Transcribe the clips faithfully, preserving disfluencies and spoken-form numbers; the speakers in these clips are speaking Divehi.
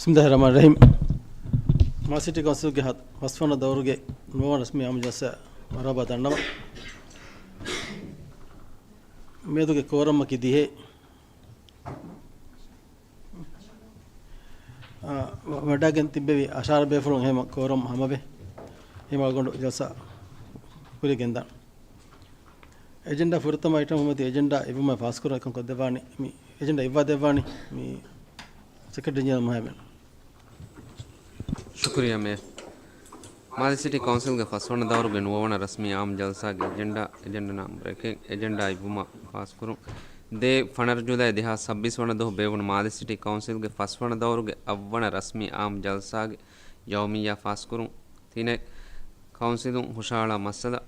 ބިސްމިއްލާހި ރަޙްމާނި ރަޙީމް. މާލެ ސިޓީ ކައުންސިލްގެ ހަ-، ފަސްވަނަ ދައުރުގެ ނުވަވަނަ ރަސްމީ އާއްމު ޖަލްސާ މަރުޙަބާ ދަންނަވަން. މިއަދުގެ ކޯރަމަކީ ދިހައެއް. އާ، ވަ-، ވަޑައިގެން ތިއްބެވި އަށާރަ ބޭފުޅުން އެހެން ކޯރަމް ހަމަވޭ. އެހެން އަޅުގަނޑު ޖަލްސާ ކުރިޔަށް ގެންދާން. އެޖެންޑާ ފުރަތަމަ އައިޓަމް ހަމަ އެޖެންޑާ އިއްވުމަށް ފާސްކުރަން އެކަން ކޮށްދެއްވާނީ، މި އެޖެންޑާ އިއްވާ ދެއްވާނީ މި ސެކްރެޓަރީ ޖެނެރަލް މުހައިމެން. ޝުކުރިއްޔާ މޭ. މާލެ ސިޓީ ކައުންސިލްގެ ފަސްވަނަ ދައުރުގެ ނުވަވަނަ ރަސްމީ އާއްމު ޖަލްސާގެ އެޖެންޑާ، އެޖެންޑާ ނަމްބަރު އެކެއް، އެޖެންޑާ އިއްވުމަށް ފާސްކުރުން. ދޭއް، ފަނަރަ ޖުލައި ދެހާސް ސައްބީސް ވަނަ ދުވަހު ބޭއްވުނު މާލެ ސިޓީ ކައުންސިލްގެ ފަސްވަނަ ދައުރުގެ އަށްވަނަ ރަސްމީ އާއްމު ޖަލްސާގެ ޔައުމިއްޔާ ފާސްކުރުން. ތިނެއް، ކައުންސިލުން ހުށަހަޅާ މައްސަލަ،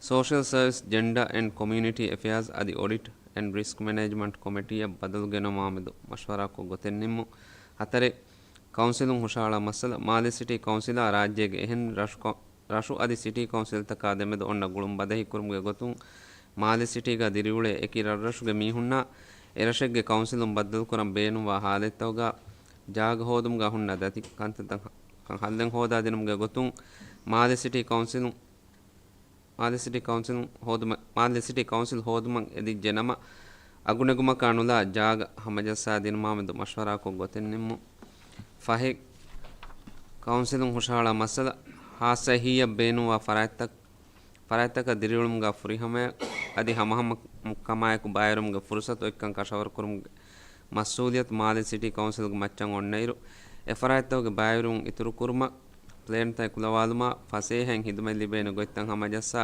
ސޯޝަލް ސަރވިސް، ޖެންޑާ އެންޑް ކޮމިއުނިޓީ އެފެއާޒް އަދި އޮޑިޓް އެންޑް ރިސްކް މެނޭޖްމަންޓް ކޮމިޓީއަށް ބަދަލު ގެނައުމާމެދު މަޝްވަރާކޮށް ގޮތެއް ނިންމުން. ހަތަރެއް، ކައުންސިލުން ހުށަހަޅާ މައްސަލަ، މާލެ ސިޓީ ކައުންސިލާ ރާއްޖޭގެ އެހެން ރަށު ކަ-، ރަށު އަދި ސިޓީ ކައުންސިލްތަކާ ދެމެދު އޮންނަ ގުޅުން ބަދަހި ކުރުމުގެ ގޮތުން، މާލެ ސިޓީގަ ދިރިއުޅޭ އެކި ރަށްރަށުގެ މީހުންނާ އެރަށެއްގެ ކައުންސިލުން ބައްދަލުކުރަން ބޭނުންވާ ހާލަތްތަކުގަ ޖާގަ ހޯދުމުގަ ހުންނަ ދަތި ކަންތައްތައް ހަ-، ކަން ހައްލެއް ހޯދާދިނުމުގެ ގޮތުން، މާލެ ސިޓީ ކައުންސިލުން، މާލެ ސިޓީ ކައުންސިލުން ހޯދުމަށް، މާލެ ސިޓީ ކައުންސިލް ހޯދުމަށް އެދިއްޖެ ނަމަ، އަގުނެގުމަކާ ނުލާ ޖާގަ ހަމަޖައްސާދިނުމާމެދު މަޝްވަރާކޮށް ގޮތެއް ނިންމުން. ފަހެއް، ކައުންސިލުން ހުށަހަޅާ މައްސަލަ، ހާއްސަ އެހީއަށް ބޭނުންވާ ފަރާތްތައް، ފަރާތްތަކަށް ދިރިއުޅުމުގަ ފުރިހަމަޔަށް އަދި ހަމަހަމަ ކަމާއެކު ބައިވެރިވުމުގެ ފުރުސަތު އޮތްކަން ކަށަވަރުކުރުމުގެ މަސްއޫލިއްޔަތު މާލެ ސިޓީ ކައުންސިލްގެ މައްޗަށް އޮންނައިރު، އެ ފަރާތްތަކުގެ ބައިވެރިވުން އިތުރުކުރުމަށް، ޕްލޭންތައް ކުލަވާލުމާ، ފަސޭހައިން ހިދުމަތް ލިބޭނެ ގޮތްތައް ހަމަޖައްސާ،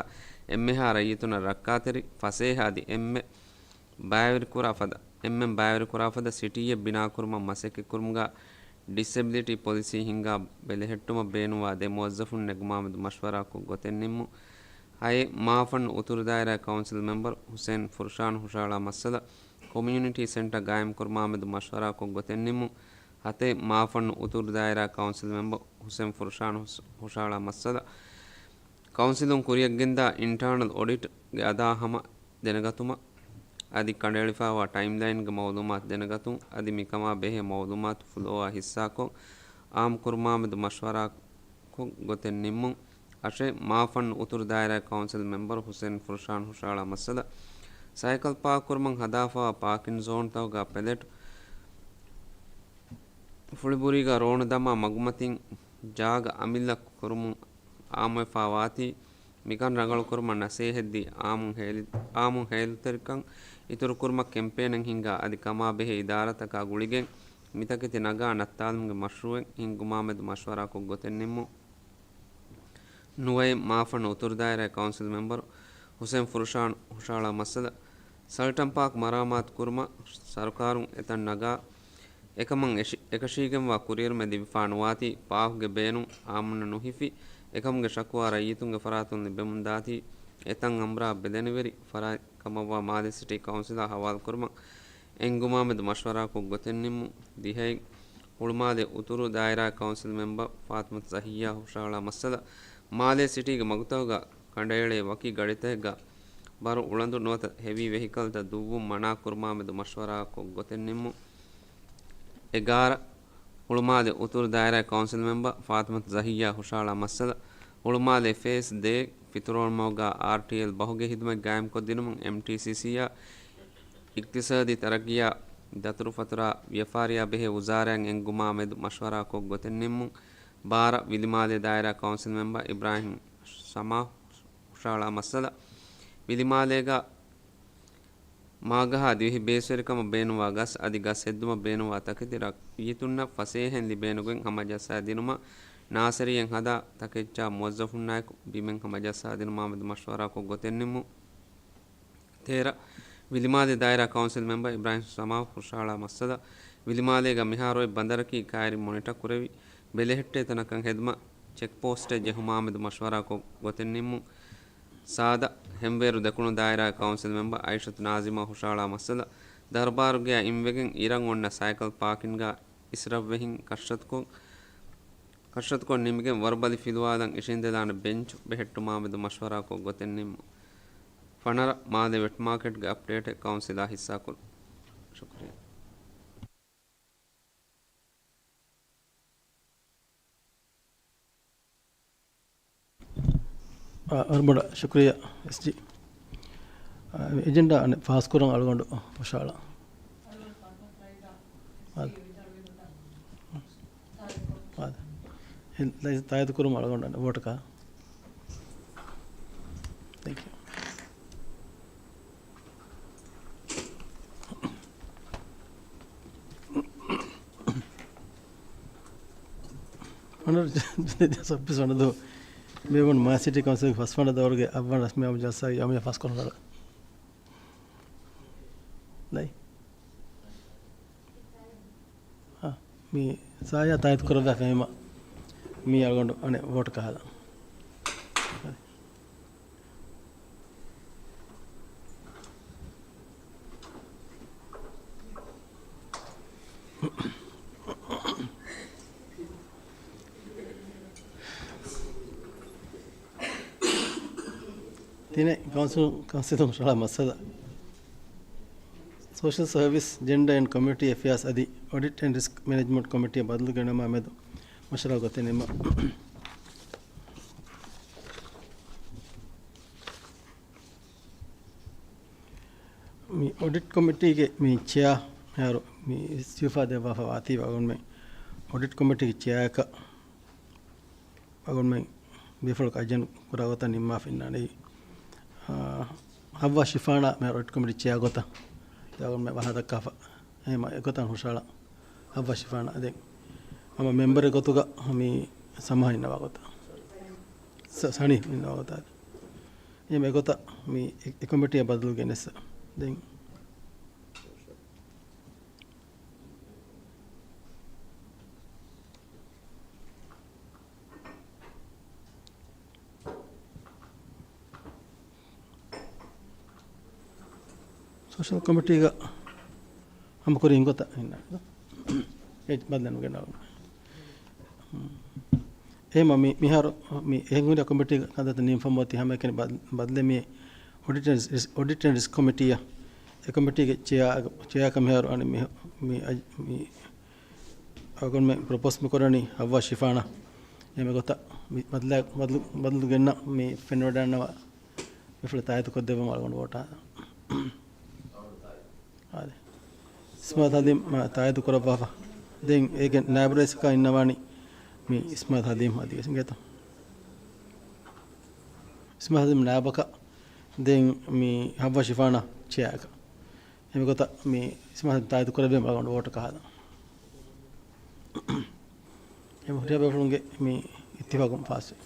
އެންމެހާ ރައްޔިތުންނަށް ރައްކާތެރި، ފަސޭހަ އަދި އެންމެ ބައިވެރިކުރާ ފަދަ، އެންމެން ބައިވެރިކުރާ ފަދަ ސިޓީއެއް ބިނާކުރުމަށް މަސައްކަތްކުރުމުގަ ޑިސެބިލިޓީ ޕޮލިސީ ހިންގާ ބެލެހެއްޓުމަށް ބޭނުންވާ ދެ މުވައްޒަފުން ނެގުމާމެދު މަޝްވަރާކޮށް ގޮތެއް ނިންމުން. ހައެއް، މާފަންނު އުތުރު ދާއިރާ ކައުންސިލް މެމްބަރު ހުސެން ފުރުޝާން ހުށަހަޅާ މައްސަލަ، ކޮމިއުނިޓީ ސެންޓަރ ގާއިމްކުރުމާމެދު މަޝްވަރާކޮށް ގޮތެއް ނިންމުން. ހަތެއް، މާފަންނު އުތުރު ދާއިރާ ކައުންސިލް މެމްބަރު ހުސެން ފުރުޝާން ހުސް-، ހުށަހަޅާ މައްސަލަ، ކައުންސިލުން ކުރިޔަށްގެންދާ އިންޓާނަލް އޮޑިޓްގެ އަދާ ހަމަ ދެނެގަތުމަށް އަދި ކަނޑައެޅިފައިވާ ޓައިމްލައިންގެ މައުލޫމާތު ދެނެގަތުން އަދި މިކަމާ ބެހޭ މައުލޫމާތު ފުލޯއާ ހިއްސާކޮށް، އާއްމުކުރުމާމެދު މަޝްވަރާކޮށް ގޮތެއް ނިންމުން. އަށެއް، މާފަންނު އުތުރު ދާއިރާ ކައުންސިލް މެމްބަރު ހުސެން ފުރުޝާން ހުށަހަޅާ މައްސަލަ، ސައިކަލް ޕާކް ކުރުމަށް ހަދާފައިވާ ޕާކިން ޒޯންތަކުގަ ޕެލެޓް ފުޅިބުރީގަ ރޯނު ދަމާ މަގުމަތިން ޖާގަ އަމިއްލަ ކުރުމުން އާއްމުވެފަ ވާތީ، މިކަން ރަނގަޅުކުރުމަށް ނަސޭހަތްދީ، އާއްމު ހޭލި-، އާއްމު ހޭލުތެރިކަން އިތުރުކުރުމަށް ކެމްޕޭނެއް ހިންގާ އަދި ކަމާބެހޭ އިދާރާތަކާ ގުޅިގެން މިތަކެތި ނަގާ ނައްތާލުމުގެ މަޝްރޫއެއް ހިންގުމާމެދު މަޝްވަރާކޮށް ގޮތެއް ނިންމުން. ނުވައެއް، މާފަންނު އުތުރު ދާއިރާ ކައުންސިލް މެމްބަރު ހުސެން ފުރުޝާން ހުށަހަޅާ މައްސަލަ، ސަލްޓަން ޕާކް މަރާމާތު ކުރުމަށް ސަރުކާރުން އެތަން ނަގާ އެކަމަށް އެށި-، އެކަށީގެންވާ ކުރިއެރުމެއް ލިބިފާ ނުވާތީ، ޕާކްގެ ބޭނުން އާއްމުންނަށް ނުހިފި، އެކަމުގެ ޝަކުވާ ރައްޔިތުންގެ ފަރާތުން ލިބެމުންދާތީ، އެތަން އަނބުރާ ބެލެނިވެރި ފަރާތް ކަމަށްވާ މާލެ ސިޓީ ކައުންސިލާ ހަވާލުކުރުމަށް އެންގުމާމެދު މަޝްވަރާކޮށް ގޮތެއް ނިންމުން. ދިހައެއް، ހުޅުމާލެ އުތުރު ދާއިރާ ކައުންސިލް މެމްބަރު ފާތިމަތު ޒަހިއްޔާ ހުށަހަޅާ މައްސަލަ، މާލެ ސިޓީގެ މަގުތަކުގަ ކަނޑައެޅޭ ވަކި ގަޑިތަކެއްގަ ބަރު އުޅަނދު ނުވަތަ ހެވީ ވެހިކަލްތައް ދުއްވުން މަނާ ކުރުމާމެދު މަޝްވަރާކޮށް ގޮތެއް ނިންމުން. އެގާރަ، ހުޅުމާލެ އުތުރު ދާއިރާ ކައުންސިލް މެމްބަރު ފާތިމަތު ޒަހިއްޔާ ހުށަހަޅާ މައްސަލަ، ހުޅުމާލެ ފޭސް ދޭއް ފިތުރޯޅުމަގުގަ އާރްޓީއެލް ބަހުގެ ހިދުމަތް ގާއިމްކޮށްދިނުމުން އެމްޓީސީސީއާ އިޤްތިޞާދީ ތަރައްގީއާ ދަތުރުފަތުރާ ވިޔަފާރިއާ ބެހޭ ވުޒާރާއިން އެންގުމާ މެދު މަޝްވަރާކޮށް ގޮތެއް ނިންމުން. ބާރަ، ވިލިމާލެ ދާއިރާ ކައުންސިލް މެމްބަރު އިބްރާހިމް ސަމާ ހުށަހަޅާ މައްސަލަ، ވިލިމާލޭގަ މާގަހާ ދިވެހި ބޭސްވެރިކަމަށް ބޭނުންވާ ގަސް އަދި ގަސް ހެއްދުމަށް ބޭނުންވާ ތަކެތި ރައްޔިތުންނަށް ފަސޭހައިން ލިބޭނެގޮތް ހަމަޖައްސާދިނުމަށް ނާސަރީއެއް ހަދާ ތަކެއްޗާ މުވައްޒަފުންނާއެކު ބިމެއް ހަމަޖައްސާދިނުމާމެދު މަޝްވަރާކޮށް ގޮތެއް ނިންމުން. ތޭރަ، ވިލިމާލެ ދާއިރާ ކައުންސިލް މެމްބަރު އިބްރާހިމް ސަމާ ހުށަހަޅާ މައްސަލަ، ވިލިމާލޭގަ މިހާރު އޮތް ބަނދަރަކީ ކައިރިން މޮނިޓަ ކުރެވި، ބެލެހެއްޓޭ ތަނަކަށް ހެދުމަށް ޗެކްޕޯސްޓެއް ޖެހުމާމެދު މަޝްވަރާކޮށް ގޮތެއް ނިންމުން. ސާދަ، ހެންވޭރު ދެކުނު ދާއިރާ ކައުންސިލް މެމްބަރު އައިޝަތު ނާޒިމާ ހުށަހަޅާ މައްސަލަ، ދަރުބާރުގެއާ އިންވެގެން އިރަށް އޮންނަ ސައިކަލް ޕާކިންގާ އިސްރަށްވެހިން ކަށަވަރުކޮށް، ކަށަވަރުކޮށް ނިމިގެން ވަރުބަލި ފިލުވާލަން އިށީނދެލާނެ ބެންޗު ބެހެއްޓުމާމެދު މަޝްވަރާކޮށް ގޮތެއް ނިންމުން. ފަނަރަ، މާލެ ވެޓް މާކެޓްގެ އަޕްޑޭޓެއް ކައުންސިލާ ހިއްސާކުރުން. ޝުކުރިއްޔާ. އާ، ވަރަށް ބޮޑަށް ޝުކުރިއްޔާ އެސްޖީ. އާ، އެޖެންޑާ އަނެއް ފާސްކުރަން އަޅުގަނޑު ހުށަހަޅާ. އާދެ. އާދެ. ތާއީދު ކުރުމަށް އަޅުގަނޑު ވޯޓަކާ. ތެންކް ޔޫ. އޮނަރ ސައްބީސް ވަނަ ދުވަހު މި ވަން މާލެ ސިޓީ ކައުންސިލްގެ ފަސްވަނަ ދައުރުގެ އަށްވަނަ ރަސްމީ އާއްމު ޖަލްސާގެ ޔައުމިއްޔާ ފާސްކުރަން ކަރަ. ނައި. އާ، މި ސާޔާ ތާއީދު ކުރައްވާފައިވީމަ މީ އަޅުގަނޑު އަނެއް ވޯޓަކާ ހަދާ. ތިނެއް، ކައުންސިލް، ކައުންސިލުން ހުށަހަޅާ މައްސަލަ. ސޯޝަލް ސަރވިސް، ޖެންޑާ އެންޑް ކޮމިއުނިޓީ އެފެއާސް އަދި އޮޑިޓް އެންޑް ރިސްކް މެނޭޖްމަންޓް ކޮމިޓީއަށް ބަދަލު ގެނައުމާ މެދު މަޝްވަރާ ގޮތެއް ނިންމާ. މި އޮޑިޓް ކޮމިޓީގެ މި ޗެއާ މިހާރު މި އިސްތިއުފާ ދެއްވާފަ ވާތީ އަޅުގަނޑުމެން އޮޑިޓް ކޮމިޓީގެ ޗެއާއަކަށް އަޅުގަނޑުމެން ބޭފުޅަކު އައްޔަން ކުރާ ގޮތަށް ނިންމާފަ އިންނާނީ. އާ، ހައްވާ ޝިފާނާ މިހާރު އޮޑިޓް ކޮމިޓީ ޗެއާ ގޮތަށް އަޅުގަނޑުމެން ވަހާ ދައްކާފަ. އެހެން އެގޮތަށް ހުށަހަޅާ ހައްވާ ޝިފާނާ ދެން ހަމަ މެމްބަރެއް ގޮތުގަ މި ސަމާ އިންނަވާ ގޮތަށް. ސަ-، ސަނީ އިންނަވާ ގޮތަށް. އެހެން އެގޮތަށް މި އެ-، އެ ކޮމިޓީއަށް ބަދަލު ގެނެއްސަ. ދެން ސޯޝަލް ކޮމިޓީގަ ހަމަ ކުރިން ގޮތަށް އިންނާނެ. އެ ބަދަލެއް ނުގެންނަވަން. އެހެންމަ މި-، މިހާރު މި އެހެން ހުރި ކޮމިޓީގެ ކަންތައްތައް ނިންމަން އޮތީ ހަމައެކަނި ބަދ-، ބަދަލެއް މި އޮޑިޓް އެންޑް ރިސް-، އޮޑިޓް އެންޑް ރިސްކް ކޮމިޓީއަށް. އެ ކޮމިޓީގެ ޗެއާ-، ޗެއާކަށް މިހާރު އަންނަ މި-، މި-، މި-، އަޅުގަނޑުމެން ޕްރޮޕޯސް މި ކުރަނީ ހައްވާ ޝިފާނާ. އެހެން އެގޮތަށް މި ބަދަލާ-، ބަދަލު-، ބަދަލު ގެންނަ މި ފެންނަވަޑަންނަވާ މިފުޅަށް ތާއީދު ކޮށްދެއްވަމުން އަޅުގަނޑު ވޯޓާ. އާދެ. އިސްމާއިލް ހަލީމް މާ ތާއީދު ކުރައްވާފަ. ދެން އޭގެ ނާއިބު ރައީސަކަށް އިންނަވާނީ މި އިސްމާއިލް ހަލީމް އަދިވެސް އިނގޭތޯ. އިސްމާއިލް ހަލީމް ނާއިބަކަށް ދެން މި ހައްވާ ޝިފާނާ ޗެއާއަކަށް. އެމިގޮތަށް މި އިސްމާއިލް ތާއީދު ކުރެއްވީމަ އަޅުގަނޑު ވޯޓަކަށް ހަދާ. އެ ހުރިހާ ބޭފުޅުންގެ މި އިއްތިފާގުން ފާސްވި.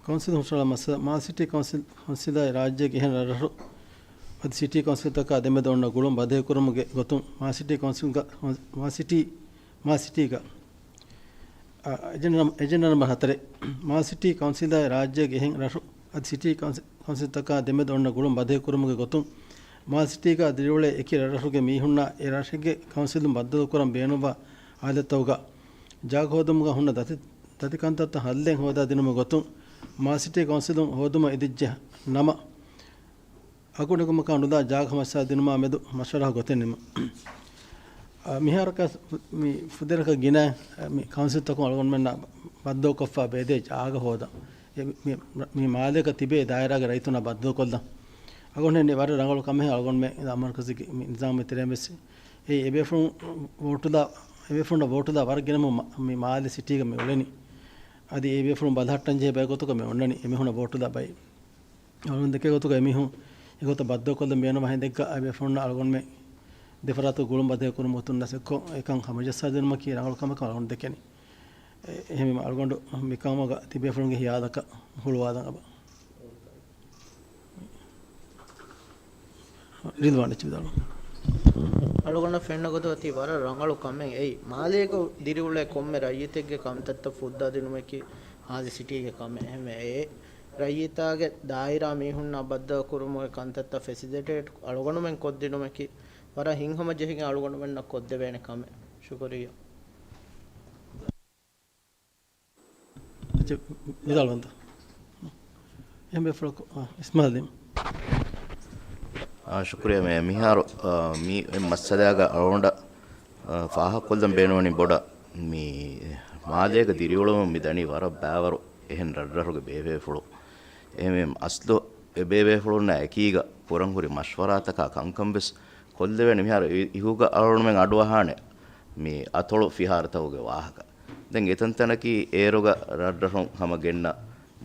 ކައުންސިލުން ހުށަހަޅާ މައްސަލަ. މާލެ ސިޓީ ކައުންސިލް، ކައުންސިލާއި ރާއްޖޭގެ އެހެން ރަށްރަށު އަދި ސިޓީ ކައުންސިލްތަކާ ދެމެދު އޮންނަ ގުޅުން ބަދޭ ކުރުމުގެ ގޮތުން މާލެ ސިޓީ ކައުންސިލްގަ، މާލެ ސިޓީ، މާލެ ސިޓީގަ، އަ، އެޖެންޑާ ނަމް-، އެޖެންޑާ ނަމްބަރު ހަތަރެއް، މާލެ ސިޓީ ކައުންސިލާއި ރާއްޖޭގެ އެހެން ރަށު އަދި ސިޓީ ކައުންސި-، ކައުންސިލްތަކާ ދެމެދު އޮންނަ ގުޅުން ބަދޭ ކުރުމުގެ ގޮތުން މާލެ ސިޓީގަ ދިރިއުޅޭ އެކި ރަށްރަށުގެ މީހުންނާ އެ ރަށެއްގެ ކައުންސިލުން ބައްދަލުކުރަން ބޭނުންވާ ހާލަތްތަކުގަ ޖާގަ ހޯދުމުގަ ހުންނަ ދަތި-، ދަތި ކަންތައްތައް ހައްލެއް ހޯދާ ދިނުމުގެ ގޮތުން މާލެ ސިޓީ ކައުންސިލުން ހޯދުމަށް އެދިއްޖެ ނަމަ، އަގު ނެގުމަކާ ނުލާ ޖާގަ ހަމަޖައްސާ ދިނުމާ މެދު މަޝްވަރާ ގޮތެއް ނިންމުން. އަ، މިހާރަކަށް މި ފުދޭވަރަކަށް ގިނަ، އަ، މި ކައުންސިލްތަކުން އަޅުގަނޑުމެންނާ ބައްދަލުކޮށްފަ ބޭދޭ ޖާގަ ހޯދަން. އެ މި، މި މާލޭގަ ތިބޭ ދާއިރާގެ ރައްޔިތުންނާ ބައްދަލުކޮށްލަން. އަޅުގަނޑުމެން ވަރަށް ރަނގަޅު ކަމެއް އަޅުގަނޑުމެން މަރުކަޒީގެ މި ނިޒާމުގެ ތެރެއިން ވެސް އެ އެބޭފުޅުން ވޯޓުލާ، އެބޭފުޅުންނަށް ވޯޓުލާ ވަރަށް ގިނަ މި މާލެ ސިޓީގަ މި އުޅެނީ. އަދި އެ ބޭފުޅުން ބަލަހައްޓަން ޖެހޭ ބައެއް ގޮތުގަ މި އޮންނަނީ އެމީހުންނަށް ވޯޓުލާ ބައި. އަޅުގަނޑު ދެކޭ ގޮތުގަ އެމީހުން އެގޮތަށް ބައްދަލުކޮށްލަން ބޭނުންވާ ހިނދެއްގަ އެބޭފުޅުންނަށް އަޅުގަނޑުމެން ދެފަރާތު ގުޅުން ބަދޭ ކުރުމުގެ ގޮތުން ނަސެއްކޮށް އެކަން ހަމަޖައްސާދިނުމަކީ ރަނގަޅު ކަމަކަށް އަޅުގަނޑު ދެކެނީ. އެ، އެހެންވީމަ އަޅުގަނޑު މިކަމުގަ ތިބޭފުޅުންގެ ހިޔާލަކަށް ހުޅުވާލަން އަބަ. ރިލްވާން އެޗް ވިދާޅުވި. އަޅުގަނޑަށް ފެންނަ ގޮތަށް އޮތީ ވަރަށް ރަނގަޅު ކަމެއް. އެއީ މާލޭގަ ދިރިއުޅޭ ކޮންމެ ރައްޔިތެއްގެ ކަންތައްތައް ފުއްދާދިނުމަކީ މާލެ ސިޓީގެ ކަމެއް. އެހެންވެ އެ ރައްޔިތާގެ ދާއިރާ މީހުންނާ ބައްދަލުކުރުމުގެ ކަންތައްތައް ފެސިލިޓޭޓް އަޅުގަނޑުމެން ކޮށްދިނުމަކީ ވަރަށް ހިތްހަމަޖެހިގެން އަޅުގަނޑުމެންނަށް ކޮށްދެވޭނެ ކަމެއް. ޝުކުރިއްޔާ. އެޗެއް ވިދާޅުވަންތަ؟ އެހެން ބޭފުޅަކު، އާ، އިސްމާއިލް. އާ، ޝުކުރިއްޔާ މޭ. މިހާރު، އާ، މި މައްސަލާގަ އަޅުގަނޑަށް، އާ، ފާހަގަކޮށްލަން ބޭނުންވަނީ ބޮޑަށް މި މާލޭގަ ދިރިއުޅުމުން މި ދަނީ ވަރަށް ބައިވަރު އެހެން ރަށްރަށުގެ ބޭބޭފުޅުން. އެހެންވެ އަސްލު އެ ބޭބޭފުޅުންނާ އެކީގަ ކުރަން ހުރި މަޝްވަރާތަކާ ކަންކަން ވެސް ކޮށްލެވޭނެ. މިހާރު އި-، އިހުގަ އަޅުގަނޑުމެން އަޑުއަހާނެ މި އަތޮޅު ފިހާރަތަކުގެ ވާހަކަ. ދެން އެތަންތަނަކީ އޭރުގަ ރަށްރަށުން ހަމަ ގެންނަ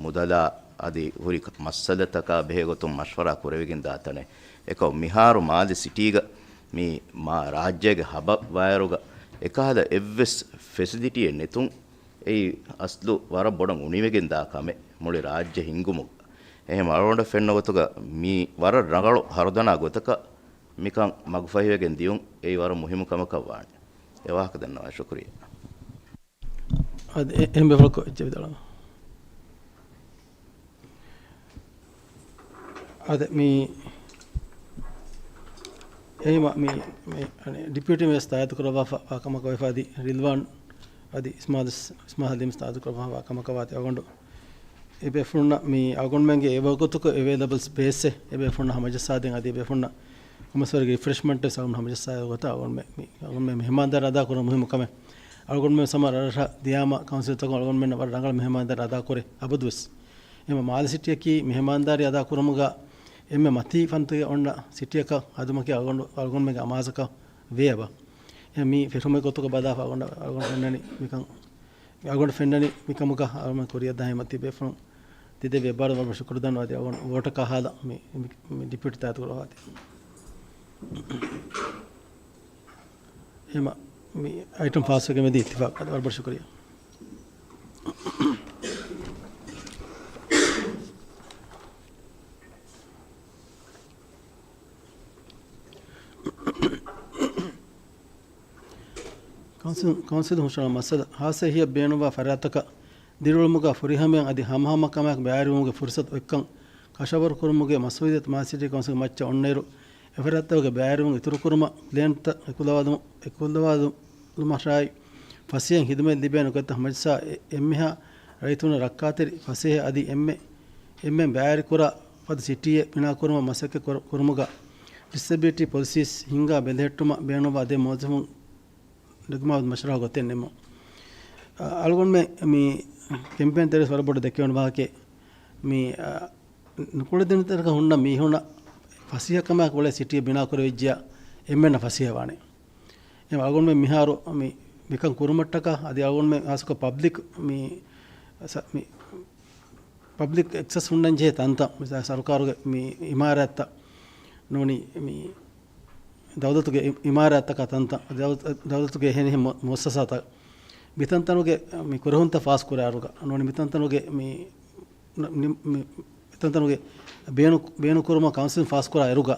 މުދަލާ އަދި ހުރި މައްސަލަތަކާ ބެހޭ ގޮތުން މަޝްވަރާ ކުރެވިގެން ދާ ތަނެއް. އެކަމު މިހާރު މާލެ ސިޓީގަ މި މާ ރާއްޖޭގެ ހަބަ ވާއިރުގަ އެކަހަލަ އެއްވެސް ފެސިލިޓީއެއް ނެތުން އެއީ އަސްލު ވަރަށް ބޮޑަށް އުނިވެގެން ދާ ކަމެއް މުޅި ރާއްޖެ ހިންގުމުގަ. އެހެން އަޅުގަނޑަށް ފެންނަ ގޮތުގަ މީ ވަރަށް ރަނގަޅު ހަރުދަނާ ގޮތަކަށް މިކަން މަގުފަހިވެގެން ދިޔުން އެއީ ވަރަށް މުހިއްމު ކަމަކަށް ވާނެ. އެ ވާހަކަ ދަންނަވާ ޝުކުރިއްޔާ. އަދި އެ-، އެހެން ބޭފުޅަކު އެއްޗެއް ވިދާޅުވާ. އަދި މި އެހެން މި، މި ޑިޕިއުޓީ ވެސް ތާއީދު ކުރައްވާފަ ވާ ކަމަކަށް ވެފަ އަދި ރިލްވާން އަދި އިސްމާލް، އިސްމާލް ހަލީމް ތާއީދު ކުރައްވާފަ ވާ ކަމަކަށް ވާތީ އަޅުގަނޑު އެ ބޭފުޅުންނަށް މި އަޅުގަނޑުމެންގެ އެ ވަގުތުގެ އެވޭލަބަލް ސްޕޭސްއެއް އެ ބޭފުޅުންނަށް ހަމަޖައްސާދޭން އަދި އެ ބޭފުޅުންނަށް ކޮމަސްވަރގެ ރިފްރެޝްމަންޓް ސަލޫން ހަމަޖައްސާ ގޮތަށް އަޅުގަނޑުމެ-، މި-، އަޅުގަނޑުމެ މެހެމާންދާރީ އަދާ ކުރުން މުހިއްމު ކަމެއް. އަޅުގަނޑުމެ ސަމާ ރަށްރަށަށް ދިޔާމަ ކައުންސިލްތަކުން އަޅުގަނޑުމެންނަށް ވަރަށް ރަނގަޅަށް މެހެމާންދާރީ އަދާ ކުރޭ އަބަދުވެސް. އެމަ މާލެ ސިޓީއަކީ މެހެމާންދާރީ އަދާ ކުރުމުގަ އެންމެ މަތީ ފަންތުގެ އޮންނަ ސިޓީއަކަށް ހަދުމަކީ އަޅުގަނޑު، އަޅުގަނޑުމެންގެ އަމާޒަކަށް ވޭ އެބަ. އެ މި ފެށުމެއް ގޮތުގަ ބަލާފަ އަޅުގަނޑަށް، އަޅުގަނޑަށް ފެންނަނީ މިކަން، އަޅުގަނޑަށް ފެންނަނީ މިކަމުގަ އަޅުގަނޑު ކުރިއަށް ދާ ހިމަތި ބޭފުޅުން ތި ދެ ވެއްބާރު ވަރަށް ޝުކުރު ދަންނަވާ އަދި އަޅުގަނޑު ވޯޓަކާ ހާލަ މި، މި، މި ޑިޕިއުޓީ ތާއީދު ކުރައްވާތީ. އެމަ މި އައިޓަމް ފާސްވެގެން މެދި އިއްތިފާޤު ވަރަށް ބޮޑަށް ޝުކުރިއްޔާ. ކައުންސިލް، ކައުންސިލް ހުށަހަޅާ މައްސަލަ ހާއްސަ އެހީއަށް ބޭނުންވާ ފަރާތްތަކަށް ދިރިއުޅުމުގަ ފުރިހަމަޔަށް އަދި ހަމަހަމަކަމާއެކު ބައިވެރިވުމުގެ ފުރުސަތު އޮތްކަން ކަށަވަރު ކުރުމުގެ މަސްއޫލިއްޔަތު މާލެ ސިޓީ ކައުންސިލްގެ މައްޗަށް އޮންނައިރު، އެފަރާތްތަކުގެ ބައިވެރިވުން އިތުރުކުރުމަށް ޕްލޭންތައް އެކުލަވާލުމަށާއި، ފަސޭހައިން ހިދުމަތް ލިބޭނެ ގޮތަށް ހަމަޖައްސާ އެ-، އެންމެހާ ރައްޔިތުންނަށް ރައްކާތެރި ފަސޭހަ އަދި އެންމެ، އެންމެން ބައިވެރިކުރާ ފަދަ ސިޓީއެއް ބިނާކުރުމަށް މަސައްކަތް ކުރު-، ކުރުމުގަ ޑިސަބިލިޓީ ޕޮލިސީސް ހިންގާ ބެލެހެއްޓުމަށް ބޭނުންވާ ދެ މުވައްޒަފުން ނުގަމާވެ މަޝްވަރާ ގޮތެއް ނިމުން. އަ، އަޅުގަނޑުމެ މި ކެމްޕޭން ތެރޭސް ވަރަށް ބޮޑަށް ދެކެވުނު ވާހަކައެއް. މި، އަ، ނުކުޅެދުނިތަކަށް ހުންނަ މީހުނަށް ފަސޭހަކަމާއެކު އުޅޭ ސިޓީއެއް ބިނާކުރެވިއްޖެޔާ އެންމެންނަށް ފަސޭހަވާނެ. އެ އަޅުގަނޑުމެ މިހާރު މި، މިކަން ކުރުމަށްޓަކާ އަދި އަޅުގަނޑުމެ ހާއްސަކޮށް ޕަބްލިކް މި، ސަ-، މި ޕަބްލިކް އެކްސެސް ހުންނަންޖެހޭ ތަންތަން، މިސާލަށް ސަރުކާރުގެ މި އިމާރާތްތައް ނޫނީ މި ދައުލަތުގެ އި-، އިމާރާތްތަކާ ތަންތަން، ދައުލަތު-، ދައުލަތުގެ އެހެނިހެން މު-، މުއައްސަސާތައް މިތަންތަނުގެ މި ކުރެހުންތައް ފާސްކުރާއިރުގަ ނޫނީ މިތަންތަނުގެ މި، މި، މި، މިތަންތަނުގެ ބޭނު-، ބޭނުންކުރުމަށް ކައުންސިލް ފާސްކުރާ އިރުގަ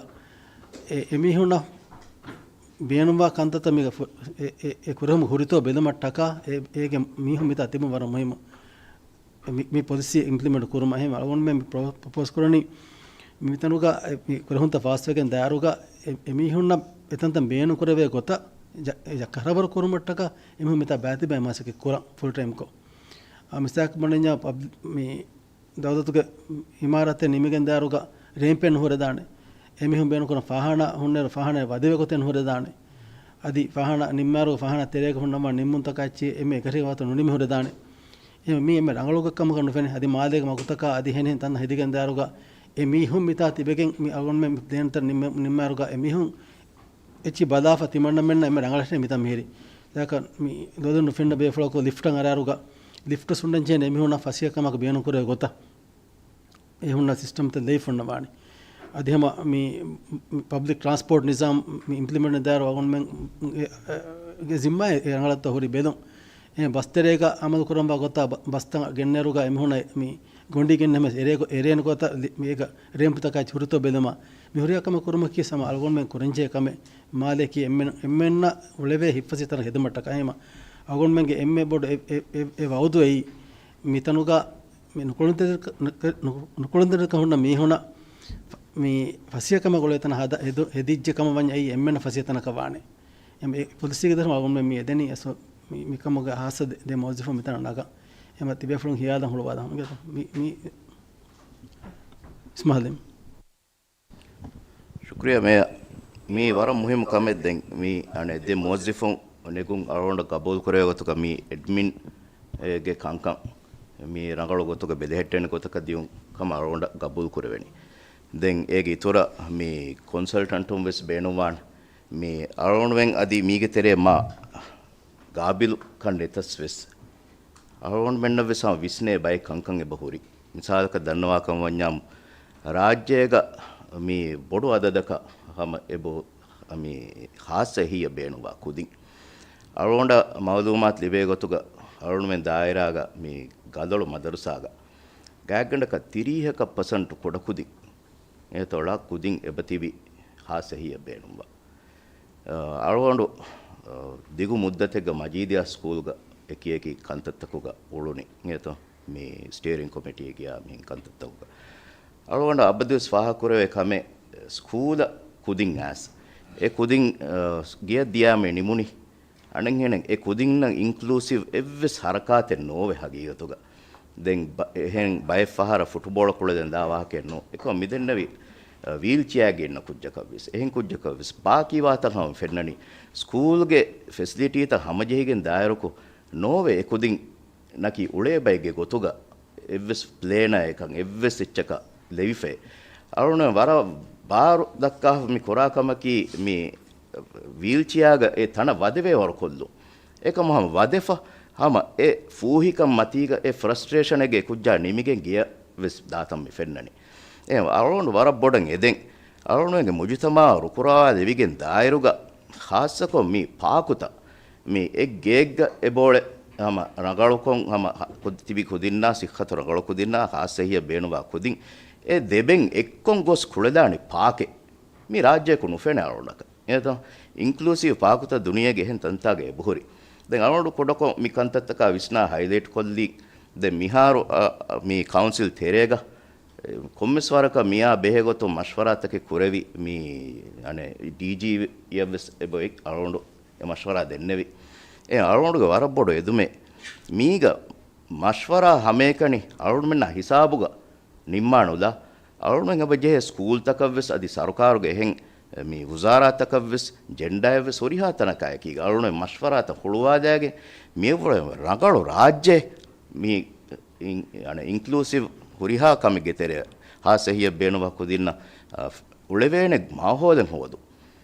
އެ، އެމީހުންނަށް ބޭނުންވާ ކަންތައްތައް މީގަ ފު-، އެ، އެ، އެ ކުރެހުމުގެ ހުރިތޯ ބެލުމަށްޓަކާ އެ، އޭގެ މީހުން މިތާ ތިބުން ވަރަށް މުހިއްމު. މި، މި ޕޮލިސީ އިމްޕްލިމެންޓް ކުރުމަށް އެހެން އަޅުގަނޑުމެން މި ޕްރޮ-، ޕްރޮޕޯސް ކުރަނީ، މިތަނުގަ މި ކުރެހުންތައް ފާސްވެގެން ދާއިރުގަ އެ، އެމީހުންނަށް އެތަންތަން ބޭނުން ކުރެވޭ ގޮތަށް ޖަ-، ޖަ-، ކަށަވަރު ކުރުމަށްޓަކާ އެމީހުން މިތާ ބައިތިބާ މަސައްކަތް ކުރަން ފުލް ޓައިމްކޮށް. އާ، މިސާލަކަށް ބުނަންޏާ ޕަބް-، މި ދައުލަތުގެ އިމާރާތެއް ނިމިގެން ދާއިރުގަ ރޭމްޕެއް ނުހުރެދާނެ. އެމީހުން ބޭނުންކުރަން ފާހާނާ ހުންނައިރު ފާހާނާ ވަދެވޭ ގޮތެއް ނުހުރެދާނެ. އަދި ފާހާނާ ނިންމާއިރު ފާހާނާ ތެރޭގަ ހުންނަވާ ނިންމުންތަކާ އެއްޗެއް އެންމެ އެކަށީގެ ވަގުތު ނުނިމި ހުރެދާނެ. އެހެން މީ އެންމެ ރަނގަޅު ގޮތް ކަމަކަށް ނުފެނޭ. އަދި މާލޭގެ މަގުތަކާ އަދި އެހެނިހެން ތަން ހެދިގެން ދާއިރުގަ އެ މީހުން މިތާ ތިބެގެން މި އަޅުގަނޑުމެން ދޭންތަ ނިންމ-، ނިންމާއިރުގަ އެ މީހުން އެއްޗި ބަލާފަ ތިމަންނަމެންނަށް އެންމެ ރަނގަޅަށް މިތާ މިހިރީ. ދާކަށް މި ދޮދުން ނުފެންނަ ބޭފުޅަކު ލިފްޓަށް އަރާއިރުގަ ލިފްޓަށް ހުންނަންޖެހޭނެ އެމީހުންނަށް ފަސޭހަކަމަކު ބޭނުންކުރެވޭ ގޮތަށް އެ ހުންނަ ސިސްޓަމްތައް ލެއިފުންނަވާނެ. އަދި ހަމަ މި، މި ޕަބްލިކް ޓްރާންސްޕޯޓް ނިޒާމް މި އިމްޕްލިމެންޓް ދާއިރު އަޅުގަނޑުމެން އެ، އެ، ގެ ޒިންމާއެއް އެ ރަނގަޅަށްތަ ހުރި ބެލުން. އެ ބަސްތެރޭގަ އަމަލު ކުރަންވާ ގޮތާ ބަ-، ބަސްތައް ގެންނައިރުގަ އެމީހުންނަށް މި ގޮނޑި ގެންނަ ހަމަ އެރޭ ގޮ-، އެރޭނެ ގޮތަށް ލި-، މި އޭގަ ރޭމްޕްތަކާ ހުރިތޯ ބެލުމަށް މި ހުރިހާ ކަމެއް ކުރުމަކީ ހަމަ އަޅުގަނޑުމެން ކުރަންޖެހޭ ކަމެއް. މާލެއަކީ އެންމެން، އެންމެންނަށް އުޅެވޭ ހިތްފަސޭހަ ތަނަށް ހެދުމަށްޓަކާ. އެހެންވީމަ އަޅުގަނޑުމެންގެ އެންމެ ބޮޑު އެ، އެ، އެ، އެ ވައުދު އެއީ މިތަނުގަ މި ނުކުޅުންތެރިކަ-، ނު-، ނު-، ނުކުޅުންތެރިކަން ހުންނަ މީހުނަށް ފަ-، މި ފަސޭހަކަމެއް އުޅޭ ތަނަށް ހަދަ-، ހެދު-، ހެދިއްޖެ ކަމަށް ވަންޏާ އެއީ އެންމެންނަށް ފަސޭހަ ތަނަކަށް ވާނެ. އެ ޕޮލިސީގެ ދަށުން އަޅުގަނޑުމެން މި އެދެނީ އަސް މި، މިކަމުގެ ހާއްސަ ދެ، ދެ މުވައްޒަފުން މިތަނަށް ނަގަން. އެހެންވީމަ ތިބޭފުޅުން ހިޔާލަށް ހުޅުވާލަން. މި، މި އިސްމާލް. ޝުކުރިއްޔާ މޭޔަރ. މީ ވަރަށް މުހިއްމު ކަމެއް. ދެން މި އަނެއް ދެ މުވައްޒަފުން ނެގުން އަޅުގަނޑަށް ގަބޫލު ކުރެވޭ ގޮތުގަ މި އެޑްމިން ގެ ކަންކަން މި ރަނގަޅު ގޮތުގަ ބެލެހެއްޓޭނެ ގޮތަކަށް ދިޔުން ކަމަށް އަޅުގަނޑަށް ގަބޫލު ކުރެވެނީ. ދެން އޭގެ އިތުރަށް މި ކޮންސަލްޓަންޓުން ވެސް ބޭނުންވާނެ. މި އަޅުގަނޑުމެން އަދި މީގެ ތެރޭ މާ ގާބިލު ކަން ނެތަސް ވެސް އަޅުގަނޑުމެންނަށް ވެސް ހަމަ ވިސްނޭ ބައެއް ކަންކަން އެބަ ހުރި. މިސާލަކަށް ދަންނަވާކަމަށް ވަންޏާ، ރާއްޖޭގަ މި ބޮޑު އަދަދަކަށް ހަމަ އެބަ މި ޚާއްޞަ އެހީއަށް ބޭނުންވާ ކުދިން. އަޅުގަނޑަށް މައުލޫމާތު ލިބޭ ގޮތުގަ އަޅުގަނޑުމެން ދާއިރާގަ މި ގަދޮޅު މަދަރުސާގަ ގާތްގަނޑަކަށް ތިރީހަކަށް ޕަސަންޓު ކުޑަކުދިން އެތޮޅާ ކުދިން އެބަތިބި ޚާއްޞަ އެހީއަށް ބޭނުންވާ. އަ، އަޅުގަނޑު، އަ، ދިގު މުއްދަތެއްގަ މަޖީދިއްޔާ ސްކޫލްގަ އެކި އެކި ކަންތައްތަކުގަ އުޅުނީ އެތޯ މި ސްޓޭރިން ކޮމިޓީގެ މި ކަންތައްތަކުގަ. އަޅުގަނޑު އަބަދުވެސް ފާހަގަކުރެވޭ ކަމެއް ސްކޫލަށް ކުދިން އައިސް އެ ކުދިން، އަ، ގެޔަށް ދިޔާމެ ނިމުނީ. އަނެއްހެނެއް އެ ކުދިންނަށް އިންކްލޫސިވް އެއްވެސް ހަރަކާތެއް ނޯވެ ހަގީގަތުގަ. ދެން ބަ-، އެހެން ބައެއް ފަހަރަށް ފުޓުބޯޅަ ކުޅެދޭން ދާ ވާހަކައެއް ނޫން. އެކަމަ މިދެންނެވި، އަ، ވީލްޗެއާގެ އިންނަ ކުއްޖަކަށް ވެސް، އެހެން ކުއްޖަކަށް ވެސް ބާކީ ވާތަން ހަމަ ފެންނަނީ. ސްކޫލްގެ ފެސިލިޓީތައް ހަމަޖެހިގެން ދާއިރުކޮށް ނޯވެ އެ ކުދިން ނަކީ އުޅޭ ބައެއްގެ ގޮތުގަ އެއްވެސް ޕްލޭނާ އެކަން އެއްވެސް އެއްޗަކަށް ލެވިފައެއް. އަޅުގަނޑު ވަރަށް ބާރު ދައްކާފަ މި ކުރާ ކަމަކީ މި ވީލްޗެއާގަ އެ ތަނަށް ވަދެވޭ ވަރު ކޮށްލުން. އެކަމު ހަމަ ވަދެފަ ހަމަ އެ ފޫހިކަން މަތީގަ އެ ފްރަސްޓްރޭޝަނެއްގެ ކުއްޖާ ނިމިގެން ގެޔަށް ވެސް ދާތަން މި ފެންނަނީ. އެ އަޅުގަނޑު ވަރަށް ބޮޑަށް އެދެން. އަޅުގަނޑުގެ މުޖުތަމާ ރުކުރާ ލެވިގެން ދާއިރުގަ ޚާއްޞަކޮށް މި ޕާކުތައް މި އެއްގެއެއްގަ އެބޯޅެ ހަމަ ރަނގަޅުކޮށް ހަމަ ކުދި-، ތިބި ކުދިންނާ ސިއްހަތު ރަނގަޅު ކުދިންނާ ޚާއްޞަ އެހީއަށް ބޭނުންވާ ކުދިން އެ ދެބެން އެއްކޮށް ގޮސް ކުޅެދާނެ ޕާކެއް މި ރާއްޖެއަކު ނުފެނޭ އަޅުގަނޑަކަށް. އެހެންތޯ؟ އިންކްލޫސިވް ޕާކުތައް ދުނިޔޭގެ އެހެން ތަންތާގަ އެބަހުރި. ދެން އަޅުގަނޑު ކުޑަކޮށް މި ކަންތައްތަކާ ވިސްނާ ހައިލައިޓް ކޮށްލީ ދެން މިހާރު، އަ، މި ކައުންސިލް ތެރޭގަ ކޮންމެސް ވަރަކަށް މިއާ ބެހޭގޮތުން މަޝްވަރާތަކެއް ކުރެވި މި އަނެއް ޑީޖީއަށް ވެސް އެބައޮތް އަޅުގަނޑު އެ މަޝްވަރާ ދެންނެވި. އެ އަޅުގަނޑުގެ ވަރަށް ބޮޑު އެދުމެއް މީގަ މަޝްވަރާ ހަމައެކަނި އަޅުގަނޑުމެންނާ ހިސާބުގަ ނިންމާނުލާ، އަޅުގަނޑުމެން އެބަ ޖެހޭ ސްކޫލްތަކަށްވެސް އަދި ސަރުކާރުގެ އެހެން މި ވުޒާރާތަކަށްވެސް ޖެންޑާއެއްވެސް ހުރިހާ ތަނަކާއެކީގަ އަޅުގަނޑުމެން މަޝްވަރާތައް ހުޅުވާލައިގެން މިއަށްވުރެ ރަނގަޅު ރާއްޖެ މި އިން-، އަނެއް އިންކްލޫސިވް ހުރިހާ ކަމެއްގެ ތެރެއަށް ހާސް އެހީއަށް ބޭނުންވާ ކުދިންނަށް، އަ، އުޅެވޭނެ މާހައުލެއް ހޯދުން.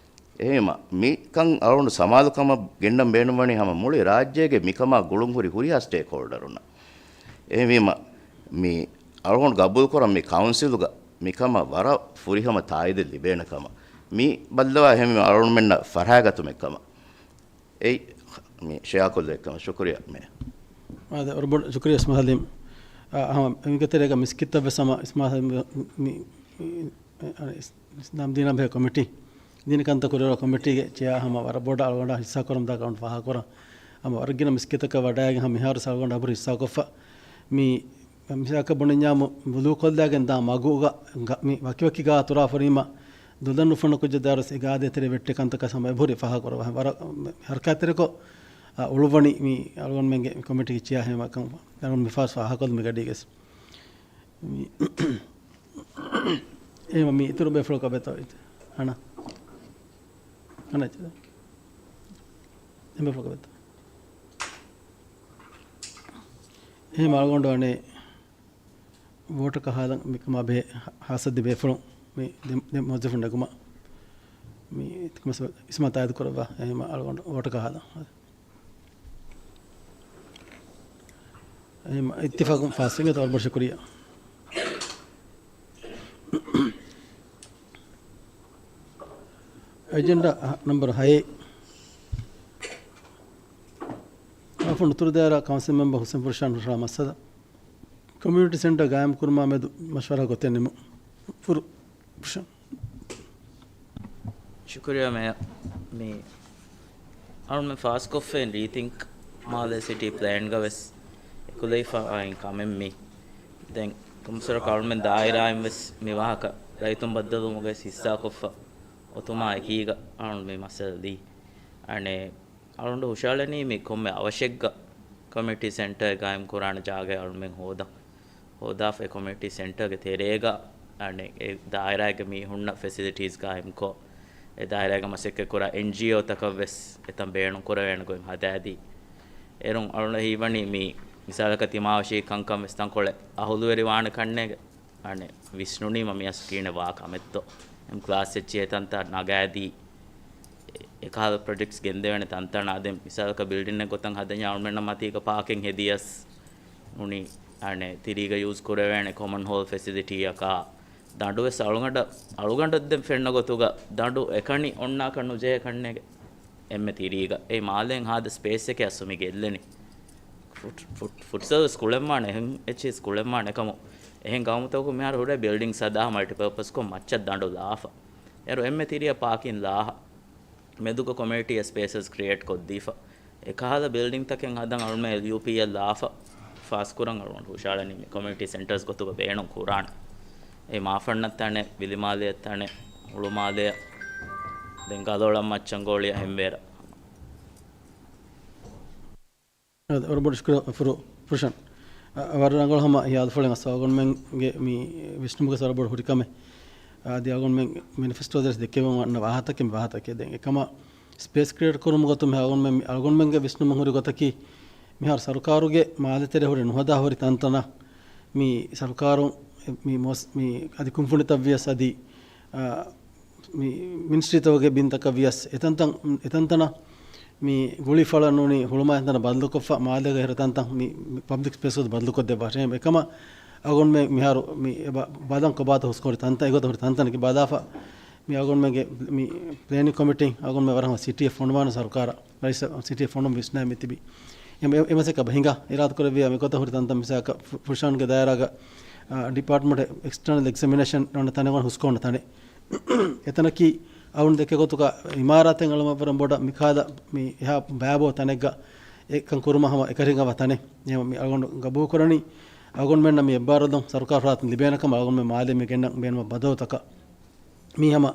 އެހެންވީމަ، މިކަން އަޅުގަނޑު ސަމާލުކަމަށް ގެންނަން ބޭނުންވަނީ ހަމަ މުޅި ރާއްޖޭގެ މިކަމާ ގުޅުންހުރި ހުރިހާ ސްޓޭކްހޯލްޑަރުންނަށް. އެހެންވީމަ، މި އަޅުގަނޑު ގަބޫލުކުރަން މި ކައުންސިލުގަ މިކަމަށް ވަރަށް ފުރިހަމަ ތާއީދެއް ލިބޭނެ ކަމަށް. މި ބައްލަވާ އެހެންވީމަ އަޅުގަނޑުމެންނަށް ފަރާގަތުމެއް ކަމަށް. އެއީ މި ޝެއާކޮށްލެވޭ ކަމަށް. ޝުކުރިޔާ މޭޔަރ. އާދެ، ވަރަށް ބޮޑަށް ޝުކުރިޔާ އިސްމާ ސަލީމް. އާ، ހަމަ މީގެ ތެރޭގަ މިސްކިތަށް ވެސް ހަމަ އިސްމާ ސަލީމް މި، މި، އަނެއް އިސް-، އިސްލާމް ދީނާ ބެހޭ ކޮމިޓީ، ދީނީ ކަންތައް ކުރިއަރާ ކޮމިޓީގެ ޗެއާ ހަމަ ވަރަށް ބޮޑަށް އަޅުގަނޑާ ހިއްސާ ކުރަމުންދާ ކަމަށް ފާހަގަކުރަން. ހަމަ ވަރަށް ގިނަ މިސްކިތަކަށް ވަޑައިގެން ހަމަ މިހާރު ވެސް އަޅުގަނޑު އަބުރި ހިއްސާކޮށްފަ. މި މިސާލަކަށް ބުނަންޏާމު ބުލޫކޮށްލައިގެން ދާ މަގުގަ މި ވަކިވަކި ގާ އަތުރާ ފުރީމަ ދުލަން ނުފުންނަ ކުއްޖަށް ދާއިރުވެސް އެ ގާދޭ ތެރޭ ވެއްޓި ކަންތަކަށް ހަމަ އެބަހުރި ފާހަގަކުރައްވާ. ވަރަށް ހަރަކާތްތެރިކޮށް، އާ، އުޅުއްވަނީ މި އަޅުގަނޑުމެންގެ ކޮމިޓީގެ ޗެއާ ހެމަކަން އަޅުގަނޑު މި ފާސް ފާހަކޮށްލުމުގެ ގަޑީގަސް. މި، އެހެންވީމަ މި އިތުރު ބޭފުޅަކަށް ބެތޯ އަނަ. އަނަ އެއްޗެއް. އެ ބޭފުޅަކަށް ބެތޯ. އެހެން އަޅުގަނޑު އަނެއް ވޯޓަކަށް ހާލަން މިކަމާ ބެހޭ ހާއްސަ ދެ ބޭފުޅުން މި ދެ، ދެ މުވައްޒަފުން ނެގުމަށް މި އިސްމާ ތާއީދު ކުރައްވާ. އެހެން އަޅުގަނޑު ވޯޓަކަށް ހާލަން. އެހެން އިއްތިފާޤުން ފާސްވިގެން ވަރަށް ބޮޑަށް ޝުކުރިއްޔާ. އެޖެންޑާ ނަމްބަރު ހައެއް، އަފުން އުތުރުދޭއަރާ ކައުންސިލް މެމްބަރ ހުސެންފުރު ޝާން ހުށަހަޅާ މައްސަލަ، ކޮމިއުނިޓީ ސެންޓަރ ގާއިމް ކުރުމާ މެދު މަޝްވަރާ ގޮތެއް ނިމުން. ފުރު-، ޝާން. ޝުކުރިއްޔާ މޭޔަރ. މި އަޅުމެން ފާސްކޮށްފައި ރީތިންކް މާލޭ ސިޓީ ޕްލޭންގަ ވެސް އެކުލެވިފައި ކަމެއް މި. ދެން ކޮންމެސްވަރަކަށް އަޅުމެން ދާއިރާއިން ވެސް މި ވާހަކަ ރައްޔިތުން ބައްދަލުވުމުގަ ވެސް ހިއްސާކޮށްފަ އޮތުމާ އެކީގަ އަޅުން މި މައްސަލަ ދީ. އަނެއް އަޅުން ހުށަހަޅަނީ މި ކޮންމެ އަވަށެއްގަ ކޮމިއުނިޓީ ސެންޓަރ ގާއިމް ކުރާނެ ޖާގައެއް އަޅުމެން ހޯދަން. ހޯދާފަ އެ ކޮމިއުނިޓީ ސެންޓަރގެ ތެރޭގަ އަނެއް އެ ދާއިރާގެ މީހުންނަށް ފެސިލިޓީސް ގާއިމްކޮށް، އެ ދާއިރާގަ މަސައްކަތްކުރާ އެންޖީއޯތަކަށްވެސް އެތަން ބޭނުންކުރެވޭނެ ގޮތް ހަދާދީ. އޭރުން އަޅުގަނޑަށް ހީވަނީ މި މިސާލަކަށް ތިމާވަށީ ކަންކަން ވެސް ތަންކޮޅެއް އަހުލުވެރިވާނެ ކަންނޭގެ. އަނެއް ވިސްނުނީމަ މިއަސް ކީނެ ވާ ކަމެއްތޯ. އެމް ކްލާސް އެއްޗެހި ތަންތާ ނަގާދީ، އެކަހަލަ ޕްރޮޖެކްޓްސް ގެންދެވޭނެ ތަންތަނާ ދެން މިސާލަކަށް ބިލްޑިންއެއް ގޮތަށް ހަދަންޏާ އަޅުމެންނަށް މަތީގަ ޕާކިން ހެދިޔަސް ނޫނީ އަނެއް ތިރީގަ ޔޫޒް ކުރެވޭނެ ކޮމަން ހޯލް ފެސިލިޓީއަކާ ދަނޑުވެސް އަޅުގަނޑަށް، އަޅުގަނޑަށް ދެން ފެންނަ ގޮތުގަ ދަނޑު އެކަނި އޮންނާކަށް ނުޖެހޭ ކަންނޭގެ. އެންމެ ތިރީގަ އެ މާލޭން ހާދަ ސްޕޭސްއެކޭ އަސް މި ގެއްލެނީ. ފުޓް، ފުޓް، ފުޓްސަލް ވެސް ކުޅެންވާނެ، އެހެން އެއްޗެހި ވެސް ކުޅެންވާނެ ކަމު. އެހެން ގައުމުތަކުން މިހާރު ހުރޭ ބިލްޑިންގް ސަދާ މަލްޓިޕާޕަސްކޮށް މައްޗަށް ދަނޑު ލާފަ. އޭރު އެންމެ ތިރިއަށް ޕާކިން ލާހަ. މެދުގަ ކޮމިއުނިޓީ ސްޕޭސަސް ކްރިއޭޓް ކޮށްދީފަ. އެކަހަލަ ބިލްޑިންގްތަކެއް ހަދަން އަޅުމެ ޔޫޕީއެލް ލާފަ ފާސްކުރަން އަޅުގަނޑު ހުށައަޅަނީ މި ކޮމިއުނިޓީ ސެންޓަރސް ގޮތުގަ ބޭނުން ކުރާނެ. އެ މާފަންނަށް ތަނެއް، ވިލިމާލެއަށް ތަނެއް، ހުޅުމާލެއަށް، ދެން ގަލޮޅަށް މައްޗަންގޯޅިއަށް ހެންވޭރަށް. އަދި ވަރަށް ބޮޑަށް ޝުކުރިއްޔާ ފުރު، ފުރުޝަން. އަ، ވަރަށް ރަނގަޅު ހަމަ ހިޔާލުފުޅެއް އަސް އަޅުގަނޑުމެންގެ މި ވިސްނުމުގެ ވަރަށް ބޮޑު ހުރި ކަމެއް. އަ، އަދި އަޅުގަނޑުމެން މެނިފެސްޓޯ ދެސް ދެއްކެވެމުން ވަންނަ ވާހަތަކެއް މި ވާހަތަކެއް ދެން. އެކަމަށް ސްޕޭސް ކްރިއޭޓް ކުރުމުގެ ގޮތުން އަޅުގަނޑުމެން، އަޅުގަނޑުމެންގެ ވިސްނުމުން ހުރި ގޮތަކީ، މިހާރު ސަރުކާރުގެ މާލެ ތެރެ ހުރި ނުހަދާ ހުރި ތަންތަނަށް މި ސަރުކާރުން މި މޮސް، މި އަދި ކުންފުނިތައް ވިޔަސް އަދި، އާ، މި މިނިސްޓްރީތަކުގެ ބިންތަކަށް ވިޔަސް އެތަންތަން، އެތަންތަނަށް މި ގުޅިފަޅަށް ނޫނީ ހުޅުމާލެ ތަންތަނަށް ބަދަލުކޮށްފަ، މާލޭގަ ހިރަ ތަންތަން މި، މި ޕަބްލިކް ސްޕޭސް ގޮތަށް ބަދަލުކޮށްދެއްވާށޭ. އެކަމަށް އަޅުގަނޑުމެން މިހާރު މި އެބަ، ބަލަން ކޮބާތޯ ހުސްކޮށް ހުރި ތަންތަން، އެގޮތަށް ހުރި ތަންތަނަކީ ބަލާފަ، މި އަޅުގަނޑުމެންގެ މި ޕްލޭނިން ކޮމިޓީން އަޅުގަނޑުމެން ވަރަށް ހަމަ ސިޓީއެއް ފޮނުވާނެ ސަރުކާރަށް، ރައީސް ސަ، ސިޓީއެއް ފޮނުވަން ވިސްނާ މި ތިބި. އެ، އެ، އެ މަސައްކަތް ބަ ހިނގާ އިރާދަ ކުރެއްވިޔާ މި ގޮތަށް ހުރި ތަންތަން މިސާލަކަށް ފު، ފުރުޝާންގެ ދާއިރާގަ، އާ، ޑިޕާޓްމަންޓް އެކްސްޓަރނަލް އެގްޒަމިނޭޝަން އޮންނަ ތަނެއް ހުސްކޮށް އޮންނަ ތަނެއް. އެތަނަކީ އަޅުގަނޑު ދެކޭ ގޮތުގަ އިމާރާތެއް އަޅުމަށް ވަރަށް ބޮޑަށް މިކާލަ މި އެހާ ބައިބޯ ތަނެއްގަ އެކަން ކުރުމަށް ހަމަ އެކަށީގެންވާ ތަނެއް. އެހެން މި އަޅުގަނޑު ގަބޫލުކުރަނީ އަޅުގަނޑުމެންނަށް މި އެއްބާރުލުން ސަރުކާރު ފަރާތުން ލިބޭނެ ކަމަށް އަޅުގަނޑުމެން މާލެ މި ގެންނަން ބޭނުންވާ ބަދަލުތަކަށް. މީ ހަމަ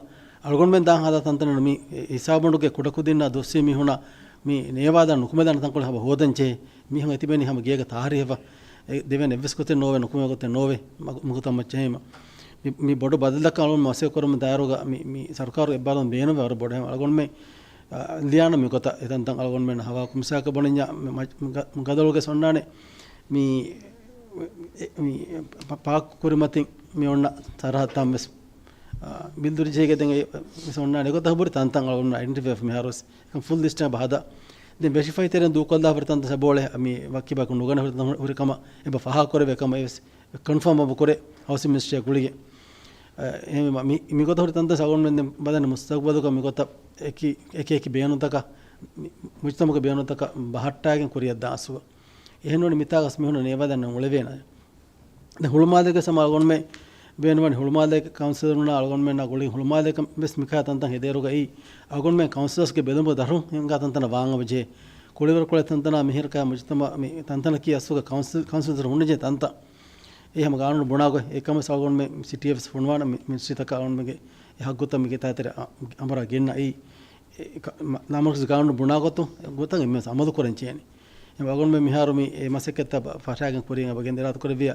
އަޅުގަނޑުމެން ދާން ހަދާ ތަންތަނަށް ނޫން، މި ހިސާބުނޑުގެ ކުޑަކުދިންނާ ދުއްސީ މީހުންނަށް މި ނޭވާދާން ނުކުމެދާނެ ތަންކޮޅެއް ހަމަ ހޯދަން ޖެހޭ. މީހުން އެތިބެނީ ހަމަ ގޭގެ ތާރީހެއް ދެވޭނެ އެއްވެސް ގޮތެއް ނޯވޭ، ނުކުމެ ގޮތެއް ނޯވޭ، މަގު، މަގުތައް މައްޗަށް ހީމަ. މި، މި ބޮޑު ބަދަލަކަށް އަޅުގަނޑު މަސައްކަތް ކުރަމުން ދާއިރުގަ މި، މި ސަރުކާރު އެއްބާރުލުން ބޭނުންވެ ވަރަށް ބޮޑު ހަމަ އަޅުގަނޑުމެން، އާ، ލިޔާނަމޭ ގޮތަށް އެތަންތަން އަޅުގަނޑުމެން ހަވާލުކޮށް މިސާލަކަށް ބުނަންޏާ މި، މަ، މި ގަ، މި ގަދަޅުގެ ސޮންނާނެ މި، މި ޕާ، ޕާކް ކުރިމަތިން މި އޮންނަ ސަރަހައްދުތައް ވެސް، އާ، ބިންދުރި ޖެހިގެން ދެން އެ، މި ސޮންނާނެ އެގޮތަށް ހުރި ތަންތަން އަޅުގަނޑު އައިޑެންޓިފައި މިހާރު ވެސް ފުލް ލިސްޓެއް ހަދާ. ދެން ވެށިފައި ތެރެއިން ދޫކޮށްލާފަ ހުރި ތަންތަން ސަބޯޅެ މި ވަކި ބަޔަކު ނުގަނެ ހުރި ތަން ހުރި ކަމަށް އެބަ ފާހަގަ ކުރެވޭ ކަމަށް އެވެސް ކޮންފާމް އެބަ ކުރޭ ހައުސިން މިނިސްޓްރީއާ ގުޅިގެން. އެ، އެހެންވީމަ މި، މިގޮތަށް ހުރި ތަންތަން އަޅުގަނޑުމެން ދެން ބަލަނީ މުސްތަގުބަލުގަ މިގޮތަށް އެކި، އެކި އެކި ބޭނުންތަކަށް، މި، މުޖްތަމަޢުގެ ބޭނުންތަކަށް ބަހައްޓާގެން ކުރިއަށް ދާން އަސްލު. އެހެންނޫނީ މިތާގަސް މީހުންނަށް ނޭވާދާން އުޅެވޭނެ. ދެން ހުޅުމާލޭގެ ސަމާ އަޅުގަނޑުމެން ބޭނުންވަނީ ހުޅުމާލޭގެ ކައުންސިލަރުންނާ އަޅުގަނޑުމެންނާ ގުޅި ހުޅުމާލޭގެ ވެސް މިކާ ތަންތަން ހެދޭއިރުގައި އަޅުގަނޑުމެން ކައުންސިލަރސްގެ ބެލުމުގެ ދަށުން ހިނގާ ތަންތަނަށް ވާން އަބަޖޭ. ކުޅިވަރުކޮޅެއް ތަންތަނާ މިހިރަކާ މުޖުތަމަ މި ތަންތަނަކީ އަސްލުގަ ކައުންސިލް، ކައުންސިލް ހުންނަޖެހޭ ތަންތަން. އެ ހަމަ ގާނޫނު ބުނާގޮތް އެކަމަށް އަޅުގަނޑުމެން ސިޓީއަށް ވެސް ފޮނުވާނަ މި، މިނިސްޓްރީތަކަށް އަޅުގަނޑުމެންގެ އެ ހައްގުތައް މިގެ ތާތެރެ އަ، އަނބުރާ ގެންނަ އެއީ. އެ، ކަ، މަ، ނަމަވެސް ގާނޫނު ބުނާ ގޮތުން ގޮތަށް އެންމެން އަމަލު ކުރަން ޖެހޭނެ. އެ އަޅުގަނޑުމެން މިހާރު މި އެ މަސައްކަތްތައް ފަށާގެން ކުރިޔަށް އެބަ ގެންދަ އިރާދަ ކުރެއްވިޔާ،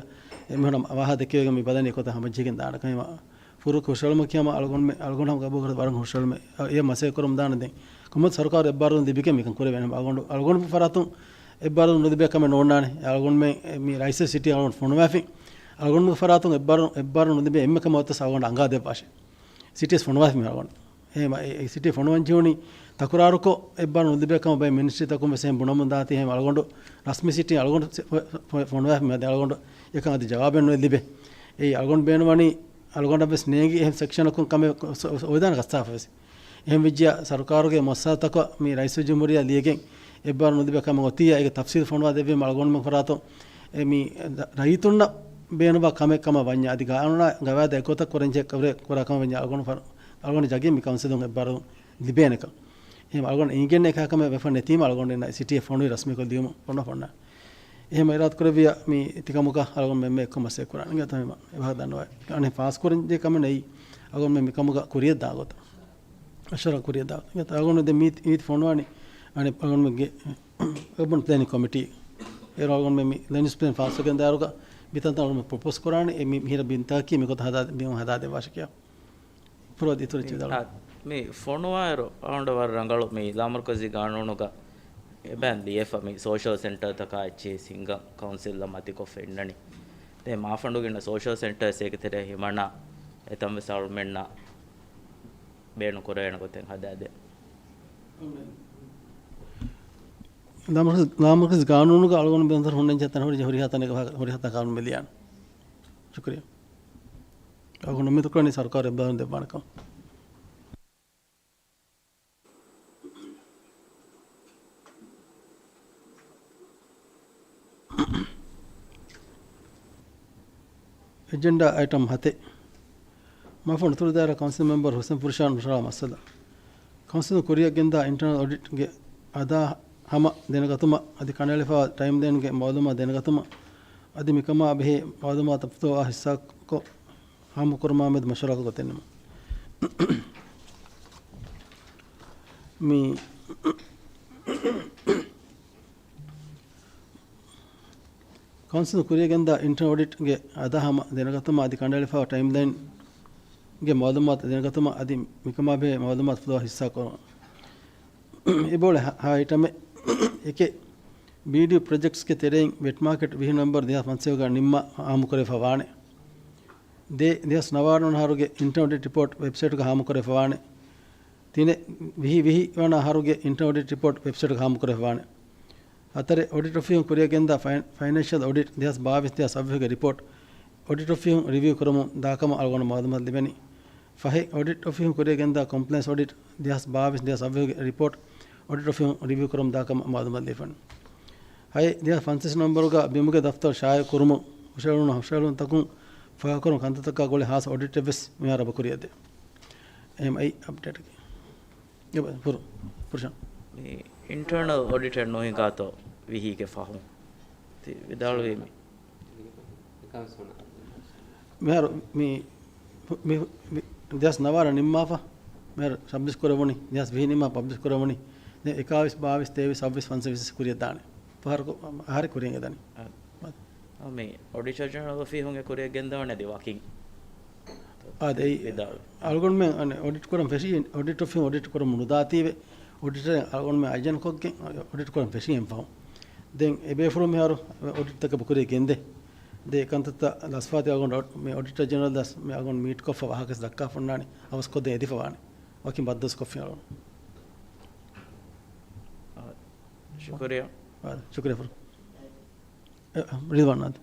އެ މިހުނަ ވާހަކަ ދެކެވިގެން މި ބަލަނީ ކޮތަ ހަމަޖެހިގެން ދާނެ ކަމެއް. ފުރު ކުށަޅުމަކީ ހަމަ އަޅުގަނޑުމެ، އަޅުގަނޑު ހަމަ ގަބޫލު ކުރަން ވަރަށް ހުށަޅުމެ. އެ މަސައްކަތް ކުރަމުން ދާނެ ދެން. ކޮންމެ ސަރުކާރު އެއްބާރުލުން ލިބިގެން މިކަން ކުރެވޭނެ. އަޅުގަނޑު، އަޅުގަނޑު ފަރާތުން އެއްބާރުލުން ނުލިބޭ ކަމެއް ނޯންނާނެ. އަޅުގަނޑުމެ މި ރައީސް ސިޓީ އަޅުގަނޑު ފޮނުވާފި. އަޅުގަނޑުގެ ފަރާތުން އެއްބާރު، އެއްބާރު ނުލިބޭ އެންމެ ކަމެއް އޮތަސް އަޅުގަނޑު އަނގާ ދެއްވާށޭ. ސިޓީއަސް ފޮނުވާފި މި އަޅުގަނޑު. އެހެން އެ، އެ ސިޓީ ފޮނުވަން ޖެހުނީ ތަކުރާރުކޮށް އެއްބާރު ނުލިބޭ ކަމަށް ބައެއް މިނިސްޓްރީތަކުން ވެސް އެހެން ބުނަމުން ދާތީ. އެހެން އަޅުގަނޑު ރަސްމީ ސިޓީ އަޅުގަނޑު ފޮ، ފޮ، ފޮނުވާފި މި އަދި އަޅުގަނޑު އެކަން އަދި ޖަވާބެއް ނުލިބޭ. އެއީ އަޅުގަނޑު ބޭނުންވަނީ އަޅުގަނޑަށް ވެސް ނޭނގި އެހެން ސެކްޝަނަކުން ކަމެއް އޮވެދާނެ ގަސްތާފަ ވެސް. އެހެން ވެއްޖިޔާ ސަރުކާރުގެ މުއައްސަސާތަކަށް މި ރައީސުލްޖުމްހޫރިއްޔާ ލިޔެގެން އެއްބާރު ނުލިބޭ ކަމެއް އޮތިއްޔާ އޭގެ ތަފްސީލް ފޮނުވާ ދެއްވީމަ އަޅުގަނޑުމެން ފަރާތުން އެ މި ރައްޔިތުންނަށް ބޭނުންވާ ކަމެއް ކަމަށް ވަންޏާ އަދި ގާނޫނާ ގަވާއިދާ އެއްގޮތަށް ކުރަންޖެހޭ ކުރާ ކަމަށް ވަންޏާ އަޅުގަނޑު ފަރ، އަޅުގަނޑު ޖަގައިން މި ކައުންސިލުން އެއްބާރު ލިބޭނެކަން. އެހެން އަޅުގަނޑު އެނގޭނެ އެކަހަލަ ކަމެއް ވެފަ ނެތީމަ އަޅުގަނޑު އެން އައި ސިޓީއެއް ފޮނުވި ރަސްމީކޮށް ލިޔުމަށް ފޮނު ފޮންނާ. އެހެން އިރާދަ ކުރެއްވިޔާ މި ތިކަމުގަ އަޅުގަނޑު މެންމެ އެއްކޮށް މަސައްކަތް ކުރާނެ. އިނގޭތޯ ހަމަ އެ ވާހަކަ ދަންނަވައި. އަނެއް ފާސްކުރަންޖެހޭ ކަމެއް ނެތް. އަޅުގަނޑު މެން މިކަމުގަ ކުރިޔަށް ދާ ގޮތަށް. އަށަރަ ކުރިޔަށް ދާ. އިނގޭތޯ އަޅުގަނޑު ދެން މީ، މީތި ފޮނުވާނީ. އަނެއް އަޅުގަނޑުމެންގެ އަރބަން ޕްލޭނިން ކޮމިޓީ. އޭރު އަޅުގަނޑު މެން މި ލެންޑް ޔޫސް ޕްލޭން ފާސްވެގެން ދާއިރުގަ މިތަންތަން އަޅުގަނޑު މެން ޕްރޮޕޯސް ކުރާނީ. އެ މި، މިހިރަ ބިންތަކަކީ މިގޮތަށް ހަދާ، ބިމުން ހަދާ ދެއްވާށޭ ކިޔާ. ފުރަތި އިތުރު މި، އާ، މި ފޮނުވާއިރު އަޅުގަނޑަށް ވަރަށް ރަނގަޅު މި ލާމަރުކަޒީ ގާނޫނުގަ އެބައިން ލިޔެފަ މި ސޯޝަލް ސެންޓަރތަކާ އެއްޗިހި ހިންގަން ކައުންސިލްއަށް މަތިކޮށްފަ އިންނަނީ. ދެން މާފަނޑުގެ އިންނަ ސޯޝަލް ސެންޓަރސް އޭގެ ތެރޭ ހިމަނާ އެތަން ވެސް އަޅުމެންނަށް ބޭނުން ކުރެވޭނެ ގޮތެއް ހަދާދޭ. ލާމަރުކަޒީ، ލާމަރުކަޒީ ގާނޫނުގަ އަޅުގަނޑު ބޭނުންތައް ހުންނަން ޖެހޭ ތަން ހުރި، ހުރިހާ ތަނެއްގަ ހުރިހާ ތަން ގާނޫނު މި ލިޔާނެ. ޝުކުރިއްޔާ. އަޅުގަނޑު އުއްމީދު ކުރަނީ ސަރުކާރު އެއްބައިވަރުން ދެއްވާނެ ކަމަށް. އެޖެންޑާ އައިޓަމް ހަތެއް. މާފަންޑު އުތުރު ދާއިރާ ކައުންސިލް މެމްބަރު ހުސެން ފުރުޝާން ހުށަހަޅާ މައްސަލަ. ކައުންސިލުން ކުރިއަށް ގެންދާ އިންޓަރނަލް އޮޑިޓްގެ އަދާ ހަމަ ދެނެގަތުމަށް އަދި ކަނޑައެޅިފައިވާ ޓައިމްލައިންގެ މައުލޫމާތު ދެނެގަތުމަށް އަދި މިކަމާ ބެހޭ މައުލޫމާތު ފުދުވާ ހިއްސާކޮށް ހާމަކުރުމާމެދު މަޝްވަރާކޮށް ގޮތެއް ނިމުން. މި ކައުންސިލުން ކުރިއަށް ގެންދާ އިންޓަރނަލް އޮޑިޓްގެ އަދާ ހަމަ ދެނެގަތުމަށް އަދި ކަނޑައެޅިފައިވާ ޓައިމްލައިންގެ މައުލޫމާތު ދެނެގަތުމަށް އަދި މިކަމާ ބެހޭ މައުލޫމާތު ފުދުވާ ހިއްސާކުރުން. އެބައުޅޭ ހަ-، ހަ އައިޓަމެއް. އެކެއް، ބީޑީ ޕްރޮޖެކްޓްސްގެ ތެރެއިން ވެޓް މާކެޓް ވިހި ނޮވެމްބަރު ދެހާސް ފަންސަވީސްގަ ނިންމާ ހާމަކުރެވިފަ ވާނެ. ދޭއް، ދެހާސް ނަވާރަ ވަނަ އަހަރުގެ އިންޓަރނަލް އޮޑިޓް ރިޕޯޓް ވެބްސައިޓްގަ ހާމަކުރެވިފަ ވާނެ. ތިނެއް، ވިހި ވިހި ވަނަ އަހަރުގެ އިންޓަރނަލް އޮޑިޓް ރިޕޯޓް ވެބްސައިޓްގަ ހާމަކުރެވިފަ ވާނެ. ހަތަރެއް، އޮޑިޓް އޮފީހުން ކުރިއަށް ގެންދާ ފައި-، ފައިނޭންޝަލް އޮޑިޓް ދެހާސް ބާވީސް ދެހާސް ސައްބީސްގެ ރިޕޯޓް އޮޑިޓް އޮފީހުން ރިވިއު ކުރަމުން ދާކަމަށް އަޅުގަނޑު މައުލޫމާތު ލިބެނީ. ފަހެއް، އޮޑިޓް އޮފީހުން ކުރިއަށް ގެންދާ ކޮމްޕްލަޔަންސް އޮޑިޓް ދެހާސް ބާވީސް ދެހާސް ސައްބީސްގެ ރިޕޯޓް އޮޑިޓް އޮފީހުން ރިވިއު ކުރަމުން ދާކަމަށް މައުލޫމާތު ލިބިފަ ވަނީ. ހައެއް، ދެހާސް ފަންސަވީސް ނޮވެމްބަރުގަ ބިމުގެ ދަފްތަރު ޝާއިޢު ކުރުމުން ހުށަހެޅުނު ހުށަހެޅުންތަކުން ފާހަގަކުރުން ކަންތައްތަކާ ގުޅި ހާސް އޮޑިޓެއްވެސް މިހާރު އެބަ ކުރިއަށް ދޭ. އެހެން އައި އަޕްޑޭޓަކީ. އެބަ ފުރު-، ފުރުޝާން. މި އިންޓަރނަލް އޮޑިޓެއް ނުހިނގާތޯ ވިހީގެ ފަހުން ތި ވިދާޅުވީ މި. މިހާރު މި، މި، މި ދެހާސް ނަވާރަ ނިންމާފަ، މިހާރު ސަބްމިޓް ކުރެވުނީ، ދެހާސް ވިހި ނިންމާ ޕަބްލިޝް ކުރެވުނީ. ދެން އެކާވީސް، ބާވީސް، ތޭވީސް، ސައްބީސް، ފަންސަވީސް ކުރިއަށް ދާނެ. ފަހަރަކު އަހަރެއް ކުރިއަށް އެދަނީ. އާ. މި އޮޑިޓަރ ޖެނެރަލް އޮފީހުން އެ ކުރިއަށް ގެންދަވަނީ އަދި ވަކިން. އާދެ، އެއީ ވިދާޅު. އަޅުގަނޑުމެން އަނެއް އޮޑިޓް ކުރަން ފެށީ، އޮޑިޓް އޮފީހުން އޮޑިޓް ކުރަމުން ނުދާތީވެ، އޮޑިޓަރ އަޅުގަނޑުމެން އައިޖަން ކޮށްގެން އޮޑިޓް ކުރަން ފެށީ އެން ފަހުން. ދެން އެބޭފުޅުން މިހާރު އޮޑިޓްތަކެއް ކުރިއަށް ގެންދޭ. ދެން އެކަންތައްތައް ލަސްފާތި އަޅުގަނޑު މި އޮޑިޓަރ ޖެނެރަލް ދަސް މި އަޅުގަނޑު މީޓް ކޮށްފަ ވާހަކަ ދައްކާފަ އޮންނާނެ އަވަސްކޮށްދޭން އެދިފަ ވާނެ. ވަކިން ބައްދަލުވެސް ކޮށްފިން އަޅުގަނޑު. ޝުކުރިއްޔާ. އާ، ޝުކުރިއްޔާ ފުރު. އެ، ރިޟްވާން އާދެ.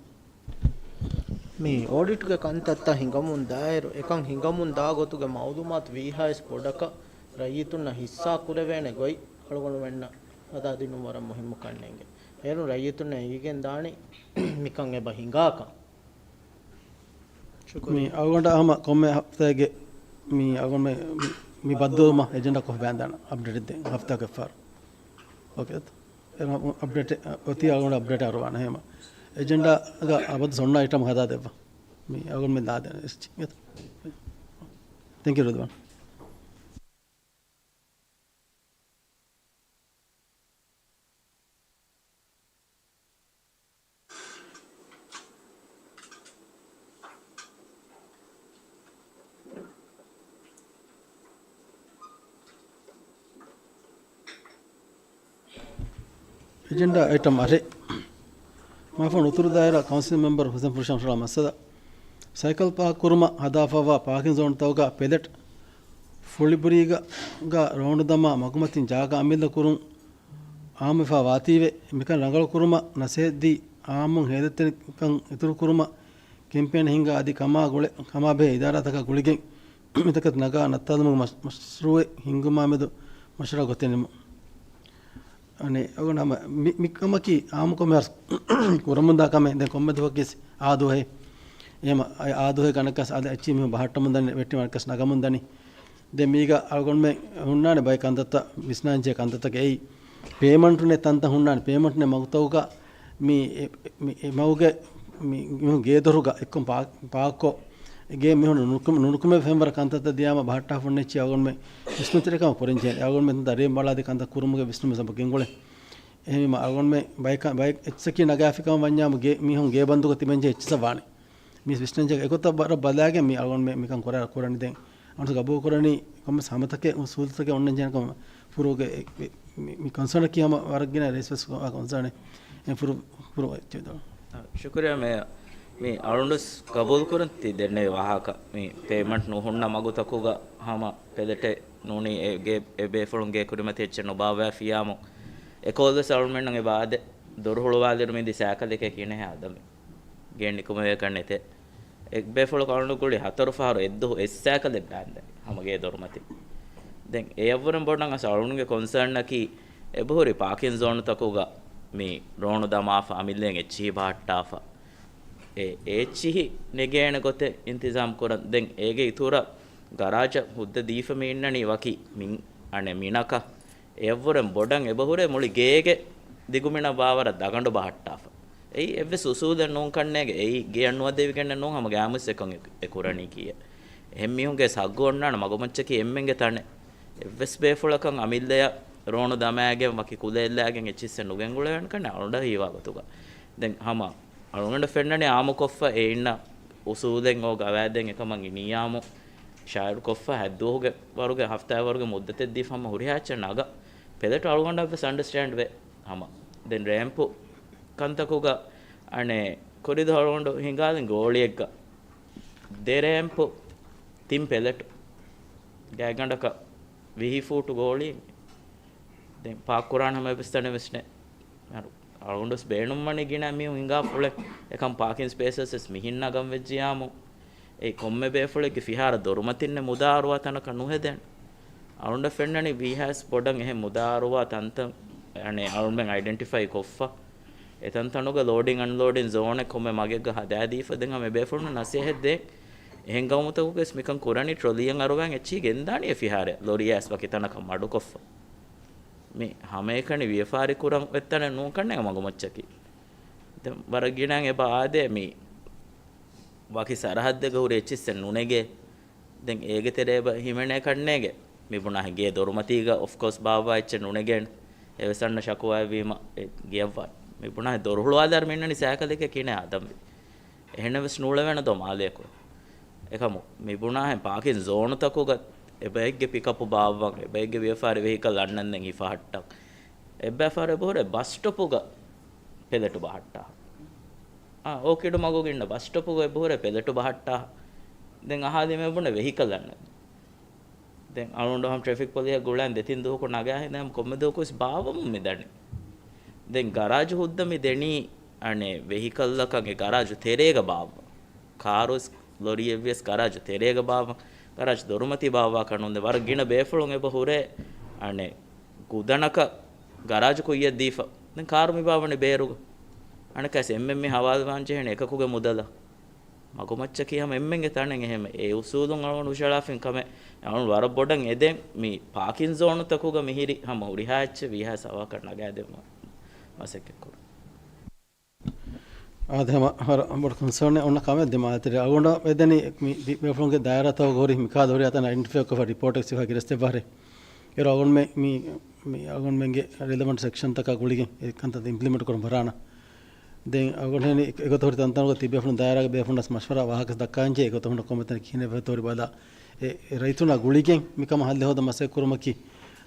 މި އޮޑިޓްގެ ކަންތައްތައް ހިނގަމުން ދާއިރު، އެކަން ހިނގަމުން ދާ ގޮތުގެ މައުލޫމާތު ވީހާވެސް ބޮޑަކަށް ރައްޔިތުންނަށް ހިއްސާ ކުރެވޭނެ ގޮތް އަޅުގަނޑުމެންނަށް ހަދާދިނުން ވަރަށް މުހިއްމު ކަންނޭނގެ. އޭރުން ރައްޔިތުންނަށް އެނގިގެން ދާނީ މިކަން އެބަ ހިނގާކަން. ޝުކުރިއްޔާ. މި އަޅުގަނޑަށް ހަމަ ކޮންމެ ހަފްތާގެ މި އަޅުގަނޑުމެ މި، މި ބައްދަލުވުމަށް އެޖެންޑާ ކޮށް ބޭންދާނަ އަޕްޑޭޓެއް ދޭން ހަފްތާގެ ފަހަރު. އޯކޭ. އެ އަޕްޑޭޓެއް އޮތީ އަޅުގަނޑު އަޕްޑޭޓް އަރުވާނެ ހޭމަ. އެޖެންޑާގަ އަބަދު ސޮންނާ އައިޓަމް ހަދާ ދެއްވާ. މި އަޅުގަނޑުމެ ލާދޭނެ. ތެންކް ޔޫ ރިޟްވާން. އެޖެންޑާ އައިޓަމް އަށެއް. މާފަންޑު އުތުރު ދާއިރާ ކައުންސިލް މެމްބަރު ހުސެން ފުރުޝާން ހުށަހަޅާ މައްސަލަ، ސައިކަލް ޕާކް ކުރުމަށް ހަދާފައިވާ ޕާކިން ޒޯންތަކުގަ ޕެލެޓް ފުޅިބުރީގަ، ގަ ރޯނުދަމާ މަގުމަތިން ޖާގަ އަމިއްލަ ކުރުން އާއްމުވެފަ ވާތީވެ، މިކަން ރަނގަޅުކުރުމަށް ނަސޭހަތްދީ، އާއްމުން ހޭދަތެރިކަން އިތުރުކުރުމަށް ކެމްޕޭން ހިންގާ އަދި ކަމާ ގުޅެ، ކަމާބެހޭ އިދާރާތަކާ ގުޅިގެން މިތަކެތި ނަގާ ނައްތާލުމުގެ މަޝް-، މަޝްރޫއެއް ހިންގުމާމެދު މަޝްވަރާ ގޮތެއް ނިމުން. އަނެއް އަޅުގަނޑު ހަމަ މި، މި ކަމަކީ އާއްމުކޮށް މިހާރު ކުރަމުންދާ ކަމެއް. ދެން ކޮންމެ ދުވަހަކީ އާދުވަހެއް. އެހެމަ އާދުވަހެއް ގަނޑަކަސް އަދި އެއްޗިހި މީހުން ބަހައްޓަމުން ދަނީ، ވެއްޓި ގަނޑަކަސް ނަގަމުން ދަނީ. ދެން މީގަ އަޅުގަނޑުމެން ހުންނާނެ ބައެއް ކަންތައްތައް، ވިސްނާންޖެހޭ ކަންތައްތަކެއް. އެއީ ޕޭމަންޓުނެއް ތަންތަން ހުންނާނެ. ޕޭމަންޓުނެއް މަގުތަކުގަ މި، އެ، މި، އެ މަގުގެ މި، މީހުން ގޭދޮރުގަ އެއްކޮށް ޕާ-، ޕާކްކޮށް، ގޭ މީހުން ނުކުމެ، ނުނުކުމެ ފެންވަރަށް ކަންތައްތައް ދިޔާމަ ބަހައްޓާފަ ހުންނެއްޗި އަޅުގަނޑުމެން ވިސްނުންތެރިކަމަށް ކުރަންޖެހޭ. އަޅުގަނޑުމެން ދަރިން ބަޅާދި ކަންތައް ކުރުމުގެ ވިސްނުމެއް ސަބަ ގެންގުޅޭ. އެހެންވީމަ އަޅުގަނޑުމެން ބައެއް ކަ-، ބައެއް އެއްޗަކީ ނަގާފި ކަމަށް ވަންޏާމު ގޭ މީހުން ގޭ ބަންދުގަ ތިބެންޖެހޭ އެއްޗިއްސަށް ވާނެ. މީސް ވިސްނަންޖެހޭ އެގޮތަށް ވަރަށް ބަލާގެން މި އަޅުގަނޑުމެން މިކަން ކުރާ، ކުރަނީ. ދެން އަންސަ ގަބޫލު ކުރަނީ ކޮންމެސް ހަމަތަކެއް އުސޫލުތަކެއް އޮންނަން ޖެހޭނެ ކަމަށް ފުރުގެ މި، މި ކޮންސާނަކީ ހަމަ ވަރަށް ގިނަ ރޭސް ވެސް ކޮންސާނެއް ފުރު، ފުރު އެއްޗެއް ދޯ. ޝުކުރިއްޔާ މޭޔަރ. މި އަޅުނޑުސް ގަބޫލު ކުރަން ތި ދެންނެވި ވާހަކަ. މި ޕޭމަންޓް ނުހުންނަ މަގުތަކުގަ ހަމަ ޕެލެޓެއް ނޫނީ އެ ގޭ، އެ ބޭފުޅުން ގޭ ކުރިމަތި އެއްޗެއް ނުބާއްވާފިޔާމު. އެކޯލް ވެސް އަޅުމެންނަށް އެބަ އާދެ. ދޮރު ހުޅުވާލިއިރު މީ ދި ސައިކަލެކޭ ކިނެހެ އާދަމި. ގޭން ނިކުމެވޭކަށް ނެތޭ. އެއްބޭފުޅަކު އަޅުނޑު ގުޅި ހަތަރު ފަހަރު އެއްދުވަހު އެއް ސައިކަލެއް ބާންދެނީ ހަމަ ގޭ ދޮރުމަތި. ދެން އެޔަށްވުރެން ބޮޑަށް އަސް އަޅުންގެ ކޮންސާނަކީ އެބަހުރި ޕާކިން ޒޯނުތަކުގަ މި ރޯނު ދަމާފަ އަމިއްލައިން އެއްޗިހި ބަހައްޓާފަ. އެ އެއްޗިހި ނެގޭނެ ގޮތެއް އިންތިޒާމް ކުރަން. ދެން އޭގެ އިތުރަށް ގަރާޖަށް ހުއްދަ ދީފަ މި އިންނަނީ ވަކި މި، އަނެއް މިނަކަށް. އެޔަށްވުރެން ބޮޑަށް އެބަހުރޭ މުޅި ގޭގެ ދިގުމިނަށް ވާވަރަށް ދަގަނޑު ބަހައްޓާފަ. އެއީ އެއްވެސް އުސޫލެއް ނޫން ކަންނޭގެ. އެއީ ގެޔަށް ނުވަދެވިގެންނެއް ނޫން ހަމަ ގައިމުވެސް އެކަން އެ، އެ ކުރަނީ ކީއެއް. އެހެން މީހުންގެ ހައްގު އޮންނާނެ މަގުމައްޗަކީ އެންމެންގެ ތަނެއް. އެއްވެސް ބޭފުޅަކަށް އަމިއްލަޔަށް ރޯނު ދަމާގެން ވަކި ކުލައެއްލާގެން އެއްޗިއްސެއް ނުގެންގުޅެވޭނެ ކަންނޭ އަޅުގަނޑަށް ހީވާ ގޮތުގަ. ދެން ހަމަ އަޅުގަނޑަށް ފެންނަނީ އާއްމުކޮށްފަ އެ އިންނަ އުސޫލެއް އޯ ގަވާއިދެއް އެކަމަށް އިނިޔާމު ޝާއިރުކޮށްފަ ހަތްދުވަހުގެ ވަރުގެ ހަފްތާއެއް ވަރުގެ މުއްދަތެއް ދީފަ ހަމަ ހުރިހާ އެއްޗެއް ނަގާ. ޕެލެޓު އަޅުގަނޑަށްވެސް އަންޑަސްޓޭންޑް ވޭ. ހަމަ ދެން ރޭމްޕު ކަންތަކުގަ އަނެއް ކުރިދު އަޅުގަނޑު ހިނގާލިން ގޯޅިއެއްގަ ދެ ރޭމްޕު ތިން ޕެލެޓު ގާތްގަނޑަކަށް ވިހި ފޫޓު ގޯޅި. ދެން ޕާކް ކުރާނެ ހަމަ އެއްވެސް ތަނެއް ވެސް ނެތް. އަޅު-، އަޅުގަނޑުވެސް ބޭނުންވަނީ ގިނަ މީހުން ހިނގާ ފުޅެއް. އެކަމް ޕާކިން ސްޕޭސަސް ވެސް މިހިން ނަގަން ވެއްޖިޔާމު، އެ ކޮންމެ ބޭފުޅެއްގެ ފިހާރަ ދޮރުމަތިންނެއް މުދާ އަރުވާ ތަނަކަށް ނުހެދޭނެ. އަޅުގަނޑަށް ފެންނަނީ ވީހާވެސް ބޮޑަށް އެހެން މުދާ އަރުވާ ތަންތަން، އަނެއް އަޅުގަނޑުމެން އައިޑެންޓިފައި ކޮށްފަ، އެ ތަންތަނުގަ ލޯޑިން އަންލޯޑިން ޒޯނެއް ކޮންމެ މަގެއްގަ ހަދާދީފަ، ދެން ހަމަ އެ ބޭފުޅުންނަށް ނަސޭހަތް ދޭ. އެހެން ގައުމުތަކުގަވެސް މިކަން ކުރަނީ ޓްރޮލީއަށް އަރުވާން އެއްޗިހި ގެންދާނީ އެ ފިހާރައަށް ލޮރިއާސް ވަކި ތަނަކަށް މަޑުކޮށްފަ. މި ހަމައެކަނި ވިޔަފާރި ކުރަން އޮތް ތަނެއް ނޫން ކަންނޭނގެ މަގުމައްޗަކީ. ދެން ވަރަށް ގިނައިން އެބަ އާދޭ މި ވަކި ސަރަހައްދެއްގަ ހުރި އެއްޗިއްސެއް ނުނެގޭ. ދެން އޭގެ ތެރޭ އެބަ ހިމެނޭ ކަންނޭނގެ. މި ބުނާހެން ގޭ ދޮރުމަތީގަ އޮފްކޯސް ބާއްވާ އެއްޗެއް ނުނެގޭނެ. އެވެސް އަންނަ ޝަކުވާއެއް ވީމަ އެ ގެޔަށްވާނެ. މި ބުނާހެން ދޮރު ހުޅުވާލާއިރު މި އިންނަނީ ސައިކަލެކޭ ކިނެ އާދަމްވީ. އެހެންނެއް ވެސް ނޫޅެވޭނެ ދޯ މާލޭކޮށް. އެކަމު މި ބުނާހެން ޕާކިން ޒޯނުތަކުގަ އެބައެއްގެ ޕިކަޕު ބާއްވަން، އެބައެއްގެ ވިޔަފާރި ވެހިކަލް އަންނަންދެން ހިފަހައްޓަން. އެއްބައި ފަހަރު އެބަހުރޭ ބަސް ސްޓޮޕުގަ ޕެލެޓު ބަހައްޓާ. އާ، އޯކިޑު މަގުގަ އިންނަ ބަސް ސްޓޮޕުގަ އެބަހުރޭ ޕެލެޓު ބަހައްޓާ. ދެން އަހާލީމަ ބުނެ ވެހިކަލް އަންނަން. ދެން އަޅުގަނޑު ހަމަ ޓްރެފިކް ޕޮލިސްއަށް ގުޅާން ދެތިން ދުވަހަކު ނަގާ ހިނދާ ކޮންމެ ދުވަހަކުވެސް ބާއްވަމުން މި ދަނީ. ދެން ގަރާޖު ހުއްދަ މި ދެނީ އަނެއް ވެހިކަލްއަކަށް އެ ގަރާޖު ތެރޭގަ ބާއްވަން. ކާރުވެސް ލޮރީއެއްވިޔަސް ގަރާޖު ތެރޭގަ ބާއްވަން. ގަރާޖު ދޮރުމަތީ ބާއްވާކަށް ނޫން. ދެން ވަރަށް ގިނަ ބޭފުޅުން އެބަ ހުރޭ އަނެއް ގުދަނަކަށް ގަރާޖު ކުއްޔަށް ދީފަ. ދެން ކާރު މި ބާއްވަނީ ބޭރުގަ. އަނެއްކާވެސް އެންމެން މި ހަވާލުވާން ޖެހޭނެ އެކަކުގެ މުދަލަށް. މަގުމައްޗަކީ ހަމަ އެންމެންގެ ތަނެއް އެހެން. އެ އުސޫލުން އަޅުގަނޑު ހުށަހަޅާފިން ކަމެއް. އަޅުގަނޑު ވަރަށް ބޮޑަށް އެދެން މި ޕާކިން ޒޯނުތަކުގަ މިހިރި ހަމަ ހުރިހާ އެއްޗެއް ވީހާ ސަވާކަށް ނަގާދެއްވުމަށް މަސައްކަތް ކުރުން. އާދެ، ހަމަ ވަރަށް ބޮޑު ކޮންސާނެއް އޮންނަ ކަމެއް ދެ މާލެ ތެރޭ. އަޅުގަނޑަށް އެދެނީ މި ބޭފުޅުންގެ ދާއިރާތަކުގަ ހުރި މިކަހަލަ ހުރި އަތަން އައިޑެންޓިފައިކޮށްފަ ރިޕޯޓެއް ސިފަ ގިރަސްތެއް ވަހަރެ. އޭރު އަޅުގަނޑުމެން މި، މި އަޅުގަނޑުމެންގެ ރެލެވަންޓް ސެކްޝަންތަކާ ގުޅިގެން އެ ކަންތައް އިމްޕްލިމެންޓް ކުރަން ވަރާނަ. ދެން އަޅުގަނޑު އެ-، އެގޮތަށް ހުރި ތަންތަނުގަ ތިބޭފުޅުން ދާއިރާގެ ބޭފުޅުންނަސް މަޝްވަރާ ވާހަކަ ދައްކާންޖެހޭ އެގޮތަށް ހުންނަ ކޮންމެތަނަކީ ކިހިނެއް ވެ ތޯރި ބަލާ. އެ، އެ ރައްޔިތުންނާ ގުޅިގެން މިކަމަށް ހައްލެއް ހޯދަން މަސައްކަތް ކުރުމަކީ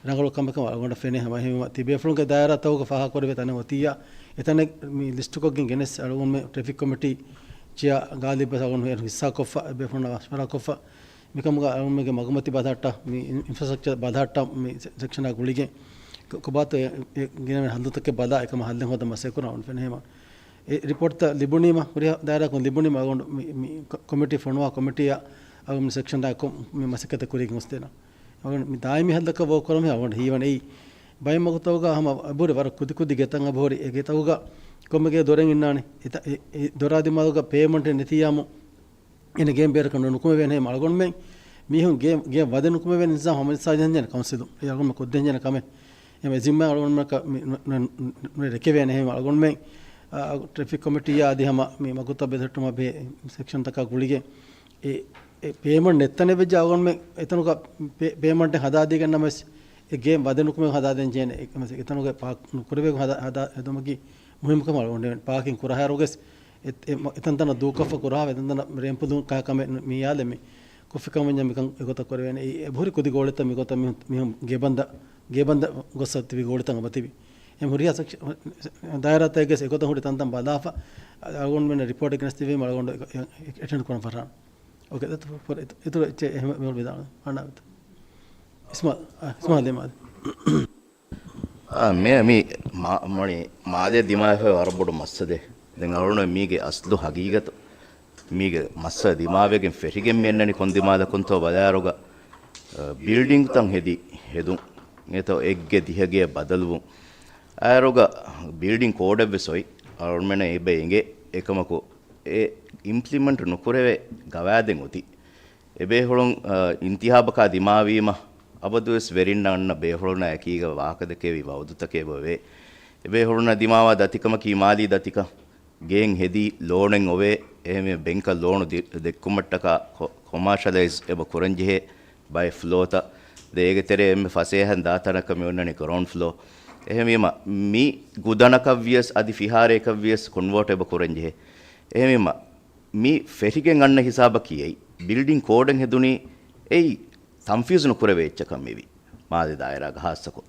ރަނގަޅު ކަމެއް ކަމަށް އަޅުގަނޑަށް ފެނޭ. ހަމަ އެހެންވީމަ ތިބޭފުޅުންގެ ދާއިރާތަކުގަ ފާހަގަކުރެވޭ ތަނެއް އޮތިއްޔާ، އެތަނެއް މި ލިސްޓުކޮށްގެން ގެނެސް އަޅުގަނޑުމެން ޓްރެފިކް ކޮމިޓީ ޗެއާ ގާލިބް ވެސް އަޅުގަނޑު ހިއްސާކޮށްފަ އެ ބޭފުޅުންނާ މަޝްވަރާކޮށްފަ. މިކަމުގަ އަޅުގަނޑުމެންގެ މަގުމަތި ބަލަހައްޓާ، މި އިން-، އިންފްރާސްޓްރަކްޗަރ ބަލަހައްޓާ، މި ސެ-، ސެކްޝަނާ ގުޅިގެން ކޮ-، ކޮބާތޯ އެ، އެ ގިނަވެން ހައްލުތަކެއް ބަލާ އެކަމަށް ހައްލެއް ހޯދަން މަސައްކަތް ކުރަން އަޅުގަނޑު ފެނޭ. ހަމަ އެ ރިޕޯޓްތައް ލިބުނީމަ، ހުރިހާ ދާއިރާއަކުން ލިބުނީމަ އަޅުގަނޑު މި، މި ކޮ-، ކޮމިޓީ ފޮނުވާ ކޮމިޓީއާ އަޅުގަނޑު މި ސެކްޝަން ދާއެކު މި މަސައްކަތެއް ކުރިގެން ގޮސްދޭނަން. އަޅުގަނޑު މި ދާއިމީ ހައްލަކަށް ވޯކް ކުރަމުން އަޅުގަނޑު ހީވަނީ އެއީ. ބައެއް މަގުތަކުގަ ހަމަ އެބަހުރި ވަރަށް ކުދިކުދި ގެތައް އެބަހުރި. އެ ގެތަކުގަ ކޮންމެ ގޭ ދޮރެއް އިންނާނެ. އެތަ-، އެ، އެ ދޮރާ ދިމާލުގަ ޕޭމަންޓެއް ނެތިއްޔާމު އޭނަ ގޭން ބޭރަކަށް ނު-، ނުކުމެވޭނެ. އަޅުގަނޑުމެން މީހުން ގޭ، ގޭ ވަދެ ނުކުމެވޭނެ ނިޒާމް ހަމަ ނިސާ ޖެހެންޖެހޭނެ ކައުންސިލުން. އެ އަޅުގަނޑުމެން ކޮށްދޭންޖެހޭނެ ކަމެއް. އެމަ ޒިންމާ އަޅުގަނޑުމެން ކަ-، މި-، ނު-، ނު-، ނު-، ނު-، ނު-، ރެކެވޭނެ. އެހެން އަޅުގަނޑުމެން، އާ، ޓްރެފިކް ކޮމިޓީއާ އަދި ހަމަ މި މަގުތައް ބެލެހެއްޓުމާ ބެހޭ ސެކްޝަންތަކާ ގުޅިގެން އެ، އެ ޕޭމަންޓް ނެތްތަނެއް ވެއްޖެ އަޅުގަނޑުމެން އެތަނުގަ ޕޭ-، ޕޭމަންޓެއް ހަދާދީގެން ނަމަވެސް އެ ގޭ ވަދެ ނުކުމެ ހަދާދޭން ޖެހޭނެ. އެ، އެތަނުގެ ޕާކް ނުކުރެވޭ ހަދާ، ހަދާ ހެދުމަކީ މުހިއްމު ކަމަށް އަޅުގަނޑު ފެނޭ. ޕާކިން ކުރާ ހާއިރުވެސް އެ، އެ، އެތަންތަނަށް ދޫކޮށްފަ ކުރާ، އެތަންތަނަށް ރޭމްޕު ދޫން ކާ ކަމެއް ނު-، މި ޔާލެ މި. ކޮށްފިކަމަށް މިކަން އެގޮތަށް ކުރެވޭނެ. އެ އެބަހުރި ކުދި ގޯޅިތައް މިގޮތަށް މިހުން، މިހުން ގެބަންދަ، ގެބަންދަ ގޮއްސަ ތިބި ގޯޅިތައް އެބަ ތިބި. އެ ހުރިހާ ސެކްޝ-، ދާއިރާތަކެއްގެ އެގޮތަށް ހުރި ތަންތަން ބަލާފަ، އަޅުގަނޑުމެން ރިޕޯޓެއް ގެނެސްދެވީމަ އަޅުގަނޑު އެ-، އެ-، އެޓެންޑް ކުރަން ފަށާނެ. އޯކޭ، ދެތު ފޮރ-، އިތު-، އިތުރު އެއްޗެއް އެހެން މި ވިދާޅު އަންނާވެތަ؟ އިސްމާ-، އަ، އިސްމާލް ދިމާލް. އާ، މި، މި މާ-، މަނި މާލެ ދިމާވެފަ ވަރަށް ބޮޑު މައްސަލައެއް. ދެން އަޅުގަނޑު މީގެ އަސްލު ހަގީގަތު މީގެ މައްސަލަ ދިމާވެގެން ފެށިގެން މި އަންނަނީ ކޮން ދިމާލަކުންތޯ ބަލާއިރުގަ، އަ، ބިލްޑިންގްތައް ހެދި ހެދުން. އެތޯ އެއްގެ ދިހަގެ ބަދަލުވުން. އައިރުގަ ބިލްޑިން ކޯޑެއްވެސް އޮތް. އަޅުގަނޑުމެންނަށް އެބަ އެނގޭ އެކަމަކު އެ އިމްޕްލިމެންޓް ނުކުރެވޭ ގަވާއިދެއް އޮތީ. އެބޭފުޅުން، އަ، އިންތިހާބަކާ ދިމާވީމަ، އަބަދުވެސް ވެރިންނަށް އަންނަ ބޭފުޅުންނާ އެކީގަ ވާހަކަދެކެވި ވައުދުތަކެއް އެބަވޭ. އެބޭފުޅުންނަށް ދިމާވާ ދަތިކަމަކީ މާލީ ދަތިކަން. ގޭން ހެދީ ލޯނެއް އޮވޭ. އެހެންވެ ބެންކަށް ލޯނު ދި-، ދެއްކުމަށްޓަކާ ކޮ-، ކޮމާޝަލައިޒް އެބަ ކުރަންޖެހޭ ބައެއް ފްލޯތައް. ދެ އޭގެ ތެރޭ އެންމެ ފަސޭހައިން ދާ ތަނަކަށް މި އޮންނަނީ ގްރައުންޑް ފްލޯ. އެހެންވީމަ މި ގުދަނަކަށްވިޔަސް އަދި ފިހާރައަކަށްވިޔަސް ކޮންވާޓް އެބަ ކުރަންޖެހޭ. އެހެންވީމަ މި ފެށިގެން އަންނަ ހިސާބަކީ އެއީ. ބިލްޑިން ކޯޑެއް ހެދުނީ އެއީ ތަންފީޒު ނުކުރެވޭ އެއްޗަކަށް މިވީ. މާލެ ދާއިރާގަ ހާއްސަކޮށް.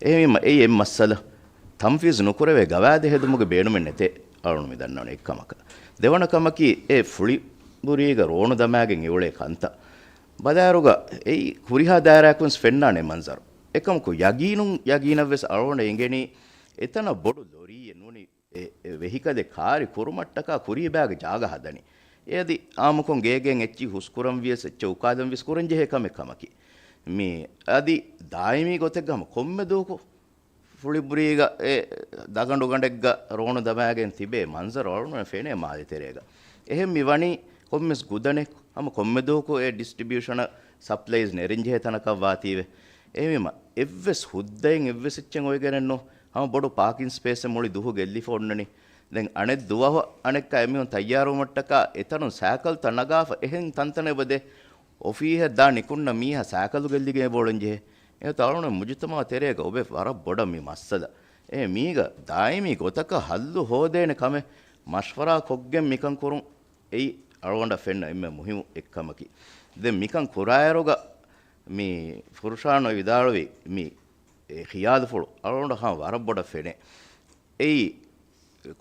އެހެންވީމަ އެއީ އެއް މައްސަލަ. ތަންފީޒު ނުކުރެވޭ ގަވާއިދެއް ހެދުމުގެ ބޭނުމެއް ނެތޭ އަޅުން މި ދަންނަވަނީ އެއްކަމަކަށް. ދެވަނަ ކަމަކީ އެ ފުޅިބުރީގަ ރޯނު ދަމާގެން އިވުޅޭ ކަންތައް. ބަލާއިރުގަ އެއީ ހުރިހާ ދާއިރާއަކުން ފެންނާނެ މަންޒަރު. އެކަމަކު ޔަގީނުން، ޔަގީނަށްވެސް އަޅުގަނޑަށް އެނގެނީ އެތަނަށް ބޮޑު ލޮރީއެއް ނޫނީ އެ، އެ ވެހިކަލެއް ކާރި ކުރުމަށްޓަކާ ކުރީބާގެ ޖާގަ ހަދަނީ. އެ އަދި އާއްމުކޮށް ގޭގެން އެއްޗިހި ހުސްކުރަން ވިޔަސް އެއްޗެއް އުކާލަން ވިޔަސް ކުރަންޖެހޭ ކަމެއް ކަމަކީ. މި އަދި ދާއިމީ ގޮތެއްގަ ހަމަ ކޮންމެ ދުވަހަކު ފުޅިބުރީގަ އެ ދަގަނޑުގަނޑެއްގަ ރޯނު ދަމާގެން ތިބޭ މަންޒަރު އަޅުގަނޑުމެން ފެނޭ މާލެ ތެރޭގަ. އެހެން މި ވަނީ ކޮންމެސް ގުދަނެއް ހަމަ ކޮންމެ ދުވަހަކު އެ ޑިސްޓްރިބިއުޝަނަށް ސަޕްލައިޒް ނެރެންޖެހޭ ތަނަކަށް ވާތީވެ. އެހެންވީމަ އެއްވެސް ހުއްދައެއް އެއްވެސް އެއްޗެއް އޮވެގެނެއްނު. ހަމަ ބޮޑު ޕާކިން ސްޕޭސެއް މުޅި ދުވަހު ގެއްލިފަ އޮންނަނީ. ދެން އަނެއް ދުވަހު އަނެއްކާ އެމީހުން ތައްޔާރުވުމަށްޓަކާ އެތަނުން ސައިކަލްތައް ނަގާފަ އެހެން ތަންތަނެއް އެބަދޭ. އޮފީހަށް ދާ ނިކުންނަ މީހާ ސައިކަލު ގެއްލިގެން އެބައުޅެން ޖެހޭ. އެހެންތަ އަޅުގަނޑު މުޖުތަމައު ތެރޭގަ އޮވޭ ވަރަށް ބޮޑަށް މި މައްސަލަ. އެ މީގަ ދާއިމީ ގޮތަކަށް ހައްލު ހޯދޭނެ ކަމެއް މަޝްވަރާ ކޮށްގެން މިކަން ކުރުން އެއީ އަޅުގަނޑަށް ފެންނަ އެންމެ މުހިއްމު އެއްކަމަކީ. ދެން މިކަން ކުރާއިރުގަ މި ފުރުޝާން ވިދާޅުވި މި އެ ޚިޔާލުފުޅު އަޅުގަނޑަށް ހަމަ ވަރަށް ބޮޑަށް ފެނޭ. އެއީ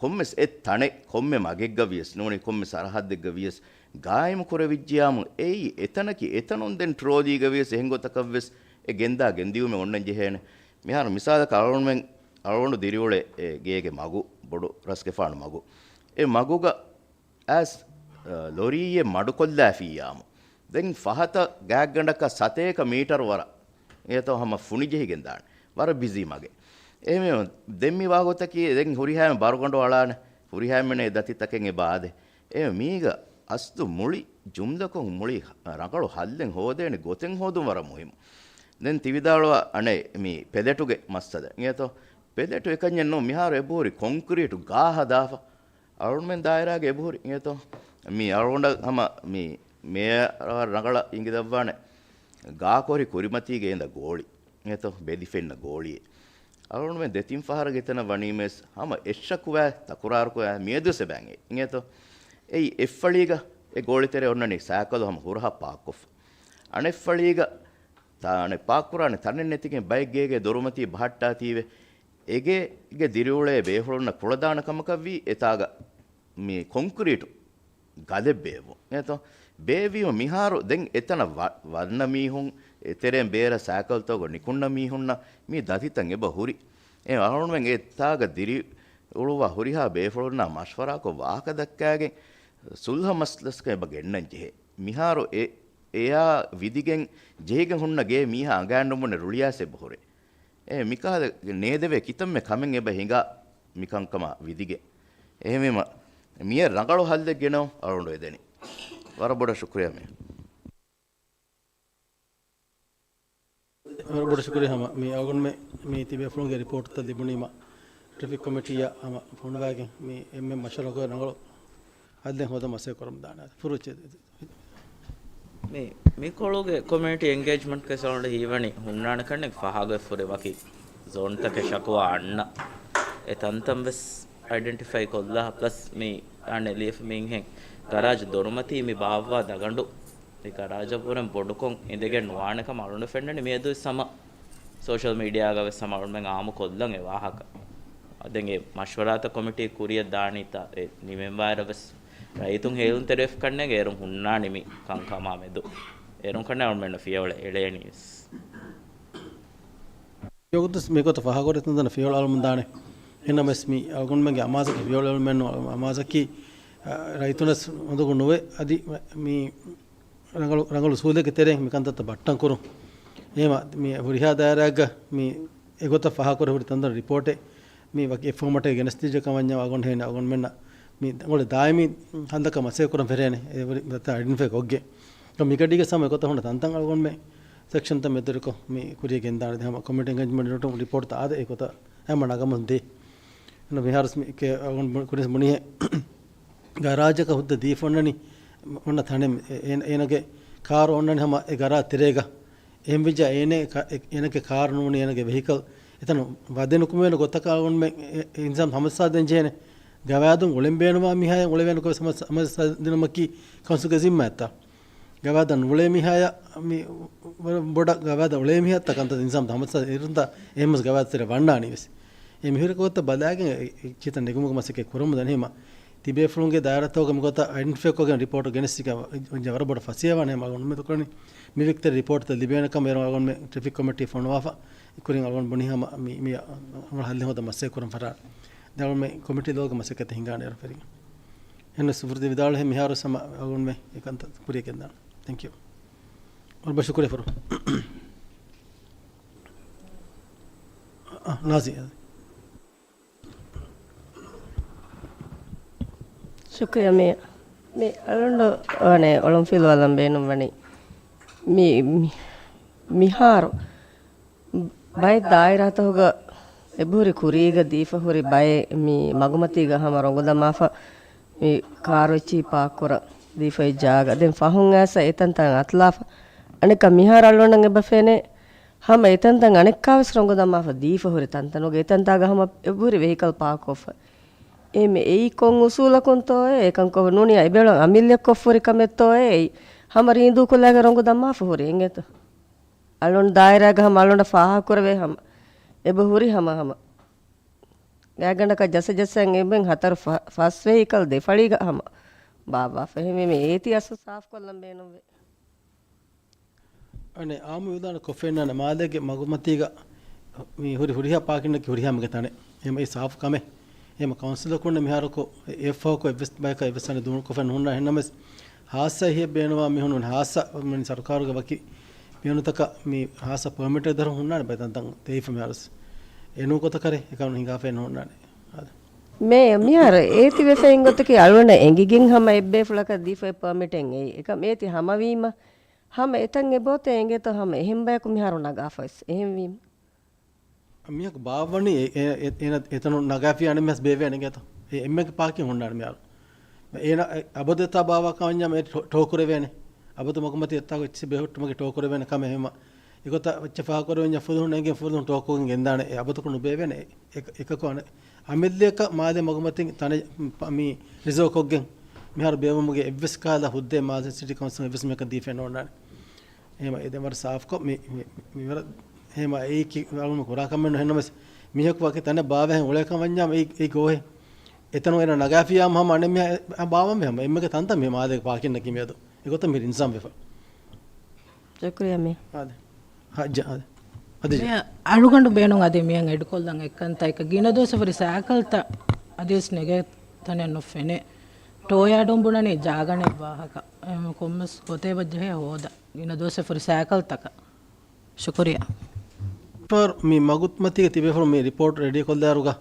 ކޮންމެސް އެއް ތަނެއް، ކޮންމެ މަގެއްގަ ވިޔަސް ނޫނީ، ކޮންމެ ސަރަހައްދެއްގަ ވިޔަސް ގާއިމު ކުރެވިއްޖިޔާމު، އެއީ އެތަނަކީ އެތަނުން ދެން ޓްރޯލީގަ ވިޔަސް އެހެން ގޮތަކަށް ވެސް އެ ގެންދާ ގެންދިއުމެއް އޮންނަން ޖެހޭނެ. މިހާރު މިސާލަކަށް އަޅުގަނޑުމެން، އަޅުގަނޑު ދިރިއުޅޭ އެ ގޭގެ މަގު، ބޮޑު ރަސްގެފާނު މަގު. އެ މަގުގަ އައިސް، އަ، ލޮރީއެއް މަޑުކޮށްލާފިއްޔާމު، ދެން ފަހަތަށް ގާތްގަނޑަކަށް ސަތޭކަ މީޓަރު ވަރަށް އެތޯ ހަމަ ފުނިޖެހިގެން ދާނެ. ވަރަށް ބިޒީ މަގެއް. އެހެންވެ، ދެން މި ވާގޮތަކީ ދެން ހުރިހާ ބަރުގަނޑު އަޅާނެ، ހުރިހާ މެނޭ ދަތިތަކެއް އެބަ އާދޭ. އެ މީގަ އަސްލު މުޅި ޖުމްލަކޮށް މުޅި ރަނގަޅު ހައްލެއް ހޯދޭނެ ގޮތެއް ހޯދުން ވަރަށް މުހިއްމު. ދެން ތިވިދާޅުވާ އަނެއް މި ޕެލެޓުގެ މައްސަލަ. އެތޯ ޕެލެޓު އެކަންޏެއް ނޫން، މިހާރު އެބަހުރި ކޮންކްރީޓު ގާ ހަދާފަ. އަޅުގަނޑުމެން ދާއިރާގެ އެބަހުރި އިނގޭތޯ؟ މި އަޅުގަނޑަށް ހަމަ މި މޭޔަރަށް ރަނގަޅަށް އިނގިލައްވާނެ ގާކޮށް ހުރި ކުރިމަތީގަ އިން ގޯޅި. އިނގޭތޯ؟ ބެލި ފެންނަ ގޯޅިއެއް. އަޅުގަނޑުމެން ދެތިން ފަހަރަށް އެތަނަށް ވަނީމަވެސް ހަމަ އެއް ޝަކުވާ ތަކުރާރުކޮށް މިއަދުވެސް އެބައިނގޭ. އިނގޭތޯ؟ އެއީ އެއްފަޅީގަ އެ ގޯޅިތެރެ އޮންނަނީ ސައިކަލު ހަމަ ހުރަހަށް ޕާކްކޮށްފަ. އަނެއްފަޅީގަ ތާނެ ޕާކްކުރާނެ ތަނެއް ނެތިގެން ބައެއް ގޭގެ ދޮރުމަތީ ބަހައްޓާތީވެ. އެގޭގެ ދިރިއުޅޭ ބޭފުޅުންނަށް ކުޅަދާނަ ކަމަކަށްވީ އެތާގަ މި ކޮންކްރީޓު ގަދެއް ބޭއްވުން. އެތޯ؟ ބޭއްވީމަ މިހާރު ދެން އެތަނަށް ވަ-، ވަންނަ މީހުން، އެތެރެއިން ބޭރަށް ސައިކަލްތަކުގަ ނިކުންނަ މީހުންނަށް މި ދަތިތައް އެބަ ހުރި. އެ އަޅުގަނޑުމެން އެތާގަ ދިރިއުޅުއްވާ ހުރިހާ ބޭފުޅުންނާ މަޝްވަރާކޮށް ވާހަކަ ދައްކާގެން ސުލްހަ މަސްލަސްކަން އެބަ ގެންނަން ޖެހޭ. މިހާރު އެ، އެއާ ވިދިގެން ޖެހިގެން ހުންނަ ގޭ މީހާ އަނގައިންނުމުން ރުޅިއައިސް އެބަ ހުރޭ. އެ މިކަހަލަ ނޭދެވޭ ކިތަންމެ ކަމެއް އެބަ ހިނގާ މިކަންކަމާ ވިދިގެން. އެހެންވީމަ، މިއަށް ރަނގަޅު ހައްލެއް ގެނައު އަޅުގަނޑު އެދެނީ. ވަރަށް ބޮޑަށް ޝުކުރިއްޔާ މޭ. ވަރަށް ބޮޑަށް ޝުކުރިއްޔާ ހަމަ މި އަޅުގަނޑުމެ މި ތިބޭފުޅުންގެ ރިޕޯޓްތައް ލިބުނީމަ، ޓްރެފިކް ކޮމިޓީއާ ހަމަ ފޮނުވާގެން މި އެންމެ މަޝްވަރާކޮށް ރަނގަޅު ހައްލެއް ހޯދަން މަސައްކަތް ކުރަމުން ދާނެ. ފުރުއްޗެ. މި، މި ކޮޅުގެ ކޮމިއުނިޓީ އެންގޭޖްމަންޓް ކެސް އަޅުގަނޑަށް ހީވަނީ ހުންނާނެ ކަންނެއް ފަހާގޮތް ފުރި ވަކި ޒޯންތަކެއް ޝަކުވާ އަންނަ. އެ ތަންތަން ވެސް އައިޑެންޓިފައި ކޮށްލާ، ޕްލަސް މި އަނެއް ލިޔެފަ މިންހެން ގަރާޖް ދޮރުމަތީ މި ބާއްވާ ދަގަނޑު ގަރާޖަށްވުރެން ބޮޑުކޮށް އިނދެގެން ނުވާނެ ކަމަށް އަޅުގަނޑު ފެންނަނީ. މިއަދު ވެސް ހަމަ ސޯޝަލް މީޑިއާގަ ވެސް ހަމަ އަޅުމެން އާއްމު ކޮށްލަން އެ ވާހަކަ. އަ، ދެން އެ މަޝްވަރާތައް ކޮމިޓީ ކުރިއަށް ދާނީތާ އެ ނިމެންވާއިރަށް ވެސް ރައްޔިތުން ހޭލުންތެރިވެފަ ކަންނޭނގެ އޭރުން ހުންނާނީ މި ކަންކަމާ މެދު. އޭރުން ކަންނޭނގެ އަޅުމެންނަށް ފިޔަވަޅެއް އެޅޭނީ ވެސް. އެގޮތަށް މިގޮތަށް ފާހަގަކުރި ތަންތަނަށް ފިޔަވަޅު އަޅަމުން ދާނެ. އެހެންނަމަވެސް މި އަޅުގަނޑުމެންގެ އަމާޒަކީ ފިޔަވަޅު އެޅުމެއްނޫން. އަމާޒަކީ، އަ، ރައްޔިތުންނަށް އުނދަގޫ ނުވެ އަދި މި ރަނގަޅު، ރަނގަޅު އުސޫލެއްގެ ތެރެއިން މި ކަންތައްތައް ބައްޓަން ކުރުން. އެހެންވީމަ މި ހުރިހާ ދާއިރާއެއްގަ މި އެގޮތަށް ފާހަގަކުރެ ހުރި ތަންތަން ރިޕޯޓެއް މި ވަކި އެއް ފޯމަޓެއް ގެނެސްދިއްޖެ ކަމަށް އަޅުގަނޑު ހޭނެ އަޅުގަނޑުމެންނަށް މި ދާއިމީ ހަނދަކަށް މަސައްކަތް ކުރަން ފެށޭނެ. އެ ވަރި އައިޑެންޓިފައި ކޮށްގެން. މި ގަޑީގަ ސަމަ އެގޮތަށް ހުންނަ ތަންތަން އަޅުގަނޑުމެން ސެކްޝަންތައް މެދުވެރިކޮށް މި ކުރިޔަށް ގެންދާނެ. ހަމަ ކޮމިޓީން އެންގޭޖްމަންޓް ރިޕޯޓްތައް އާދެ އެގޮތަށް ހަމަ ނަގަމުން ދޭ. އެން މިހާރު މި ކެ-، އަޅުގަނޑު ކުރިން ބުނިހެ ގަރާޖަކަށް ހުއްދަ ދީފަ އޮންނަނީ އޮންނަ ތަނެއް އޭ-، އޭނަ-، އޭނަގެ ކާރު އޮންނަނީ ހަމަ އެ ގަރާ ތެރޭގަ. އެހެންވެއްޖާ އޭނަ ކަ-، އެ-، އޭނަގެ ކާރު ނޫނީ އޭނަގެ ވެހިކަލް އެތަނުން ވަދެ ނުކުމެވޭނެ ގޮތަކަށް އަޅުގަނޑުމެން އެ-، އެ އިންސާން ހަމަޖައްސާދޭން ޖެހޭނެ. ގަވާއިދުން އުޅެން ބޭނުންވާ މީހާޔަށް އުޅެވޭނެ ކޮށް ހަމަ-، ހަމަޖައްސާދިނުމަކީ ކައުންސިލްގެ ޒިންމާއަށްތާ. ގަވާއިދަށް ނުއުޅޭ މީހާޔަށް މި ވަރަށް ބޮޑަށް ގަވާއިދަށް އުޅޭ މީހާއަށްތާ ކަންތައް އިންސާން ހަމަޖައްސާ އިރުންތާ އެހެންވެސް ގަވާއިދު ތެރެ ވަންނާނީ ވެސް. އެ މިހުރި ގޮތަށް ބަލާގެން އެ-، އެ ޗިތަ ނެގުމުގެ މަސައްކަތް ކުރަމުން ދަނީ ހަމަ ތިބޭފުޅުންގެ ދާއިރާތަކުގަ މިގޮތަށް އައިޑެންޓިފައި ކޮށްގެން ރިޕޯޓު ގެނެސްދިގެން ވަރަށް ބޮޑަށް ފަސޭހަވާނެ. ހަމަ އަޅުގަނޑު އުއްމީދު ކުރަނީ މި ވަގުތު ތެރެ ރިޕޯޓްތައް ލިބޭނެ ކަމަށް. އޭރު އަޅުގަނޑުމެން ޓްރެފިކް ކޮމިޓީ ފޮނުވާފަ ކުރިން އަޅުގަނޑު ބުނީ ހަމަ މި، މި ހައްލެއް ހޯދަން މަސައްކަތް ކުރަން ފަށާ. ދެން އަޅުގަނޑުމެން ކޮމިޓީ ލެވެލްގެ މަސައްކަތް ހިނގާނެ އޭރު ފެރިގެން. އެހެންވެ ސުފުރުދީ ވިދާޅުވިހެން މިހާރު ހަމަ އަޅުގަނޑުމެން އެކަންތައް ކުރިޔަށް ގެންދާނެ. ތެންކް ޔޫ. ވަރަށް ބޮޑަށް ޝުކުރިއްޔާ ފަރު. އަ، ނާޒި. ޝުކުރިއްޔާ. މި، މި އަޅުގަނޑު ވަނީ އޮޅުން ފިލުވާލަން ބޭނުން ވަނީ. މި، މި، މިހާރު ބައެއް ދާއިރާތަކުގަ އެބަހުރި ކުރީގަ ދީފަ ހުރި ބައެއް މި މަގުމަތީގަ ހަމަ ރޮނގު ދަމާފަ މި ކާރު އެއްޗިހި ޕާކް ކުރަން ދީފައި ޖާގަ. ދެން ފަހުން އައިސް އެތަންތަން އަތުލާފަ. އަނެއްކާ މިހާރު އަޅުގަނޑަށް އެބަ ފެނޭ ހަމަ އެތަންތަން އަނެއްކާވެސް ރޮނގު ދަމާފަ ދީފަ ހުރި ތަންތަނުގަ އެތަންތާގަ ހަމަ އެބަހުރި ވެހިކަލް ޕާކް ކޮށްފަ. އެ މެ-، އެއީ ކޮން އުސޫލަކުންތޯއޭ؟ އެކަން ކޮށް ނޫނީ އެބޭޅަ އަމިއްލަ ކޮށްފުރި ކަމެއްތޯއޭ؟ އެއީ ހަމަ ރީނދޫ ކުލައިގެ ރޮނގު ދަމާފަ ހުރި އިނގޭތޯ؟ އަޅުން ދާއިރާގަ ހަމަ އަޅުން ފާހަގަކުރެވޭ ހަމަ އެބަ ހުރި ހަމަ ހަމަ. ގާތްގަނޑަކަށް ޖަސަޖަސައިން އެބެން ހަތަރު ފަ-، ފަސް ވެހިކަލް ދެ ފަޅީގަ ހަމަ ބާއްވާފަ. އެހެންވީމަ އޭތި އަސްލު ސާފުކޮށްލަން ބޭނުންވޭ. އަނެއް އާއްމު ވިދާޅު ކޮށްފައިންނާނެ މާލޭގެ މަގުމަތީގަ މި ހުރި ހުރިހާ ޕާކިންއަކީ ހުރިހާ މަގެއް ތަނެއް. އެހެން އެ ސާފު ކަމެއް. އެހެން ކައުންސިލަކުން މިހާރަކު އެއްފަހަކު އެއްވެސް ބަޔަކަށް އެއްވެސް ތަނެއް ދޫނުކޮށްފައި ނުހުންނާ. އެހެންނަމަވެސް ހާއްސަ އެހީއެއް ބޭނުންވާ މީހުން ހާއްސަ މި ސަރުކާރުގެ ވަކި ބޭނުންތަކަށް މި ހާއްސަ ޕަރމިޓެއް ދަރު ހުންނާނެ ބައެއް ތަންތަން ދެވިފަ މިހާރުސް. އެ ނޫން ގޮތަކަށް އެކަން ހިނގާފައެއް ނުހުންނާނެ. އާދެ. މޭ، މިހާރު އޭތި ވެފައި އިން ގޮތަކީ އަޅުގަނޑަށް އެނގިގެން ހަމަ އެއްބޭފުޅަކަށް ދީފައި ޕަރމިޓެއް އެއީ. އެކަމް އޭތި ހަމަވީމަ، ހަމަ އެތަން އެބައޮތޭ އެނގޭތޯ ހަމަ އެހެން ބަޔަކު މިހާރު ނަގާފަވެސް. އެހެންވީމަ. މީހަކު ބާއްވަނީ އެ-، އެ-، އެ-، އޭނަ އެތަނުން ނަގާފިޔާ އަނެއް މީހަކަށް ބޭއްވޭނެ އިނގޭތޯ؟ އެ އެންމެ ޕާކިން ހުންނާނެ މިހާރު. އޭނަ އެ އަބަދު އެތާ ބާއްވާ ކަމަށް އެ ޓޯ-، ޓޯ ކުރެވޭނެ. އަބަދު މަގުމަތި އެއްތާކު އެއްޗެއް ބެހެއްޓުމަކީ ޓޯ ކުރެވޭނެ ކަމެއް. އެހެންވީމަ އެގޮތަށް އެއްޗެއް ފާހަގަކުރެވެންޏާ ފުލުހުން އެނގެން ފުލުހުން ޓޯ ކޮށްގެން ގެންދާނެ. އެ އަބަދަކު ނުބޭއްވޭނެ. އެ-، އެ-، އެކަކު އަނެއް އަމިއްލައަކަށް މާލޭ މަގުމަތިން ތަނެއް މި ރިޒާވް ކޮށްގެން މިހާރު ބޭއްވުމުގެ އެއްވެސް ކަހަލަ ހުއްދައެއް މާލޭ ސިޓީ ކައުންސިލުން އެއްވެސް މީހަކަށް ދީފައެއް ނޯންނާނެ. އެހެންވީމަ އެ ދެން ވަރަށް ސާފުކޮށް މި، މި، މި ވަރަށް އެހެންވީމަ އެއީކީ އަޅުގަނޑު ކުރާ ކަމެއް ނޫން. އެހެންނަމަވެސް މީހަކު ވަކި ތަނެއް ބާއްވާ ހެން އުޅޭ ކަމަށް ވަންޏާ އެ، އެ ގޯހެއް އެތަނުން އޭނަ ނަގާފިޔާ ހަމަ އަނެއް މީހާ އެ، އެ ބާއްވަންވީ ހަމަ އެންމެގެ ތަންތަން މި މާލޭގެ ޕާކިންއަކީ މިއަދު. އެގޮތަށް މި ނިޒާމް ވެފަ. ޝުކުރިއްޔާ މި. އާދެ. ހައްޖަ، އާދެ. އަދި މި އަޅުގަނޑު ބޭނުން އަދި މިއަށް އެޑްކޮށްލަން އެއްކަންތައް ގިނަ ދުވަސް ހުރި ސައިކަލްތައް އަދިވެސް ނެގޭ ތަނެއް ނުފެނޭ. ޓޯ ޔާޑުން ބުނަނީ ޖާގަނެއް ވާހަކަ. އެހެން ކޮންމެސް ގޮތެއް އެބަ ޖެހޭ ހޯދަން. ގިނަ ދުވަސް ހުރި ސައިކަލްތަކަށް. ޝުކުރިއްޔާ. މި މަގުމަތީގަ ތިބޭފުޅުން މި ރިޕޯޓް ރެޑީކޮށްލާއިރުގަ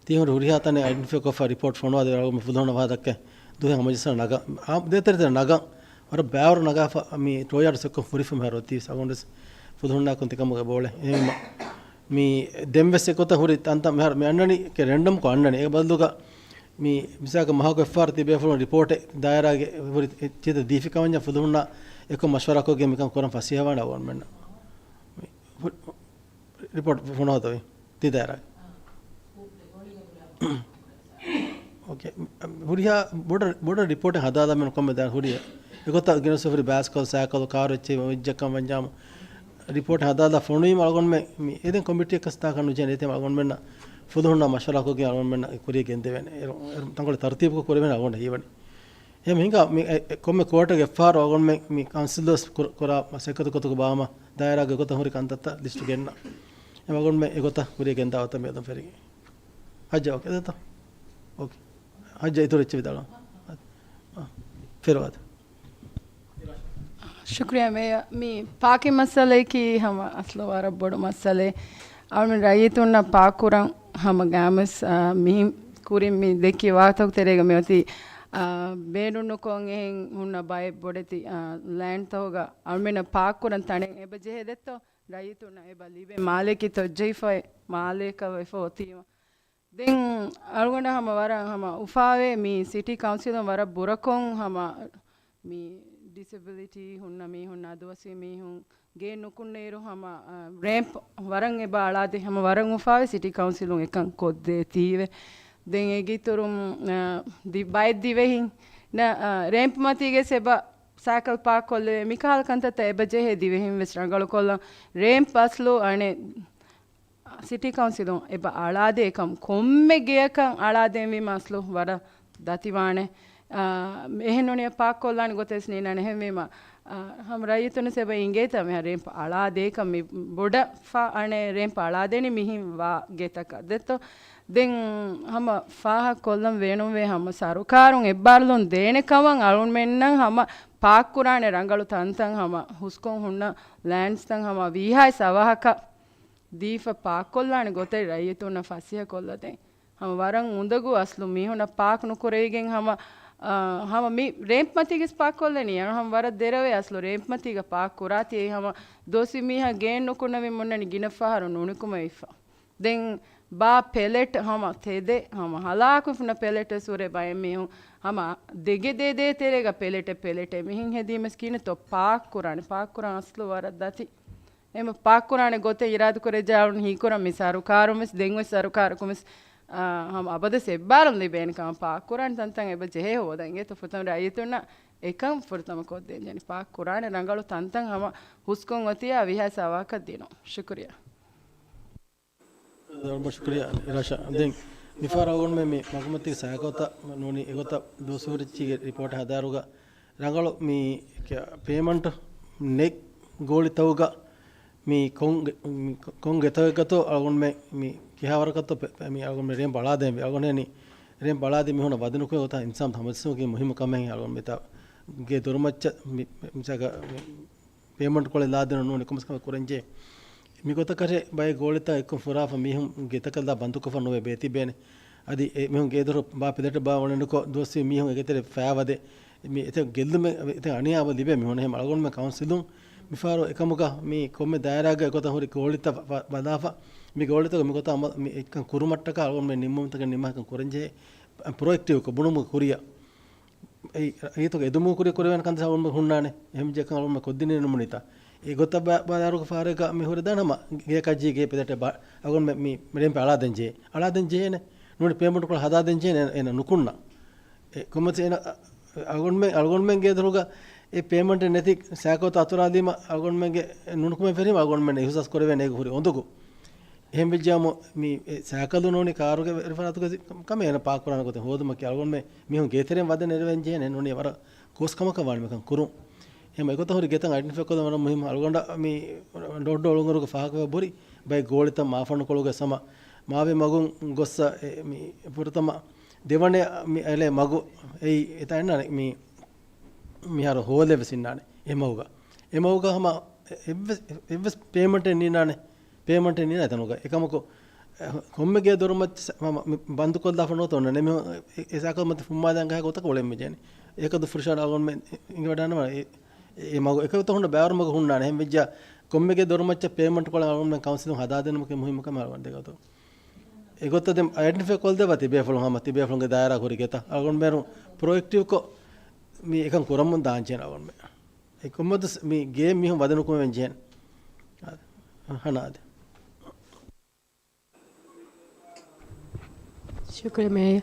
ތިހުރި ހުރިހާ ތަނެއް އައިޑެންޓިފައި ކޮށްފަ ރިޕޯޓް ފޮނުވާދެވޭ. އަޅުގަނޑު ފުލުހުންނަށް ވާހަކަ ދައްކަން ދުވަހެއް ހަމަޖައްސާ ނަގަން. އާ، ދޭތެރޭތެރޭ ނަގަން. ވަރަށް ބައިވަރު ނަގާފަ މި ޓޯ ޔާޑު ސެކްކޮށް ހުރިފަ މިހާރު އޮތީ އަޅުގަނޑުވެސް ފުލުހުންނާއެކު ތިކަމުގަ ބޯޅެ. އެހެންވީމަ މި ދެންވެސް އެގޮތަށް ހުރި ތަންތަން މިހާރު މި އަންނަނީ ރެންޑަމްކޮށް އަންނަނީ. އޭގެ ބަދަލުގަ މި މިސާލަކަށް މަހަކު އެއްފަހަރު ތިބޭފުޅުން ރިޕޯޓެއް ދާއިރާގެ ހުރި އެއްޗެތި ދީފި ކަމަންޏާ ފުލުހުންނާ އެކު މަޝްވަރާކޮށްގެން މިކަން ކުރަން ފަސޭހަވާނެ އަޅުގަނޑުމެންނަށް. މި ހު-، ރިޕޯޓް ފޮނުވާތޯ ތި ދާއިރާގެ؟ އޯކޭ. ހުރިހާ ބޮޑަށް، ބޮޑަށް ރިޕޯޓެއް ހަދާލަމެން ކޮންމެ ދާ ހުރި އެގޮތަށް ގިނަސް ހުރި ބައިސްކަލް ސައިކަލް ކާރު އެއްޗެއް ވެއްޖެކަން ވަންޏާމު ރިޕޯޓް ހަދާލާ ފޮނުވީމަ އަޅުގަނޑުމެން މި އެދެން ކޮމިޓީއަކަސް ތާކަށް ނުޖެހޭނެ އެތެމަ އަޅުގަނޑުމެންނަށް ފުލުހުންނާ މަޝްވަރާކޮށްގެން އަޅުގަނޑުމެންނަށް ކުރިޔަށް ގެންދެވޭނެ. އޭރު، އޭރު ތަންކޮޅެއް ތަރުތީބުކޮށް ކުރެވޭނެ އަޅުގަނޑަށް ހީވަނީ. އެހެން ހިނގާ މި އެ، އެ، ކޮންމެ ކުއާޓަރގެ އެއްފަހަރު އަޅުގަނޑުމެން މި ކައުންސިލަރސް ކުރ-، ކުރާ ސައިކަތު ގޮތުގަ ބާމަ ދާއިރާގެ ގޮތަށް ހުރި ކަންތައްތައް ލިސްޓް ގެންނަ. އެ އަޅުގަނޑުމެން އެގޮތަށް ކުރިޔަށް ގެންދާ އޮތަ މިއަދު ފެރިގެން. ހައްޖާ، އޯކޭ ދަތޯ؟ އޯކޭ. ހައްޖާ އިތުރު އެއްޗެއް ވިދާޅު. އާ، ފެރުވާދެ. ޝުކުރިއްޔާ މޭޔަރ. މި ޕާކިން މައްސަލައަކީ ހަމަ އަސްލު ވަރަށް ބޮޑު މައްސަލައެއް. އަޅުގަނޑު ރައްޔިތުންނަށް ޕާކް ކުރަން ހަމަ ގާމަސް، އާ، މިހިން ކުރިން މި ދެއްކި ވާހަކަތަކުގެ ތެރޭގަ މިއޮތީ، އާ، ބޭނުން ނުކޮށް އެހެން ހުންނަ ބައެއް ބޮޑެތި، އާ، ލޭންޑްތަކުގަ އަޅުގަނޑަށް ޕާކް ކުރަން ތަނެއް އެބަ ޖެހޭ ދެއްތޯ؟ ރައްޔިތުންނަށް އެބަ ލިބޭ މާލެއަކީ ތޮއްޖަހިފައި މާލެއަކަށް ވެފަ އޮތީމަ. ދެން އަޅުގަނޑަށް ހަމަ ވަރަށް ހަމަ އުފާވޭ މި ސިޓީ ކައުންސިލުން ވަރަށް ބުރަކޮށް ހަމަ މި ޑިސެބިލިޓީ ހުންނަ މީހުން، އަދުވަސްވި މީހުން ގޭ ނުކުންނައިރު ހަމަ، އަ، ރޭމްޕް ވަރަށް އެބަ އަޅާދޭ، ހަމަ ވަރަށް އުފާވޭ ސިޓީ ކައުންސިލުން އެކަން ކޮށްދޭތީވެ. ދެން އޭގެ އިތުރުން، އަ، ދި-، ބައެއް ދިވެހިން ނަ-، އަ، ރޭމްޕް މަތީގެސް އެބަ ސައިކަލް ޕާކް ކޮށްލެވޭ މިކަހަލަ ކަންތައްތައް އެބަ ޖެހޭ ދިވެހިން ވެސް ރަނގަޅުކޮށްލަން. ރޭމްޕް އަސްލު އަނެއް ސިޓީ ކައުންސިލުން އެބަ އަޅާދޭ ކަމަށް ކޮންމެ ގެޔަކަށް އަޅާދޭންވީމަ އަސްލު ވަރަށް ދަތިވާނެ. އާ، އެހެން ނޫނީ ޕާކް ކޮށްލާނެ ގޮތެއް ވެސް ނީނާނެ. އެހެންވީމަ، އާ، ހަމަ ރައްޔިތުން ވެސް އެބަ އިނގޭތާ މިހާރު ރޭމްޕް އަޅާދޭކަން މި ބޮޑަށް ފަ އަނެއް ރޭމްޕް އަޅާދޭނީ މިހިން ވާ ގެތަކަށް ދެއްތޯ. ދެން ހަމަ ފާހަގަ ކޮށްލަން ބޭނުންވޭ ހަމަ ސަރުކާރުން އެއްބާރުލުން ދޭނެ ކަމަށް އަޅުގަނޑުމެންނަށް ހަމަ ޕާކް ކުރާނެ ރަނގަޅު ތަންތަން ހަމަ ހުސްކޮށް ހުންނަ ލޭންޑްސްތައް ހަމަ ވީހާވެސް އަވަހަކަށް ދީފަ ޕާކްކޮށްލާނެ ގޮތެއް ރައްޔިތުންނަށް ފަސޭހަކޮށްލަދޭން. ހަމަ ވަރަށް އުނދަގޫ އަސްލު މީހުންނަށް ޕާކް ނުކުރެވިގެން ހަމަ، އާ، ހަމަ މި ރޭމްޕް މަތީގެސް ޕާކްކޮށްލަނީ. އަން ހަމަ ވަރަށް ދެރަވޭ އަސްލު ރޭމްޕް މަތީގަ ޕާކް ކުރާތީ އެއީ ހަމަ ދުވަސްވީ މީހާ ގޭން ނުކުންނަވި މުންނަނީ ގިނަ ފަހަރު ނުނިކުމެވިފަ. ދެން ބާ ޕެލެޓް ހަމަ ތެދެއް ހަމަ ހަލާކު ފުނަ ޕެލެޓް ވެސް ހުރޭ ބައެއް މީހުން ހަމަ ދެގެ ދޭދޭ ތެރޭގަ ޕެލެޓެއް ޕެލެޓެއް މިހިން ހެދީމަސް ކިހިނެއްތޯ ޕާކް ކުރާނެ. ޕާކް ކުރާން އަސްލު ވަރަށް ދަތި. އެމަ ޕާކް ކުރާނެ ގޮތެއް އިރާދަކުރެއްޖާ އަޅުން ހީކުރަން މި ސަރުކާރުން ވެސް ދެން ވެސް ސަރުކާރަކުން ވެސް، އާ، ހަމަ އަބަދުވެސް އެއްބާރުން ލިބޭނެ ކަމަށް ޕާކް ކުރާނެ ތަންތަން އެބަ ޖެހޭ ހޯދަން. އެތަ ފުރަތަމަ ރައްޔިތުންނަށް އެކަން ފުރަތަމަ ކޮށްދޭން ޖެހެނީ ޕާކް ކުރާނެ ރަނގަޅު ތަންތަން ހަމަ ހުސްކޮށް އޮތިއްޔާ ވީހާވެސް އަވަހަކަށް ދިނުން. ޝުކުރިއްޔާ. ވަރަށް ބޮޑަށް ޝުކުރިއްޔާ އިރާޝާ. ދެން މިފަހަރު އަޅުގަނޑުމެން މި މަގުމަތީގެ ސައިކަލްތައް ނޫނީ އެގޮތަށް ދުވަސްވަރު އެއްޗިހިގެ ރިޕޯޓް ހަދާއިރުގަ ރަނގަޅު މި ކެ-، ޕޭމަންޓް ނެތް ގޯޅިތަކުގަ މި ކޮން ގެ-، މި ކޮން ގެތަކެއްގަތޯ އަޅުގަނޑުމެން މި ކިހާވަރަކަށްތޯ ޕެ-، މި އަޅުގަނޑުމެން ރޭމްޕް އަޅާދޭންވީ. އަޅުގަނޑު ހެނި ރޭމްޕް އަޅާދީ މީހުންނަށް ވަދެ ނުކުރޭ ގޮތަށް އިންސާނުން ހަމަޖެއްސުމަކީ މުހިއްމު ކަމެއް. އަޅުގަނޑު މިތާ ގޭ ދޮރުމައްޗަށް މި، މި، މިސާލަކަށް މި ޕޭމަންޓް ކޮޅެއް ލާދޭން ނޫނީ ކޮންމެސް ކަމެއް ކުރަންޖެހޭ. މިގޮތަކަށެ ބައެއް ގޯޅިތައް އެއްކޮށް ފުރާފަ މީހުން ގެތަކަށްލާ ބަންދުކޮށްފަ ނުވެ ބޭތިބޭނެ. އަދި އެ މީހުން ގޭދޮރު ބާ ޕެލެޓެއް ބާ އުޅެނިކޮށް ދުވަސްވީ މީހުން އޭގެތެރެ ފައިވަދެ. މި އެތައް ގެއްލުމެއް އެތައް އަނިޔާ އެބަ ލިބޭ މީހުން. އެހެން އަޅުގަނޑުމެން ކައުންސިލުން މިފަހަރު އެކަމުގަ މި ކޮންމެ ދާއިރާގަ އެގޮތަށް ހުރި ގޯޅިތައް ބަ-، ބަ-، ބަލާފަ މި ގޯޅިތަކު މިގޮތަށް އަމަ-، މި އެއްކަން ކުރުމަށްޓަކާ އަޅުގަނޑުމެން ނިންމުމުންތަކެއް ނިންމާކަން ކުރަންޖެހޭ. ޕްރޮއެކްޓިވްކޮށް ބުނުމުގެ ކުރިއަށް. އެ ރައްޔިތުން އެދުމުގެ ކުރި ކުރެވޭނެ ކަންތައް އަޅުގަނޑު ހުންނާނެ. އެހެން ޖެހޭ ކަން އަޅުގަނޑު ކޮށްދިނީ ނޫނީތާ. އެގޮތަށް ބަ-، ބާރުގެ ފަހަރެއްގަ މި ހުރެދާނެ ހަމަ ގޭކައްޖީ ގޭ ޕެލެޓެއް ބާ-، އަޅުގަނޑު މި، މި ރޭމްޕް އަޅާދޭން ޖެހޭ. އަޅާދޭން ޖެހޭނެ. ނޫނީ ޕޭމަންޓް ކޮޅު ހަދާދޭން ޖެހޭނެ އޭނަ ނުކުންނަ. އެ ކޮންމެސް އޭނަ، އަ-، އަޅުގަނޑުމެން، އަޅުގަނޑުމެން ގޭދޮރުގަ އެ ޕޭމަންޓެއް ނެތި ސައިކަލްތައް އަތުރާލީމަ އަޅުގަނޑުމެންގެ ނުނުކުމެ ފެށީމަ އަޅުގަނޑުމެން އިހުސާސް ކުރެވޭނެ އޭގެ ހުރި އުނދަގޫ. އެހެން ވެއްޖާމު މި ސައިކަލު ނޫނީ ކާރުގެ ވެރިފަރާތުގަ ކަމެއް އޭނަ ޕާކް ކުރާނެ ގޮތެއް ހޯދުމަކީ އަޅުގަނޑުމެން މީހުން ގޭތެރެއިން ވަދެ ނެރެވެން ޖެހޭނެ ނޫނީ ވަރަށް ގޯސް ކަމަކަށް ވާނެ މިކަން ކުރުން. އެހެން އެގޮތަށް ހުރި ގެތައް އައިޑެންޓިފައި ކޮށްލަން ވަރަށް މުހިއްމު. އަޅުގަނޑަށް މި ޑޯ ޑޯ އުޅުންއިރުގަ ފާހަގަވެ ބުރި ބައެއް ގޯޅިތައް މާފަންނުކޮޅުގެ ސަމަ މާވެ މަގުން ގޮއްސަ އެ މި ފުރަތަމަ ދެވަނަ މި އެޅޭ މަގު އެއީ އެތާ އިންނާނެ މި މިހާރު ހޯލެއް ވެސް އިންނާނެ އެ މަގުގަ. އެ މަގުގަ ހަމަ އެއްވެސް، އެއްވެސް ޕޭމަންޓެއް ނީނާނެ. ޕޭމަންޓެއް ނީނާ އެތަނުގަ. އެކަމަކު، އެ، ކޮންމެ ގޭ ދޮރުމައްޗަށް ހަމަ މި ބަންދުކޮށްލާފަ ނުވަތަ އޮންނަނީ މި އެ، އެ ސައިކަލް މަތި ފުއްމާލަން ހައި ގޮތަކަށް އުޅެން މިޖެހެނީ. އެކަދު ފުރިޝާން އަޅުގަނޑުމެން އިނގިވަޑާނަމަ އެ، އެ މަގު އެކަދު ހުންނަ ބައިވަރު މަގު ހުންނާނެ. އެހެން ވެއްޖާ ކޮންމެ ގޭ ދޮރުމައްޗަށް ޕޭމަންޓް ކޮޅެއް އަޅުގަނޑުމެން ކައުންސިލުން ހަދާދޭނަމަކީ މުހިއްމު ކަމެއް އަޅުގަނޑު ދެގަތު. އެގޮތަށް ދެން އައިޑެންޓިފައި ކޮށްދެއްވާ ތިބޭފުޅުން ހަމަ ތިބޭފުޅުންގެ ދާއިރާ ހުރި ގެތައް އަޅުގަނޑުމެން ޕްރޮއެކްޓިވްކޮށް މި އެކަން ކުރަމުން ދާންޖެހޭނެ އަޅުގަނޑުމެން. އެ ކޮންމެދު މި ގޭ މީހުން ވަދެ ނުކުމެވެން ޖެހޭނެ. ހަނާ އާދެ. ޝުކުރިއްޔާ މޭޔަރ.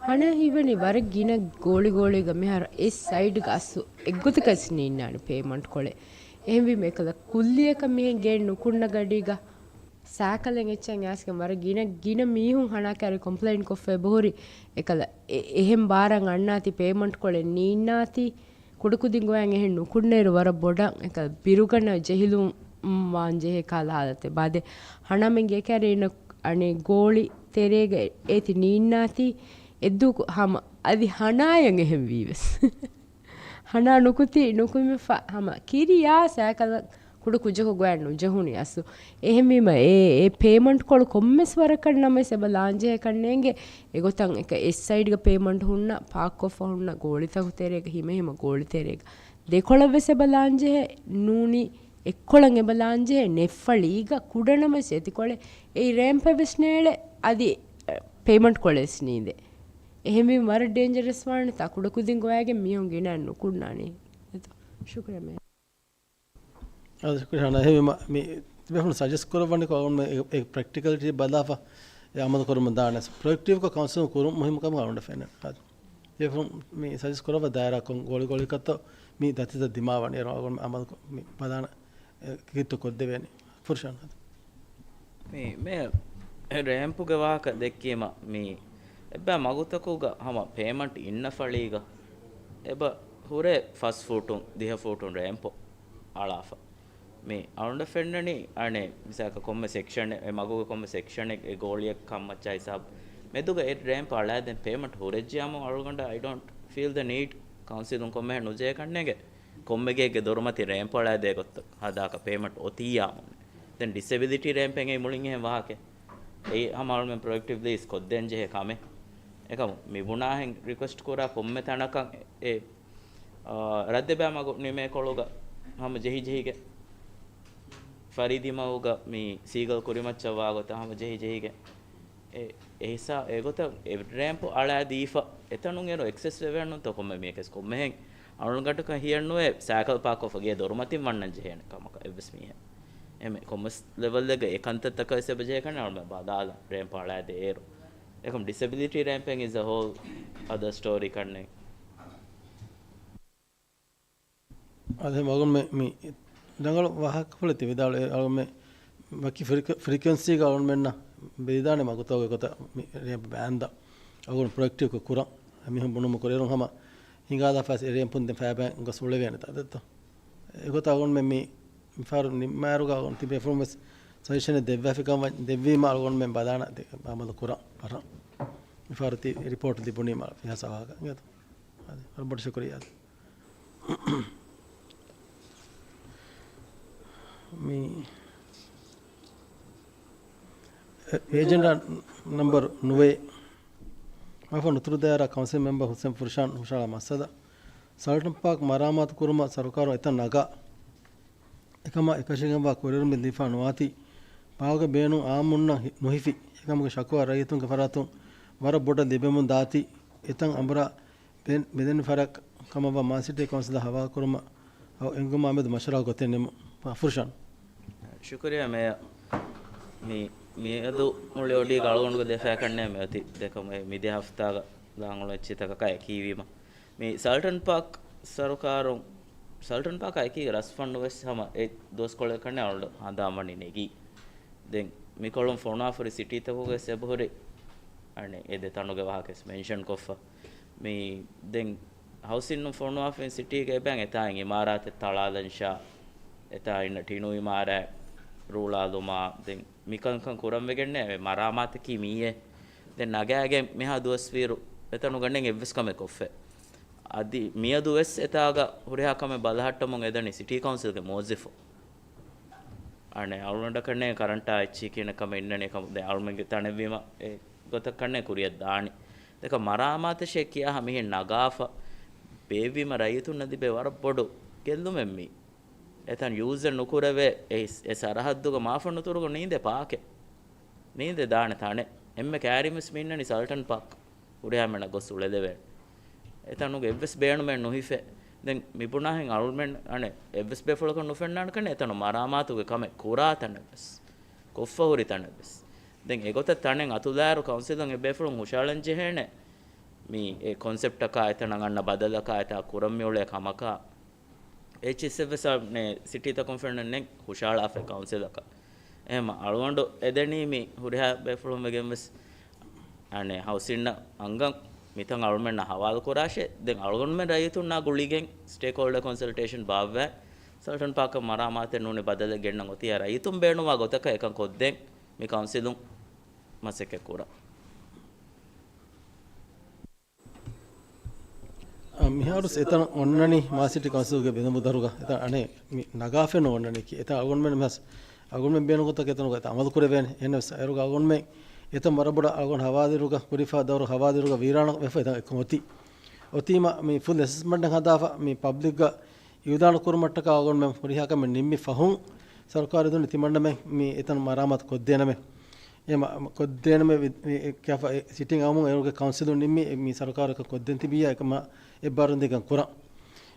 ހަނާ ހީވަނީ ވަރަށް ގިނަ ގޯޅި ގޯޅީގަ މިހާރު އެއް ސައިޑްގަ އަސްލު އެއްގޮތަކަށް ނީންނާނެ ޕޭމަންޓް ކޮޅެއް. އެހެންވީމަ އެކަލަ ކުއްލިއަކަށް މިހެން ގެއެއް ނުކުންނަ ގަޑީގަ ސައިކަލެއް އެއްޗެއް އައިސްގެން ވަރަށް ގިނަ، ގިނަ މީހުން ހަނާ ކައިރި ކޮމްޕްލެއިން ކޮށްފަ އެބަހުރި. އެކަލަ އެ-، އެހެން ބާރަށް އަންނާތީ ޕޭމަންޓް ކޮޅެއް ނީންނާތީ، ކުޑަކުދިން ގޮވައިގެން އެހެން ނުކުންނައިރު ވަރަށް ބޮޑަށް އެކަލަ ބިރުގަނޑަށް ޖެހިލުން ވާން ޖެހޭ ކަހަލަ ހާލަތެއް. ބާދެ ހަނާމެން ގޭކައިރި އިންނަ އަނެއް ގޯޅި ތެރޭގަ އޭތި ނީންނާތީ، އެއްދުވަކު ހަމަ އަދި ހަނާޔަށް އެހެން ވީވެސް. ހަނާ ނުކުތީ ނުކުމެފަ ހަމަ ކިރިޔާ ސައިކަލަށް ކުޑަ ކުއްޖަކު ގޮވައި ނުޖެހުނީ އަސްލު. އެހެންވީމަ އެ، އެ ޕޭމަންޓް ކޮޅު ކޮންމެސް ވަރަކަށް ނަމަވެސް އެބަ ލާންޖެހޭކަށް ނޭނގެ. އެގޮތަށް އެކަ އެއް ސައިޑްގަ ޕޭމަންޓް ހުންނަ، ޕާކްކޮށްފަ ހުންނަ ގޯޅިތަކު ތެރޭގަ ހިމެހިމަ ގޯޅި ތެރޭގަ ދެކޮޅަށް ވެސް އެބަ ލާންޖެހޭ ނޫނީ، އެއްކޮޅަށް އެބަ ލާންޖެހޭ ނެއްފަޅީގަ ކުޑަނަމަސް އެތިކޮޅެއް އެއީ ރޭމްޕެއް ވެސް ނޭޅޭ، އަދި ޕޭމަންޓް ކޮޅެއް ވެސް ނީނދޭ. އެހެންވީމަ ވަރަށް ޑޭންޖަރަސް ވާނެތާ ކުޑަކުދިން ގޮވައިގެން މީހުން ގިނައިން ނުކުންނާނީ. ޝުކުރިއްޔާ މޭ. އާދެ، ޝުކުރިއްޔާ. އެހެންވީމަ މި ތިބޭފުޅުން ސަޖެސްޓް ކުރައްވަނީ ކޮންމެ އެ، އެ ޕްރެކްޓިކަލްޓީ ބަލާފަ އެ އަމަލު ކުރަމުން ދާނެ. ޕްރޮޑަކްޓިވްކޮށް ކައުންސިލުން ކުރުން މުހިއްމު ކަމަށް އަޅުގަނޑަށް ފެންނަނީ. އާދެ. ތިބޭފުޅުން މި ސަޖެސްޓް ކުރައްވާ ދާއިރާ ކޮން ގޯޅި ގޯޅިކަށްތޯ މި ދަތިތައް ދިމާވަނީ އަޅުގަނޑު އަމަލު ކޮށް މި ބަލާނެ އެ، ކީއްތޯ ކޮށްދެވޭނީ. ފުރްޝާން. މި، މި ރޭމްޕުގެ ވާހަކަ ދެއްކީމަ، މި އެއްބައި މަގުތަކުގަ ހަމަ ޕޭމަންޓް އިންނަ ފަޅީގަ އެބަ ހުރޭ ފަސް ފޫޓުން، ދިހަ ފޫޓުން ރޭމްޕު އަޅާފަ. މި އަޅުގަނޑަށް ފެންނަނީ، އަނެއް މިސާލަކަށް ކޮންމެ ސެކްޝަނެއް، އެ މަގުގެ ކޮންމެ ސެކްޝަނެއް އެ ގޯޅިއަކަށް ކަންމައްޗާ ހިސާބު މެދުގަ އެ ރޭމްޕް އަޅާދޭން ޕޭމަންޓް ހުރެއްޖިޔާމު އަޅުގަނޑަށް I don't feel the need ކައުންސިލުން ކޮންމެހެން ނުޖެހޭކަށް ނޭނގެ. ކޮންމެ ގެއެއްގެ ދޮރުމަތި ރޭމްޕް އަޅާދޭ ގޮތަށް ހަދާކަށް ޕޭމަންޓް އޮތިއްޔާމުން. ދެން ޑިސެބިލިޓީ ރޭމްޕެއް އެއީ މުޅިން އެހެން ވާހަކައެއް. އެއީ ހަމަ އަޅުމެން ޕްރޮޑަކްޓިވް ލީސް ކޮށްދޭން ޖެހޭ ކަމެއް. އެކަމު މި ބުނާހެން ރިކުއެސްޓް ކުރާ ކޮންމެ ތަނަކަށް އެ، އާ، ރައްދެއްބައި މަގު ނިމޭކޮޅުގަ ހަމަ ޖެހިޖެހިގެން ފަރީދީ މަގުގަ މި ސީގަލް ކުރިމައްޗަށް ވާގޮތަށް ހަމަ ޖެހިޖެހިގެން އެ، އެހިސާ-، އެގޮތަށް އެ ރޭމްޕު އަޅާދީފަ އެތަނުން އޭރު އެކްސެސް ވެވޭނުންތޯ ކޮންމެ މީހަކަސް ކޮންމެހެން އަޅުގަނޑަކަށް ހިޔެއްނުވޭ ސައިކަލް ޕާކްކޮށްފަ ގޭ ދޮރުމަތިން ވަންނަން ޖެހޭނެ ކަމަކަށް އެއްވެސް މީހެއް. އެމެ ކޮންމެސް ލެވަލްއެއްގަ އެ ކަންތައްތަކަށް ވެސް އެބަ ޖެހޭކަން އަޅުމެ ބަލާލަން ރޭމްޕް އަޅާދޭ އޭރު. އެކަމް ޑިސެބިލިޓީ ރޭމްޕެއް is a whole other story ކަންނެ. އަދި މަގުން މި، މި ރަނގަޅު ވާހަކަފުޅެއް ތި ވިދާޅުވޭ. އަޅުގަނޑުމެ ވަކި ފްރީކު-، ފްރީކުއެންސީގަ އަޅުގަނޑުމެންނަށް ބެލިދާނެ މަގުތަކުގެ ގޮތަށް މި ރޭމްޕް ބާންދާ އަޅުގަނޑު ޕްރޮޑަކްޓިވްކޮށް ކުރަން. މީހުން ބުނުމުގެ ކުރިއެރުން ހަމަ ހިނގާލާފަ އެ ރޭމްޕުން ދެން ފައިބައިން ގޮސް އުޅެވޭނެތާ ދެއްތޯ؟ އެގޮތަށް އަޅުގަނޑުމެ މި މިފަހަރު ނިންމާއިރުގަ ތިބޭފުޅުން ވެސް ސަޖެޝަނެއް ދެއްވާފިކަމަށް ދެއްވީމަ އަޅުގަނޑުމެން ބަލާނަ ދެ-، އަމަލު ކުރަން ފަހަރަށް. މިފަހަރު ތި ރިޕޯޓް ލިބުނީމަ ފިހާ ސަވާހަކަށް އިނގޭތޯ؟ އަދި ވަރަށް ބޮޑަށް ޝުކުރިއްޔާ. މި އެ-، އެޖެންޑާ ނަމްބަރު ނުވައެއް. މަފަ ނުތުރު ދާއިރާ ކައުންސިލް މެމްބަރ ހުސެން ފުރުޝާން ހުށަހަޅާ މައްސަލަ، ސަލްޓަން ޕާކް މަރާމާތު ކުރުމަށް ސަރުކާރުން އެތައް ނަގާ. އެކަމާ އެކަށީގެންވާ ކުރިއެރުމެއް ދީފާ ނުވާތީ، ޕާކުގެ ބޭނުން އާއްމުންނަށް ހި-، ނުހިފި. އެކަމުގެ ޝަކުވާ ރައްޔިތުންގެ ފަރާތުން ވަރަށް ބޮޑަށް ލިބެމުން ދާތީ، އެތަން އަނބުރާ ބެ-، ބެލެނި ފަރާތް ކަމަށްވާ މާލެ ސިޓީ ކައުންސިލަށް ހަވާލުކުރުމަށް އެންގުމާ މެދު މަޝްވަރާ ގޮތެއް ނިމުން. ފުރުޝާން. ޝުކުރިއްޔާ މޭޔަރ. މި، މިއަދު މުޅި އޮޑީގަ އަޅުގަނޑުގެ ދެ ފަޔަކަށްނޭ މިއޮތީ ދެކަމު މި ދެ ހަފްތާގަ ލާނގުޅު އެއްޗިތަކަކާ އެކީވީމަ. މި ސަލްޓަން ޕާކް ސަރުކާރުން، ސަލްޓަން ޕާކާ އެކީގަ ރަސްފަންޑު ވެސް ހަމަ އެ ދުވަސްކޮޅެއް ކަންނޭ އަޅުގަނޑު ހަނދާން ވަނީ ނެގީ. ދެން މިކޮޅުން ފޮނުވާފަ ހުރި ސިޓީތަކުގަ ވެސް އެބަހުރި އަނެއް އެ ދެ ތަނުގެ ވާހަކަ ވެސް މެންޝަން ކޮށްފަ. މި ދެން ހައުސިން ނު ފޮނުވާފައި ސިޓީގަ އެބައިން އެތާ އިމާރާތެއް ތަޅާލަން ޝާ، އެތާ އިންނަ ޓިނު އިމާރާތް ރޫޅާލުމާ، ދެން މިކަންކަން ކުރަންވެގެންނޭ މަރާމާތަކީ މިއޭ. ދެން ނަގާގެން މިހާ ދުވަސްވީރު އެތަނުގަނޑެން އެއްވެސް ކަމެއް ކޮށްފަ. އަދި މިއަދު ވެސް އެތާގަ ހުރިހާ ކަމެއް ބަލަހައްޓަމުން އެދަނީ ސިޓީ ކައުންސިލްގެ މުވައްޒަފު. އަނެއް އަޅުގަނޑަކަށްނޭ ކަރަންޓާ އެއްޗި ކިނަ ކަމެއް އިންނަނީ ކަމު. ދެން އަޅުމެންގެ ތަނެއްވީމަ އެ ގޮތަށް ކަންނޭ ކުރިއަށް ދާނީ. ދެކަ މަރާމާތަށޭ ކިޔާ ހަމަ މިހެން ނަގާފަ ބޭއްވީމަ ރައްޔިތުންނަށް ލިބޭ ވަރަށް ބޮޑު ގެއްލުމެއް މީ. އެތަން ޔޫޒެއް ނުކުރެވޭ އެ، އެ ސަރަހައްދުގަ މާފަންނުތުރުގަ ނީނދޭ ޕާކެއް. ނީނދެ ދާނެ ތަނެއް. އެންމެ ކައިރިން ވެސް މި އިންނަނީ ސަލްޓަން ޕާކް. ހުރިހާ މެންނަށް ގޮސް އުޅެލެވޭނެ. އެތަނުގެ އެއްވެސް ބޭނުމެއް ނުހިފޭ. ދެން މިބުނާހެން އަޅުމެން އަނެއް އެއްވެސް ބޭފުޅަކަށް ނުފެންނާނެ ކަންނޭ އެތަނު މަރާމާތުގެ ކަމެއް ކުރާ ތަނެއް ވެސް. ކޮށްފަ ހުރި ތަނެއް ވެސް. ދެން އެގޮތަށް ތަނެއް އަތުލާއިރު ކައުންސިލުން އެ ބޭފުޅުން ހުށަހަޅަން ޖެހޭނެ. މި އެ ކޮންސެޕްޓަކާ އެތަނަށް އަންނަ ބަދަލަކާ އެތާ ކުރަން މިއުޅޭ ކަމަކާ، އެއްޗިސްއެފްއެސް އަށް ނެ ސިޓީތަކުން ފެންނަން ނެތް ހުށަހަޅާފަ ކައުންސިލަކަށް. އެހެމަ އަޅުގަނޑު އެދެނީ މި ހުރިހާ ބޭފުޅުން ވެގެން ވެސް އަނެ ހައުސިންނަށް އަންގަން މިތަން އަޅުމެންނަށް ހަވާލު ކުރާށޭ. ދެން އަޅުގަނޑުމެން ރައްޔިތުންނާ ގުޅިގެން ސްޓޭކްހޯލްޑަ ކޮންސަލްޓޭޝަން ބާއްވާ ސަލްޓަން ޕާކަށް މަރާމާތެއް ނޫނީ ބަދަލެއް ގެންނަން އޮތީ އަ ރައްޔިތުން ބޭނުންވާ ގޮތަކަށް އެކަން ކޮށްދޭން މި ކައުންސިލުން މަސައްކަތް ކުރަން. އަ، މިހާރު އެތަން އޮންނަނީ މާސިޓީ ކައުންސިލްގެ ބިނދު މުދަރުގަ އެތަން އަނެއް މި ނަގާފެން ނޯންނަނީކީ. އެތަން އަޅުގަނޑުމެން މިހާސް އަޅުގަނޑުމެން ބޭނުންކޮށްތަކެއް އެތަނުގަ އެތަން އަމަލު ކުރެވޭނެ. އެހެންނަމަވެސް އޭރުގަ އަޅުގަނޑުމެން އެތަން ވަރަށް ބޮޑަށް އަޅުގަނޑު ހަވާލުވިއިރުގަ ކުރިފާ ދައުރު ހަވާލުވިއިރުގަ ވީރާނަ ވެފަ އެތަން އެކަން އޮތީ. އޮތީމަ މި ފުލް އެސެސްމަންޓެއް ހަދާފަ މި ޕަބްލިކްގަ އިއުލާނު ކުރުމަށްޓަކާ އަޅުގަނޑުމެން ހުރިހާ ކަމެއް ނިންމި ފަހުން ސަރުކާރު ދުނި ތިމަންނަމެން މި އެތަން މަރާމާތު ކޮށްދޭނަމޭ. އެ މަ-، ކޮށްދޭނަމޭ ވި-، ވި-، ކިޔާފަ އެ ސިޓިން އައުމުން އޭރުގެ ކައުންސިލުން ނިންމި މި ސަރުކާރަކަށް ކޮށްދޭން ތިބިއްޔާ އެކަމަށް އެއްބާރުން ދީގެން ކުރަން.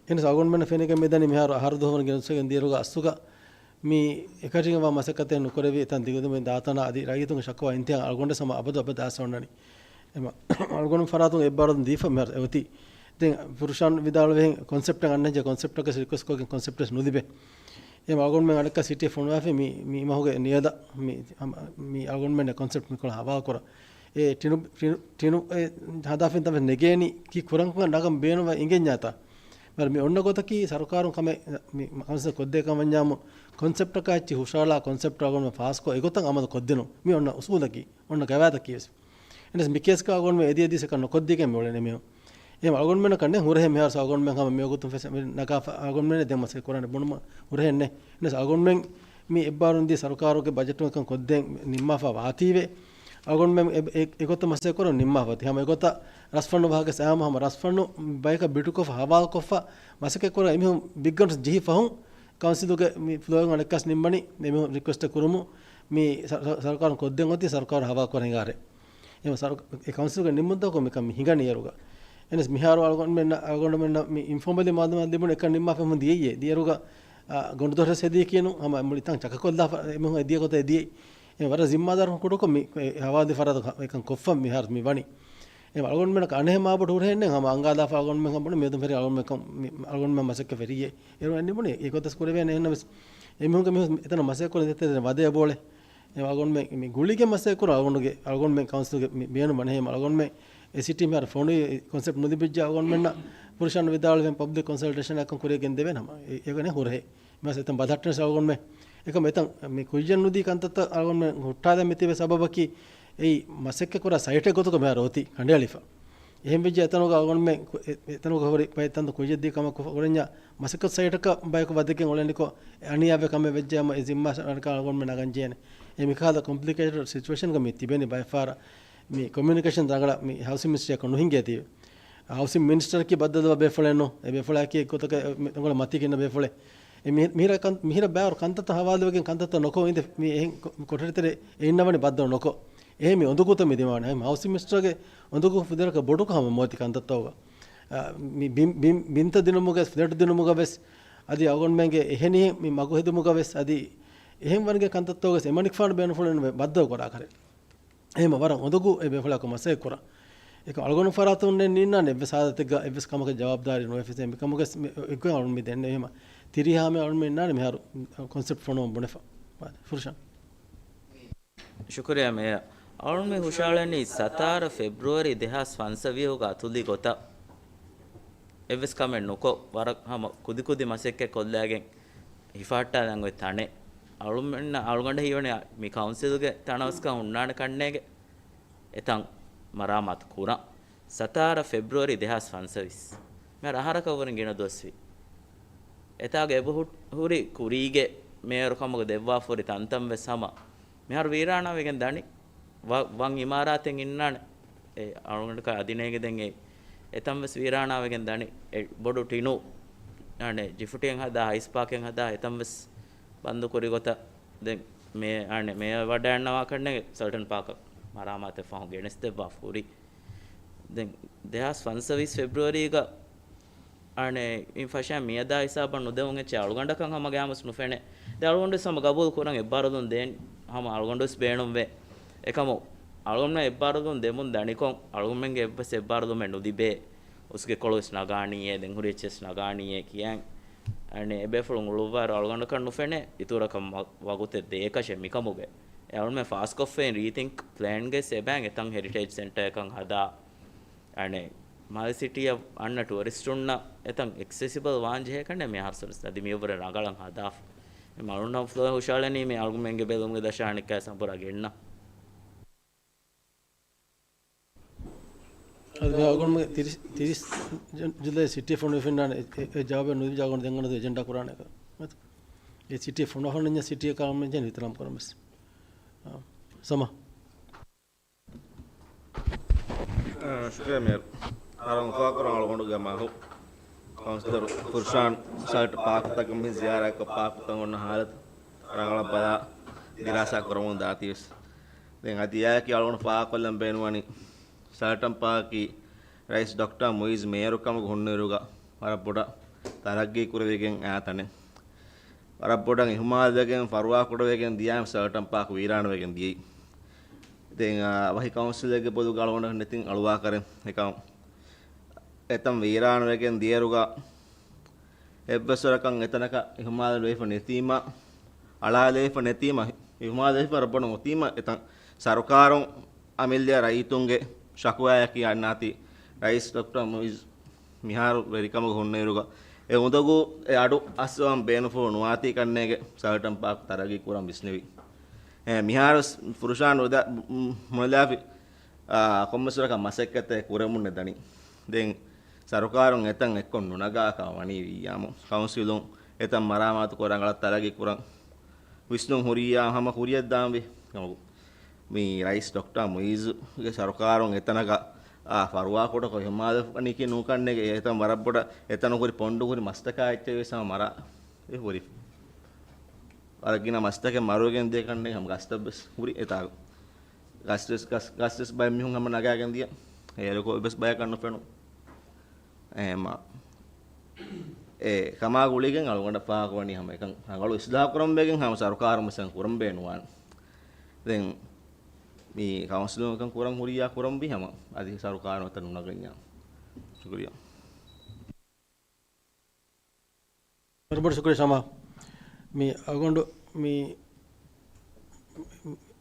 އެހެނަސް އަޅުގަނޑުމެންނަށް ފެނިގެން މިދަނީ މިހާރު އަހަރު ދުވަހު ވަނަ ގެނެސްގެން ދިޔައިރުގަ އަސްލުގަ މި އެކަށީގެންވާ މަސައްކަތެއް ނުކުރެވި އެތަން ދިގުދިމުން ދާތަނާ އަދި ރައްޔިތުންގެ ޝަކުވާ އިންތިހާ އަޅުގަނޑު ސަމަ އަބަދު އަބަދު އައިސް އޮންނަނީ. އެމަ އަޅުގަނޑު ފަރާތުން އެއްބާރު ދީފަ މިހާރު އެއޮތީ. ދެން ފުރުޝާން ވިދާޅުވެހެން ކޮންސެޕްޓެއް އަންނަންޖެ ކޮންސެޕްޓަކަށް ރިކްވެސްޓް ކޮށްގެން ކޮންސެޕްޓް ވެސް ނުލިބޭ. އެމަ އަޅުގަނޑުމެން އަނެއްކާ ސިޓީ ފޮނުވާފަ މި، މި މަހުގެ ނިޔަދަށް މި، މި އަޅުގަނޑުމެން ކޮންސެޕްޓް މިކޮޅަށް ހަވާލު ކުރަން. އެ ޓިނު، ޓިނު، ޓިނު އެ ހަދާފައިން ތަން ނެގޭނީ ކީ ކުރަން ނަގަން ބޭނުންވާ އިނގެންޏާތާ. މި އޮންނަ ގޮތަކީ ސަރުކާރުން ކަމެއް މި ކައުންސިލް ކޮށްދޭ ކަމަށް ވަންޏާމު ކޮންސެޕްޓަކާ އެއްޗި ހުށަހަޅާ ކޮންސެޕްޓް އަޅުގަނޑު ފާސްކޮށް އެގޮތަށް އަމަލު ކޮށްދިނުން. މި އޮންނަ އުސޫލަކީ، އޮންނަ ގަވާއިދަކީ ވެސް. އެންޑް މި ކޭސްގަ އަޅުގަނޑުމެން އެދި އެދި ސެކަންޑް ނުކޮށްދީގެން މި އުޅެނީ މިހުން. އެހެން އަޅުގަނޑުމެންނަށް ކަންނޭނގެ ހުރަހެއް މިހާރު އަޅުގަނޑުމެން ހަމަ މިވަގުތުން ފެސް ނަގާފަ އަޅުގަނޑުމެން ދެން މަސައްކަތް ކުރާނެ ބުނުމަށް ހުރަހެއް ނެތް. އެންޑް އަޅުގަނޑުމެން މި އެއްބާރުން ދީ ސަރުކާރުގެ ބަޖެޓު އެކަން ކޮށްދޭން ނިންމާފަ ވާތީވެ. އަޅުގަނޑުމެން އެ، އެ، އެގޮތަށް މަސައްކަތް ކުރަން ނިންމާފަ އޮތީ. ހަމަ އެގޮތަށް ރަސްފަންނު ވާހަކަ ސައިމަ ހަމަ ރަސްފަންނު ބަޔަކަށް ބިޑުކޮށްފަ ހަވާލުކޮށްފަ މަސައްކަތް ކުރަން އެމީހުން ބިގްގަންސް ޖެހި ފަހުން ކައުންސިލުގެ މި ފްލޯއިން އަނެއްކާސް ނިންމަނީ އެމީހުން ރިކްވެސްޓް ކުރުމު މި ސަ-، ސަ-، ސަރުކާރުން ކޮށްދޭން އޮތީ ސަރުކާރު ހަވާލު ކުރަން ހިނގާރޭ. އެހެން ސަރު-، އެ ކައުންސިލްގެ ނިންމުންތަކުން މިކަން މި ހިނގަނީ އޭރުގަ. އެހެނަސް މިހާރު އަޅުގަނޑުމެން، އަޅުގަނޑުމެންނަށް މި އިންފޯމަލީ މައުލޫމާތު ލިބުނު އެކަން ނިންމާފަ ހަމަ ދިޔައީ. ދިޔައިރުގަ، އާ، ގޮނޑުދޮށެއް ހެދީކީނު ހަމަ މުޅި ތަން ޗަކަކޮށްލާފަ އެމީހުން އެ ދިޔަ ގޮތަށް އެ ދިޔައީ. އެ ވަރަށް ޒިންމާދާރުކަން ކުޑަކޮށް މި އެ ހަވާލު ފަރާތަށް އެކަން ކޮށްފަ މިހާރު މި ވަނީ. އެ އަޅުގަނޑުމެންނަށް އަނެއްހެން މާބޮޑު ހުރަހެއް ނެތް ހަމަ އަނގާލާފަ އަޅުގަނޑުމެން ބުނި މިއަދު ފެރި އަޅުގަނޑުމެން ކަން މި އަޅުގަނޑުމެން މަސައްކަތް ފެރިއޭ. އޭރު އެ ނިމުނީ އެ ގޮތަށް ކުރެވޭނެ އެހެންނަމަވެސް އެމީހުންގެ މީހުން އެތަނަށް މަސައްކަތް ކުރަން ދެތެރެ ވަދެ އަބޯޅެ. އެ އަޅުގަނޑުމެން މި ގުޅިގެން މަސައްކަތް ކުރަން އަޅުގަނޑުގެ، އަޅުގަނޑުމެން ކައުންސިލްގެ މި ބޭނުން ވަނީ ހަމަ އަޅުގަނޑުމެން އެ ސިޓީ މިހާރު ފޮނުވި ކޮންސެޕްޓް ނުލިބިއްޖެ އަޅުގަނޑުމެންނަށް ފުރުޝާން ވިދާޅުވެ ޕަބްލިކް ކޮންސަލްޓޭޝަން އެއްކޮށް ކުރިޔަށް ގެންދެވޭނެ ހަމަ. އެ، އެ ވަނީ ހުރަހެއް. މި މަސައްކަތް ބަލަހައްޓަން އަޅުގަނޑުމެން. އެކަމް އެތަން މި ކުއްޖެއް ނުދީ ކަންތައްތައް އަޅުގަނޑުމެން ހުއްޓާލަން މި ތިބޭ ސަބަބަކީ އެއީ މަސައްކަތް ކުރާ ސައިޓެއް ގޮތުގަ މިހާރު އޮތީ ކަނޑައެޅިފަ. އެހެން ވެއްޖެ އެތަނުގަ އަޅުގަނޑުމެން ކު-، އެ-، އެތަނުގަ ހުރި ބައެއް ތަންތަން ކުއްޖެއް ދީ ކަމަކު ކުރަންޏާ މަސައްކަތް ސައިޓަކަށް ބަޔަކު ވަދެގެން އުޅެނިކޮށް އެ އަނިޔާވެ ކަމެއް ވެއްޖެ ހަމަ އެ ޒިންމާ ސަރުކާރަށް އަޅުގަނޑުމެން ނަގަން ޖެހޭނެ. އެ މިކަހަލަ ކޮމްޕްލިކޭޓެޑް ސިޗުއޭޝަންގަ މި ތިބެނީ ބައެއް ފަހަރަށް މި ކޮމިއުނިކޭޝަން ރަނގަޅަށް މި ހައުސިން މިނިސްޓްރީއަކު ނުހިނގޭތީވެ. ހައުސިން މިނިސްޓަރަކީ ބައްދަލުވާ ބޭފުޅެއްނު. އެ ބޭފުޅާއެކީ އެއްގޮތަކަށް އެ މި ރަނގަޅަށް މަތީގަ އިންނަ ބޭފުޅެއް. އެ މި-، މިހިރަ ކަން-، މިހިރަ ބާރު ކަންތައްތައް ހަވާލުވެގެން ކަންތައްތައް ނުކޮށް އިނދެ މި އެހެން ކޮ-، ކޮޓަރިތެރޭ އެ އިންނަވަނީ ބައްދަލު ނުކޮށް. އެހެން މި އުނދަގޫތައް މި ދިމާވަނީ. ހައުސިން މިނިސްޓަރގެ އުނދަގޫ ފުދޭވަރަކަށް ބޮޑުކަމަށް މޯތި ކަންތައްތަކުގަ. އާ، މި ބިން-، ބިން-، ބިންތައް ދިނުމުގަ ވެސް، ފްލެޓް ދިނުމުގަ ވެސް، އަދި އަޅުގަނޑުމެންގެ އެހެނިހެން މި މަގު ހެދުމުގަ ވެސް، އަދި އެހެން ވަންގެ ކަންތައްތަކުގަ ވެސް އެމަނިކުފާނު ބޭނުންފުޅެއް ނުވެ ބައްދަލު ކުރާކަށެއް. އެހެން ވަރަށް އުނދަގޫ އެ ބޭފުޅާއެކު މަސައްކަތް ކުރަން. އެކަމް އަޅުގަނޑު ފަރާތުން ނެތް ނީންނާނެ އެއްވެސް ހާލަތެއްގަ އެއްވެސް ކަމަކަށް ޖަވާބުދާރީ ނުވެފަ. މިކަމުގެ މި-، އެއްގޮތް އަޅުގަނޑު މި ދެންނެވީމަ ތިރީހާ މެ އަޅުގަނޑު މި އިންނާނެ މިހާރު ކޮންސެޕްޓް ފޮނުވަން ބުނެފަ. ފުރުޝާން. ޝުކުރިއްޔާ މޭޔަރ. އަޅުގަނޑު މި ހުށަހަޅަނީ ސަތާރަ ފެބްރުއަރީ ދެހާސް ފަންސަވީހުގަ އަތުލި ގޮތަށް އެއްވެސް ކަމެއް ނުކޮށް، ވަރަށް ހަމަ ކުދިކުދި މަސައްކަތް ކޮށްލައިގެން ހިފަހައްޓާލަން އޮތް ތަނެއް. އަޅުގަނޑަށް، އަޅުގަނޑަށް ހީވަނީ މި ކައުންސިލްގެ ތަނަވަސްކަން ހުންނާނެ ކަންނޭނގެ އެތަން މަރާމާތު ކުރަން. ސަތާރަ ފެބްރުއަރީ ދެހާސް ފަންސަވީސް. މިހާރު އަހަރަކަށް ވުރެ ގިނަ ދުވަސްވީ. އެތާގަ އެބަހު-، ހުރި ކުރީގެ މޭޔަރު ކަމުގަ ދެއްވާފަ ހުރި ތަންތަން ވެސް ހަމަ މިހާރު ވީރާނާވެގެން ދަނީ. ވަ-، ވަން އިމާރާތެއް އިންނާނެ. އެ އަޅުގަނޑަކަށް އަދި ނޭނގެ ދެން އެ އެތަން ވެސް ވީރާނާވެގެން ދަނީ. އެ ބޮޑު ޓިނު، އަނެ، ޖިފުޓިއެއް ހަދާ، އައިސް ޕާކެއް ހަދާ، އެތަން ވެސް ބަންދު ކުރި ގޮތަށް ދެން މޭ-، އަނެ، މޭޔަރ ވަޑައިގަންނަވާ ކަންނޭނގެ ސަލްޓަން ޕާކަށް މަރާމާތެއް ފަހުން ގެނެސްދެއްވާ ހުރި. ދެން ދެހާސް ފަންސަވީސް ފެބްރުއަރީގަ އަނެއް، އިން ފަށާ މިއަދާ ހިސާބަށް ނުދެވުން އެއްޗެއް އަޅުގަނޑަކަށް ހަމަ ގާމަސް ނުފެނޭ. ދެ އަޅުގަނޑުވެސް ހަމަ ގަބޫލު ކުރަން އެއްބާރުލުން ދޭން ހަމަ އަޅުގަނޑުވެސް ބޭނުންވޭ. އެކަމު އަޅުގަނޑުމެން އެއްބާރުލުން ދެމުން ދަނިކޮށް، އަޅުގަނޑުމެންގެ އެއްވެސް އެއްބާރުލުމެއް ނުލިބޭ. އުސްގެ ކޮޅުވެސް ނަގާނީއޭ، ދެން ހުރި އެއްޗެސް ނަގާނީއޭ ކިޔަން. އަނެއް އެބޭފުޅުން އުޅުއްވާއިރު އަޅުގަނޑަކަށް ނުފެނޭ އިތުރަކަށް ވަ-، ވަގުތެއް ދޭކަށެއް މިކަމުގެ. އެ އަޅުމެން ފާސްކޮށްފައި ރީތިންކް ޕްލޭންގެ ސެބައިން އެތަން ހެރިޓޭޖް ސެންޓަރ އެކަން ހަދާ. އަނެއް މާލެ ސިޓީއަށް އަންނަ ޓޫރިސްޓުންނަށް އެތަން އެކްސެސިބަލް ވާން ޖެހޭ ކަންނޭ މިހާރު ސަރވިސް ނަދި މިއަށްވުރެ ރަނގަޅަށް ހަދާފަ. އެ މަޅުންނަށް ފުލޯ ހުށައަޅަނީ މި އަޅުގަނޑުމެންގެ ބެލުމުގެ ދަށަށް އަނެއްކާ ސަބުރާ ގެންނަ. އަދި މި އަޅުގަނޑުމެން ތިރީސް، ތިރީސް ޖު-، ޖުލައި ސިޓީ ފޮނުވިފިންނާނެ އެ، އެ، އެ ޖަވާބެއް ނުދިއްޖާ އަޅުގަނޑު ދެން އަންނަ އެޖެންޑާ ކުރާނެ އެކަން. އެ ސިޓީ ފޮނުވާފަ ނިންޏާ ސިޓީއަކާ އަޅުގަނޑުމެން ޖެހެނީ ހިތަރަމް ކުރަން ވެސް. އާ، ސަމާ. އާ، ޝުކުރިއްޔާ މޭޔަރު. އަރަން އުފާކުރަން އަޅުގަނޑުގެ މަހު ކައުންސިލަރު ފުރުޝާން ސަލްޓް ޕާކުތަކަށް މި ޒިޔާރަތްކޮށް ޕާކުތައް އޮންނަ ހާލަތު ރަނގަޅަށް ބަލާ ދިރާސާ ކުރަމުން ދާތީވެސް. ދެން އަދި އެއާއެކީ އަޅުގަނޑު ފާހަގަކޮށްލަން ބޭނުންވަނީ ސަލްޓް ޕާކީ ރައީސް ޑޮކްޓަރ މުއިއްޒު މޭޔަރު ކަމުގަ ހުންނައިރުގަ ވަރަށް ބޮޑަށް ތަރައްގީ ކުރެވިގެން އާ ތަނެއް. ވަރަށް ބޮޑަށް އިހުމާލުވެގެން، ފަރުވާކުޑަވެގެން ދިޔާމަ ސަލްޓް ޕާކް ވީރާނުވެގެން ދިޔައީ. ދެން، އާ، ވަކި ކައުންސިލެއްގެ ބޮލުގަ އަޅުގަނޑަށް ނެތިން އަޅުވާކަރެއް އެކަމަށް އެތަން ވީރާނުވެގެން ދިޔައިރުގަ އެއްވެސް ވަރަކަށް އެތަނަކަށް އިހުމާލުވެފަ ނެތީމަ، އަޅާލެވިފަ ނެތީމަ، އިހުމާލުވެފަ ރައްބަނު އޮތީމަ އެތަން ސަރުކާރުން އަމިއްލަ ރައްޔިތުންގެ ޝަކުވާއަކީ އަންނާތީ ރައީސް ޑޮކްޓަރ މުއިއްޒު މިހާރު ވެރިކަމުގަ ހުންނައިރުގަ އެ އުނދަގޫ އެ އަޑު އައްސަވަން ބޭނުންފުޅު ނުވާތީ ކަންނޭގެ ސަލްޓް ޕާކް ތަރައްގީ ކުރަން ވިސްނެވި. އެ، މިހާރު ފުރުޝާން ވެދާ-، މު-، މުނަލާފި، އާ، ކޮންމެސް ވަރަކަށް މަސައްކަތެއް ކުރެމުންނެ ދަނީ. ދެން ސަރުކާރުން އެތަން އެއްކޮށް ނުނަގާކަށް ވަނީ ވިއްޔާމު. ކައުންސިލުން އެތަން މަރާމާތުކޮށް ރަނގަޅަށް ތަރައްގީ ކުރަން ވިސްނުން ހުރިއްޔާ ހަމަ ކުރިއަށްދާންވީ. މި ރައީސް ޑޮކްޓަރ މުއިއްޒުގެ ސަރުކާރުން އެތަނަކަށް އާ ފަރުވާކުޑަކޮށް ހިމާލަފަނިކި ނޫކަންނޭގެ އެތަން ވަރަށް ބޮޑަށް އެތަނު ހުރި ޕޮންޑު ހުރި މަސްތަކާ އެއްޗެއް ވެސް ހަމަ މަރާ އެ ހުރި. ވަރަށް ގިނަ މަސްތަކެއް މަރުވެގެން ދިޔަ ކަންނޭ ހަމަ ގަސްތައް ވެސް ހުރި އެތާގަ. ގަސް ވެސް، ގަސް، ގަސް ވެސް ބައެއް މީހުން ހަމަ ނަގާގެން ދިޔަ. އޭރުކޮށް ވެސް ބަޔަކަށް ނުފެނު. އެހެމަ އެ ކަމާ ގުޅިގެން އަޅުގަނޑަށް ފާހަގަވަނީ ހަމަ އެކަން ރަނގަޅު އިސްލާހު ކުރަން ވެގެން ހަމަ ސަރުކާރުން މިސަން ކުރަން ބޭނުވާނެ. ދެން މި ކައުންސިލުން އެކަން ކުރަން ހުރިއްޔާ ކުރަންވީ ހަމަ އަދި ސަރުކާރުން އެތަން ނުނަގަންޏާ. ޝުކުރިއްޔާ. ވަރަށް ބޮޑަށް ޝުކުރިއްޔާ ޝަމާ. މި އަޅުގަނޑު މި،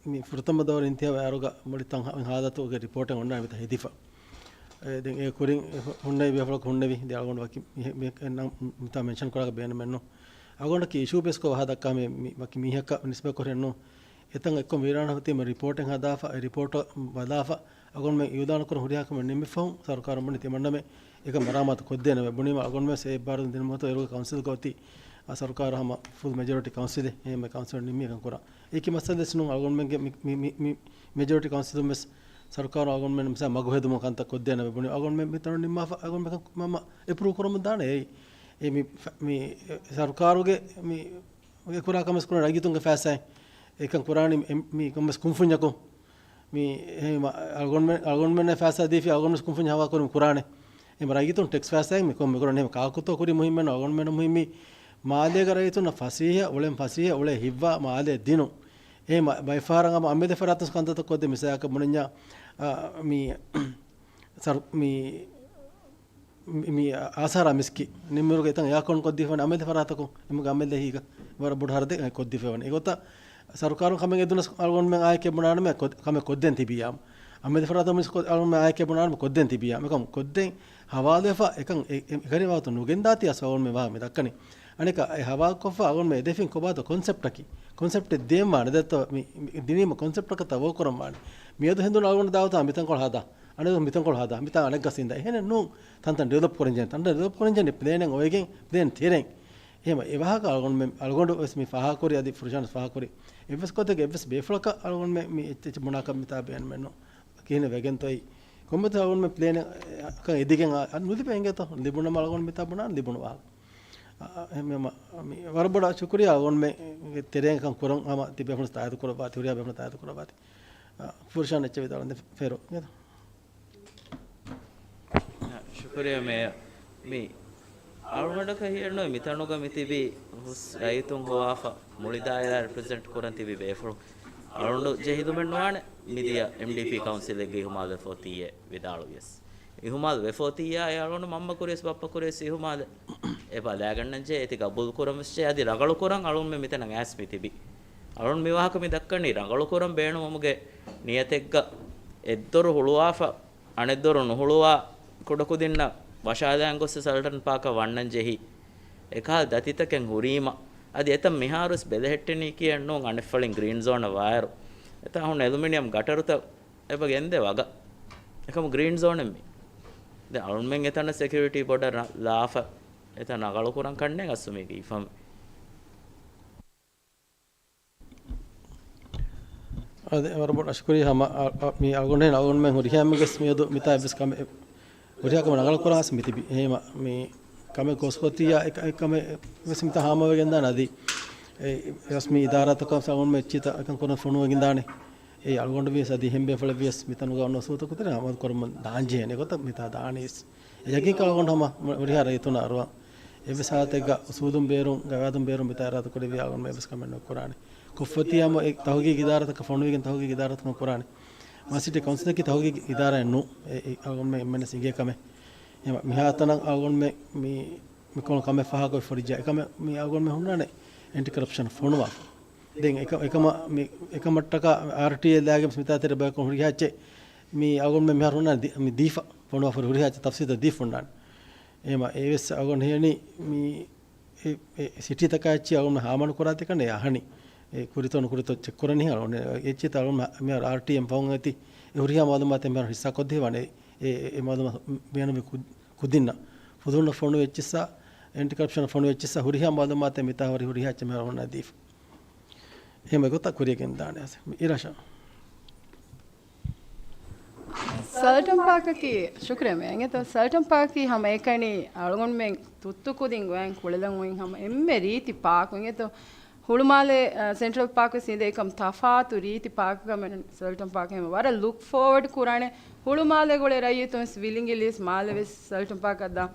މި ފުރަތަމަ ދައުރު އިންތިހާބު އައިރުގަ މުޅި ތަން ހަ-، ހާލަތުގެ ރިޕޯޓެއް އޮންނާނެ މިތަ ހެދިފަ. އެ، ދެން އެ ކުރިން ހުންނެވި ބޭފުޅަކު ހުންނެވި. ދެން އަޅުގަނޑު ވަކި މި-، މި-، ނަ-، މިތާ މެންޝަން ކުރާކަށް ބޭނުމެއްނު. އަޅުގަނޑަކީ އިޝޫ ބޭސްކޮށް ވާހަކަ ދައްކާ މި، މި ވަކި މީހަކަށް ނިސްބަތްކޮށް ނޫން. އެތަން އެއްކޮށް ވީރާން ހަމަ ތިބި ރިޕޯޓެއް ހަދާފަ، އެ ރިޕޯޓަށް ބަލާފަ، އަޅުގަނޑުމެން އިއުލާނު ކުރަން ހުރިހާ ކަމެއް ނިންމިފަހުން ސަރުކާރުން ބުނި ތިމަންނަމެ އެކަން މަރާމާތު ކޮށްދޭނަމޭ ބުނީމަ، އަޅުގަނޑުމެން ސޭ ބާރު ދިނުމަތޯ އޭރުގެ ކައުންސިލްގަ އޮތީ، އާ، ސަރުކާރު ހަމަ ފުލް މެޖޯރިޓީ ކައުންސިލެއް. އެހެން ކައުންސިލުން ނިންމީ އެކަން ކުރާ. އެކި މައްސަލަ ދެސްނުން އަޅުގަނޑުމެންގެ މި، މި، މި، މި މެޖޯރިޓީ ކައުންސިލުން ވެސް ސަރުކާރު އަޅުގަނޑުމެން މިސާ މަގު ހެދުމަށް ކަންތައް ކޮށްދޭނަމޭ ބުނީ. އަޅުގަނޑުމެން މިތަނުން ނިންމާފަ، އަޅުގަނޑުމެން މަ، މަ، އެޕްރޫވް ކުރަމުން ދާނެ އެއީ. އެ މި، މި ސަރުކާރުގެ މި އެ ކުރާ ކަމެސް ކުރާ ރައްޔިތުންގެ ފައިސާއިން އެކަން ކުރާނީ މި، މި ކޮންމެސް ކުންފުންޏަކުން މި، އެ މަ، އަޅުގަނޑުމެން، އަޅުގަނޑުމެންނަށް ފައިސާ ދީފި އަޅުގަނޑުމެން ކުންފުންޏަށް ހަވާލު ކުރީމަ ކުރާނެ. އެ މަ ރައްޔިތުން ޓެކްސް ފައިސާއިން މި ކޮން މި ކުރާނީ. އެ މަ ކާކުތޯ ކުރީ މުހިއްމެއް ނޫން. އަޅުގަނޑުމެން މުހިއްމީ މާލޭގަ ރައްޔިތުންނަށް ފަސޭހަ، އުޅެން ފަސޭހަ، އުޅޭ ހިތްވާ މާލެ ދިނުން. އެ މަ، ބައެއް ފަހަރަށް ހަމަ އަމިއްލަ ފަރާތުން ކަންތައްތައް ކޮށްދޭ މިސާލަކަށް ބުނަންޏާ، އާ، މި، ސަރު، މި، މި، މި އާސާރާ މިސްކިތް ނިމިއިރުގަ އެތަން އެއާކޯން ކޮށްދީފަވަނީ އަމިއްލަ ފަރާތަކުން، އެމުގެ އަމިއްލަ އެހީގަ ވަރަށް ބޮޑު ހަރަދެއް ކޮށްދީފަވަނީ. އެގޮތަށް ސަރުކާރުން ކަމެއް އެދުނަސް އަޅުގަނޑުމެން އާއެކޭ ބުނާނަމޭ ކޮ-، ކަމެއް ކޮށްދޭން ތިބިއްޔާ. އަމިއްލަ ފަރާތަކުން މިސް ކޮ-، އަޅުގަނޑުމެން އާއެކޭ ބުނާނަމޭ ކޮށްދޭން ތިބިއްޔާ. އެކަމު ކޮށްދޭން ހަވާލުވެފަ އެކަން އެ، އެ، އެކަނި ވާގޮތުން ނުގެންދާތީ އަސް އަޅުގަނޑުމެން ވާހަކަ މި ދައްކަނީ. އަނެކާ އެ ހަވާލުކޮށްފަ އަޅުގަނޑުމެން އެ ދެފިން ކޮބާތޯ ކޮންސެޕްޓަކީ؟ ކޮންސެޕްޓެއް ދޭން ވާނެ ދެއްތޯ މި، މި ދިނީމަ ކޮންސެޕްޓަކަށް ތަ ވޯކް ކުރަން ވާނެ. މިއަދު ހެނދުނު އަޅުގަނޑު ދާވަތާ މިތަންކޮޅު ހަދާ. އަނެއް މިތަންކޮޅު ހަދާ، މިތާ އަނެއްގަސް އިންދާ. އެހެނެއް ނޫން. ތަންތަން ޑިވެލޮޕް ކުރަންޖެހޭ، ތަންތަން ޑިވެލޮޕް ކުރަންޖެހޭ ޕްލޭނެއް އޮވެގެން ޕްލޭން ތެރެއިން. އެހެން އެ ވާހަކަ އަޅުގަނޑުމެން، އަޅުގަނޑު ވެސް މި ފާހަގަކުރި، އަދި ފުރުޝާން ވެސް ފާހަގަކުރި. އެއްވެސް ގޮތެއްގެ އެއްވެސް ބޭފުޅަކަށް އަޅުގަނޑުމެން މި އެއްޗެއް ބުނާކަށް މިތާ ބޭނުމެއް ނޫން. ކިހިނެއް ވެގެންތޯއެއް؟ ކޮންމެތަ އަޅުގަނޑުމެން ޕްލޭނެއް އަކަށް އެދިގެން އަ، އަ، ނުލިބޭ އިނގޭތޯ؟ ލިބުނަމަ އަޅުގަނޑު މިތާ ބުނާން ލިބުނު ވާހަކަ. އަ، އަ، އެހެންވީމަ، މި ވަރަށް ބޮޑަށް ޝުކުރިއްޔާ އަޅުގަނޑުމެންގެ ތެރެއިން ކަން ކުރަން ހަމަ ތިބޭފުޅުން ތާއީދު ކުރައްވާތި، ހުރިހާ ބޭފުޅުން ތާއީދު ކުރައްވާތި. އަ، ފުރުޝާން އެއްޗެއް ވިދާޅުވަން ފޭރު. ޝުކުރިއްޔާ މޭޔަރ. މި އަޅުގަނޑަކަށް ހިޔެއްނުވޭ މިތަނުގަ މިތިބީ ހުސް ރައްޔިތުން ހޮވާފަ މުޅި ދާއިރާ ރެޕްރެޒެންޓް ކުރަން ތިބި ބޭފުޅުން. އަޅުގަނޑު ޖެހިލުމެއް ނުވާނެ މިދިޔަ އެމްޑީޕީ ކައުންސިލެއްގެ އިހުމާލުވެފަ އޮތީއޭ ވިދާޅުވިޔަސް. އިހުމާލު ވެފަ އޮތީއާ އެ އަޅުގަނޑު މަންމަ ކުރިޔަސް ބައްޕަ ކުރިޔަސް އިހުމާލެއް. އެ ބަލާގަންނަންޖެހޭ، އޭތި ގަބޫލު ކުރަން ވެސް ޖެހޭ. އަދި ރަނގަޅު ކުރަން އަޅުގަނޑުމެން މިތަނަށް އައިސް މި ތިބި. އަޅުގަނޑު މި ވާހަކަ މި ދައްކަނީ ރަނގަޅު ކުރަން ބޭނުމުގެ ނިޔަތެއްގަ އެއްދޮރު ހުޅުވާފަ، އަނެއްދޮރު ނުހުޅުވާ ކުޑަކުދިންނަށް ވަށާލައިގެން ގޮސް ސަލްޓަން ޕާކަށް ވަންނަން ޖެހި. އެކަހަލަ ދަތިތަކެއް ހުރީމަ، އަދި އެތަން މިހާރުވެސް ބެލެހެއްޓެނީކީއެއް ނޫން އަނެއްފަޅިން ގްރީން ޒޯނަށް ވާއިރު، އެތާ ހުން އެލުމިނިއަމް ގަޓަރުތައް އެބަ ގެންދޭ ވަގަށް. އެކަމު ގްރީން ޒޯނެއް މީ. ދެން އަޅުންމެން އެތަނަށް ސެކިއުރިޓީ ބޯޑަށް ރަ-، ލާފަ، އެތަން ރަނގަޅު ކުރަން ކަންނޭނގެ އަސްލު މީގެ އިފަމެއް. އާދެ، ވަރަށް ބޮޑަށް ޝުކުރިއްޔާ ހަމަ، އަ، އަ، މި އަޅުގަނޑު އަޅުގަނޑުމެން ހުރިހާ މީގެސް މިއަދު މިތާ އެއްވެސް ކަމެއް ހުރިހާ ކަމެއް ރަނގަޅު ކުރާސް މި ތިބި. އެހެންވީމަ މި ކަމެއް ގޯސްކޮށް އޮތިއްޔާ އެ ކަ-، އެ ކަމެއް ވެސް މިތާ ހާމަވެގެން ދާނެ އަދި އެ ރަސްމީ އިދާރާތަކަށް އަޅުގަނޑުމެން އެއްޗިތައް އެކަން ކުރަން ފޮނުވެގެން ދާނެ. އެ އަޅުގަނޑު ވިޔަސް އަދި ހެން ބޭފުޅެއް ވިޔަސް މިތަނުގަ އޮންނަ އުސޫލުތަކު ތެރޭ އަމަލު ކުރަމުން ދާން ޖެހޭނެ ގޮތަށް މިތާ ދާނީސް. އެ ޔަގީންކަން އަޅުގަނޑު ހަމަ ހުރިހާ ރައްޔިތުންނަށް އަރުވާ. އެއްވެސް ހާލަތެއްގަ އުސޫލުން ބޭރުން، ގަވާއިދުން ބޭރުން މިތާ އިރާދަ ކުރެއްވިއްޔާ އަޅުގަނޑުމެން އެއްވެސް ކަމެއް ނުކުރާނެ. ކޮށްފަތި ހަމަ އެ ތަހުގީގު އިދާރާތަކަށް ފޮނުވިގެން ތަހުގީގު އިދާރާތަކުން ކުރާނެ. މާލެ ސިޓީ ކައުންސިލަކީ ތަހުގީގު އިދާރާއެއް ނޫން. އެ، އެ، އަޅުގަނޑުމެން އެންމެންނަށް އިނގޭ ކަމެއް. އެ މިހާތަނަށް އަޅުގަނޑުމެން މި، މިކޮޅު ކަމެއް ފަހާކޮށް ފޮރިއްޖާ އެކަމެއް މި އަޅުގަނޑުމެން ހުންނާނެ އެންޓި ކަރަޕްޝަން ފޮނުވާފަ. ދެން އެކަ-، އެކަމަށް މި، އެކަމަށްޓަކާ އާރްޓީއޭ ލާގެން މިތާ ތެރެ ބަޔަކުން ހުރިހާ އެއްޗެއް މި އަޅުގަނޑުމެން މިހާރު ހުންނާނެ ދި-، މި ދީފަ ފޮނުވާފަ ހުރިހާ އެއްޗެއް ތަފްސީލްތައް ދީފަ ހުންނާނެ. އެހެންވީމަ އެވެސް އަޅުގަނޑު ހިޔަނީ މި އެ، އެ ސިޓީތަކާ އެއްޗި އަޅުގަނޑު ހާމަނުކުރާތި ކަން އެ އަހަނި. އެ ކުރިތޯ ނުކުރިތޯ ޗެކް ކުރަނީ އަޅުގަނޑު އެއްޗިތައް އަޅުގަނޑު މިހާރު އާރްޓީއޭ ފަހުން އެތި އެ ހުރިހާ މައުލޫމާތެއް މިހާރު ހިއްސާ ކޮށްދެވާނެ. އެ، އެ، އެ މައުލޫމާތު ބޭނުމީ ކު-، ކުދިންނަށް. ފުލުހުންނަށް ފޮނުވި އެއްޗިއްސާ، އެންޓި ކަރަޕްޝަނަށް ފޮނުވި އެއްޗިއްސާ ހުރިހާ މައުލޫމާތެއް މިތާ ހުރި ހުރިހާ އެއްޗެއް މިހާރު އަޅުގަނޑަށް ދީފަ. އެހެން ގޮތަށް ކުރިޔަށް ގެންދާނެ އިރާޝާ. ސަލްޓަން ޕާކަކީ، ޝުކުރިއްޔާ މޭ. އިނގޭތޯ، ސަލްޓަން ޕާކަކީ ހަމައެކަނި އަޅުގަނޑުމެން ތުއްތު ކުދިން ގޮވަން ކުޅެލަން އޮތް ހަމަ އެންމެ ރީތި ޕާކު. އިނގޭތޯ، ހުޅުމާލެ، އަ، ސެންޓްރަލް ޕާކު ވެސް އިނދެ އެކަމް ތަފާތު ރީތި ޕާކަކަށް މެނުން ސަލްޓަން ޕާކު ހަމަ ވަރަށް ލުކް ފޯވަޑް ކުރާނެ. ހުޅުމާލެ ގުޅޭ ރައްޔިތުން ވެސް ވިލިނގިލީސް މާލެ ވެސް ސަލްޓަން ޕާކަށް ދާ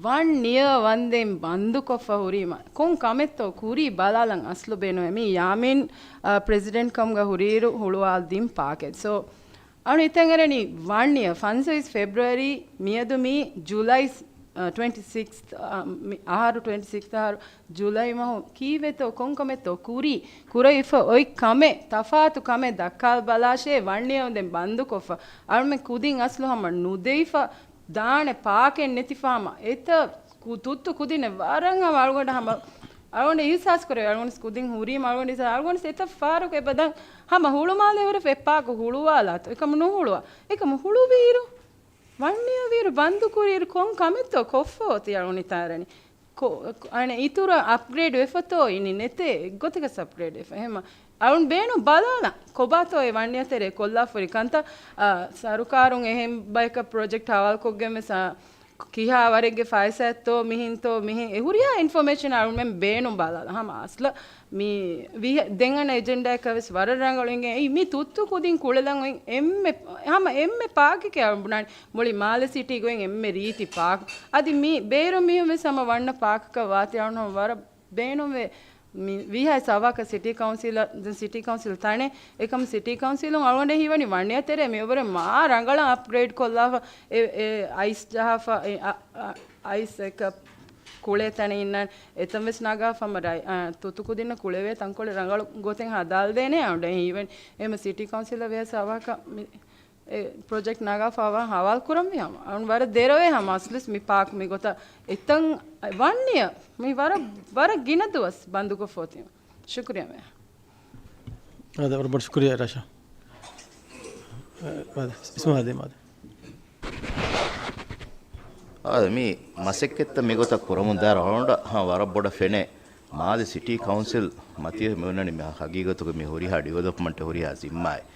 ވަން އިޔަރ ވަންދެން ބަންދުކޮށްފަ ހުރީމަ، ކޮން ކަމެއްތޯ ކުރީ ބަލާލަން އަސްލު ބޭނުމޭ. މީ ޔާމީން، އަ، ޕްރެޒިޑެންޓް ކަމުގަ ހުރިއިރު ހުޅުވާލި ދިން ޕާކެއް. ސޯ، އަޅު ހިތަށް އެރެނީ ވަން އިޔަރ، ފަންސަވީސް ފެބްރުއަރީ މިއަދު މީ ޖުލައި، އަ، ޓްވެންޓީ ސިކްސް، އަ، މި އަހަރު ޓްވެންޓީ ސިކްސް އަހަރު ޖުލައި މަހު ކީއްވެތޯ ކޮން ކަމެއްތޯ ކުރީ؟ ކުރެވިފަ އޮތް ކަމެއް، ތަފާތު ކަމެއް ދައްކާލަބަލާށޭ. ވަން އިޔަރ ވަންދެން ބަންދުކޮށްފަ. އަޅުމެން ކުދިން އަސްލު ހަމަ ނުދެވިފަ ދާނެ ޕާކެއް ނެތިފާމަ، އެތައް ކު-، ތުއްތު ކުދިންނެއް ވަރަށް ހަމަ އަޅުގަނޑަށް ހަމަ، އަޅުގަނޑަށް އިހުސާސް ކުރޭ، އަޅުގަނޑު ކުދިން ހުރީމަ އަޅުގަނޑު އިހުސާސް، އަޅުގަނޑު އެތައް ފަހަރަކު އެބަދަން ހަމަ ހުޅުމާލެ ހުރެފަ އެ ޕާކު ހުޅުވާލާތޯ، އެކަމު ނުހުޅުވާ، އެކަމު ހުޅުވިއިރު، ވަން އިޔަރ ވީއިރު ބަންދު ކުރިއިރު ކޮން ކަމެއްތޯ ކޮށްފަ އޮތީ އަޅުގަނޑު ހިތަށް އެރެނީ. ކޮ-، އަނެއް އިތުރަށް އަޕްގްރޭޑް ވެފަތޯ އިނީ ނެތޭ، އެއްގޮތަކަށް އަޕްގްރޭޑް ވެފަ. އެހެންމަ އަޅުން ބޭނުން ބަލާލަން، ކޮބާތޯ އެ ވަން އިޔަރ ތެރޭ ކޮށްލާފަ ހުރި ކަންތައް، އަ، ސަރުކާރުން އެހެން ބަޔަކަށް ޕްރޮޖެކްޓް ހަވާލުކޮށްގެން ވެސް، އަ، ކިހާ ވަރެއްގެ ފައިސާއެއްތޯ މިހެންތޯ މިހެން އެ ހުރިހާ އިންފޮމޭޝަން އަޅުން ބޭނުން ބަލާލަން. ހަމަ އަސްލަށް މި ވިހަ-، ދެން އަންނަ އެޖެންޑާއަކަށް ވެސް ވަރަށް ރަނގަޅު އިނގޭ. އެއީ މި ތުއްތު ކުދިން ކުޅެލަން އޮތް އެންމެ، ހަމަ އެންމެ ޕާކެކޭ އަޅުން ބުނާނީ. މުޅި މާލެ ސިޓީ ގޮތް އެންމެ ރީތި ޕާކް. އަދި މި ބޭރު މީހުން ވެސް ހަމަ ވަންނަ ޕާކަކަށް ވާތީ އަޅުން ވަރަށް ބޭނުންވޭ. މި ވީހާ ސަވާކަށް ސިޓީ ކައުންސިލަށް، ދެން ސިޓީ ކައުންސިލް ތަނެއް، އެކަމް ސިޓީ ކައުންސިލުން އަޅުގަނޑަށް ހީވަނީ ވަން އިޔަރ ތެރޭ މި އެވަރެ މާ ރަނގަޅަށް އަޕްގްރޭޑް ކޮށްލާފަ، އެ، އެ އައިސް ޖަހާފަ، އެ، އަ، އަ، އައިސް އެކަ ކުޅޭ ތަނެއް އިންނާނެ. އެތަން ވެސް ނަގާފަ ހަމަ ރައި-، އަ، ތުއްތު ކުދިންނަށް ކުޅެވޭ ތަންކޮޅެއް ރަނގަޅު ގޮތެއް ހަދާލަދޭނެ އަޅުގަނޑަށް ހީވަނީ. އެހެންމަ ސިޓީ ކައުންސިލަށް ވިޔަސް ސަވާކަށް މި އެ ޕްރޮޖެކްޓް ނަގާފަ ހަވާލު ކުރަންވީ ހަމަ. އަޅުން ވަރަށް ދެރަވޭ ހަމަ އަސްލުވެސް މި ޕާކް މި ގޮތަށް އެތަން ވަން އިޔަރ މި ވަރަށް، ވަރަށް ގިނަ ދުވަސް ބަންދުކޮށްފަ އޮތީމަ. ޝުކުރިޔާ މޭ. އާދެ، ވަރަށް ބޮޑަށް ޝުކުރިޔާ ރާޝާ. އެ، އާދެ، އިސްމާއިލް ދޭ މާދެ. އާދެ، މި މަސައްކަތްތައް މި ގޮތަށް ކުރަމުން ދާއިރު އަޅުގަނޑަށް ވަރަށް ބޮޑަށް ފެނޭ. މާލެ ސިޓީ ކައުންސިލް މަތިވެ މި އޮންނަނީ މި ހަގީގަތުގަ މި ހުރިހާ ޑިވެލޮޕްމަންޓެއް ހުރިހާ ޒިންމާއެއް.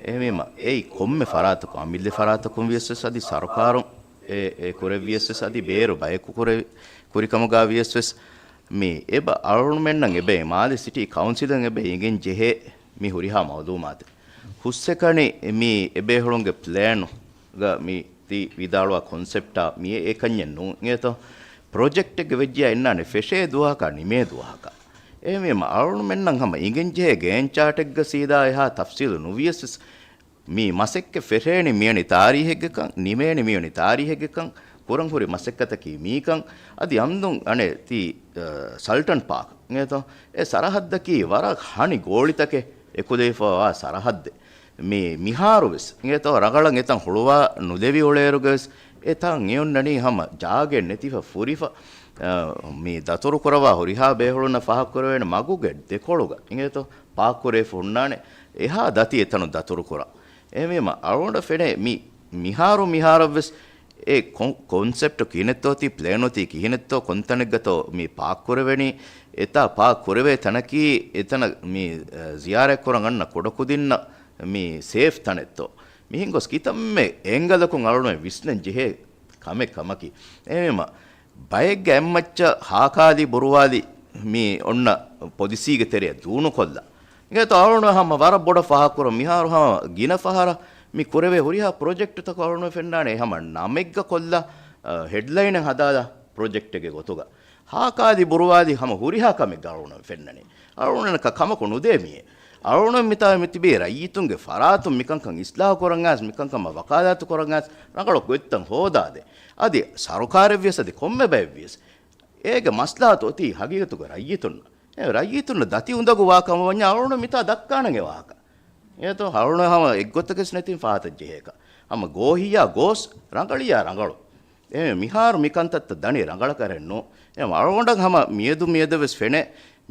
އެހެންވީމަ، އެއީ ކޮންމެ ފަރާތަކުން، އަމިއްލަ ފަރާތަކުން ވިޔަސް ވެސް، އަދި ސަރުކާރުން އެ، އެ ކުރެއްވިޔަސް ވެސް، އަދި ބޭރު ބަޔަކު ކުރެ-، ކުރިކަމުގަ ވިޔަސް ވެސް، މި އެބަ އަޅުގަނޑުމެންނަށް އެބައި، މާލެ ސިޓީ ކައުންސިލަށް އެބަ އިނގެން ޖެހޭ މި ހުރިހާ މައުލޫމާތު. ހުސްއެކަނި މި އެބޭފުޅުންގެ ޕްލޭނުގަ މި ތި ވިދާޅުވާ ކޮންސެޕްޓާ މި އެކަންޏެއް ނޫން. އެތޯ ޕްރޮޖެކްޓެއްގެ ވެއްޖިޔާ އިންނާނެ ފެށޭ ދުވަހަކާ ނިމޭ ދުވަހަކާ. އެހެންވީމަ، އަޅުގަނޑުމެންނަށް ހަމަ އިނގެންޖެހޭ ގޭން ޗާޓެއްގަ ސީދާ އެހާ ތަފްސީލު ނުވިޔަސް، މި މަސައްކަތް ފެށޭނީ މިވެނި ތާރީހެއްގެކަން، ނިމޭނީ މިވެނި ތާރީހެއްގެކަން، ކުރަން ހުރި މަސައްކަތަކީ މީކަން. އަދި އަމްދުން އަނެއް ތީ، އަ، ސަލްޓަން ޕާކް އިނގޭތޯ؟ އެ ސަރަހައްދަކީ ވަރަށް ހަނި ގޯޅިތަކެއް އެކުލެވިފައިވާ ސަރަހައްދެއް. މި މިހާރު ވެސް އިނގޭތޯ، ރަނގަޅަށް އެތަން ހުޅުވާ ނުލެވި އުޅޭއިރުގަ ވެސް އެތަން އެއޮންނަނީ ހަމަ ޖާގައެއް ނެތިފަ ފުރިފަ. އަ، މި ދަތުރު ކުރައްވާ ހުރިހާ ބޭފުޅުންނަށް ފާހަގަކުރެވޭނެ މަގުގެ ދެކޮޅުގަ އިނގޭތޯ، ޕާކް ކުރެވިފަ ހުންނާނެ އެހާ ދަތި އެތަނުން ދަތުރު ކުރާ. އެހެންވީމަ، އަޅުގަނޑަށް ފެނޭ މި މިހާރު މިހާރަށްވެސް އެ ކޮން-، ކޮންސެޕްޓު ކިހިނެއްތޯ ތީ ޕްލޭނު ތީ ކިހިނެއްތޯ ކޮންތަނެއްގަތޯ މި ޕާކް ކުރެވެނީ، އެތާ ޕާކް ކުރެވޭ ތަނަކީ އެތަނަށް މި، އަ، ޒިޔާރަތް ކުރަން އަންނަ ކުޑަކުދިންނަށް މި ސޭފް ތަނެއްތޯ؟ މިހެން ގޮސް ކިތަންމެ އެންގަލަކުން އަޅުގަނޑުމެން ވިސްނަން ޖެހޭ ކަމެއް ކަމަކީ. އެހެންވީމަ، ބައެއްގެ އެއްމައްޗަށް ހާކާލި ބުރުވާލި މި އޮންނަ ޕޮލިސީގެ ތެރެއަށް ދޫނުކޮށްލާ. އިނގޭތޯ އަޅުގަނޑު ހަމަ ވަރަށް ބޮޑަށް ފާހަގަކުރަން މިހާރު ހަމަ ގިނަ ފަހަރަށް މި ކުރެވޭ ހުރިހާ ޕްރޮޖެކްޓްތަކަށް އަޅުގަނޑު ފެންނާނެ ހަމަ ނަމެއްގަ ކޮށްލާ، އަ، ހެޑްލައިނެއް ހަދާލާ ޕްރޮޖެކްޓެއްގެ ގޮތުގަ. ހާކާލި ބުރުވާލި ހަމަ ހުރިހާ ކަމެއްގަ އަޅުގަނޑު ފެންނަނީ. އަޅުގަނޑަކަށް ކަމަކު ނުދޭ މިއޭ. އަޅުގަނޑު މިތާ މިތިބީ ރައްޔިތުންގެ ފަރާތުން މިކަންކަން އިސްލާހު ކުރަން އައިސް، މިކަންކަމަށް ވަކާލާތު ކުރަން އައިސް، ރަނގަޅު ގޮތްތައް ހޯދާދޭ. އަދި ސަރުކާރެއްވިޔަސް އަދި ކޮންމެ ބައެއްވިޔަސް އޭގެ މަސްލަހަތު އޮތީ ހަގީގަތުގަ ރައްޔިތުންނަށް. އެ ރައްޔިތުންނަށް ދަތި އުނދަގޫ ވާ ކަމަށް ވަންޏާ އަޅުގަނޑު މިތާ ދައްކާނަން އެ ވާހަކަ. އެހެންތޯ އަޅުގަނޑު ހަމަ އެއްގޮތަކަސް ނެތިން ފާހަތަށް ޖެހޭކަ. ހަމަ ގޯހިއްޔާ ގޯސް، ރަނގަޅިއްޔާ ރަނގަޅު. އެ މިހާރު މިކަންތައްތައް ދަނީ ރަނގަޅަކަށް ނޫ. އެ އަޅުގަނޑަށް ހަމަ މިއަދު މިއަދަށް ވެސް ފެނޭ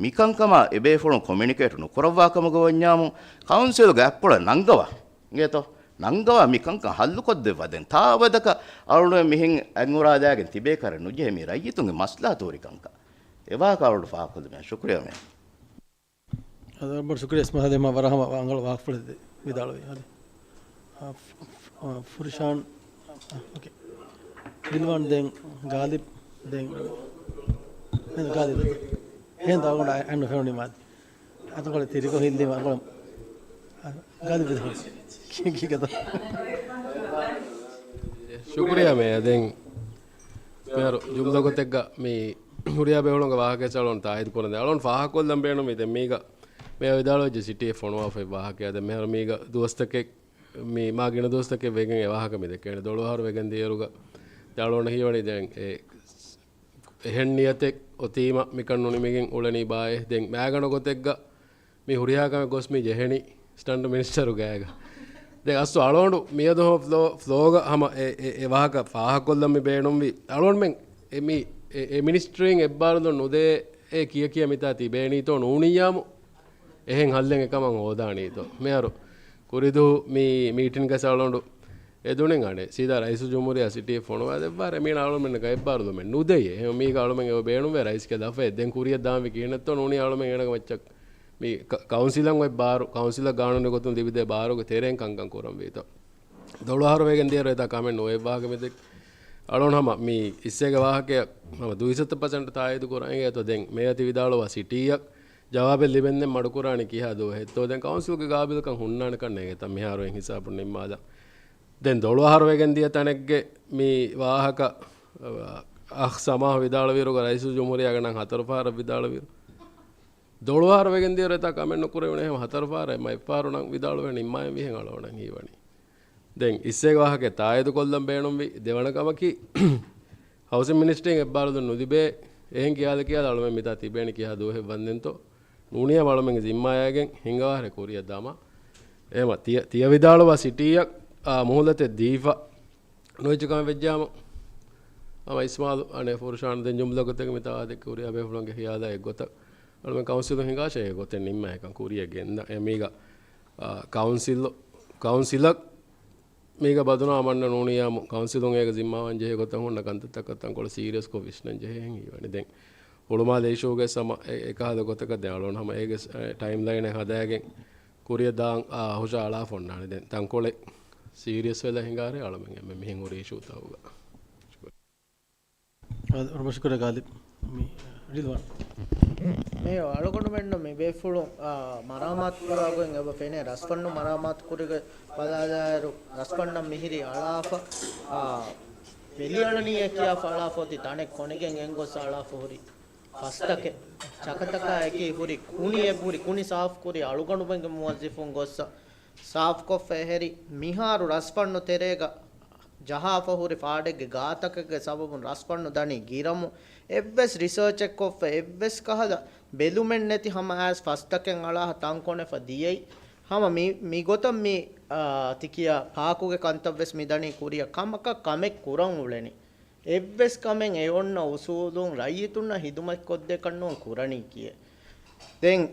މިކަންކަމާ އެބޭފުޅުން ކޮމިއުނިކޭޓް ނުކުރައްވާ ކަމުގަ ވަންޏާމު، ކައުންސިލުގެ އަތްޕުޅަށް ނަންގަވާ. އިނގޭތޯ؟ ނަންގަވާ މިކަންކަން ހައްލުކޮށްދެއްވާ. ދެން ތާއަބަދަކަށް އަޅުގަނޑު މިހެން އަތް އުރާލާގެން ތިބޭކަށް ނުޖެހޭ މި ރައްޔިތުންގެ މަސްލަހަތު ހުރި ކަންކަން. އެވާހަކަ އަޅުގަނޑު ފާހަގަކޮށްލުމަށް ޝުކުރިއްޔާ މޭ. އަދި ވަރަށް ބޮޑަށް ޝުކުރިއްޔާ އިސްމާއިލް އަޙްމަދު، ވަރަށް ހަމަ ރަނގަޅު ވާހަކަފުޅެއް ވިދާޅުވީ. އަދި، އާ، ފު-، ފު-، އާ، ފުރިޝާން، އާ، އޯކޭ. ރިލްވާން ދެން ގާލިބް ދެން، ނޭ، ގާލިބް. ހޭން ދާގުނޑަ އައިނު ފެނުނީ މާ. އަތުގަޅ ތިރިކޮށް ހިންދީމަ އަގޮޅަ. ގާލިބް ދެން. ކި-، ކި-، ކިކަތަ؟ ޝުކުރިއްޔާ މޭ. ދެން މިހާރު ޖުމްލަ ގޮތެއްގަ މި ހުރިހާ ބޭފުޅުންގެ ވާހަކައެއް އަޅުގަނޑު ތާއީދު ކުރަން. ދެން އަޅުގަނޑު ފާހަގަކޮށްލަން ބޭނުމީ ދެން މީގަ މިއަށް ވިދާޅުވެއްޖެ ސިޓީއެއް ފޮނުވާފައި ވާހަކައެއް. ދެން މިހާރު މީގަ ދުވަސްތަކެއް މި މާ ގިނަ ދުވަސްތަކެއް ވެގެން އެ ވާހަކަ މި ދެކޭނެ. ދޮޅުއަހަރު ވެގެން ދިޔައިރުގަ ދެން އަޅުގަނޑަށް ހީވަނީ ދެން އެ އެހެން ނިޔަތެއް އޮތީމަ މިކަން ނުނިމިގެން އުޅެނީ ބާއޭ. ދެން މާގަނޑު ގޮތެއްގަ މި ހުރިހާ ކަމެއް ގޮސް މި ޖެހެނީ ސްޓަންޓް މިނިސްޓަރު ގާގަ. ދެން އަސްލު އަޅުގަނޑު މިއަދު ހަމަ ފްލޯ، ފްލޯގަ ހަމަ އެ، އެ، އެ ވާހަކަ ފާހަގަކޮށްލަން މި ބޭނުންވީ. އަޅުގަނޑުމެން އެ މި، އެ، އެ މިނިސްޓްރީން އެއްބާރުލުން ނުދޭ އޭ ކިޔަ ކިޔަ މިތާ ތިބޭނީތޯ ނޫނިއްޔާމު އެހެން ހައްލެއް އެކަމަށް ހޯދާނީތޯ. މިހާރު ކުރިދު މި މީޓިންގަސް އަޅުގަނޑު އެދުނިން އަނެއް ސީދާ ރައީސުލްޖުމްހޫރިއްޔާ ސިޓީ ފޮނުވާ ދެއްވާރެ. މީނަ އަޅުމެންނަކަށް އެއްބާރުލުމެއް ނުދެޔޭ. އެހެން މީގަ އަޅުމެން އެ ބޭނުންވޭ ރައީސްގެ ލަފައެއް. ދެން ކުރިއަށް ދާންވީ ކިހިނެއްތޯ ނޫނީ އަޅުމެން އޭނަގެ މައްޗަށް މި ކަ-، ކައުންސިލަށް އޮތް ބާރު، ކައުންސިލަށް ގާނޫނީ ގޮތުން ލިބިދޭ ބާރުގެ ތެރެއިން ކަންކަން ކުރަންވީތޯ. ދޮޅުއަހަރު ވެގެން ދިޔައިރު އެތާ ކަމެއް ނުވެއްވާގެ މިދެ އަޅުން ހަމަ މި އިއްސޭގެ ވާހަކައަށް ހަމަ ދުއިސައްތަ ޕަސެންޓް ތާއީދު ކުރަން އެނގޭތޯ. ދެން މޭޔަ ތި ވިދާޅުވާ ސިޓީއަށް ޖަވާބެއް ލިބެންދެން މަޑުކުރާނީ ކިހާ ދުވަހެއްތޯ؟ ދެން ކައުންސިލްގެ ގާބިލްކަން ހުންނާނެކަން ނޭނގޭތަ؟ މިހާރު އެއް ހިސާބުން ނިންމާލަން. ދެން ދޮޅުއަހަރު ވެގެން ދިޔަ ތަނެއްގެ މި ވާހަކަ، އަ، އަޚް ސަމާހު ވިދާޅުވިއިރުގަ ރައީސުލްޖުމްހޫރިއްޔާގެ ނަން ހަތަރު ފަހަރަށް ވިދާޅުވިއިރު، ދޮޅުއަހަރު ވެގެން ދިޔައިރު އެތާ ކަމެއް ނުކުރެވުނު. އެހެން ހަތަރު ފަހަރަށް އެއްމަ އެއްފަހަރު ނަން ވިދާޅުވެ ނިންމާއެއް ވިހެން އަޅުގަނޑަށް ހީވަނީ. ދެން އިއްސޭގެ ވާހަކަ ތާއީދުކޮށްލަން ބޭނުންވި ދެވަނަ ކަމަކީ، ހައުސިން މިނިސްޓްރީން އެއްބާރުލުން ނުލިބޭ، އެހެން ކިޔާލަ ކިޔާލަ އަޅުމެން މިތާ ތިބޭނީ ކިހާ ދުވަހެއް ވަންދެންތޯ؟ ނޫނިއްޔާ އަޅުމެންގެ ޒިންމާޔާގެން ހިނގަވާހަރެ ކުރިއަށް ދާމާ. އެހެމަ ތިޔަ، ތިޔަ ވިދާޅުވާ ސިޓީއަށް، އާ، މުހުލަތެއް ދީފަ ނުވެއްޖެ ކަމެއް ވެއްޖާމު، ހަމަ އިސްމާލު އަނެއް ފުރުޝާން ދެން ޖުމްލަ ގޮތެއް މިތާ ވާދެއްކި ހުރިހާ ބޭފުޅުންގެ ހިޔާލާ އެއްގޮތަށް އަޅުމެން ކައުންސިލުން ހިނގާށޭ އެ ގޮތެއް ނިންމާ އެކަން ކުރިއަށް ގެންދަން. އެ މީގަ، އާ، ކައުންސިލް، ކައުންސިލަށް މީގަ ބަދުނާ މަންނަ ނޫނިއްޔާމު ކައުންސިލުން އޭގަ ޒިންމާވާން ޖެހޭ ގޮތަށް ހުންނަ ކަންތައްތަކަށް ތަންކޮޅެއް ސީރިއަސްކޮށް ވިސްނަން ޖެހޭ ހެން ހީވަނީ. ދެން ހުޅުމާލެ އިޝޫގެ ސަމަ އެ، އެކަހަލަ ގޮތަކަށް ދެން އަޅުން ހަމަ އޭގެ ސް-، އެ، ޓައިމްލައިނެއް ހަދާގެން ކުރިއަށް ދާން، އާ، ހުށަ އަޅާފަ އޮންނާނެ. ދެން ތަންކޮޅެއް ސީރިއަސް ވެލަ ހިނގާރޭ އަޅުމެން އެންމެ މިހެން ހުރި އިޝޫތަކުގަ. އަ، ރަބަ ޝުކުރެއް ގާލިބް. މި ރިލްވާން. މި އަޅުގަނޑުމެންނަށް މި ބޭފުޅުން، އާ، މަރާމާތު ކުރާގޮތް އެބަ ފެނޭ. ރަސްފަންނު މަރާމާތު ކުރިގޮތް ބަލާލާއިރު، ރަސްފަންނަށް މިހިރީ އަޅާފަ، އާ، ވެލިއަޅަނީއޭ ކިޔާފަ އަޅާފަ އޮތީ ތަނެއް ކޮނެގެން އެނގޮސް އަޅާފަ ހުރި. ފަސްތަކެއް ޗަކަތަކާއެކީ ހުރި ކުނިއެއް، ހުރި ކުނި ސާފުކުރި އަޅުގަނޑުމެންގެ މުވައްޒިފުން ގޮއްސަ ސާފުކޮށްފަ އެހެރި، މިހާރު ރަސްފަންނު ތެރޭގަ ޖަހާފަ ހުރި ފާޑެއްގެ ގާތަކެއްގެ ސަބަބުން ރަސްފަންނު ދަނީ ގިރަމު. އެއްވެސް ރިސާޗެއްކޮށްފަ އެއްވެސް ކަހަލަ ބެލުމެއް ނެތި ހަމަ އައިސް ފަސްތަކެއް އަޅާހަ ތަންކޮނެފަ ދިޔައީ. ހަމަ މި، މިގޮތަށް މި، އާ، ތިކިޔާ ޕާކުގެ ކަންތައްވެސް މިދަނީ ކުރިއަށް ކަމަކަށް ކަމެއް ކުރަން އުޅެނީ. އެއްވެސް ކަމެއް އެ އޮންނަ އުސޫލުން ރައްޔިތުންނަށް ހިދުމަތް ކޮށްދޭކަށްނޫން ކުރަނީ ކިޔޭ. ދެން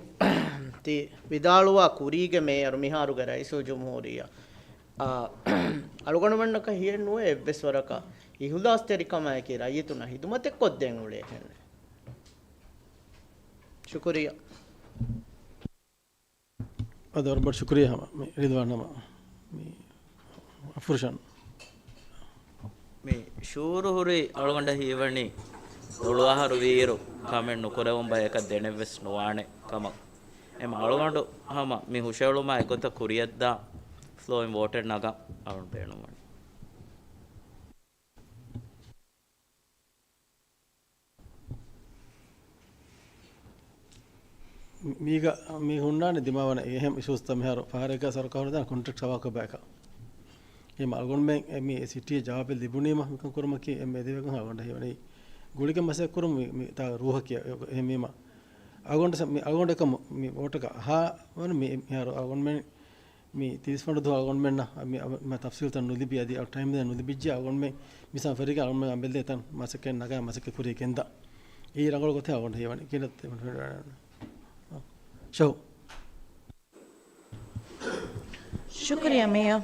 ތި ވިދާޅުވާ ކުރީގެ މޭޔަރު މިހާރުގެ ރައީސުލްޖުމްހޫރިއްޔާ، އާ، އަޅުގަނޑުމެންނަކަށް ހިޔެއްނުވޭ އެއްވެސް ވަރަކަށް އިހުލާސްތެރިކަމާއެކީ ރައްޔިތުންނަށް ހިދުމަތެއް ކޮށްދޭން އުޅޭކަން. ޝުކުރިއްޔާ. އަދި ވަރަށް ބޮޑަށް ޝުކުރިއްޔާ ހަމަ މި ރިދުވާން ހަމަ މި ފުރުޝާން. މި ޝުއޫރު ހުރި އަޅުގަނޑަށް ހީވަނީ ދޮޅު އަހަރު ވީއިރު ކަމެއް ނުކުރެވުން ބަޔަކަށް ދެނެއްވެސް ނުވާނެ ކަމަށް. އެމަ އަޅުގަނޑު ހަމަ މި ހުށައެޅުމާ އެގޮތަށް ކުރިއަށްދާ ފްލޯއިން ވޯޓެއް ނަގަން އަޅުން ބޭނުންވަނީ. މީގަ، މީ ހުންނާނެ ދިމާވަނަ އެހެން އިޝޫސްތައް މިހާރު ފަހަރެއްގަ ސަރުކާރު ދާން ކޮންޓްރެކްޓް ހަވާކޮށް ބަޔަކަށް. އެހެން އަޅުގަނޑުމެން މި ސިޓީ ޖަވާބެއް ލިބުނީމަ މިކަން ކުރުމަކީ އެންމެ އެދެވޭ ކަން އަޅުގަނޑަށް ހީވަނީ. ގުޅިގެން މަސައްކަތް ކުރުން މި، މި ތާ ރޫހަކީ އެ، އެ، އެހެންވީމަ އަޅުގަނޑު ސަ-، މި އަޅުގަނޑަކަށް މި ވޯޓަކަށް އަހާ ވަން މި، މިހާރު އަޅުގަނޑުމެން މި ތިރީސް ފަންޑު ދުވަހު އަޅުގަނޑުމެންނަށް މި، މި ތަފްސީލްތައް ނުލިބި އަދި އަޅު ޓައިމް ދޭން ނުލިބިއްޖެ އަޅުގަނޑުމެން މިސާ ފެރިގެ އަޅުގަނޑުމެން އަމެއްލޭ ތަން މަސައްކަތް ނަގާ މަސައްކަތް ކުރި ގެންދާ. އެއީ ރަނގަޅު ގޮތެއް އަޅުގަނޑު ހީވަނީ. ކިނަ ޝަހު. ޝުކުރިއްޔާ މޭޔަރ.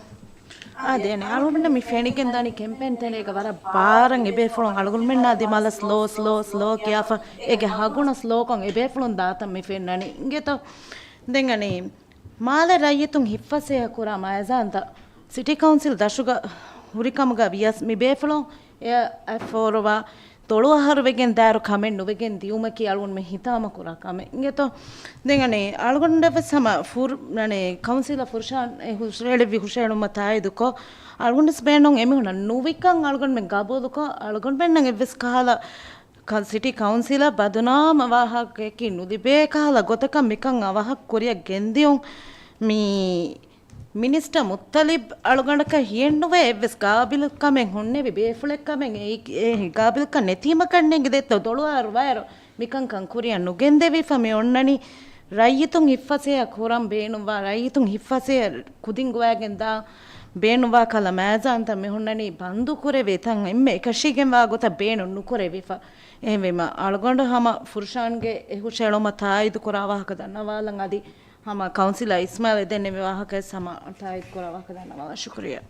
އާދެ، އަޅުގަނޑަށް މި ފެނިގެން ދާނީ ކެމްޕޭން ތެރޭގަ ވަރަށް ބާރަށް އެބޭފުޅުން އަޅުގަނޑުމެންނާ ދިމާލަށް ސްލޯ، ސްލޯ، ސްލޯ ކިޔާފަ އޭގެ ހަގުނަ ސްލޯކޮށް އެބޭފުޅުން ދާތަން މި ފެންނަނީ. އިނގޭތޯ؟ ދެން އަނެއް މާލެ ރައްޔިތުން ހިއްފަސޭހަ ކުރާ މައިޒާންތައް ސިޓީ ކައުންސިލް ދަށުގަ ހުރިކަމުގަ ވިޔަސް މި ބޭފުޅުން އެ އަށް ފޯރުވާ ދޮޅު އަހަރު ވެގެން ދާއިރު ކަމެއް ނުވެގެން ދިޔުމަކީ އަޅުގަނޑުމެން ހިތާމަ ކުރާ ކަމެއް. އިނގޭތޯ؟ ދެން އަނެއް އަޅުގަނޑަށް ވެސް ހަމަ ފުރ-، އަނެއް ކައުންސިލަރ ފުރުޝާން އެ ހުށައެޅިއްވި ހުށައެޅުމަށް ތާއީދުކޮށް، އަޅުގަނޑަށް ވެސް ބޭނުން އެމީހުނަށް ނުވިކަން އަޅުގަނޑުމެން ގަބޫލުކޮށް، އަޅުގަނޑުމެންނަށް އެއްވެސް ކަހަލަ ކަ-، ސިޓީ ކައުންސިލަށް ބަދުނާމަ ވާހަކައަކީ ނުލިބޭ ކަހަލަ ގޮތަކަށް މިކަން އަވަހަށް ކުރިއަށް ގެންދިޔުން މި މިނިސްޓަރ މުއްތަލިބް އަޅުގަނޑަކަށް ހިޔެއްނުވޭ އެއްވެސް ގާބިލު ކަމެއް ހުންނެވި ބޭފުޅެއް ކަމެއް އެ، އެ ގާބިލުކަން ނެތީމަ ކަންނޭނގެ ދެއްތޯ ދޮޅު އަހަރު ވައިރު މިކަންކަން ކުރިއަށް ނުގެންދެވިފަ މި އޮންނަނީ. ރައްޔިތުން ހިއްފަސޭހަ ކުރަން ބޭނުންވާ، ރައްޔިތުން ހިއްފަސޭހަ ކުދިން ގޮވައިގެން ދާ ބޭނުންވާ ކަހަލަ މައިޒާންތައް މި ހުންނަނީ ބަންދު ކުރެވޭ ތަން އެންމެ އެކަށީގެންވާ ގޮތަށް ބޭނުން ނުކުރެވިފަ. އެހެންވީމަ އަޅުގަނޑު ހަމަ ފުރުޝާންގެ އެ ހުށައެޅުމަށް ތާއީދު ކުރާ ވާހަކަ ދަންނަވާލަން އަދި ހަމަ ކައުންސިލަރ އިސްމާއިލް އެދެންނެވި ވާހަކަވެސް ހަމަ ތާއީދު ކުރާ ވާހަކަ ދަންނަވާލަން. ޝުކުރިއްޔާ.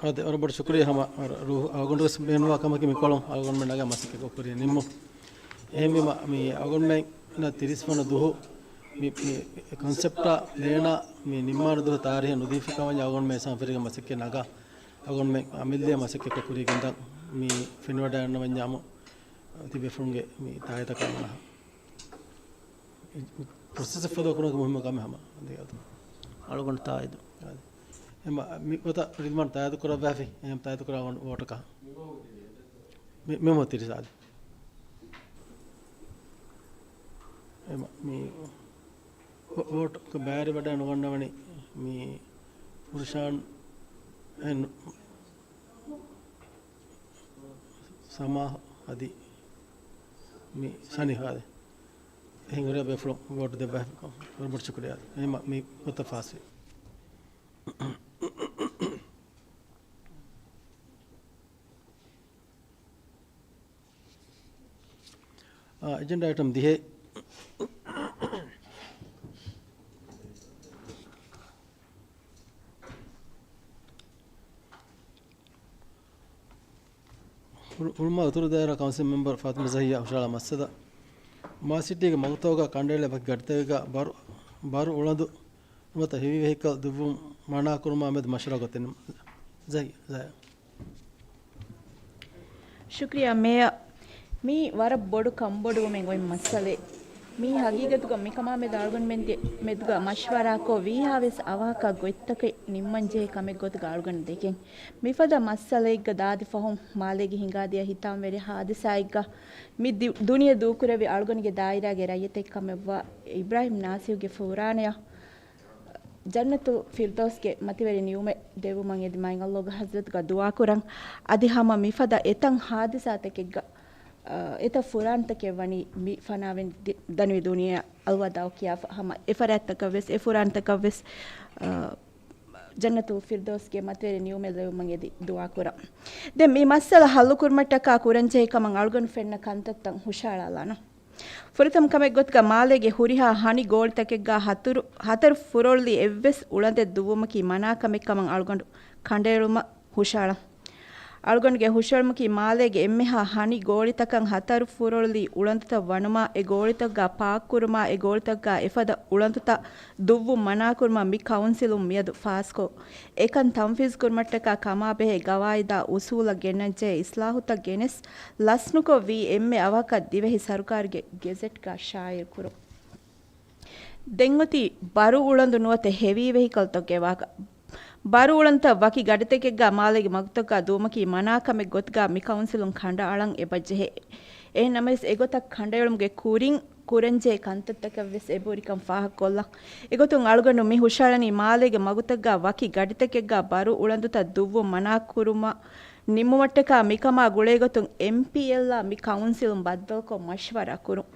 އާދެ، ވަރަށް ބޮޑަށް ޝުކުރިއްޔާ ހަމަ ރޫހު އަޅުގަނޑުވެސް ބޭނުންވާ ކަމަކީ މިކޮޅުން އަޅުގަނޑުމެން ނަގާ މަސައްކަތް ކުރިއަށް ނިންމުން. އެހެންވީމަ މި އަޅުގަނޑުމެން ތިރީސް ވަނަ ދުހު މި، މި ކޮންސެޕްޓާ ޕްލޭނާ މި ނިންމާނެ ދުވަހު ތާރީހެއް ނުދީފި ކަމަށް އަޅުގަނޑުމެން އެހެން ފެރިގެން މަސައްކަތް ނަގާ އަޅުގަނޑުމެން އަމިއްލަ މަސައްކަތް ކުރިއަށް ގެންދާ މި ފެނިވަޑައިގަންނަވަންޏާމު ތިބޭފުޅުންގެ މި ތާއީދަކަށް މަނަހަ ޕްރޮސެސް ފޮލޯ ކުރުމަކީ މުހިއްމު ކަމެއް ހަމަ. އަޅުގަނޑު ތާއީދު. އެމަ މި ގޮތަށް ރިލްމާން ތާއީދު ކުރައްވާފި، އެހެން ތާއީދު ކުރާ ވޯޓަކަށް. މި، މި މޮ ތިރިސާދެ. އެމަ މި ވޯ-، ވޯޓު ބައިވެރިވަޑައި ނުގަންނަވަނީ މި ފުރުޝާން އެން ސަމާ އަދި މި ސަނިހާދެ. އެހެން ހުރިހާ ބޭފުޅުން ވޯޓު ދެއްވާ ވަރަށް ބޮޑު ޝުކުރިއްޔާ. އެހެން މި ގޮތަށް ފާސްވި. އާ، އެޖެންޑާ އައިޓަމް ދިހައެއް. ހުޅު-، ހުޅުމާލެ އުތުރު ދާއިރާ ކައުންސިލް މެމްބަރ ފާތިމަ ޒަހިޔާ ހުށަހަޅާ މައްސަލަ، މާލެ ސިޓީގެ މަގުތަކުގަ ކަނޑައެޅޭ ވަކި ގަޑިތަކެއްގަ ބަރު، ބަރު އުޅަނދު ނުވަތަ ހެވީ ވެހިކަލް ދުއްވުން މަނާ ކުރުމާ މެދު މަޝްވަރާ ގޮތެއް ނިންމުން. ޒަހި-، ޒަހި-. ޝުކްރިޔާ މޭޔަރ. މީ ވަރަށް ބޮޑު ކަންބޮޑުވުމެއް އޮތް މައްސަލައެއް. މީ ހަގީގަތުގަ މިކަމާމެދު އަޅުގަނޑުމެންގެ މެދުގަ މަޝްވަރާކޮށް ވީހާވެސް އަވަހަކަށް ގޮތްތަކެއް ނިންމަންޖެހޭ ކަމެއްގޮތުގަ އަޅުގަނޑު ދެކެން. މިފަދަ މައްސަލައެއްގަ ދާދި ފަހުން މާލޭގެ ހިނގާދިޔަ ހިތާމަވެރި ހާދިސާއެއްގަ މި ދި-، ދުނިޔެ ދޫކުރެއްވި އަޅުގަނޑުގެ ދާއިރާގެ ރައްޔިތެއް ކަމެއްވާ އިބްރާހިމް ނާސިރުގެ ފުރާނަޔަށް ޖަންނަތުލް ފިރްދައުސްގެ މަތިވެރި ނިޢުމަތް ދެއްވުމަށް އެދި މާތް ﷲ ގެ ޙަޟްރަތުގަ ދުޢާކުރަން. އަދި ހަމަ މިފަދަ އެތައް ޙާދިސާތަކެއްގަ، އަ، އެތައް ފުރާނަތަކެއް ވަނީ މި ފަނާވެން ދި-، ދަނިވި ދުނިޔެއަށް އަލްވަދާޢު ކިޔާފަ ހަމަ އެ ފަރާތްތަކަށްވެސް، އެ ފުރާނަތަކަށްވެސް، އަ، ޖަންނަތުލް ފިރްދައުސްގެ މަތިވެރި ނިޢުމަތް ލެއްވުމަށް އެދި ދުޢާކުރަން. ދެން މި މައްސަލަ ޙައްލުކުރުމަށްޓަކާ ކުރަންޖެހޭ ކަމަށް އަޅުގަނޑު ފެންނަ ކަންތައްތައް ހުށައަޅާލާނަން. ފުރަތަމަ ކަމެއް ގޮތުގަ މާލޭގެ ހުރިހާ ހަނި ގޯޅިތަކެއްގަ ހަތުރު، ހަތަރު ފުރޮޅުލީ އެއްވެސް އުޅަނދެއް ދުއްވުމަކީ މަނާ ކަމެއް ކަމަށް އަޅުގަނޑު ކަނޑައެޅުމަށް ހުށައަޅަން. އަޅުގަނޑުގެ ހުށައެޅުމަކީ މާލޭގެ އެންމެހާ ހަނި ގޯޅިތަކަށް ހަތަރު ފުރޮޅުލީ އުޅަނދުތައް ވަނުމާ، އެ ގޯޅިތަކުގަ ޕާކްކުރުމާ، އެ ގޯޅިތަކުގަ އެފަދަ އުޅަނދުތައް ދުއްވުން މަނާކުރުމަށް މި ކައުންސިލުން މިއަދު ފާސްކޮށް، އެކަން ތަންފީޒުކުރުމަށްޓަކާ ކަމާބެހޭ ގަވާއިދާ އުސޫލަށް ގެންނަންޖެހޭ އިސްލާހުތައް ގެނެސް، ލަސްނުކޮށް ވީ އެންމެ އަވަހަކަށް ދިވެހި ސަރުކާރުގެ ގެޒެޓްގަ ޝާއިޢުކުރުން. ދެން އޮތީ ބަރު އުޅަނދު ނުވަތަ ހެވީ ވެހިކަލްތަކުގެ ވާހަކަ. ބަރު އުޅަނދުތައް ވަކި ގަޑިތަކެއްގަ މާލޭގެ މަގުތަކަށް ދުވުމަކީ މަނާ ކަމެއް ގޮތުގަ މި ކައުންސިލުން ކަނޑައަޅަން އެބަޖެހޭ. އެހެން ނަމަވެސް އެގޮތަށް ކަނޑައެޅުމުގެ ކުރިން ކުރަންޖެހޭ ކަންތައްތަކެއްވެސް އެބަހުރިކަން ފާހަގަކޮށްލަން. އެގޮތުން އަޅުގަނޑު މި ހުށައަޅަނީ މާލޭގެ މަގުތަކުގަ ވަކި ގަޑިތަކެއްގަ ބަރު އުޅަނދުތައް ދުއްވުން މަނާކުރުމަށް ނިންމުމަށްޓަކާ މިކަމާ ގުޅޭގޮތުން އެމްޕީއެލްއާ މި ކައުންސިލުން ބައްދަލުކޮށް މަޝްވަރާ ކުރުން.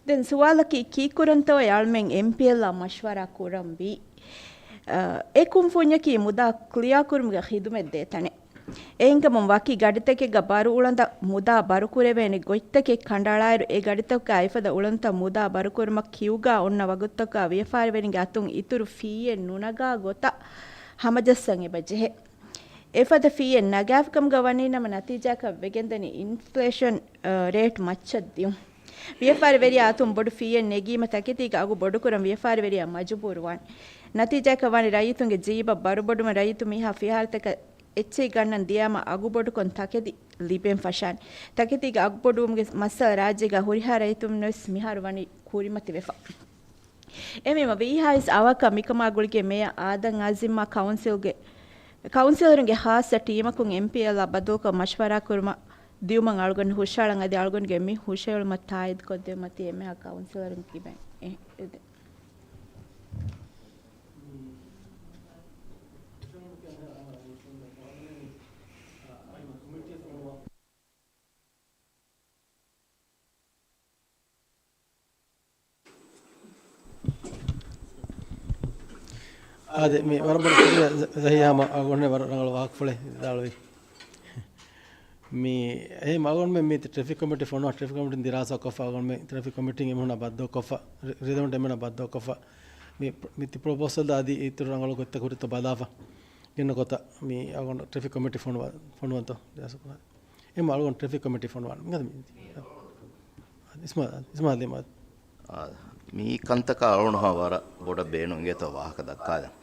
ދެން ސުވާލަކީ، ކީއްކުރަންތޯއޭ އަޅުމެން އެމްޕީއެލްއާ މަޝްވަރާ ކުރަންވީ؟ އަ، އެ ކުންފުންޏަކީ މުދާ ކްލިއާކުރުމުގެ ޚިދުމަތް ދޭތަނެއް. އެހެންކަމުން ވަކި ގަޑިތަކެއްގަ ބަރު އުޅަނދަށް މުދާ ބަރުކުރެވޭނެ ގޮތްތަކެއް ކަނޑައަޅާއިރު، އެ ގަޑިތަކުގަ އެފަދަ އުޅަނދުތައް މުދާ ބަރުކުރުމަށް ކިއުގަ އޮންނަ ވަގުތުތަކުގަ ވިޔަފާރިވެރިންގެ އަތުން އިތުރު ފީއެއް ނުނަގާ ގޮތަށް ހަމަޖައްސަން އެބަޖެހޭ. އެފަދަ ފީއެއް ނަގާފިކަމުގަ ވަނީ ނަމަ ނަތީޖާއަކަށް ވެގެންދަނީ އިންފްލޭޝަން، އަ، ރޭޓް މައްޗަށް ދިޔުން. ވިޔަފާރިވެރިޔާ އަތުން ބޮޑު ފީއެއް ނެގީމަ ތަކެތީގެ އަގު ބޮޑުކުރަން ވިޔަފާރިވެރިޔާ މަޖުބޫރުވާނެ. ނަތީޖާއަކަށް ވާނީ ރައްޔިތުންގެ ޖީބަށް ބަރުބޮޑުވުން ރައްޔިތު މިހާ ފިހާރަތަކަށް އެއްޗެހި ގަންނަން ދިޔާމަ އަގުބޮޑުކޮށް ތަކެތި ލިބެން ފަށާނެ. ތަކެތީގެ އަގުބޮޑުވުމުގެ މައްސަލަ ރާއްޖޭގަ ހުރިހާ ރައްޔިތުންވެސް މިހާރު ވަނީ ކުރިމަތިވެފަ. އެހެންވީމަ ވީހާވެސް އަވަހަކަށް މިކަމާ ގުޅިގެން މޭޔަރ އާދަމް އާޒިމްއާ ކައުންސިލްގެ ކައުންސިލަރުންގެ ޚާއްޞަ ޓީމަކުން އެމްޕީއެލްއާ ބައްދަލުކޮށް މަޝްވަރާ ކުރުމަށް ދިއުމަށް އަޅުގަނޑު ހުށައަޅަން އަދި އަޅުގަނޑުގެ މި ހުށައެޅުމަށް ތާއީދުކޮށްދެއްވުމަށް ތި އެންމެހާ ކައުންސިލަރުން ކިބައިން އެ-، އެދެން. އާދެ، މި ވަރަށް ބޮޑަށް ޝުކުރިއްޔާ ޒަ-، ޒަހީ ހަމަ އަޅުގަނޑު ވަރަށް ރަނގަޅު ވާހަކަފުޅެއް ވިދާޅުވި. މި އެހެން އަޅުގަނޑުމެން މި ޓްރެފިކް ކޮމިޓީ ފޮނުވާ، ޓްރެފިކް ކޮމިޓީން ދިރާސާ ކޮށްފަ، އަޅުގަނޑުމެން ޓްރެފިކް ކޮމިޓީން އެމީހުންނާ ބައްދަލުކޮށްފަ، ރި-، ރިލެވަންޓް އެމީހުންނާ ބައްދަލުކޮށްފަ، މި، މި ތި ޕްރޮޕޯސަލް އަދި އިތުރު ރަނގަޅު ގޮތްތައް ހުރިތޯ ބަލާފަ. ގެންނަ ގޮތަށް މި އަޅުގަނޑު ޓްރެފިކް ކޮމިޓީ ފޮނުވާ-، ފޮނުވަންތޯ؟ ދިރާސާ ކުރާ. އެމް އަޅުގަނޑު ޓްރެފިކް ކޮމިޓީ ފޮނުވާން. މި އިސްމާ-، އިސްމާލީ މާ. އާ، މި ކަންތަކާ އަޅުގަނޑު ހަމަ ވަރަށް ބޮޑަށް ބޭނުން އިނގޭތޯ ވާހަކަ ދައްކާލަން.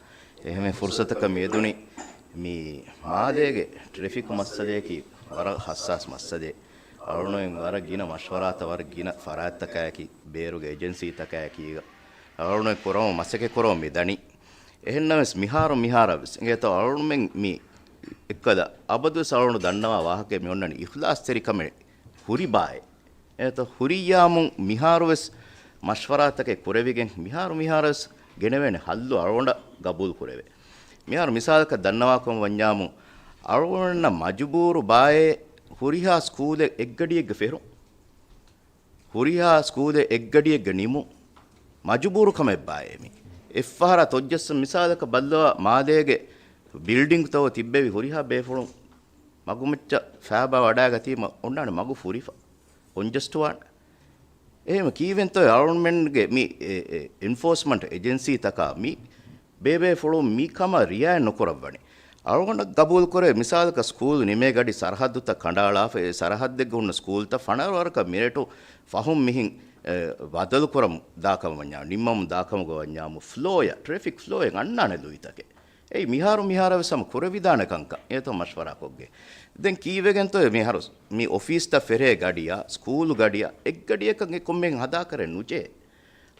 އެހެން ފުރުސަތަކަށް މިއެދުނީ މި މާލޭގެ ޓްރެފިކް މައްސަލަޔަކީ ވަރަށް ހައްސާސް މައްސަލައެއް. އަޅުގަނޑުމެން ވަރަށް ގިނަ މަޝްވަރާތައް ވަރަށް ގިނަ ފަރާތްތަކާއެކީ، ބޭރުގެ އެޖެންސީތަކާއެކީގަ އަޅުގަނޑުމެން ކުރަމުން މަސައްކަތް ކުރަމުން މި ދަނީ. އެހެންނަމަވެސް މިހާރު މިހާރަށްވެސް އިނގޭތޯ އަޅުގަނޑުމެން މި އެއްކަލަ އަބަދުވެސް އަޅުގަނޑު ދަންނަވާ ވާހަކައެއް މި އޮންނަނީ އިޚްލާޞްތެރިކަމެއް ހުރި ބާއޭ. އެނގޭތޯ ހުރިއްޔާމު މިހާރުވެސް މަޝްވަރާތަކެއް ކުރެވިގެން މިހާރު މިހާރުވެސް ގެނެވޭނެ ހައްލު އަޅުގަނޑަށް ގަބޫލު ކުރެވޭ. މިހާރު މިސާލަކަށް ދަންނަވާކަމަށް ވަންޏާމު، އަޅުގަނޑަށް މަޖުބޫރު ބާއޭ ހުރިހާ ސްކޫލެއް އެއްގަޑިއެއްގަ ފެށުން. ހުރިހާ ސްކޫލެއް އެއްގަޑިއެއްގަ ނިމުން. މަޖުބޫރު ކަމެއް ބާއޭ މީ. އެއްފަހަރާ ތޮއްޖައްސަން މިސާލަކަށް ބައްލަވާ މާލޭގެ ބިލްޑިންގްތައް ތިއްބެވި ހުރިހާ ބޭފުޅުން މަގުމައްޗަށް ފައިބާ ވަޑައިގަތީމަ އޮންނާނެ މަގު ފުރިފަ. ކޮންޖެސްޓް ވާނެ. އެހެން ކީއްވެންތޯ އަޅުގަނޑުމެންގެ މި އެ، އެ، އެންފޯސްމަންޓް އެޖެންސީތަކާ މި ބޭބޭފުޅުން މި ކަމަށް ރިއާޔަތް ނުކުރައްވަނީ. އަޅުގަނޑަށް ގަބޫލުކުރޭ، މިސާލަކަށް ސްކޫލް ނިމޭ ގަޑި ސަރަހައްދުތައް ކަނޑައަޅާފަ، އެ ސަރަހައްދެއްގަ ހުންނަ ސްކޫލްތައް ފަނަރަ ވަރަކަށް މިނެޓު ފަހުން މިހިން، އެ، ބަދަލުކުރަމުން ދާކަމަށް ވަންޏާ، ނިންމަމުން ދާކަމުގަ ވަންޏާމު، ފްލޯއަށް، ޓްރެފިކް ފްލޯއެއް އަންނާނެ ލުއިތަކެއް. އެއީ މިހާރު މިހާރަށް ވެސް ހަމަ ކުރެވިދާނެ ކަންކަން. އެތޯ މަޝްވަރާކޮށްގެ. ދެން ކީއްވެގެންތޯ މިހާރު މި އޮފީސްތައް ފެށޭ ގަޑިއާ، ސްކޫލު ގަޑިއާ، އެއްގަޑިއަކަށް އެ ކޮންމެހެން ހަދާކަށް ނުޖެހޭ.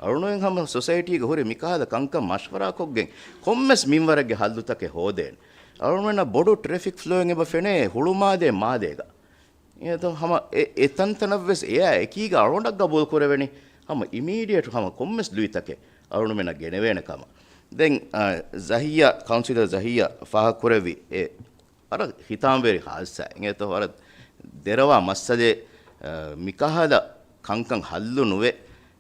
އަޅުން ހަމަ ސޮސައިޓީގަ ހުރި މިކަހަލަ ކަންކަން މަޝްވަރާކޮށްގެން ކޮންމެސް މިންވަރެއްގެ ހައްލުތަކެއް ހޯދޭނެ. އަޅުންނަށް ބޮޑު ޓްރެފިކް ފްލޯއެއް އެބަ ފެނޭ ހުޅުމާދޭ މާދޭގަ. އެތޯ ހަމަ އެ، އެ ތަންތަނަށްވެސް އެއާ އެކީގަ އަޅުގަނޑަށް ގަބޫލު ކުރެވެނީ ހަމަ އިމީޑިއޭޓް ހަމަ ކޮންމެސް ލުއިތަކެއް އަޅުންމެނަށް ގެނެވޭނެ ކަމަށް. ދެން، އާ، ޒަހިއްޔާ، ކައުންސިލަރ ޒަހިއްޔާ ފާހަގަކުރެއްވި އެ ވަރަށް ހިތާމަވެރި ހާދިސާ. އެތޯ ވަރަށް ދެރަވާ މައްސަލައެއް، އާ، މިކަހަލަ ކަންކަން ހައްލު ނުވެ،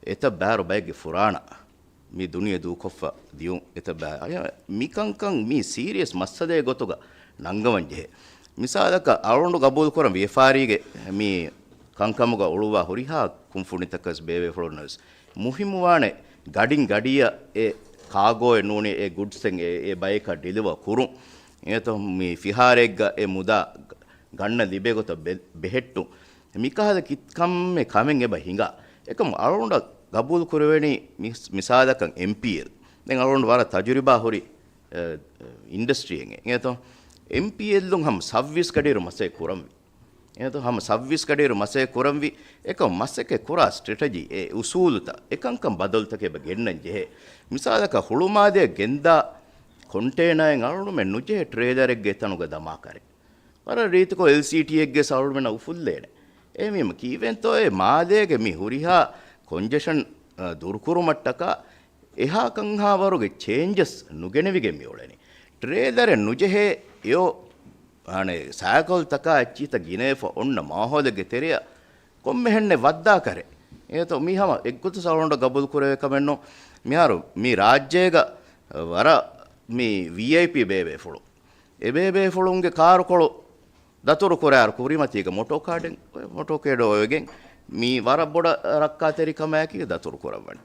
އެތައް ބާރު ބައެއްގެ ފުރާނަ މި ދުނިޔެ ދޫކޮށްފަ ދިޔުން އެތައް ބާ-، އަޔަ، މި ކަންކަން މީ ސީރިއަސް މައްސަލައެއް ގޮތުގަ ނަންގަވަން ޖެހޭ. މިސާލަކަށް އަޅުގަނޑު ގަބޫލުކުރަން ވިޔަފާރީގެ މި ކަންކަމުގަ އުޅުއްވާ ހުރިހާ ކުންފުނިތަކަސް ބޭބޭފުޅުންނަސް މުހިއްމުވާނެ ގަޑިން ގަޑިއަށް އެ ކާގޯއެއް ނޫނީ އެ ގުޑްސެއް އެ، އެ ބަޔަކަށް ޑިލިވަ ކުރުން. އެތޯ މި ފިހާރައެއްގަ އެ މުދާ ގަންނަ ލިބޭ ގޮތަށް ބެ-، ބެހެއްޓުން. މިކަހަލަ ކިތްކަމެއް ކަމެއް އެބަ ހިނގާ. އެކަމު އަޅުގަނޑަށް ގަބޫލު ކުރެވެނީ މި-، މިސާލަކަށް އެމްޕީއެލް. ދެން އަޅުގަނޑު ވަރަށް ތަޖުރިބާ ހުރި، އެ، އިންޑަސްޓްރީއެއް. އެތޯ އެމްޕީއެލްއުން ހަމަ ސައުވީސް ގަޑިއިރު މަސައްކަތް ކުރަންވީ. އެތޯ ހަމަ ސައުވީސް ގަޑިއިރު މަސައްކަތް ކުރަންވީ. އެކަމު މަސައްކަތް ކުރާ ސްޓްރެޓެޖީ، އެ އުސޫލުތައް، އެކަންކަން ބަދަލުތަކެއް އެބަ ގެންނަން ޖެހޭ. މިސާލަކަށް ހުޅުމާދޭ ގެންދާ ކޮންޓޭނާއެއް އަޅުގަނޑުމެން ނުޖެހޭ ޓްރޭލަރެއްގެ އެތަނުގަ ދަމާކަށް. ވަރަށް ރީތިކޮށް އެލްސީޓީއެއްގެ އަޅުގަނޑުމެންނަށް އުފުއްލޭނެ. އެހެންވީމަ ކީއްވެންތޯ އެ މާލޭގެ މި ހުރިހާ ކޮންޖެޝަން، އަ، ދުރުކުރުމަށްޓަކާ އެހާ ކަންހާ ވަރުގެ ޗޭންޖަސް ނުގެނެވިގެން މި އުޅެނީ. ޓްރޭލަރެއް ނުޖެހޭ އެއޮ، އަނެ، ސައިކަލްތަކާ އެއްޗިތައް ގިނައެފަ އޮންނަ މާހައުލެއްގެ ތެރެއަށް ކޮންމެހެންނެއް ވައްދާކަށް. އެތޯ މީ ހަމަ އެއްގޮތަސް އަޅުގަނޑަށް ގަބޫލު ކުރެވޭ ކަމެއްނު. މިހާރު މި ރާއްޖޭގަ ވަރަށް މި ވީއައިޕީ ބޭބޭފުޅު. އެބޭބޭފުޅުންގެ ކާރުކޮޅު ދަތުރު ކުރާއިރު ކުރިމަތީގަ މޮޓޯ ކާޑެއް، މޮޓޯ ކޭޑޯ އޮވެގެން މީ ވަރަށް ބޮޑަށް ރައްކާތެރިކަމާއެކީ ދަތުރު ކުރައްވަނީ.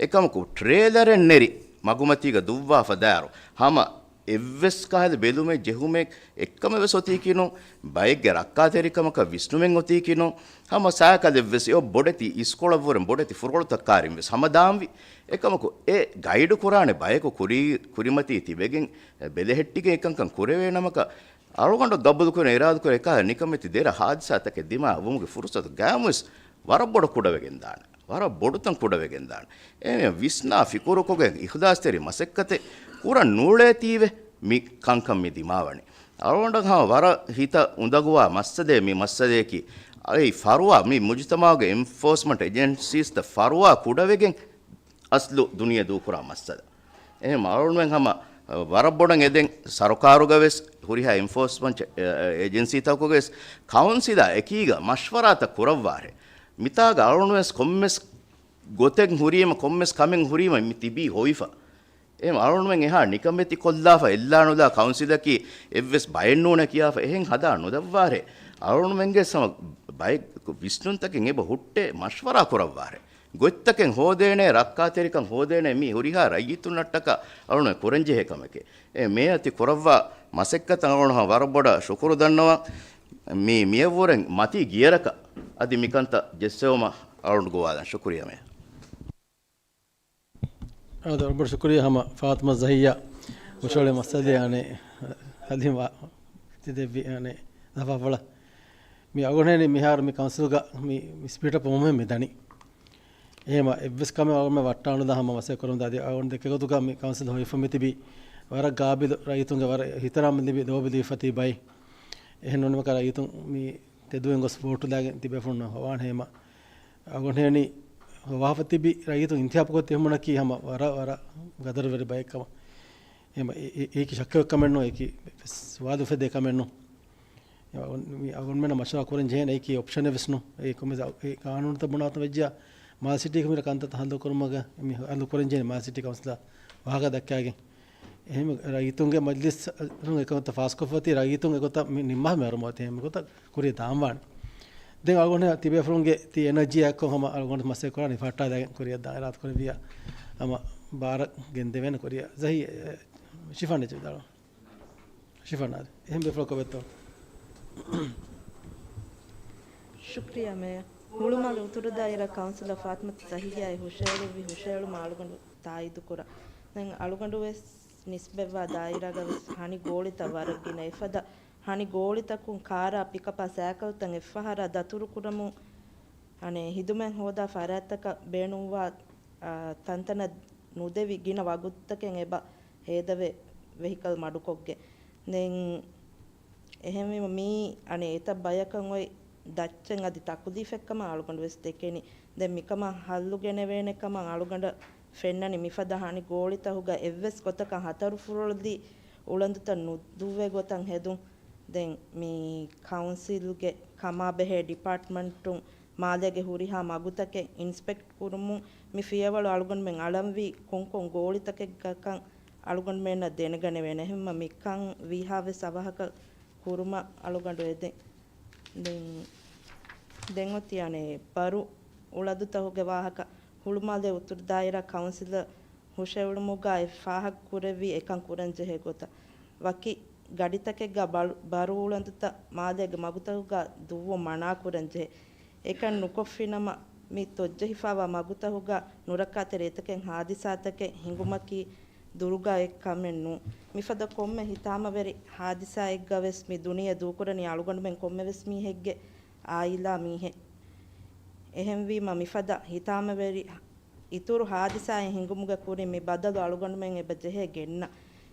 އެކަމަކު ޓްރޭލަރެއް ނެރި މަގުމަތީގަ ދުއްވާފަ ދާއިރު ހަމަ އެއްވެސް ކަހަލަ ބެލުމެއް ޖެހުމެއް އެއްކަމެއް ވެސް އޮތީކީނު، ބައެއްގެ ރައްކާތެރިކަމަކަށް ވިސްނުމެއް އޮތީކީނު، ހަމަ ސައިކަލެއްވެސް އެއޮ ބޮޑެތި އިސްކޮޅަށްވުރެން ބޮޑެތި ފުރޮޅުތައް ކާރިން ވެސް ހަމަ ދާންވީ. އެކަމަކު އެ ގައިޑު ކުރާނެ ބަޔަކު ކުރީ، ކުރިމަތީ ތިބެގެން ބެލެހެއްޓިގެން އެކަންކަން ކުރެވޭ ނަމަކަށް، އަޅުގަނޑަށް ގަބޫލުކުރަން އިރާދަކުރޭ އެކަހަލަ ނިކަމެތި ދެރަ ހާދިސާތަކެއް ދިމާވުމުގެ ފުރުސަތު ގައިމުވެސް ވަރަށް ބޮޑަށް ކުޑަވެގެންދާނެ. ވަރަށް ބޮޑުތަން ކުޑަވެގެންދާނެ. އެހެންވެ ވިސްނާ ފިކުރުކޮށްގެން އިޚްލާޞްތެރި މަސައްކަތެއް ކުރަން ނޫޅޭތީވެ މި ކަންކަން މި ދިމާވަނީ. އަޅުގަނޑަށް ހަމަ ވަރަށް ހިތަށް އުނދަގޫވާ މައްސަލައެއް މި މައްސަލަޔަކީ، އައި ފަރުވާ މި މުޖުތަމަޢުގެ އެންފޯސްމަންޓް އެޖެންސީސްތައް ފަރުވާ ކުޑަވެގެން އަސްލު ދުނިޔެ ދޫކުރާ މައްސަލަ. އެހެން އަޅުގަނޑުމެން ހަމަ ވަރަށް ބޮޑަށް އެދެން ސަރުކާރުގަވެސް ހުރިހާ އެންފޯސްމަންޓް އެޖެންސީތަކުގަވެސް ކައުންސިލާ އެކީގަ މަޝްވަރާތައް ކުރައްވާށޭ. މިތާގަ އަޅުގަނޑުވެސް ކޮންމެސް ގޮތެއް ހުރީމަ، ކޮންމެސް ކަމެއް ހުރީމަ މި ތިބީ ހޮވިފަ. އެހެން އަޅުގަނޑުމެން އެހާ ނިކަމެތި ކޮށްލާފަ އެއްލާނުލާ ކައުންސިލަކީ އެއްވެސް ބައެއް ނޫނޭ ކިޔާފަ އެހެން ހަދާ ނުދައްވާށޭ. އަޅުގަނޑުމެންގެ ހަމަ ބައެއް ވިސްނުންތަކެއް އެބަ ހުއްޓޭ މަޝްވަރާ ކުރައްވާށޭ. ގޮތްތަކެއް ހޯދޭނެ، ރައްކާތެރިކަން ހޯދޭނެ، މި ހުރިހާ ރައްޔިތުންނަށްޓަކާ އަޅުގަނޑު ކުރަންޖެހޭ ކަމެކޭ. އެ މޭ އަތި ކުރައްވާ މަސައްކަތަށް އަޅުގަނޑު ހަމަ ވަރަށް ބޮޑަށް ޝުކުރު ދަންނަވަން. މި މިޔަށްވުރެން މަތީ ގިޔަރަކަށް އަދި މިކަންތައް ޖެއްސެވުމަށް އަޅުގަނޑު ގޮވާލަން. ޝުކުރިއްޔާ މޭ. އާދެ، ވަރަށް ބޮޑަށް ޝުކުރިއްޔާ ހަމަ ފާތުމަ ޒަހިއްޔާ ހުށަހެޅި މައްސަލަ އަނެއް ހަލިމާ ތިދެއްވި އަނެއް ދަފާފަޅަށް. މި އަޅުގަނޑު މިހާރު މި ކައުންސިލްގަ މި، މި ސްޕީޑް އަޕް ވުމުން މި ދަނީ. އެހެންވީމަ އެއްވެސް ކަމެއް އަޅުގަނޑު ވައްޓާނުދާ ހަމަ މަސައްކަތް ކުރަމުންދާ އަދި އަޅުގަނޑު ދެކޭ ގޮތުގަ މި ކައުންސިލް ހޮވިފަ މިތިބީ ވަރަށް ގާބިލު ރައްޔިތުންގެ ވަރަށް އިޙްތިރާމް ލިބި ލޯބި ލިބިފަ ތިބި ބައެއް. އެހެން ނޫން ކަމަކަށް ރައްޔިތުން މި ތެދުވެން ގޮސް ވޯޓު ލާގެން ތިބޭފުޅުން ހޮވާނެ ހަމަ. އަޅުގަނޑު ހެނި ހޮވާފަ ތިބި ރައްޔިތުން އިންތިހާބު ކޮށް ތިބުމުންނަކީ ހަމަ ވަރަށް، ވަރަށް ގަދަރުވެރި ބައެއް ކަމަށް. އެހެންވީމަ އެ، އެ، އެއީކީ ޝައްކެއް ކަމެއް ނޫން، އެއީކީ ސުވާލު އުފެދޭ ކަމެއް ނޫން. އެ، އަޅުގަނޑު، މި އަޅުގަނޑުމެންނަށް މަޝްވަރާ ކުރަން ޖެހޭނެ އެއީކީ އޮޕްޝަނެއް ވެސް ނޫން. އެ ކޮންމެސް އެ ޤާނޫނުތައް ބުނާތަން ވެއްޖިއްޔާ މާލެ ސިޓީގެ މިރަ ކަންތައް ހައްލު ކުރުމުގަ މި ހައްލު ކުރަން ޖެހޭނެ މާލެ ސިޓީ ކައުންސިލާ ވާހަކަ ދައްކާގެން. އެހެން ރައްޔިތުންގެ މަޖިލިސް އަށް އެކަންތައް ފާސްކޮށްފަ އޮތީ ރައްޔިތުން އެގޮތަށް މި ނިންމާ މި އަރުމަތި އެހެން ގޮތަށް ކުރިޔަށް ދާންވާނެ. ދެން އަޅުގަނޑު ތިބޭފުޅުންގެ ތި އެނަޖީ އެއްކޮށް ހަމަ އަޅުގަނޑު މަސައްކަތް ކުރާނީ ފައްޓާލައިގެން ކުރިޔަށް ދާން އިރާދަ ކުރެއްވިއްޔާ ހަމަ ބާރަށް ގެންދެވޭނެ ކުރިޔަށް. ޒަހީ، އެ، ޝިފާން އެއްޗެއް ވިދާޅުވާ. ޝިފާން އާދެ. އެހެން ބޭފުޅަކު ވެއްތޯ. ޝުކްރިޔާ މޭޔަރ. ހުޅުމާލެ އުތުރު ދާއިރާ ކައުންސިލަރ ފާތިމަތު ޒަހިއްޔާ އެ ހުށައެޅުއްވި ހުށައެޅުމަށް އަޅުގަނޑު ތާއީދު ކުރަން. ދެން އަޅުގަނޑު ވެސް ނިސްބަތްވާ ދާއިރާގަ ވެސް ހަނި ގޯޅިތައް ވަރަށް ގިނަ. އެފަދަ ހަނި ގޯޅިތަކުން ކާރާ، ޕިކަޕާ، ސައިކަލްތައް އެއްފަހަރާ ދަތުރު ކުރަމުން އަނެއް ހިދުމަތް ހޯދާ ފަރާތްތަކަށް ބޭނުންވާ ތަންތަނަށް ނުދެވި ގިނަ ވަގުތުތަކެއް އެބަ ހޭދަވޭ ވެހިކަލް މަޑުކޮށްގެން. ދެން އެހެންވީމަ މީ އަނެއް އެތައް ބަޔަކަށް އޮތް ދައްޗެއް އަދި ތަކުލީފެއްކަމަށް އަޅުގަނޑު ވެސް ދެކެނީ. ދެން މިކަމަށް ހައްލު ގެނެވޭނެ ކަމަށް އަޅުގަނޑަށް ފެންނަނީ މިފަދަ ހަނި ގޯޅިތަކުގަ އެއްވެސް ގޮތަކަށް ހަތަރު ފުރޮޅި އުޅަނދުތައް ނުދުއްވޭ ގޮތަށް ހެދުން. ދެން މި ކައުންސިލްގެ ކަމާބެހޭ ޑިޕާޓްމަންޓުން މާލޭގެ ހުރިހާ މަގުތަކެއް އިންސްޕެކްޓް ކުރުމުން މި ފިޔަވަޅު އަޅުގަނޑުމެން އަޅަންވީ ކޮންކޮން ގޯޅިތަކެއްގަކަން އަޅުގަނޑުމެންނަށް ދެނެގަނެވޭނެ. އެހެންމަ މިކަން ވީހާވެސް އަވަހަކަށް ކުރުމަށް އަޅުގަނޑު އެދެން. ދެން، ދެން އޮތީ އަނެއް ބަރު އުޅަނދުތަކުގެ ވާހަކަ. ހުޅުމާލެ އުތުރު ދާއިރާ ކައުންސިލަށް ހުށައެޅުމުގައި ފާހަގަކުރެއްވި އެކަން ކުރަންޖެހޭ ގޮތަށް. ވަކި ގަޑިތަކެއްގަ ބަރު، ބަރު އުޅަނދުތައް މާލޭގެ މަގުތަކުގަ ދުއްވުން މަނާކުރަންޖެހޭ. އެކަން ނުކޮށްފިނަމަ، މި ތޮއްޖެހިފައިވާ މަގުތަކުގަ ނުރައްކާތެރި އެތަކެއް ހާދިސާތަކެއް ހިނގުމަކީ ދުރުގަ އެއް ކަމެއް ނޫން. މިފަދަ ކޮންމެ ހިތާމަވެރި ހާދިސާއެއްގަ ވެސް މި ދުނިޔެ ދޫކުރަނީ އަޅުގަނޑުމެން ކޮންމެވެސް މީހެއްގެ އާއިލާ މީހެއް. އެހެންވީމަ، މިފަދަ ހިތާމަވެރި އިތުރު ހާދިސާއެއް ހިނގުމުގެ ކުރިން މި ބަދަލު އަޅުގަނޑުމެން އެބަ ޖެހޭ ގެންނަ.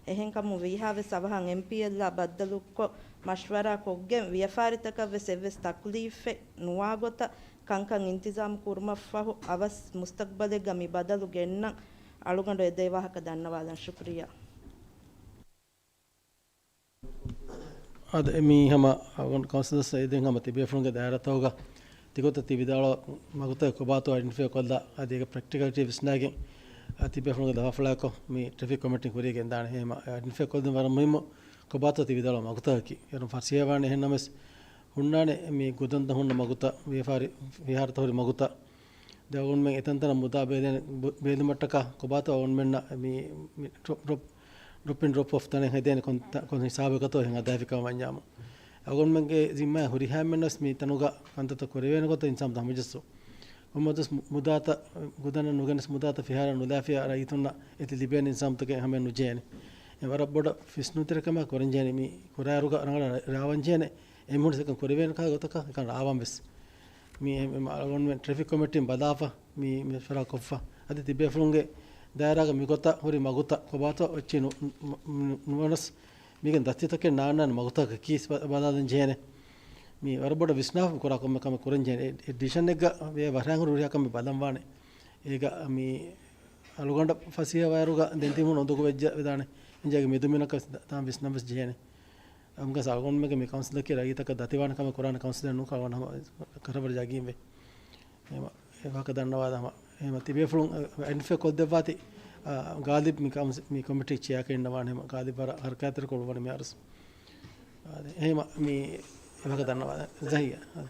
އެހެންކަމުން ވީހާވެސް އަވަހަށް އެމްޕީއެލްއާ ބައްދަލުކޮށް، މަޝްވަރާ ކޮށްގެން، ވިޔަފާރިތަކަށްވެސް އެއްވެސް ތަކުލީފެއް ނުވާގޮތަށް ކަންކަން އިންތިޒާމް ކުރުމަށްފަހު، އަވަސް މުސްތަގްބަލެއްގަ މި ބަދަލު ގެންނަން އަޅުގަނޑު އެދޭ ވާހަކަ ދަންނަވާލަން. ޝުކުރިއްޔާ. އަދި މީ ހަމަ އަޅުގަނޑު ކައުންސިލަސް އެދެން ހަމަ ތިބޭފުޅުންގެ ދާއިރާތަކުގަ ތިގޮތަށް ތި ވިދާޅުވާ މަގުތައް ކޮބާތޯ އައިޑެންޓިފައި ކޮށްލާ، އަދި އޭގެ ޕްރެކްޓިކަލްޓީ ވިސްނާގެން، އަ، ތިބޭފުޅުންގެ ލަފާފުޅާއެކު މި ޓްރެފިކް ކޮމިޓީން ކުރިޔަށް ގެންދާނެ. އެހެން އައިޑެންޓިފައި ކޮށްދިނުން ވަރަށް މުހިއްމު. ކޮބާތޯ ތި ވިދާޅުވާ މަގުތަކަކީ؟ އޭރުން ފަސޭހަވާނެ. އެހެން ނަމަވެސް ހުންނާނެ މި ގުދަންތައް ހުންނަ މަގުތައް، ވިޔަފާރި ފިހާރަތައް ހުރި މަގުތައް. ދެން އަޅުގަނޑުމެން އެތަންތަނަށް މުދާ ބޭލެން، ބޭލުމަށްޓަކާ ކޮބާތޯ އަޅުގަނޑުމެންނަށް މި، މި ޑްރޮޕް، ޑްރޮޕް، ޑްރޮޕް އިން ޑްރޮޕް އޮފް ތަނެއް ހެދޭނެ ކޮން، ކޮން ހިސާބަކަތޯ އެހެން ހަދާފިކަމަށް ވަންޏާމު. އަޅުގަނޑުމެންގެ ޒިންމާއަށް ހުރިހާމެންނަސް މި ތަނުގަ ކަންތައްތައް ކުރެވޭނެ ގޮތަށް އިންސާމް ހަމަޖައްސު. ކޮންމެވެސް މު، މުދާތައް ގުދަނަށް ނުގެނެސް މުދާތައް ފިހާރަ ނުލާފިޔާ ރައްޔިތުންނަށް އެތި ލިބޭނެ އިންސާމްތަކެއް ހަމަޔަށް ނުޖެހޭނެ. އެ ވަރަށް ބޮޑަށް ފިސްނުތެރިކަމާ ކުރަންޖެހޭނެ މި ކުރާއިރުގަ ރަނގަޅަށް ރާވަންޖެހޭނެ. އެމީހުން އެކަން ކުރެވޭނެ ކާ ގޮތަކަށް އެކަން ރާވަން ވެސް. މި އެ، އެ، އަޅުގަނޑުމެން ޓްރެފިކް ކޮމިޓީން ބަލާފަ، މި މަޝްވަރާ ކޮށްފަ. އަދި ތިބޭފުޅުންގެ ދާއިރާގަ މިގޮތަށް ހުރި މަގުތައް ކޮބާތޯ އެއްޗެއް ނު، ނު، ނު، ނުވަނަސް މީގެން ދަތިތަކެއް ނާންނާނެ މަގުތަކަކީ ބަ، ބަލާލަން ޖެހޭނެ. މި ވަރަށް ބޮޑަށް ވިސްނާފަ ކުރާ ކޮންމެ ކަމެއް ކުރަން ޖެހޭނެ. އެ، އެ ޑިސިޝަނެއްގަ ވޭ ވަރަށް ހަނގުރު ހުރިހާ ކަމެއް ބަލަން ވާނެ. އޭގަ މި އަޅުގަނޑަށް ފަސޭހަވާއިރުގަ ދެން ތިބުނު އުނދަގޫ ވެއްޖެ ވެދާނެ. އިންޖާގެ މެދުމިނަކަށް ވެސް ދާން ވިސްނަން ވެސް ޖެހޭނެ. އަމްގަސް އަޅުގަނޑުމެންގެ މި ކައުންސިލަކީ ރައްޔިތަކަށް ދަތިވާނެ ކަމެއް ކުރާނެ ކައުންސިލެއް ނޫން. އަޅުގަނޑު ހަމަ ކަރަވަރު ޖަގީން ވޭ. އެހެން އެ ވާހަކަ ދަންނަވާލަ ހަމަ. އެހެން ތިބޭފުޅުން އައިޑެންޓިފައި ކޮށްދެއްވާތި، އާ، ގާލިބް މި ކައުންސި، މި ކޮމިޓީ ޗެއާކަށް އިންނަވާނެ. ހަމަ ގާލިބް ވަރަށް ހަރަކާތްތެރިކޮށް އުޅުއްވަނީ މި އަރުސް. އާދެ، އެހެން މި އެ ވާހަކަ ދަންނަވާލަ. ޒަހިޔާ. އާދެ.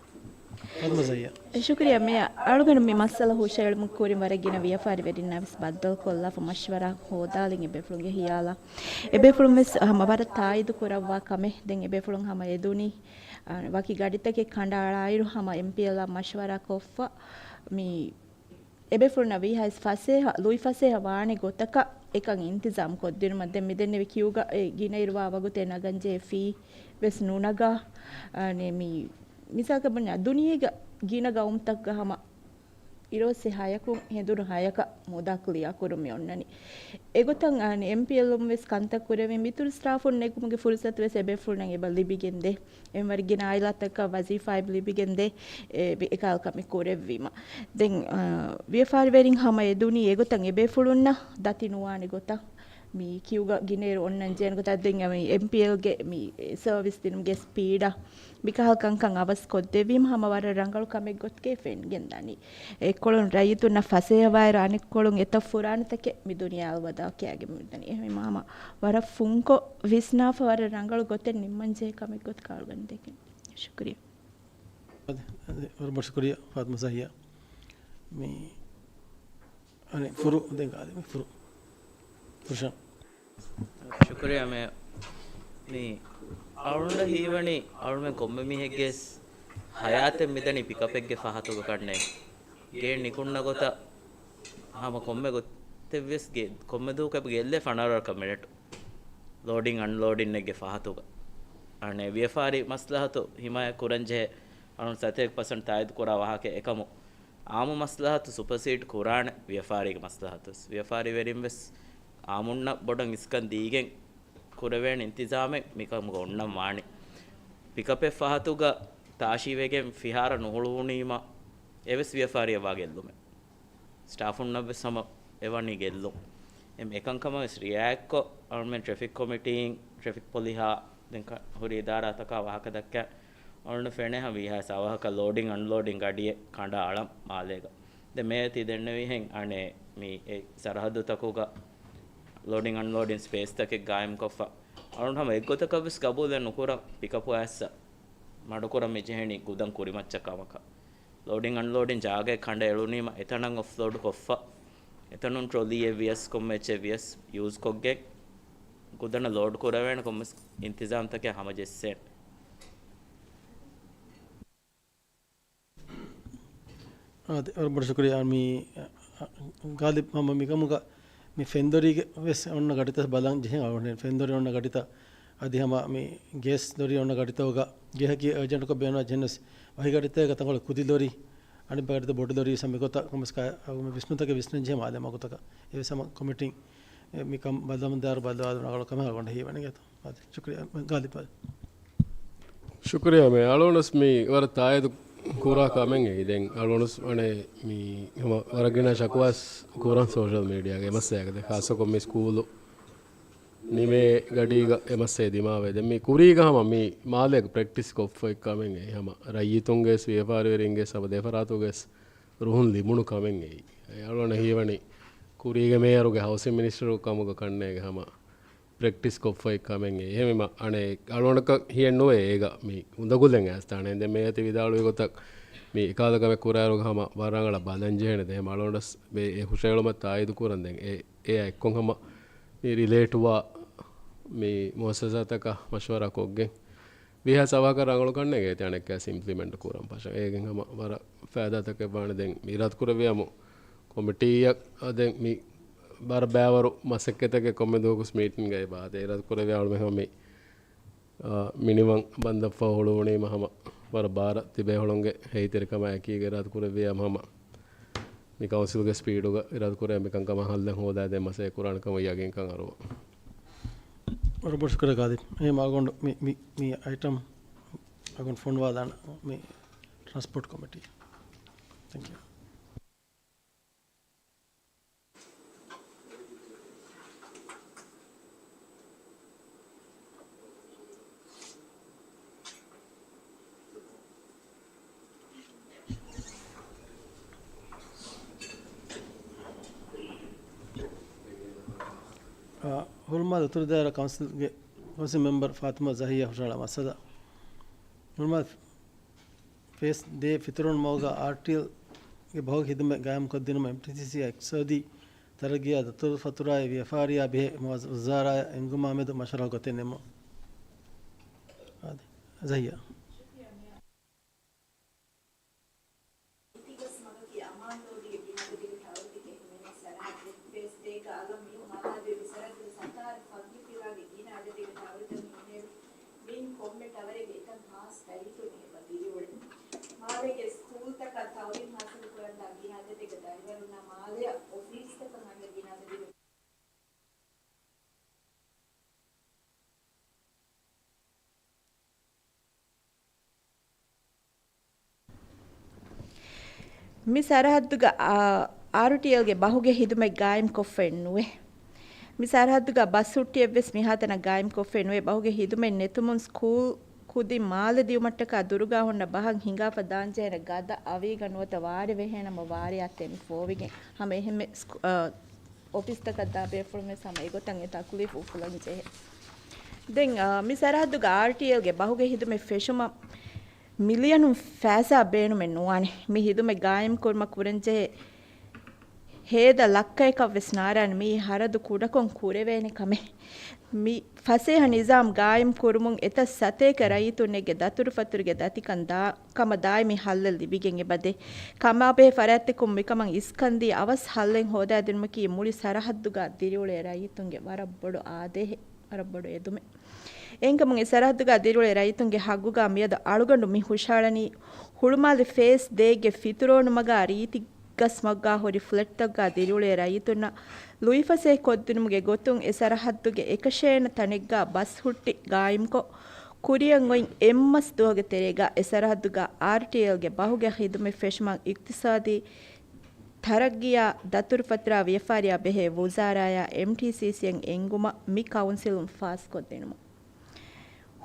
ފާތިމާ ޒަހިޔާ. ޝުކުރިއްޔާ މޭޔާ. އަޅުގަނޑު މި މައްސަލަ ހުށައެޅުމުގެ ކުރިން ވަރަށް ގިނަ ވިޔަފާރިވެރިންނާ ވެސް ބައްދަލުކޮށްލާފަ މަޝްވަރާ ހޯދާލިން އެބޭފުޅުންގެ ހިޔާލަށް. އެބޭފުޅުން ވެސް ހަމަ ވަރަށް ތާއީދު ކުރައްވާ ކަމެއް. ދެން އެބޭފުޅުން ހަމަ އެދުނީ، އާ، ވަކި ގަޑިތަކެއް ކަނޑައަޅާއިރު ހަމަ އެމްޕީއެލްއާ މަޝްވަރާ ކޮށްފަ މި އެބޭފުޅުންނަށް ވީހާވެސް ފަސޭހަ، ލުއިފަސޭހަ ވާނެ ގޮތަކަށް އެކަން އިންތިޒާމް ކޮށްދިނުމަށް. ދެން މިދެންނެވި ކިއުގަ އެ ގިނައިރު ވާ ވަގުތެއް ނަގަންޖެހޭ ފީ ވެސް ނުނަގާ، އަނެ މި މިސާލަކަށް ބުންޏާ ދުނިޔޭގަ ގިނަ ގައުމުތަކުގަ ހަމަ އިރުއޮއްސެ ހަޔަކުން ހެނދުނު ހަޔަކަށް މުދާ ކްލިއާ ކުރުން މި އޮންނަނީ. އެގޮތަށް އަނެ އެމްޕީއެލްއުން ވެސް ކަންތައް ކުރެވި މިތުރު ސްޓާފުން ނެގުމުގެ ފުރުސަތު ވެސް އެބޭފުޅުންނަށް އެބަ ލިބިގެންދޭ. އެންވަރު ގިނަ އާއިލާތަކަށް ވަޒީފާއެއް ލިބިގެންދޭ، އެ، އެކަހަލަ ކަމެއް ކުރެއްވީމަ. ދެން، އާ، ވިޔަފާރިވެރިން ހަމަ އެދުނީ އެގޮތަށް އެބޭފުޅުންނަށް ދަތި ނުވާނެ ގޮތަށް. މި ކިއުގަ ގިނައިރު އޮންނަން ޖެހޭނެ ގޮތަށް. ދެން މި އެމްޕީއެލްގެ މި ސަރވިސް ދިނުމުގެ ސްޕީޑަށް މިކަހަލަ ކަންކަން އަވަސް ކޮށްދެއްވީމަ ހަމަ ވަރަށް ރަނގަޅު ކަމެއް ގޮތުގައި ފެންގެންދަނީ. އެއްކޮޅުން ރައްޔިތުންނަށް ފަސޭހަވާއިރު އަނެއްކޮޅުން އެތައް ފުރާނަތަކެއް މި ދުނިޔެއަށް އަލުވަދާ ކިޔާގެން މިދަނީ. އެހެންވީމަ ހަމަ ވަރަށް ފުންކޮށް ވިސްނާފަ ވަރަށް ރަނގަޅު ގޮތެއް ނިންމަންޖެހޭ ކަމެއް ގޮތަކަށް އަޅުގަނޑު ދެކެން. ޝުކުރިއްޔާ. އަދި، އަދި، ވަރަށް ބޮޑަށް ޝުކުރިއްޔާ ފާތިމާ ޒަހިޔާ. މި، އަނެއް ފުރު، ދެން ގާލިބް ފުރު. ފުރުޝާން. ޝުކުރިއްޔާ މޭ. މި އަޅުގަނޑަށް ހީވަނީ އަޅުމެން ކޮންމެ މީހެއްގެ ހަޔާތެއް މިދަނީ ޕިކަޕެއްގެ ފަހަތުގަ ކަންނޭނގެ. ގޭން ނިކުންނަ ގޮތަށް ހަމަ ކޮންމެ ގޮތެއްވެސް ގެ، ކޮންމެ ދުވަހަކު ގެއެއްލެ ފަނަރަ ކަމެއް ނެޓު. ލޯޑިން އަންލޯޑިންއެއްގެ ފަހަތުގަ. އަނެއް ވިޔަފާރި މަސްލަހަތު ހިމާޔަތް ކުރަންޖެހޭ އަޅުން ސަތޭކަ ޕަސެންޓް ތާއީދު ކުރާ ވާހަކަ އެކަމު. އާއްމު މަސްލަހަތު ސުޕަސީޑް ކުރާނެ ވިޔަފާރީގެ މަސްލަހަތުވެސް. ވިޔަފާރިވެރިން ވެސް އާއްމުންނަށް ބޮޑަށް އިސްކަން ދީގެން ކުރެވޭނެ އިންތިޒާމެއް މިކަމުގަ އޮންނަން ވާނެ. ޕިކަޕެއް ފަހަތުގަ ތާށީވެގެން ފިހާރަ ނުހުޅުވުނީމަ އެވެސް ވިޔަފާރިއަށް ވާ ގެއްލުމެއް. ސްޓާފުންނަށް ވެސް ހަމަ އެވަނީ ގެއްލުން. އެ އެކަންކަމަށް ވެސް ރިއެކްޓްކޮށް، އަޅުމެން ޓްރެފިކް ކޮމިޓީއިން، ޓްރެފިކް ޕޮލިހާ ދެން ކަ-، ހުރި އިދާރާތަކާ ވާހަކަ ދައްކާ އަޅުން ފެނޭ ހަމަ ވީހާސް އަވަހަކަށް ލޯޑިން އަންލޯޑިން ގަޑިއެއް ކަނޑާ އަޅަން މާލޭގަ. ދެ މޭ ތި ދެންނެވިހެން އަނެއް މި އެ ސަރަހައްދުތަކުގަ ލޯޑިން އަންލޯޑިން ސްޕޭސްތަކެއް ގާއިމްކޮށްފަ. އަޅުން ހަމަ އެއްގޮތަކަށް ވެސް ގަބޫލެއް ނުކުރަން ޕިކަޕު އައިސް މަޑުކުރަން މިޖެހެނީ ގުދަން ކުރިމައްޗަށް ކަމަކަށް. ލޯޑިން އަންލޯޑިން ޖާގައެއް ކަނޑައެޅުނީމަ އެތަނަށް އޮފްލޯޑް ކޮށްފަ. އެތަނުން ޓްރޮލީއެއް ވިޔަސް ކޮންމެ އެއްޗެއް ވިޔަސް ޔޫޒްކޮށްގެން ގުދަނަށް ލޯޑް ކުރެވޭނެ ކޮންމެސް އިންތިޒާމްތަކެއް ހަމަޖެއްސޭނެ. އާދެ، ވަރަށް ބޮޑަށް ޝުކުރިއްޔާ. މި، އަ، ގާލިބް ހަމަ މިކަމުގަ މި ފެންދޮރީގެ ވެސް އޮންނަ ގަޑިތައް ބަލަން ޖެހެން އަޅުގަނޑު ފެންދޮރި އޮންނަ ގަޑިތައް އަދި ހަމަ މި ގޭސް ދޮރި އޮންނަ ގަޑިތަކުގަ ގެހަކީ އަރޖެންޓްކޮށް ބޭނުން ޖެހެން ވެސް ވަކި ގަޑިތަކަށް ތަންކޮޅެއް ކުދި ދޮރި އަނެއް ގަޑިތައް ބޮޑު ދޮރި ވެސް ހަމަ މިގޮތަށް ކޮންމެސް ކާ-، މި ވިސްނުންތަކެއް ވިސްނަން ޖެހޭ މާލެ މަގުތަކަށް އެވެސް ހަމަ ކޮމިޓީން މިކަން ބަލަމުންދާރު ބައްލަވާލުން އަޅު ކަމެއް އަޅުގަނޑަށް ހީވަނީ ގެތޯ. އާދެ، ޝުކުރިއްޔާ. ގާލިބް. ޝުކުރިއްޔާ މޭ. އަޅުގަނޑު ވެސް މި ވަރަށް ތާއީދު ކުރާ ކަމެއް އެއީ. ދެން އަޅުގަނޑު ވެސް އަނެއް މި ހަމަ ވަރަށް ގިނަ ޝަކުވާސް ކުރަން ސޯޝަލް މީޑިއާގަ އެ މައްސަލައިގަ. ދެން ޚާއްޞަކޮށް މި ސްކޫލު ނިމޭ ގަޑީގަ އެ މައްސަލަ ދިމާވޭ. ދެން މި ކުރީގަ ހަމަ މި މާލޭގަ ޕްރެކްޓިސް ކޮށްފައި ކަމެއް އެއީ. ހަމަ ރައްޔިތުންގެ ވެސް ވިޔަފާރިވެރިންގެ ވެސް ހަމަ ދެ ފަރާތުގަ ވެސް ރުހުން ލިބުނު ކަމެއް އެއީ. އެ އަޅުގަނޑަށް ހީވަނީ ކުރީގެ މޭޔަރުގެ ހައުސިން މިނިސްޓަރު ކަމުގަ ކަންނޭގެ ހަމަ ޕްރެކްޓިސް ކޮށްފައި ކަމެއް އެ. އެހެންވީމަ އަނެއް އަޅުގަނޑަކަށް ހިޔެއް ނުވޭ އޭގަ މި އުނދަގުލެއް އައިސްދާނެ. ދެން މޭޔަރ ތި ވިދާޅުވި ގޮތަށް މި އެކަހަލަ ކަމެއް ކުރާއިރުގަ ހަމަ ވަރަށް ރަނގަޅަށް ބަލަން ޖެހޭނެ. ދެން އަޅުގަނޑަށް ވެ އެ ހުށަހެޅުމަށް ތާއީދު ކުރަން. ދެން އެ، އެއާ އެއްކޮށް ހަމަ މި ރިލޭޓްވާ މި މުއައްސަސާތަކާ މަޝްވަރާ ކޮށްގެން ވީހާސް އަވަހަކަށް ރަނގަޅު ކަންނޭނގެ އޭތި އަނެއްކާސް އިމްޕްލިމެންޓް ކުރަން ފަށަން. އޭގެން ހަމަ ވަރަށް ފައިދާތަކެއް ވާނެ. ދެން މި އިރާދަކުރެއްވިޔާމު ކޮމިޓީއަށް އަ، ދެން މި ބަރަށް ބައިވަރު މަސައްކަތްތަކެއް ކޮންމެ ދުވަހަކު ވެސް މީޓިންގައި ބާ. އޭ އިރާދަކުރެއްވިޔާ އަޅުމެން ހަމަ މި، އަ، މިނިވަން ބަންދަށްފަހު ހުޅުވުނީމަ ހަމަ ވަރަށް ބާރަށް ތިބޭފުޅުންގެ ހެއިތެރިކަމާ އެކީގަ އިރާދަކުރެއްވިޔާ ހަމަ މި ކައުންސިލްގެ ސްޕީޑުގަ އިރާދަކުރޭ މިކަންކަމާ ހައްލެއް ހޯދާދޭން މަސައްކަތް ކުރާނެ ކަމަށް ޔަގީންކަން އަރުވަ. ވަރަށް ބޮޑަށް ޝުކުރިއްޔާ ގާލިބް. އެހެން އަޅުގަނޑު މި، މި، މި އައިޓަމް އަޅުގަނޑު ފޮނުވާލާނަ މި ޓްރާންސްޕޯޓް ކޮމިޓީ. ތެންކް ޔޫ. އާ، ހުޅުމާލެ އުތުރުދާއިރާ ކައުންސިލްގެ ކައުންސިލް މެމްބަރު ފާތިމާ ޒަހިޔާ ހުށަހަޅާ މައްސަލަ. ހުޅުމާލެ ފޭސް ދޭ ފިތުރުން މަގުގަ އާރްޓީއެލްގެ ބަހުގެ ހިދުމަތް ގާއިމްކޮށްދިނުމަށް އެމްޓީސީސީއާ އިޤްތިޞާދީ ތަރައްގީއާ ދަތުރުފަތުރާއި ވިޔަފާރިއާ ބެހޭ މުވައްޒަ-، ވުޒާރާއާ އެންގުމާމެދު މަޝްވަރާކޮށް އޮތީ ނިމުން. އާދެ. ޒަހިޔާ. އިތިގަސް މަގަކީ އަމާން ރޯޑުގެ ގިނަ އަދަދެއްގެ ޓަވަރުތަކެއް ހިމެނޭ ސަރަހައްދެއް. ފޭސް ދޭގަ އަލަށް މިއޮތް މަހާދޭވި ސަރަހައްދުގެ ސަތާރަ ފައްގި ފިލާގެ ގިނަ އަދަދެއްގެ ޓަވަރުތައް ހިމެނޭ. މިއިން ކޮންމެ ޓަވަރެއްގަ އެތަން ހާސް ރައްޔިތުން އެބަ ދިރިއުޅޭ. މާލޭގެ ސްކޫލްތަކަށް ތައުލީމް ހާސިލު ކުރަންދާ ގިނަ އަދަދެއްގެ ދަރިވަރުންނާ މާލެއަށް އޮފީސްތަކަށް އަންނަ ގިނަ އަދަދެއްގެ މި ސަރަހައްދުގަ، އާ، އާރުޓީއެލްގެ ބަހުގެ ހިދުމަތް ގާއިމްކޮށްފައެއް ނުވޭ. މި ސަރަހައްދުގަ ބަސް ހުއްޓިއެއްވެސް މިހާތަނަށް ގާއިމްކޮށްފައެއް ނުވޭ. ބަހުގެ ހިދުމަތް ނެތުމުން ސްކޫލް ކުދިން މާލެ ދިޔުމަށްޓަކާ ދުރުގަ ހުންނަ ބަހަށް ހިނގާފަ ދާންޖެހޭނެ ގަދަ އަވީގަ ނުވަތަ ވާރޭ ވެހޭނަމަ ވާރޭއާ ތެމިފޯވިގެން ހަމަ އެހެންމެ ސްކޫ-، އާ، އޮފީސްތަކަށް ދާ ބޭފުޅުން ވެސް ހަމަ އެގޮތަށް އެ ތަކުލީފު އުފުލަން ޖެހޭ. ދެން، އާ، މި ސަރަހައްދުގަ އާރްޓީއެލްގެ ބަހުގެ ހިދުމަތް ފެށުމަށް މިލިޔަނުން ފައިސާ ބޭނުމެއް ނުވާނެ. މި ހިދުމަތް ގާއިމް ކުރުމަށް ކުރަންޖެހޭ ހޭދަ ލައްކަޔަކަށް ވެސް ނާރާނެ. މިއީ ހަރަދު ކުޑަކޮށް ކުރެވޭނެ ކަމެއް. މި ފަސޭހަ ނިޒާމް ގާއިމް ކުރުމުން އެތައް ސަތޭކަ ރައްޔިތުންނެއްގެ ދަތުރުފަތުރުގެ ދަތިކަން ދާ ކަމަށް ދާއިމީ ހައްލެއް ލިބިގެން އެބަދޭ. ކަމާބެހޭ ފަރާތްތަކުން މިކަމަށް އިސްކަންދީ އަވަސް ހައްލެއް ހޯދާދިނުމަކީ މުޅި ސަރަހައްދުގަ ދިރިއުޅޭ ރައްޔިތުންގެ ވަރަށް ބޮޑު އާދޭހެއް. ވަރަށް ބޮޑު އެދުމެއް. އެހެންކަމުން އެ ސަރަހައްދުގަ ދިރިއުޅޭ ރައްޔިތުންގެ ހައްގުގަ މިއަދު އަޅުގަނޑު މި ހުށަހަޅަނީ ހުޅުމާލެ ފޭސް ދޭއްގެ ފިތުރޯނުމަގާ ރީތި ގަސްމަގުގާ ހުރި ފްލެޓްތަކުގާ ދިރިއުޅޭ ރައްޔިތުންނަށް ލުއިފަސޭހަ ކޮށްދިނުމުގެ ގޮތުން އެ ސަރަހައްދުގެ އެކަށޭނަ ތަނެއްގާ ބަސް ހުއްޓި ގާއިމްކޮށް، ކުރިއަށް އޮތް އެއްމަސް ދުވަހުގެ ތެރޭގާ އެ ސަރަހައްދުގާ އާރްޓީއެލްގެ ބަހުގެ ޚިދުމަތް ފެށުމަށް އިޤްތިޞާދީ ތަރައްގީއާ ދަތުރުފަތުރާ ވިޔަފާރިއާ ބެހޭ ވުޒާރާޔާ އެމްޓީސީސީއަށް އެންގުމަށް މި ކައުންސިލުން ފާސްކޮށްދިނުމަށް.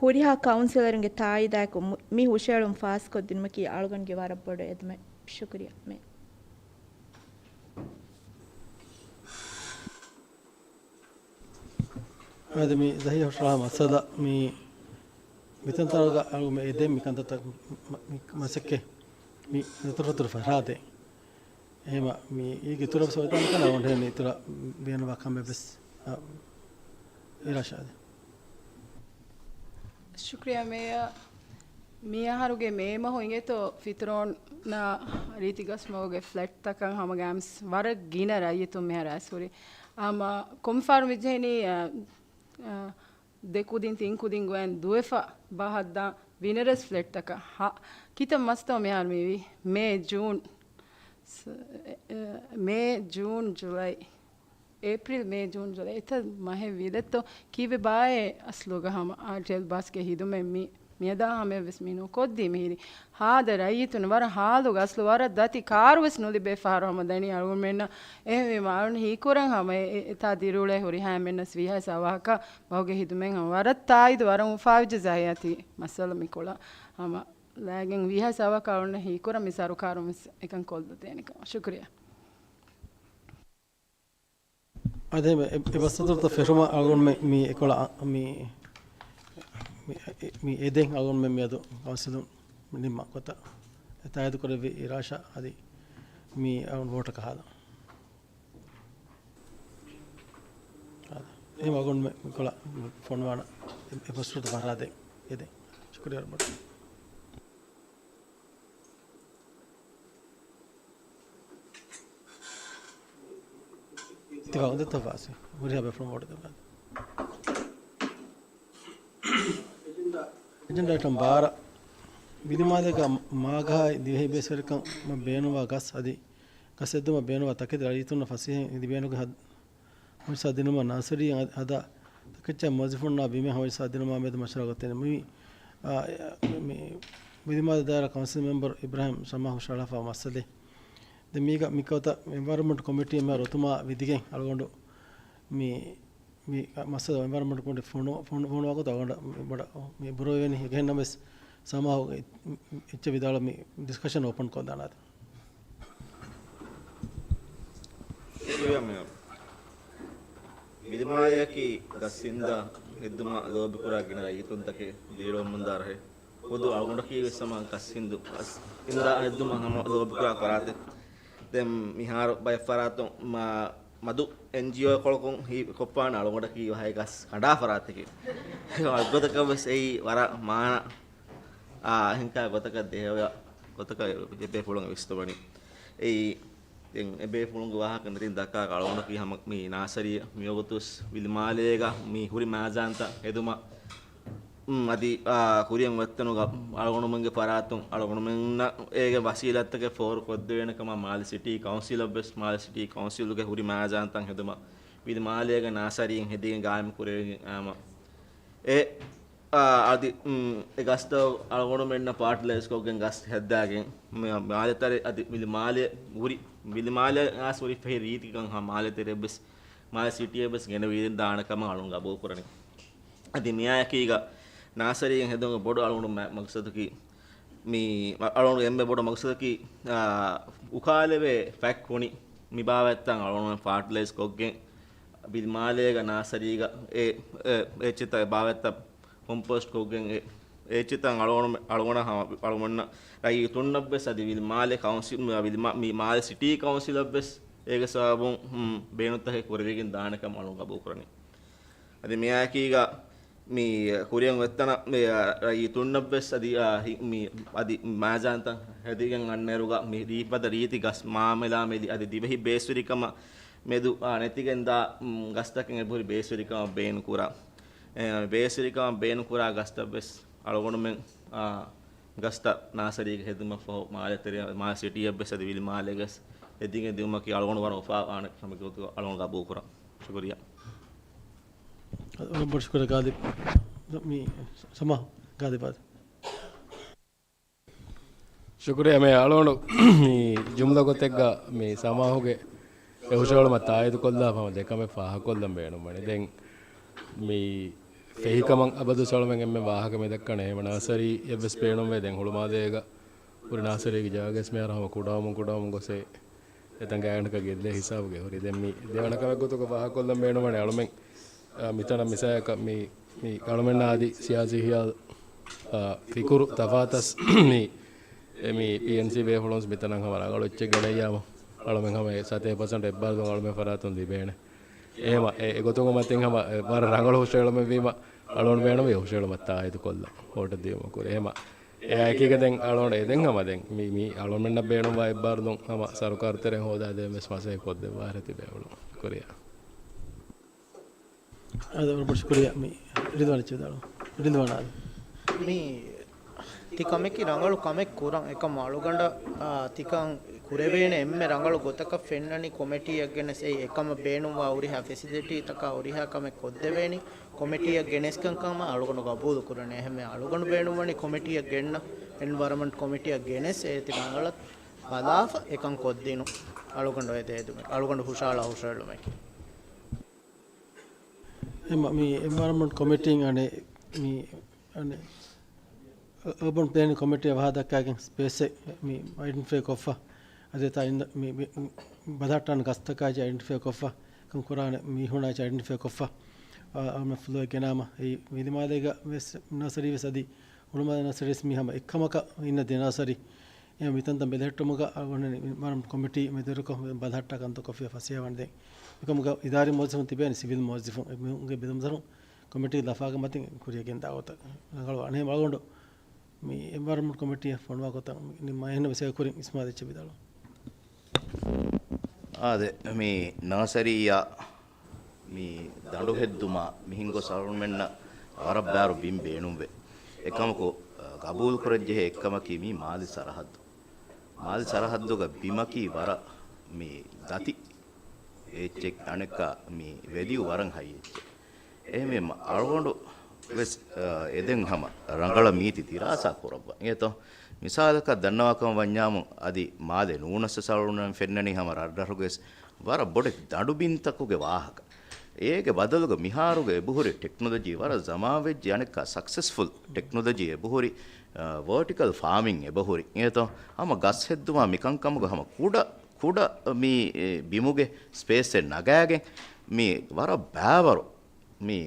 ހުރިހާ ކައުންސިލަރުންގެ ތާއީދާއެކު މު-، މި ހުށަހެޅުން ފާސްކޮށްދިނުމަކީ އަޅުގަނޑުގެ ވަރަށް ބޮޑު އެދުމެއް. ޝުކުރިއްޔާ މޭ. އަދި މި ދަހި ހުށަހަޅާ މައްސަލަ މި މިތަންތަނުގަ އަޅުގަނޑު މި އެދެން މި ކަންތައްތައް މަ-، މި މަސައްކަތް މި ދަތުރުފަތުރު ފަށާދޭ. އެހެމަ މި އީގެ އިތުރަށް ވެސް އޮތް ތާނަކަން އަޅުގަނޑު ހެން އިތުރަށް ބޭނުންވާ ކަމެއް ވެސް، އަ، އިރާޝާދެ. ޝުކްރިޔާ މޭޔަ. މިއަހަރުގެ މޭ މަހު އިނގޭތޯ ފިތުރޯން ނާ ރީތި ގަސްމަގުގެ ފްލެޓްތަކަށް ހަމަގައިމުސް ވަރަށް ގިނަ ރައްޔިތުން މިހާރު އައިސް ހުރި. އަމަ ކޮންފާރު މިޖެހެނީ، އަ، އަ، ދެ ކުދިން ތިން ކުދިން ގޮޔަން ދުވެފަ ބަހައްދާ ވިނަރަސް ފްލެޓްތަކަށް ހަ-، ކިތައް މަސްތޯ މިހާރު މިވީ؟ މޭ، ޖޫން، ސް-، އެ، އެ، މޭ، ޖޫން، ޖުލައި. އޭޕްރީލް، މޭ، ޖޫން، ޖުލައި. އެތައް މަހެއް ވީ ދެއްތޯ ކީއްވެ ބާއޭ އަސްލުގަ ހަމަ އާރްޓީއެލް ބަސްގެ ހިދުމަތް މި މިއަދާ ހަމަޔަށް ވެސް މި ނުކޮށްދީ މިހިރީ. ހާދަ ރައްޔިތުން ވަރަށް ހާލުގަ އަސްލު ވަރަށް ދަތި ކާރު ވެސް ނުލިބޭ ފަހަރު ހަމަ ދަނީ އަޅުގަނޑުމެންނަށް. އެހެންވީމަ އަޅުން ހީކުރަން ހަމަ އެ-، އެ-، އެތާ ދިރިއުޅޭ ހުރިހާ އެންމެންނަސް ވީހާވެސް އަވަހަކަށް ބަހުގެ ހިދުމަތް ހަމަ ވަރަށް ތާއީދު ވަރަށް އުފާވެއްޖެ ޒަހިޔާތީ މައްސަލަ މި ކޮޅަށް ހަމަ ލައިގެން ވީހާވެސް އަވަހަކަށް އަޅުގަނޑު ހީކުރަން މި ސަރުކާރުން ވެސް އެކަން ކޮށްލަދޭނެ ކަމަށް. ޝުކުރިޔާ. އަދި އެ، އެ ބަސްދަތުރުތައް ފެށުމަށް އަޅުގަނޑުމެން މި، މި އެކޮޅަށް އަ، މި، މި، މި އެދެން އަޅުގަނޑުމެން މިއަދު ކައުންސިލުން ނިންމާ ގޮތަށް އެ ތާއީދު ކުރެއްވި އިރާޝާ އަދި މި އަޅުގަނޑު ވޯޓަކަށް ހާދަ. ހާދަ. އެހެން އަޅުގަނޑުމެން މިކޮޅަށް ފޮނުވާނަ އެ، އެ ބަސްދަތުރުތައް ފަހަރާދޭން އެދެން. ޝުކުރިޔާ ވަރަށް ބޮޑަށް. ތިބާ އުނދަތަ ފާސި ހުރިހާ ބޭފުޅުން ވޯޓު ދެއްވާ. އެޖެންޑާ އައިޓަމް ބާރަ، ވިލިމާލޭގަ މާގަހާއި ދިވެހި ބޭސްވެރިކަމަށް ބޭނުންވާ ގަސް އަދި ގަސް އެއްދުމަށް ބޭނުންވާ ތަކެތި ރައްޔިތުންނަށް ފަސޭހައިން ލިބޭނެ ހަމަޖައްސާ ދިނުމަށް ނާސަރީ ހަދާ ތަކެއްޗާ މުވައްޒަފުންނާ ބިމެއް ހަމަޖައްސާ ދިނުމާ މެދު މަޝްވަރާ ގޮތެއް މި، އާ، މި ވިލިމާލެ ދާއިރާ ކައުންސިލް މެމްބަރު އިބްރާހިމް ޝަމާ ހުށަހަޅާފަ މައްސަލައެއް. ދެން މީގަ މިކަމަށް އެންވަޔަރަންމަންޓް ކޮމިޓީ މި ރުތުމާ ވިދިގެން އަޅުގަނޑު މި، މި މައްސަލަ އެންވަޔަރަންމަންޓް ކޮމިޓީ ފޮނު-، ފޮނު-، ފޮނުވާ ގޮތަށް އަޅުގަނޑަށް މި ބޮޑަށް މި ބުރަވެވޭނީ. އެހެންނަމަވެސް ސަމާހު އެ-، އެއްޗެއް ވިދާޅު މި ޑިސްކަޝަން އޯޕަން ކޮށްދާނަން. ޝުކުރިޔާ މޭޔަރ. ވިލިމާލެއަކީ ގަސް އިންދާ ހެއްދުމަށް ލޯބިކުރާ ގިނަ ރައްޔިތުންތަކެއް ދިރިއުޅެމުންދާ ރަށެއް. ޚުދު އަޅުގަނޑަކީ ވެސް ހަމަ ގަސް އިންދު، ގަސް އިންދާ ހެއްދުމަށް ހަމަ ލޯބިކުރާ ފަރާތެއް. ދެން މިހާރު ބައެއް ފަރާތުން މަ-، މަދު އެންޖީއޯ ކޮޅަކުން ހީކޮށްފާނެ އަޅުގަނޑަކީ ވަހައި ގަސް ކަނޑާ ފަރާތެކޭ. އެއްގޮތަކަށް ވެސް އެއީ ވަރަށް މާނަ، އާ، އެހެންކާ ގޮތަކަށް ދޭހަވޭ ގޮތަކަށް އެބޭފުޅުން ވިސްނުވަނީ. އެއީ ދެން އެބޭފުޅުންގެ ވާހަކަ ނެތިން ދައްކާ އަޅުގަނޑަކީ ހަމަ މި ނާސަރީ މިވަގުތުވެސް ވިލިމާލޭގަ މި ހުރި މާޒާންތައް ހެދުމަށް، އު، އަދި، އާ، ކުރިއަށް އޮތްތަނުގަ އަޅުގަނޑުމެންގެ ފަރާތުން އަޅުގަނޑުމެންނަށް އޭގެ ވަސީލަތްތަކެއް ފޯރުކޮށްދެވޭނެ ކަމަށް މާލެ ސިޓީ ކައުންސިލަށްވެސް، މާލެ ސިޓީ ކައުންސިލުގެ ހުރި މާޒާންތައް ހެދުމަށް ވިލިމާލޭގަ ނާސަރީން ހެދިގެން ގާއިމް ކުރެވިގެން އާމަ އެ، އާ، އަދި، އު، އެ ގަސްތައް އަޅުގަނޑުމެންނަށް ފާޓިލައިޒް ކޮށްގެން ގަސް ހައްދާގެން މި-، މާލެ ތަރި އަދި ވިލިމާލެ ހުރި، ވިލިމާލެ އާސް ހުރި ފެހި ރީތިކަން ހަމަ މާލެ ތެރެއަށްވެސް މާލެ ސިޓީއަށްވެސް ގެނެވިގެން ދާނެ ކަމަށް އަޅުގަނޑު ގަބޫލު ކުރަނީ. އަދި މިއާއެކީގަ ނާސަރީގެ ހެދުމުގެ ބޮޑު އަޅުގަނޑު މަ-، މަގްސަދަކީ މި-، އަޅުގަނޑު އެންމެ ބޮޑު މަގްސަދަކީ، އާ، އުކާލެވޭ ފަތް ކުނި މި ބާވަތްތައް އަޅުގަނޑު ފާޓިލައިޒް ކޮށްގެން ވިލިމާލޭގަ ނާސަރީގަ އެ، އެ، އެއްޗިތައް އެ ބާވަތްތައް ކޮމްޕޯސްޓް ކޮށްގެން އެ، އެއްޗިތައް އަޅުގަނޑު، އަޅުގަނޑަށް ހަމަ، އަޅުގަނޑަށް ރައްޔިތުންނަށްވެސް އަދި ވިލިމާލެ ކައުންސިލް، ވިލިމާ-، މި މާލެ ސިޓީ ކައުންސިލަށްވެސް އޭގެ ސަބަބުން، ހު، ބޭނުންތަކެއް ކުރެވިގެން ދާނެ ކަމަށް އަޅުގަނޑު ގަބޫލު ކުރަނީ. އަދި މިއާއެކީގަ މި ކުރިއަށް އޮތްތަނަށް މި ރައްޔިތުންނަށްވެސް އަދި، އާ، ހި-، މި އަދި މާޒާންތައް ހެދިގެން އަންނައިރުގަ މި ރީފަދަ ރީތި ގަސް މާމަލާ މެދި އަދި ދިވެހި ބޭސްވެރިކަމަށް މެދު، އާ، ނެތިގެންދާ، މް، ގަސްތަކެއް އެބަހުރި ބޭސްވެރިކަމަށް ބޭނުންކުރާ. އެ، ބޭސްވެރިކަމަށް ބޭނުންކުރާ ގަސްތައް ވެސް އަޅުގަނޑުމެން، އާ، ގަސްތައް ނާސަރީގެ ހެދުމަށްފަހު މާލެ ތެރެ، މާލެ ސިޓީއަށް ވެސް އަދި ވިލިމާލޭގަސް ހެދިގެން ދިއުމަކީ އަޅުގަނޑު ވަރަށް އުފާވާނެ ކަމެއް ގޮތުގަ އަޅުގަނޑު ގަބޫލުކުރަން. ޝުކުރިއްޔާ. ވަރަށް ބޮޑަށް ޝުކުރިއްޔާ ގާލިބް. މި ސަމާ ގާލިބާ. ޝުކުރިއްޔާ މޭ އަޅުގަނޑު މި ޖުމްލަ ގޮތެއްގަ މި ސަމާހުގެ އެ ހުށަހެޅުމަށް ތާއީދު ކޮށްލާފަ ހަމަ ދެ ކަމެއް ފާހަގަކޮށްލަން ބޭނުންވަނީ. ދެން މި ފެހިކަމަށް އަބަދު އަޅުމެން އެންމެ ވާހަކަ މި ދައްކަނީ. އެހެން ނާސަރީ އެއްވެސް ބޭނުންވޭ. ދެން ހުޅުމާލޭގަ ހުރި ނާސަރީގެ ޖާގައިސް މިހާރު ހަމަ ކުޑަވަމުން ކުޑަވަމުން ގޮސް އެ އެތަން ގާތްގަނޑަކަށް ގެއްލޭ ހިސާބުގަ ހުރި. ދެން މި ދެވަނަ ކަމެއް ގޮތުގަ ފާހަގަކޮށްލަން ބޭނުންވަނީ އަޅުމެން، އާ، މިތަނަށް މިސާލަކަށް މި، މި އަޅުމެންނާ އަދި ސިޔާސީ ހިޔާލު، އާ، ފިކުރު ތަފާތަސް މި، އެ މި ޕީއެންސީ ބޭފުޅުން މިތަނަށް ހަމަ ރަނގަޅު އެއްޗެއް ގެނައްޔާމު އަޅުމެން ހަމަ އެ ސަތޭކަ ޕަސެންޓް އެއްބާރުލުން އަޅުމެން ފަރާތުން ލިބޭނެ. އެހެމަ އެ، އެގޮތުން މަތިން ހަމަ އެ ވަރަށް ރަނގަޅު ހުށަހެޅުމެއް ވީމަ އަޅުގަނޑު ބޭނުންވީ ހުށަހެޅުމަށް ތާއީދު ކޮށްލަން ވޯޓަށް ދިޔުމަށް ކުރި. އެހެމަ އެއާއެކީގަ ދެން އަޅުގަނޑު އެދެން ހަމަ ދެން މި، މި އަޅުމެންނަށް ބޭނުންވާ އެއްބާރުލުން ހަމަ ސަރުކާރު ތެރެއިން ހޯދާދޭން ވެސް މަސައްކަތް ކޮށްދެއްވާ ހެތި ބޭފުޅުން ކުރިއަށް. އާދެ، ވަރަށް ބޮޑަށް ޝުކުރިއްޔާ މި ރިލްވާން އެއްޗެއް ވިދާޅު. ރިލްވާން އާދެ. މި ތި ކަމެކި ރަނގަޅު ކަމެއް ކުރަން އެކަމް އަޅުގަނޑަށް، އާ، ތިކަން ކުރެވޭނެ އެންމެ ރަނގަޅު ގޮތަކަށް ފެންނަނީ ކޮމިޓީއެއް ގެނެސް އެއީ އެކަމަށް ބޭނުންވާ ހުރިހާ ފެސިލިޓީތަކާ ހުރިހާ ކަމެއް ކޮށްދެވޭނީ. ކޮމިޓީއަށް ގެނެސް ކަންކަމަށް އަޅުގަނޑު ގަބޫލު ކުރަނީ. އެހެންވެ އަޅުގަނޑު ބޭނުންވަނީ ކޮމިޓީއަށް ގެންނަ، އެންވަޔަރަމަންޓް ކޮމިޓީއަށް ގެނެސް އޭތި ރަނގަޅަށް ބަލާފަ އެކަން ކޮށްދިނުން. އަޅުގަނޑު އެދޭ އެދުމެއް އަޅުގަނޑު ހުށަހަޅާ ހުށަހެޅުމެކޭ. އެމަ މި އެންވަޔަރަމަންޓް ކޮމިޓީން އަނެއް މި އަނެއް އަ-، އަރބަން ޕްލޭނިން ކޮމިޓީއަށް ވަހާ ދައްކާގެން ސްޕޭސްއެއް މި އައިޑެންޓިފައި ކޮށްފަ، އަދި ތާ އިން މި، މި ބަލަހައްޓާނެ ގަސްތަކާއި އައިޑެންޓިފައި ކޮށްފަ، ކަން ކުރާނެ މީހުންނާއި އައިޑެންޓިފައި ކޮށްފަ، އަ-، އަ-، މި ފްލޯއެއް ގެނާމަ، އެއީ ވިލިމާލޭގަ ވެސް ނާސަރީ ވެސް އަދި ހުޅުމާލެ ނާސަރީ ވެސް މި ހަމަ އެއްކަމަކަށް އިންނަ ދެ ނާސަރީ. އެ މިތަންތަން ބެލެހެއްޓުމުގަ އަ-، އަޅުގަނޑު މި މަރަމް ކޮމިޓީ މެދުވެރިކޮށް ބަލަހައްޓާ ކަންތައް ކޮށްފިޔާ ފަސޭހަވާނެ ދެން. އެކަމުގަ އިދާރީ މުވައްޒަފުން ތިބޭނެ ސިވިލް މުވައްޒަފުން އެ މީހުންގެ ބެލުމަށް ކޮމިޓީ ލަފާގެ މަތިން ކުރިޔަށް ގެންދާ ގޮތަށް ރަނގަޅު ވާނެ. އަޅުގަނޑު މި އެންވަޔަރަމަންޓް ކޮމިޓީއަށް ފޮނުވާ ގޮތަށް ނިންމާ އެހެން ވެސް އެކުރިން އިސްމާލް އެއްޗެއް ވިދާޅު. އާދެ، މި ނާސަރީއާ މި ދަނޑު ހެއްދުމާ މިހެން ގޮސް އަޅުމެންނަށް ވަރަށް ބާރު ބިން ބޭނުންވޭ. އެކަމަކު، އަ، ގަބޫލު ކުރަންޖެހޭ އެއްކަމަކީ މީ މާލެ ސަރަހައްދު. މާލެ ސަރަހައްދުގަ ބިމަކީ ވަރަށް މި ދަތި އެއްޗެއް، އަނެއްކާ މި ވެލިއު ވަރަށް ހައި އެއްޗެއް. އެހެންވީމަ އަޅުގަނޑު ވެސް، އަ، އެދެން ހަމަ ރަނގަޅަށް މީތި ދިރާސާ ކުރައްވަ. އިނގޭތޯ؟ މިސާލަކަށް ދަންނަވާކަމަށް ވަންޏާމު އަދި މާލެ ނޫނަސް ސަޅުނަން ފެންނަނީ ހަމަ ރަށްރަށުގެ ވެސް ވަރަށް ބޮޑެތި ދަނޑުބިންތަކުގެ ވާހަކަ. އޭގެ ބަދަލުގަ މިހާރުގެ އެބަހުރި ޓެކްނޮލޮޖީ ވަރަށް ޒަމާންވެއްޖެ އަނެއްކާ ސަކްސެސްފުލް ޓެކްނޮލޮޖީ އެބަހުރި، އަ، ވަރޓިކަލް ފާމިން އެބަހުރި. އިނގޭތޯ؟ ހަމަ ގަސް ހެއްދުމާ މިކަންކަމުގަ ހަމަ ކުޑަ، ކުޑަ މި، އެ، ބިމުގެ ސްޕޭސްއެއް ނަގާގެން މި ވަރަށް ބާވަރު މި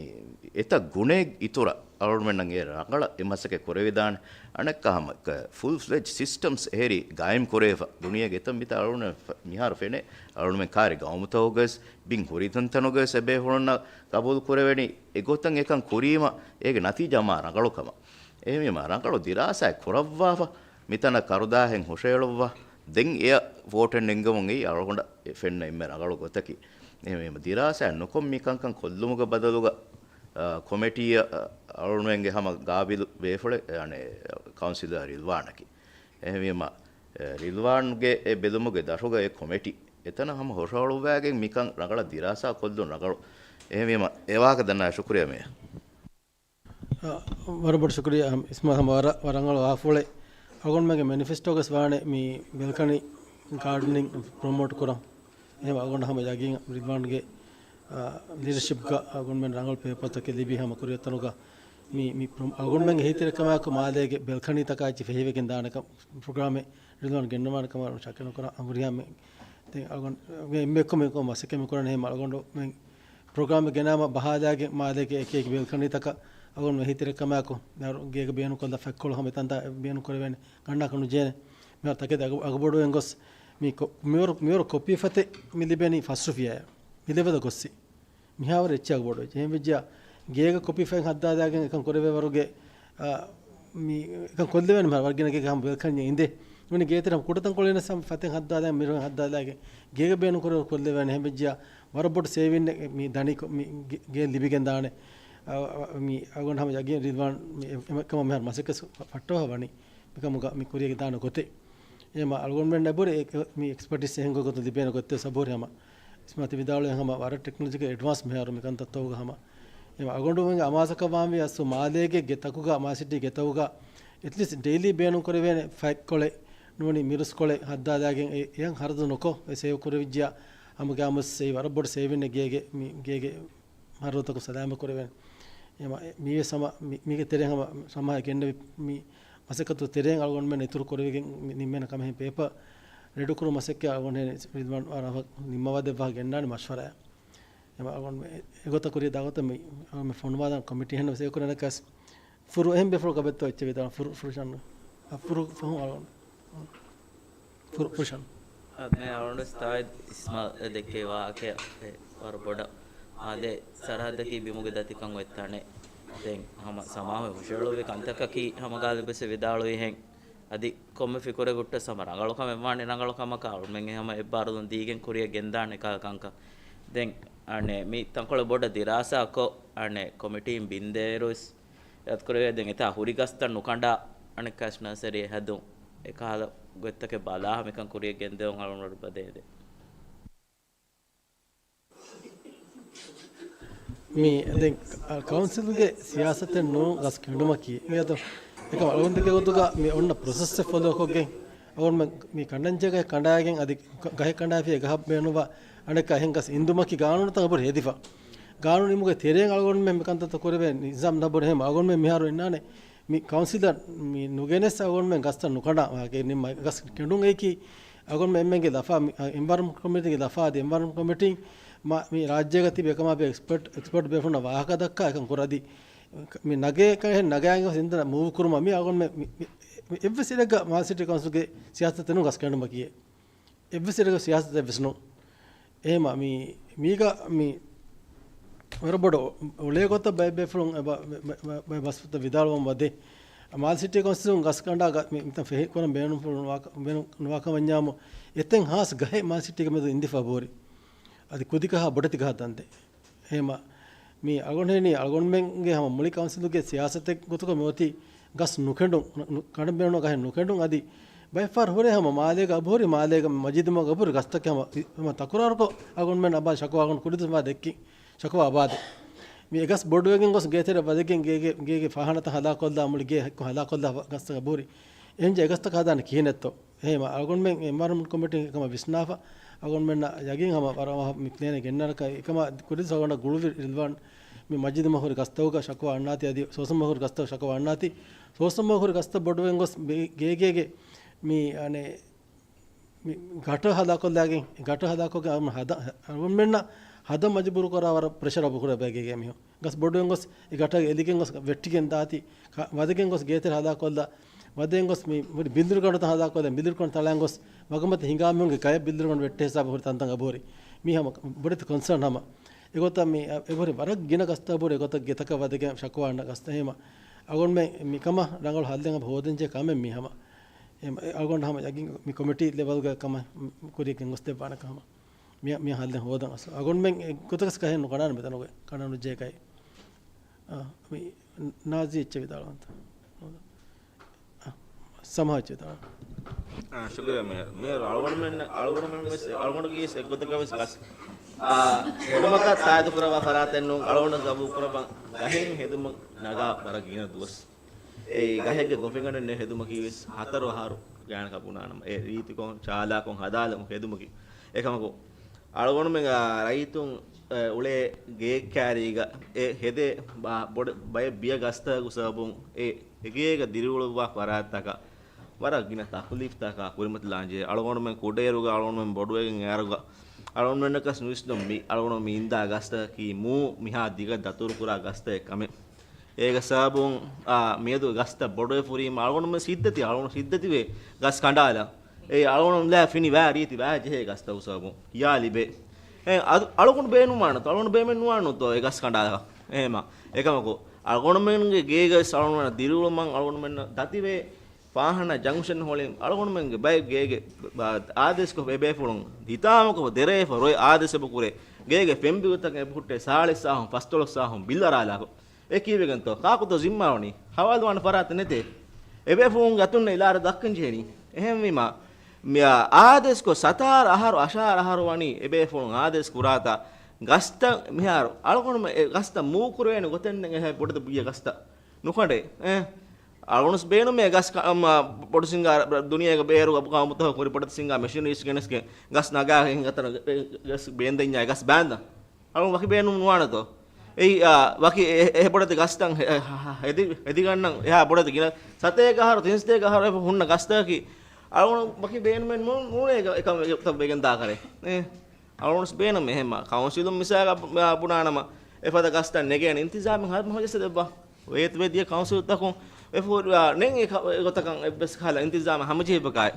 އެތައް ގުނައެއް އިތުރަށް އަޅުމެންނަށް އެ ރަނގަޅަށް އެ މަސައްކަތް ކުރެވިދާނެ. އަނެއްކާ ހަމަ ފުލް ފްލެޖް ސިސްޓަމްސް އެހެރީ ގާއިމް ކުރެވިފަ ދުނިޔޭގެ އެތައް މިތައް އަޅުމެން ފަ-، މިހާރު ފެނޭ. އަޅުމެން ކާރި ގައުމުތަކުގަވެސް ބިން ހުރި ތަންތަނުގަވެސް އެބޭފުޅުންނަށް ގަބޫލު ކުރެވެނީ އެގޮތަށް އެކަން ކުރީމަ އޭގެ ނަތީޖާ މާ ރަނގަޅު ކަމަށް. އެހެންވީމަ ރަނގަޅު ދިރާސާއެއް ކުރައްވާފަ މިތަނަށް ކަރުދާހެން ހުށަހެޅުއްވާ ދެން އެއަށް ވޯޓެއް ނެންގަމުން އެއީ އަޅުގަނޑަށް ފެންނަ އެންމެ ރަނގަޅު ގޮތަކީ. އެހެންވީމަ ދިރާސާއެއް ނުކޮށް މިކަންކަން ކޮށްލުމުގެ ބަދަލުގަ، އަ، ކޮމެޓީއަށް، އަ، އަޅުގަނޑުމެންގެ ހަމަ ގާބިލު ބޭފުޅެއް، އަނެއް، ކައުންސިލަރ ރިލްވާނަކީ. އެހެންވީމަ، އެ، ރިލްވާންގެ އެ ބެލުމުގެ ދަށުގަ އެ ކޮމެޓީ އެތަނަށް ހަމަ ހުށަހަޅުއްވައިގެން މިކަން ރަނގަޅަށް ދިރާސާ ކޮށްލުން ރަނގަޅު. އެހެންވީމަ އެ ވާހަކަ ދަންނަވާ ޝުކުރިއްޔާ މޭޔަރ. އަ، ވަރަށް ބޮޑު ޝުކުރިއްޔާ އިސްމާ، ހަމަ ވަރަށް، ވަރަށް ރަނގަޅު ވާހަކަފުޅެއް. އަޅުގަނޑުމެންގެ މެނިފެސްޓޯގަސް ވާނެ މި ބެލްކަނީ ގާޑަނިން ޕްރޮމޯޓް ކުރަން. އެހެން އަޅުގަނޑު ހަމަ ޔަގީން ރިލްވާންގެ، އަ، ލީޑަޝިޕްގަ އަޅުގަނޑުމެން ރަނގަޅު ޕޭޕަރތަކެއް ލިބި ހަމަ ކުރިއަށް އޮތް ތަނުގަ މި، މި ޕްރޮ-، އަޅުގަނޑުމެންގެ އެހީތެރިކަމާއެކު މާލޭގެ ބެލްކަނީތަކާ އެއްޗެއް ފެހިވެގެން ދާނެކަން ޕްރޮގްރާމެއް ރިލްވާން ގެންނަވާނެ ކަމަށް ޝައްކެއް ނުކުރާ. އަނބުރިހާ މި ދެން އަޅުގަނޑު އެންމެ އެއްކޮށް މިކޮށް މަސައްކަތް މި ކުރަނީ. އެހެން އަޅުގަނޑު މި ޕްރޮގްރާމެއް ގެނާމަ ބަހާލާގެން މާލޭގެ އެކި އެކި ބެލްކަނީތަކަށް އަޅުގަނޑު އެހީތެރިކަމާއެކު ދަރު ގޭގަ ބޭނުންކޮށްލާ ފަތްކޮޅު ހަމަ އެތަންތާ ބޭނުން ކުރެވޭނެ ގަންނާކަށް ނުޖެހޭނެ. މިހާރު ތަކެތި އަގު، އަގުބޮޑުވެގެން ގޮސް މި ކޮ-، މިވަރު، މިވަރު ކޮޕީ ފަތެއް މި ލިބެނީ ފަސް ރުފިޔާއެއް. މި ލެވެލަށް ގޮއްސި. މިހާވަރު އެއްޗެއް އަގުބޮޑުވެއްޖެ. އެހެންވެއްޖެޔާ، ގޭގަ ކޮޕީ ފަތް ހައްދާލާގެން އެކަން ކުރެވޭ ވަރުގެ، އާ، މި އެކަން ކޮށްލެވޭނެ މިހާރު ވަރަށް ގިނަ ގޭގަ ހަމަ ބެލްކަނީ އިނދެ. މި ގޭތެރެ ހަމަ ކުޑަތަންކޮޅެއް ވެސް ހަމަ ފަތެއް ހައްދާލާގެން، މިރުވެން ހައްދާލާގެން ގޭގަ ބޭނުން ކުރެވޭ ކޮށްލެވޭނެ. އެހެންވެއްޖެޔާ، ވަރަށް ބޮޑު ސޭވިންއެއް މި ދަނީ ކޮ-، މި ގެ-، ގެއިން ލިބިގެން ދާނެ. އަ، އަ، މި އަޅުގަނޑު ހަމަ ޔަގީން ރިދްވާން މި އެ-، އެ-، އެކަމަށް މިހާރު މަސައްކަތް ފައްޓަވާ ވަނީ މިކަމުގަ މި ކުރިޔަށް ދާނެ ގޮތެއް. އެހެންމަ އަޅުގަނޑުމެންނަށް އެބުރި އެ-، އެ-، މި އެކްސްޕަޓީސް އެހެން ގޮތް ގޮތުން ލިބޭނެ ގޮތެއް ސަބޫރި ހަމަ. އިސްމާތި ވިދާޅުވި ހަމަ ވަރަށް ޓެކްނޮލޮޖީކަލް އެޑްވާންސް މިހާރު މި ކަންތައްތަކުގަ ހަމަ. އެހެންމަ އަޅުގަނޑުމެންގެ އަމާޒަކަށް ވާންވީ އަސްލު މާލޭގެ ގެތަކުގަ، މާލެ ސިޓީ ގެތަކުގަ އެޓްލީސްޓް ޑެއިލީ ބޭނުން ކުރެވޭނެ ފަތްކޮޅެއް ނޫނީ މިރުސްކޮޅެއް ހައްދާލާގެން އެ-، އެޔަށް ހަރަދު ނުކޮށް އެ ސޭވް ކުރެވިއްޖިޔާ ހަމަ ގާމުސް އެއީ ވަރަށް ބޮޑު ސޭވިންއެއް ގޭގެ މި ގޭގެ ހަރަދުތަކުން ސަލާމަތް ކުރެވޭނެ. އެ މަ-، މީވެސް ހަމަ މި-، މީގެ ތެރެއިން ހަމަ ހަމަ ގެންނެވި މި މަސައްކަތު ތެރެއިން އަޅުގަނޑުމެން އިތުރު ކުރެވިގެން މި ނިންމޭނެ ކަމެއް ހެން ޕޭޕަ ރެޑިކުރު މަސައްކަތް އަޅުގަނޑު ހެން ރިދްވާން ވަރަށް ނިންމަވާދެއްވާ ގެންނާނެ މަޝްވަރާ. އެ މަ-، އަޅުގަނޑު އެ-، އެގޮތަށް ކުރިޔަށް ދާގޮތަށް މި އަޅުގަނޑު ފޮނުވާލަން ކޮމިޓީ ހެން ވެސް އެ ކުރަނަކަސް ފުރު އެހެން ބޭފުޅު ކަބެއްތޯ އެއްޗެއް ވިދާޅު ފުރު-، ފުރުޝަން. އަ، ފުރު ފަހުން އަޅުގަނޑު. ފުރު-، ފުރުޝަން. އަ، މޭ އަޅުގަނޑު ސާއިދް އިސްމާ ދެއްކޭ ވާހަކަ ވަރަށް ބޮޑަށް. މާލޭ ސަރަހައްދަކީ ބިމުގެ ދަތިކަން އޮތް ތަނެއް. ދެން ހަމަ ސަމާހު ހުށަހެޅުއްވި ކަންތަކަކީ ހަމަ ގާލިބުވެސް ވިދާޅުވިހެން. އަދި ކޮންމެ ފިކުރެއް ހުއްޓަސް ހަމަ ރަނގަޅު ކަމެއް ވާނެ ރަނގަޅު ކަމަކަށް އަޅުމެން ހަމަ އެއްބާރުލުން ދީގެން ކުރިޔަށް ގެންދާނެ ކަހަލަ ކަންކަން. ދެން އަނެއް މި ތަންކޮޅެއް ބޮޑަށް ދިރާސާކޮށް އަނެއް ކޮމިޓީން ބިންދޭއިރުވެސް އެ އަތުކުރެވޭ ދެން އެތާ ހުރި ގަސްތައް ނުކަނޑާ އަނެއްކާސް ނަސަރީ ހެދުން އެކަހަލަ ގޮތްތަކެއް ބަލާ ހަމަ އެކަން ކުރިޔަށް ގެންދެވުން އަޅުގަނޑު ބަދޭދެ. މި ދެން ކައުންސިލްގެ ސިޔާސަތެއް ނޫން ގަސް ކެނޑުމަކީ. މިއަދު އެކަމް އަޅުގަނޑުގެ ގޮތުގަ މި އޮންނަ ޕްރޮސެސްއެއް ފޮލޯކޮށްގެން އަޅުގަނޑުމެން މި ކަނޑަންޖެހޭ ގަހެއް ކަނޑާގެން އަދި ގަ-، ގަހެއް ކަނޑާފިޔޭ ގަހަށް ބޭނުންވާ އަނެއްކާ އެހެން ގަސް އިންދުމަކީ ގާނޫނުތައް އެބުރި ހެދިފަ. ގާނޫނު ނިމުމުގެ ތެރެއިން އަޅުގަނޑުމެން މިކަންތައްތައް ކުރެވޭ ނިޒާމް ނަބުރި ހެމަ އަޅުގަނޑުމެން މިހާރު އިންނާނެ މި ކައުންސިލަށް މި ނުގެނެސް އަޅުގަނޑުމެން ގަސްތައް ނުކަނޑާ ވާހަކައެއް ނިންމަ ގަސް ކެނޑުން އެކީ އަޅުގަނޑުމެން އެންމެންގެ ލަފާ މި، އ، އެންވަޔަރަންމަންޓް ކޮމިޓީގެ ލަފާ އަދި އެންވަޔަރަންމަންޓް ކޮމިޓީން މަ، މި ރާއްޖޭގަ ތިބި އެކަމާ ބެ އެކްސްޕަޓް، އެކްސްޕަޓް ބޭފުޅުންނަށް ވާހަކަ ދައްކާ އެކަން ކުރަ އަދި މި ނަގޭ ކަހެއް ނަގާގެން ގޮސް އިންދަން މޫވް ކުރުމަށް މި އަޅުގަނޑުމެން މި، މި، މި އެއްވެސް އިރެއްގަ މާލެ ސިޓީ ކައުންސިލްގެ ސިޔާސަތެއް ނޫން ގަސް ކެނޑުމަކީ. އެއްވެސް އިރެއްގަ ސިޔާސަތެއް ވެސް ނޫން. އެހެމަ މި، މީގަ މި ވަރަށް ބޮޑު އުޅޭ ގޮތަށް ބައެއް ބޭފުޅުން އެބަ، ބަ، ބަ، ބަ، ބަސްފުޅުތައް ވިދާޅުވަމުން ވަދެ. މާލެ ސިޓީ ކައުންސިލުން ގަސް ކަނޑާ ގަ، މި، މިތަން ފެހި ކުރަން ބޭނުންފުޅު ނުވާ، ބޭނުން ނުވާކަމަށް ވަންޏާމު އެތަން ހާސް ގަހެއް މާލެ ސިޓީގެ މެދު އިންދިފަ ބޯރި. އަދި ކުދިކަހާ ބޮޑެތި ގަހަށް ދަންދެ. އެހެމަ މި އަޅުގަނޑު ހެނީ އަޅުގަނޑުމެންގެ ހަމަ މުޅި ކައުންސިލުގެ ސިޔާސަތެއް ގޮތުގަ މިއޮތީ ގަސް ނުކެނޑުން، ނު-، ނު-، ކަނޑަން ބޭނުން ގަހެއް ނުކެނޑުން އަދި ބައެއް ފަހަރު ހުރޭ ހަމަ މާލޭގަ އަބުހުރި މާލޭގަ މަޖީދުމަގު އަބުހުރި ގަސްތަކެއް ހަމަ، ހަމަ ތަކުރާރުކޮށް އަޅުގަނޑުމެން އަބާ ޝަކުވާ އަޅުގަނޑު ކުރިދުސް މާ ދެއްކި ޝަކުވާ އަބާދެ. މި އެ ގަސް ބޮޑުވެގެން ގޮސް ގޭތެރެ ވަދެގެން ގޭގެ، ގޭގެ ފާހާނަތައް ހަލާކޮށްލާ މުޅި ގޭ ހެއްކޮ ހަލާކޮށްލާ ގަސްތަކަށް އަބުހުރި. އެހެންޖެ އެ ގަސްތަކަށް ހަދާނެ ކިހިނެއްތޯ؟ އެހެމަ އަޅުގަނޑުމެން އެންވަޔަރަންމަންޓް ކޮމިޓީން އެކަމަށް ވިސްނާފަ، އަޅުގަނޑުމެންނަށް ޔަގީން ހަމަ ވަރަށް ވަހަށް މި ޕްލޭނެއް ގެންނަރަކަށް އެކަމަށް ކުރިސް އަޅުގަނޑަށް ގުޅުވި ރިލްވާން މި މަޖިދުމަ ހުރި ގަސްތަކުގަ ޝަކުވާ އަންނާތީ އަދި ސޯސަމަ ހުރި ގަސްތަކު ޝަކުވާ އަންނާތީ، ސޯސަމަ ހުރި ގަސްތައް ބޮޑުވެން ގޮސް ގޭގޭގެ މި އަނެ މި ގަޓަ ހަލާކޮށްލާގެން، ގަޓަ ހަލާކޮށްގެން އަޅުގަނޑު ހަދަ، އަޅުގަނޑުމެންނަށް ހަދަ މަޖުބޫރު ކުރާ ވަރަށް ޕްރެޝަރ އަބު ކުރެވޭ ގޭގޭ މީހުން. ގަސް ބޮޑުވެން ގޮސް އެ ގަޓަގެ އެލިގެން ގޮސް ވެއްޓިގެން ދާތީ، ކަ-، ވަދެގެން ގޮސް ގޭތެރެ ހަލާކޮށްލާ، ވަދެގެން ގޮސް މި މުޅި ބިލުރު ގަނޑުތައް ހަލާކޮށްލާ، ބިލުރު ގަނޑު ތަޅާން ގޮސް ވަގުމަތި ހިނގާ މީހުންގެ ކަޔަށް ބިލުރު ގަނޑު ވެއްޓޭ ހިސާބަށް ހުރި ތަންތަން އަބުހުރި. މީ ހަމަ ބޮޑެތި ކޮންސާން ހަމަ. އެގޮތަށް މި އެބަހުރި ވަރަށް ގިނަ ގަސްތައް އަބުހުރި އެގޮތަށް ގެތަކަށް ވަދެގެން ޝަކުވާ އަންނަ ގަސްތައް ހަމަ. އަޅުގަނޑުމެން މިކަމަށް ރަނގަޅު ހައްލެއް އަބަ ހޯދަންޖެހޭ ކަމެއް މީ ހަމަ. އެ، އަޅުގަނޑު ހަމަ ޔަގީން މި ކޮމިޓީ ލެވަލްގަ ކަމަށް ކުރިޔަށް ގެންގޮސްދެއްވާނެ ކަމަށް. މި، މި ހައްލެއް ހޯދަން އަސް. އަޅުގަނޑުމެން އެ ގޮތަކަސް ކަހެއް ނުކަނޑާނެ މިތަނުގެ ކަނޑަނުޖެހޭ ކައެއް. އާ، މި ނާޒީ އެއްޗެއް ވިދާޅުވަންތަ؟ އާ، ސަމާ އެއްޗެއް ވިދާޅު. އާ، ޝުކުރިއްޔާ މޭޔަރ. މޭޔަރ އަޅުގަނޑުމެން، އަޅުގަނޑުމެން ވެސް އެއްގޮތަކަށް ވެސް ގަސް، އާ، ހެދުމަކަށް ތާއިދު ކުރައްވާ ފަރާތެއް ނޫން. އަޅުގަނޑު ގަބޫލު ކުރައްވަން ގަހެއް ހެދުމަށް ނަގާ ވަރަށް ގިނަ ދުވަސް. އެ ގަހެއްގެ ގޮފިގަނޑެއް ނެތް ހެދުމަކީ ވެސް ހަތަރު އަހަރު ގާތްގަނޑަކަށް ބުނާނަމަ، އެ ރީތިކޮށް، ޗާލާކޮށް ހަދާލަމު ހެދުމަކީ. އެކަމަކު، އަޅުގަނޑުމެން ރައްޔިތުން، އެ، އުޅޭ ގެއެއް ކާރީގަ އެ ހެދޭ ބާ-، ބޮޑެ-، ބައެއް ބިޔަ ގަސްތަކު ސަބަބުން އެ އެގޭގަ ދިރިއުޅުއްވާ ފަރާތްތަކަށް ވަރަށް ގިނަ ތަކުލީފްތަކާ ކުރިމަތިލާންޖެހޭ. އަޅުގަނޑުމެން ކުޑައިރުގަ އަޅުގަނޑުމެން ބޮޑުވެގެން އޭރުގަ އަޅުގަނޑުމެންނަކަސް ނުވިސްނުން މި އަޅުގަނޑު މި އިންދާ ގަސްތަކަކީ މޫ މިހާ ދިގަ ދަތުރުކުރާ ގަސްތަކެއް ކަމެއް. އޭގެ ސަބަބުން، އާ، މިއަދު ގަސްތައް ބޮޑުވެފުރީމަ އަޅުގަނޑުމެން ސިއްދަތި، އަޅުގަނޑު ސިއްދަތިވޭ ގަސް ކަނޑާލަން. އެ އަޅުގަނޑު ލާ ފިނި ވާ ރީތި ވާ ޖެހޭ ގަސްތައް ސަބަބުން ކިޔާ ލިބޭ. އެ އަދު އަޅުގަނޑު ބޭނުންވާނެތޯ، އަޅުގަނޑު ބޭމެއް ނުވާނެތޯ އެ ގަސް ކަނޑާލަ. އެހެމަ. އެކަމަކު، އަޅުގަނޑުމެންގެ ގޭގަސް އަޅުގަނޑުމެން ދިރިއުޅުމަށް އަޅުގަނޑުމެން ދަތިވޭ ފާހަނަ ޖަންކްޝަން ހޮޅިން އަޅުގަނޑުމެންގެ ބައެއް ގޭގެ ބާ-، އާދޭސްކޮށް އެބޭފުޅުން ދިތާމަކޮށް ދެރައެފަ ރޮއެ އާދޭސް އެބަ ކުރޭ. ގޭގެ ފެންބިރުތަކެއް އެބަ ހުއްޓޭ ސާޅީސް ސާހުން ފަސްދޮޅަސް ސާހުން ބިއްލަރާލާކޮށް. އެ ކީއްވެގެންތޯ؟ ކާކުތޯ ޒިންމާވަނީ؟ ހަވާލުވާނެ ފަރާތެއް ނެތޭ. އެބޭފުޅުންގެ އަތުންނެއް އިލާރަ ދައްކަން ޖެހެނީ. އެހެންވީމާ، މި އާދޭސްކޮށް ސަތާރަ އަހަރު، އަށާރަ އަހަރު ވަނީ އެބޭފުޅުން އާދޭސް ކުރާތާ ގަސްތައް މިހާރު އަޅުގަނޑުމެން އެ ގަސްތައް މޫ ކުރެވޭނެ ގޮތެއް ނެތް. އެހެން ބޮޑެތި ބުއްޔަ ގަސްތައް ނުކަނޑޭ. އެ، އަޅުގަނޑުސް ބޭނުމޭ ގަސް ކަ-، އަމާ، ބޮޑު ސިންގާ ދުނިޔޭގެ ބޭރު ގަބު ކައުމުތަކަށް ކުރި ބޮޑެތި ސިންގާ މެޝިނަރީސް ގެނެސްގެން ގަސް ނަގާ ހިނގަތަނަށް ގަސް ބޭންދެންޏާ ގަސް ބާންދަން. އަޅު ވަކި ބޭނުން ނުވާނެތޯ؟ އެއީ، އާ، ވަކި އެ-، އެ-، އެ ބޮޑެތި ގަސްތައް ހެ-، ހެ-، ހެ-، ހެދި-، ހެދިގަންނަން އެހާ ބޮޑެތި ގިނަ ސަތޭކަ އަހަރު، ތިން ސަތޭކަ އަހަރު އެ ހުންނަ ގަސްތަކަކީ އަޅުގަނޑު ވަކި ބޭނުމެއް ނޫ-، ނޫނޭ އެކަ-، އެކަން ވެގެން ދާކަރޭ. އެ، އަޅުގަނޑު ބޭނުމެއް އެހެންމާ. ކައުންސިލުން މިސާލަށް ބު-، ބުނާނަމަ، އެފަދަ ގަސްތައް ނެގޭނެ އިންތިޒާމެއް ހަ-، ހަމަޖައްސަ ދެއްވާ. ވޭތުވެދިޔަ ކައުންސިލްތަކުން އެފޯ-، އާ، ނެތް އެ ކަ-، އެ ގޮތަކަށް އެއްވެސް ކަހަލަ އިންތިޒާމެއް ހަމަޖެހިފަކާއެ.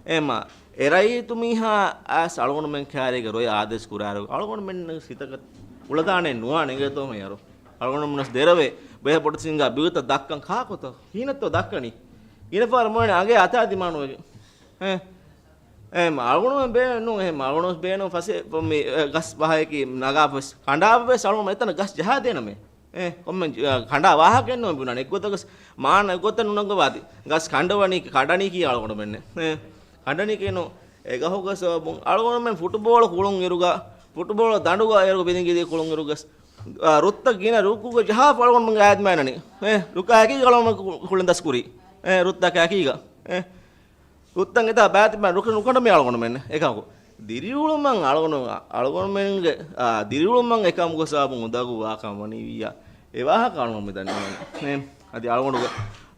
އެމާ، އެ ރައްޔިތު މީހާ އައިސް އަޅުގަނޑުމެން ކާރީގަ ރޮއެ އާދޭސް ކުރާއިރު، އަޅުގަނޑުމެންނަށް ހިތަކަށް އުޅަދާނެ ނުވާނެ އިނގޭތޯ މިހާރު. އަޅުގަނޑުމެންނަށް ދެރަވެ، ބޭ ބޮޑު ސިންގާ ބިއުތައް ދައްކަން ކާކުތޯ؟ ކިހިނެއްތޯ ދައްކަނީ؟ ގިނަ ފަހަރު މޮޔަނި އަނގަޔާ އަތާ ދިމާނުވެގެން. އެ، އެ، އަޅުގަނޑުމެން ބޭނުން ނޫން، އެ، އަޅުގަނޑު ބޭނުން ފަސޭ، މި، އެ، ގަސް ބަހައެކީ ނަގާފަސް ކަނޑާވެސް އަޅުގަނޑު އެތަނަށް ގަސް ޖަހާދޭނަމޭ. އެ، ކޮންމެ ޖ-، ކަނޑާ ވާހަކައެއް ނޫން ބުނާނެ. އެއްގޮތަކަސް މާނަ އެއްގޮތަށް ނުނަގަވާތި. ގަސް ކަނޑަވަނީ، ކަޑަނީކީ އަޅުގަނޑުމެންނެ. އެ، ކަނޑަނީކީނު އެ ގަހުގަ ސަބަބުން އަޅުގަނޑުމެން ފުޓުބޯޅަ ކުޅުން އިރުގަ، ފުޓުބޯޅަ ދަނޑުގަ އޭރު ބިނިގިދީ ކުޅުން އިރުގަސް، އާ، ރުއްތައް ގިނަ ރުއްގުގަ ޖަހާފަ އަޅުގަނޑުމެން ގާތްމާނަނީ. އެ، ރުކާ އެކީ އަޅުގަނޑުމެން ކު-، ކުޅެން ދަސްކުރީ. އެ، ރުއްތަކާ އެކީގަ. އެ. ރުއްތަން އެތާ ބާތިބާ ރުކި ނުކަނޑަމޭ އަޅުގަނޑުމެން އެކަކު. ދިރިއުޅުމަށް އަޅުގަނޑު، އަޅުގަނޑުމެންގެ، އާ، ދިރިއުޅުމަށް އެކަމުގެ ސަބަބުން އުނދަގޫ ވާކަމަށް ވަނީ ވިއްޔާ. އެ ވާހަކަ އަޅުގަނޑު މި ދަންނަވަނީ. އެ، އަދި އަޅުގަނޑުގެ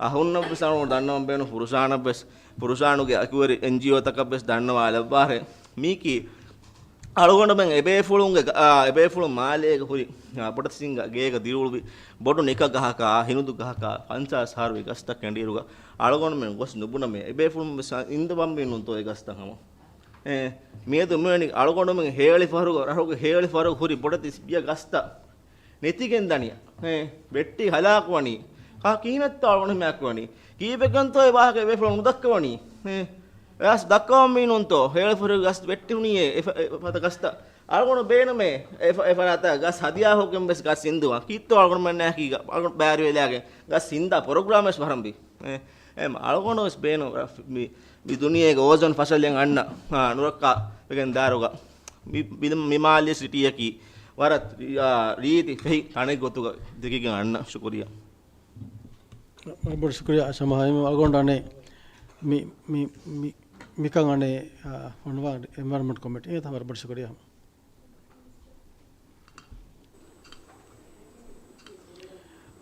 އަހުންނަށްވެސް އަޅުގަނޑު ދަންނަވަން ބޭނުން، ފުރުޝާނަށްވެސް، ފުރުޝާނުގެ އަކުވެރި އެންޖީއޯތަކަށްވެސް ދަންނަވާލައްވާށޭ. މީކީ އަޅުގަނޑުމެން އެބޭފުޅުންގެ ގަ-، އާ، އެބޭފުޅުން މާލޭގަ ހުރި، އާ، ބޮޑެތި ސިންގާ ގޭގަ ދިރިއުޅުވި ބޮޑު ނިކަ ގަހަކާ، ހިނުދު ގަހަކާ، ފަންސާސް އަހަރު ގަސްތައް ކެނޑިއިރުގަ އަޅުގަނޑުމެން ގޮސް ނުބުނަމޭ. އެބޭފުޅުން ވެސް އިންދަވަންވީ ނޫންތޯ އެ ގަސްތައް ހަމަ. އެ، މިއަދު މިވެނި އަޅުގަނޑުމެން ހޭޅި ފަހަރުގަ، ރަށުގެ ހޭޅި ފަހަރުގަ ހުރި ބޮޑެތި ބިޔަ ގަސްތައް ނެތިގެން ދަނީ. އެ، ވެއްޓި ހަލާކުވަނީ. ކާ ކިހިނެއްތޯ އަޅުގަނޑު ހިމާކުވަނީ؟ ކީއްވެގެންތޯ އެ ވާހަކަ އެބޭފުޅުން ނުދައްކަވަނީ؟ އެ، އެ ގަސް ދައްކަވަންވީ ނޫންތޯ؟ ހޭޅި ފަހަރުގަ ގަސް ވެއްޓި ހުނިއޭ އެ ފަ-، އެ ފަދަ ގަސްތައް. އަޅުގަނޑު ބޭނުމޭ އެ ފަ-، އެ ފަރާތަށް ގަސް ހަދިޔާ ހޯކެން ވެސް ގަސް އިންދުވާ. ކީއްތޯ އަޅުގަނޑު މަންނާކީގަ އަޅުގަނޑު ބާރުވެލާގެން ގަސް ހިންދާ ޕްރޮގްރާމް ވެސް ފަހަރަން ބީ. އެ، އެ، އަޅުގަނޑު ވެސް ބޭނު މި، މި ދުނިޔޭގެ އޯޒޯން ފަސަލެއް އަންނަ، އާ، ނުރައްކާ ވެގެން ދާރުގަ މި، މި، މި މާލޭ ސިޓީއަކީ ވަރަށް، އާ، ރީތި ފެހި ތަނެއް ގޮތުގަ ދެކިގެން އަންނަ. ޝުކުރިއްޔާ. ވަރަށް ބޮޑަށް ޝުކުރިއްޔާ ޝަމާ. އަޅުގަނޑު އަނެއް މި، މި، މި، މިކަން އަނެއް، އާ، އޮންވާ އެންވަޔަރަންމަންޓް ކޮމިޓީ އެތަ ވަރަށް ބޮޑަށް ޝުކުރިއްޔާ.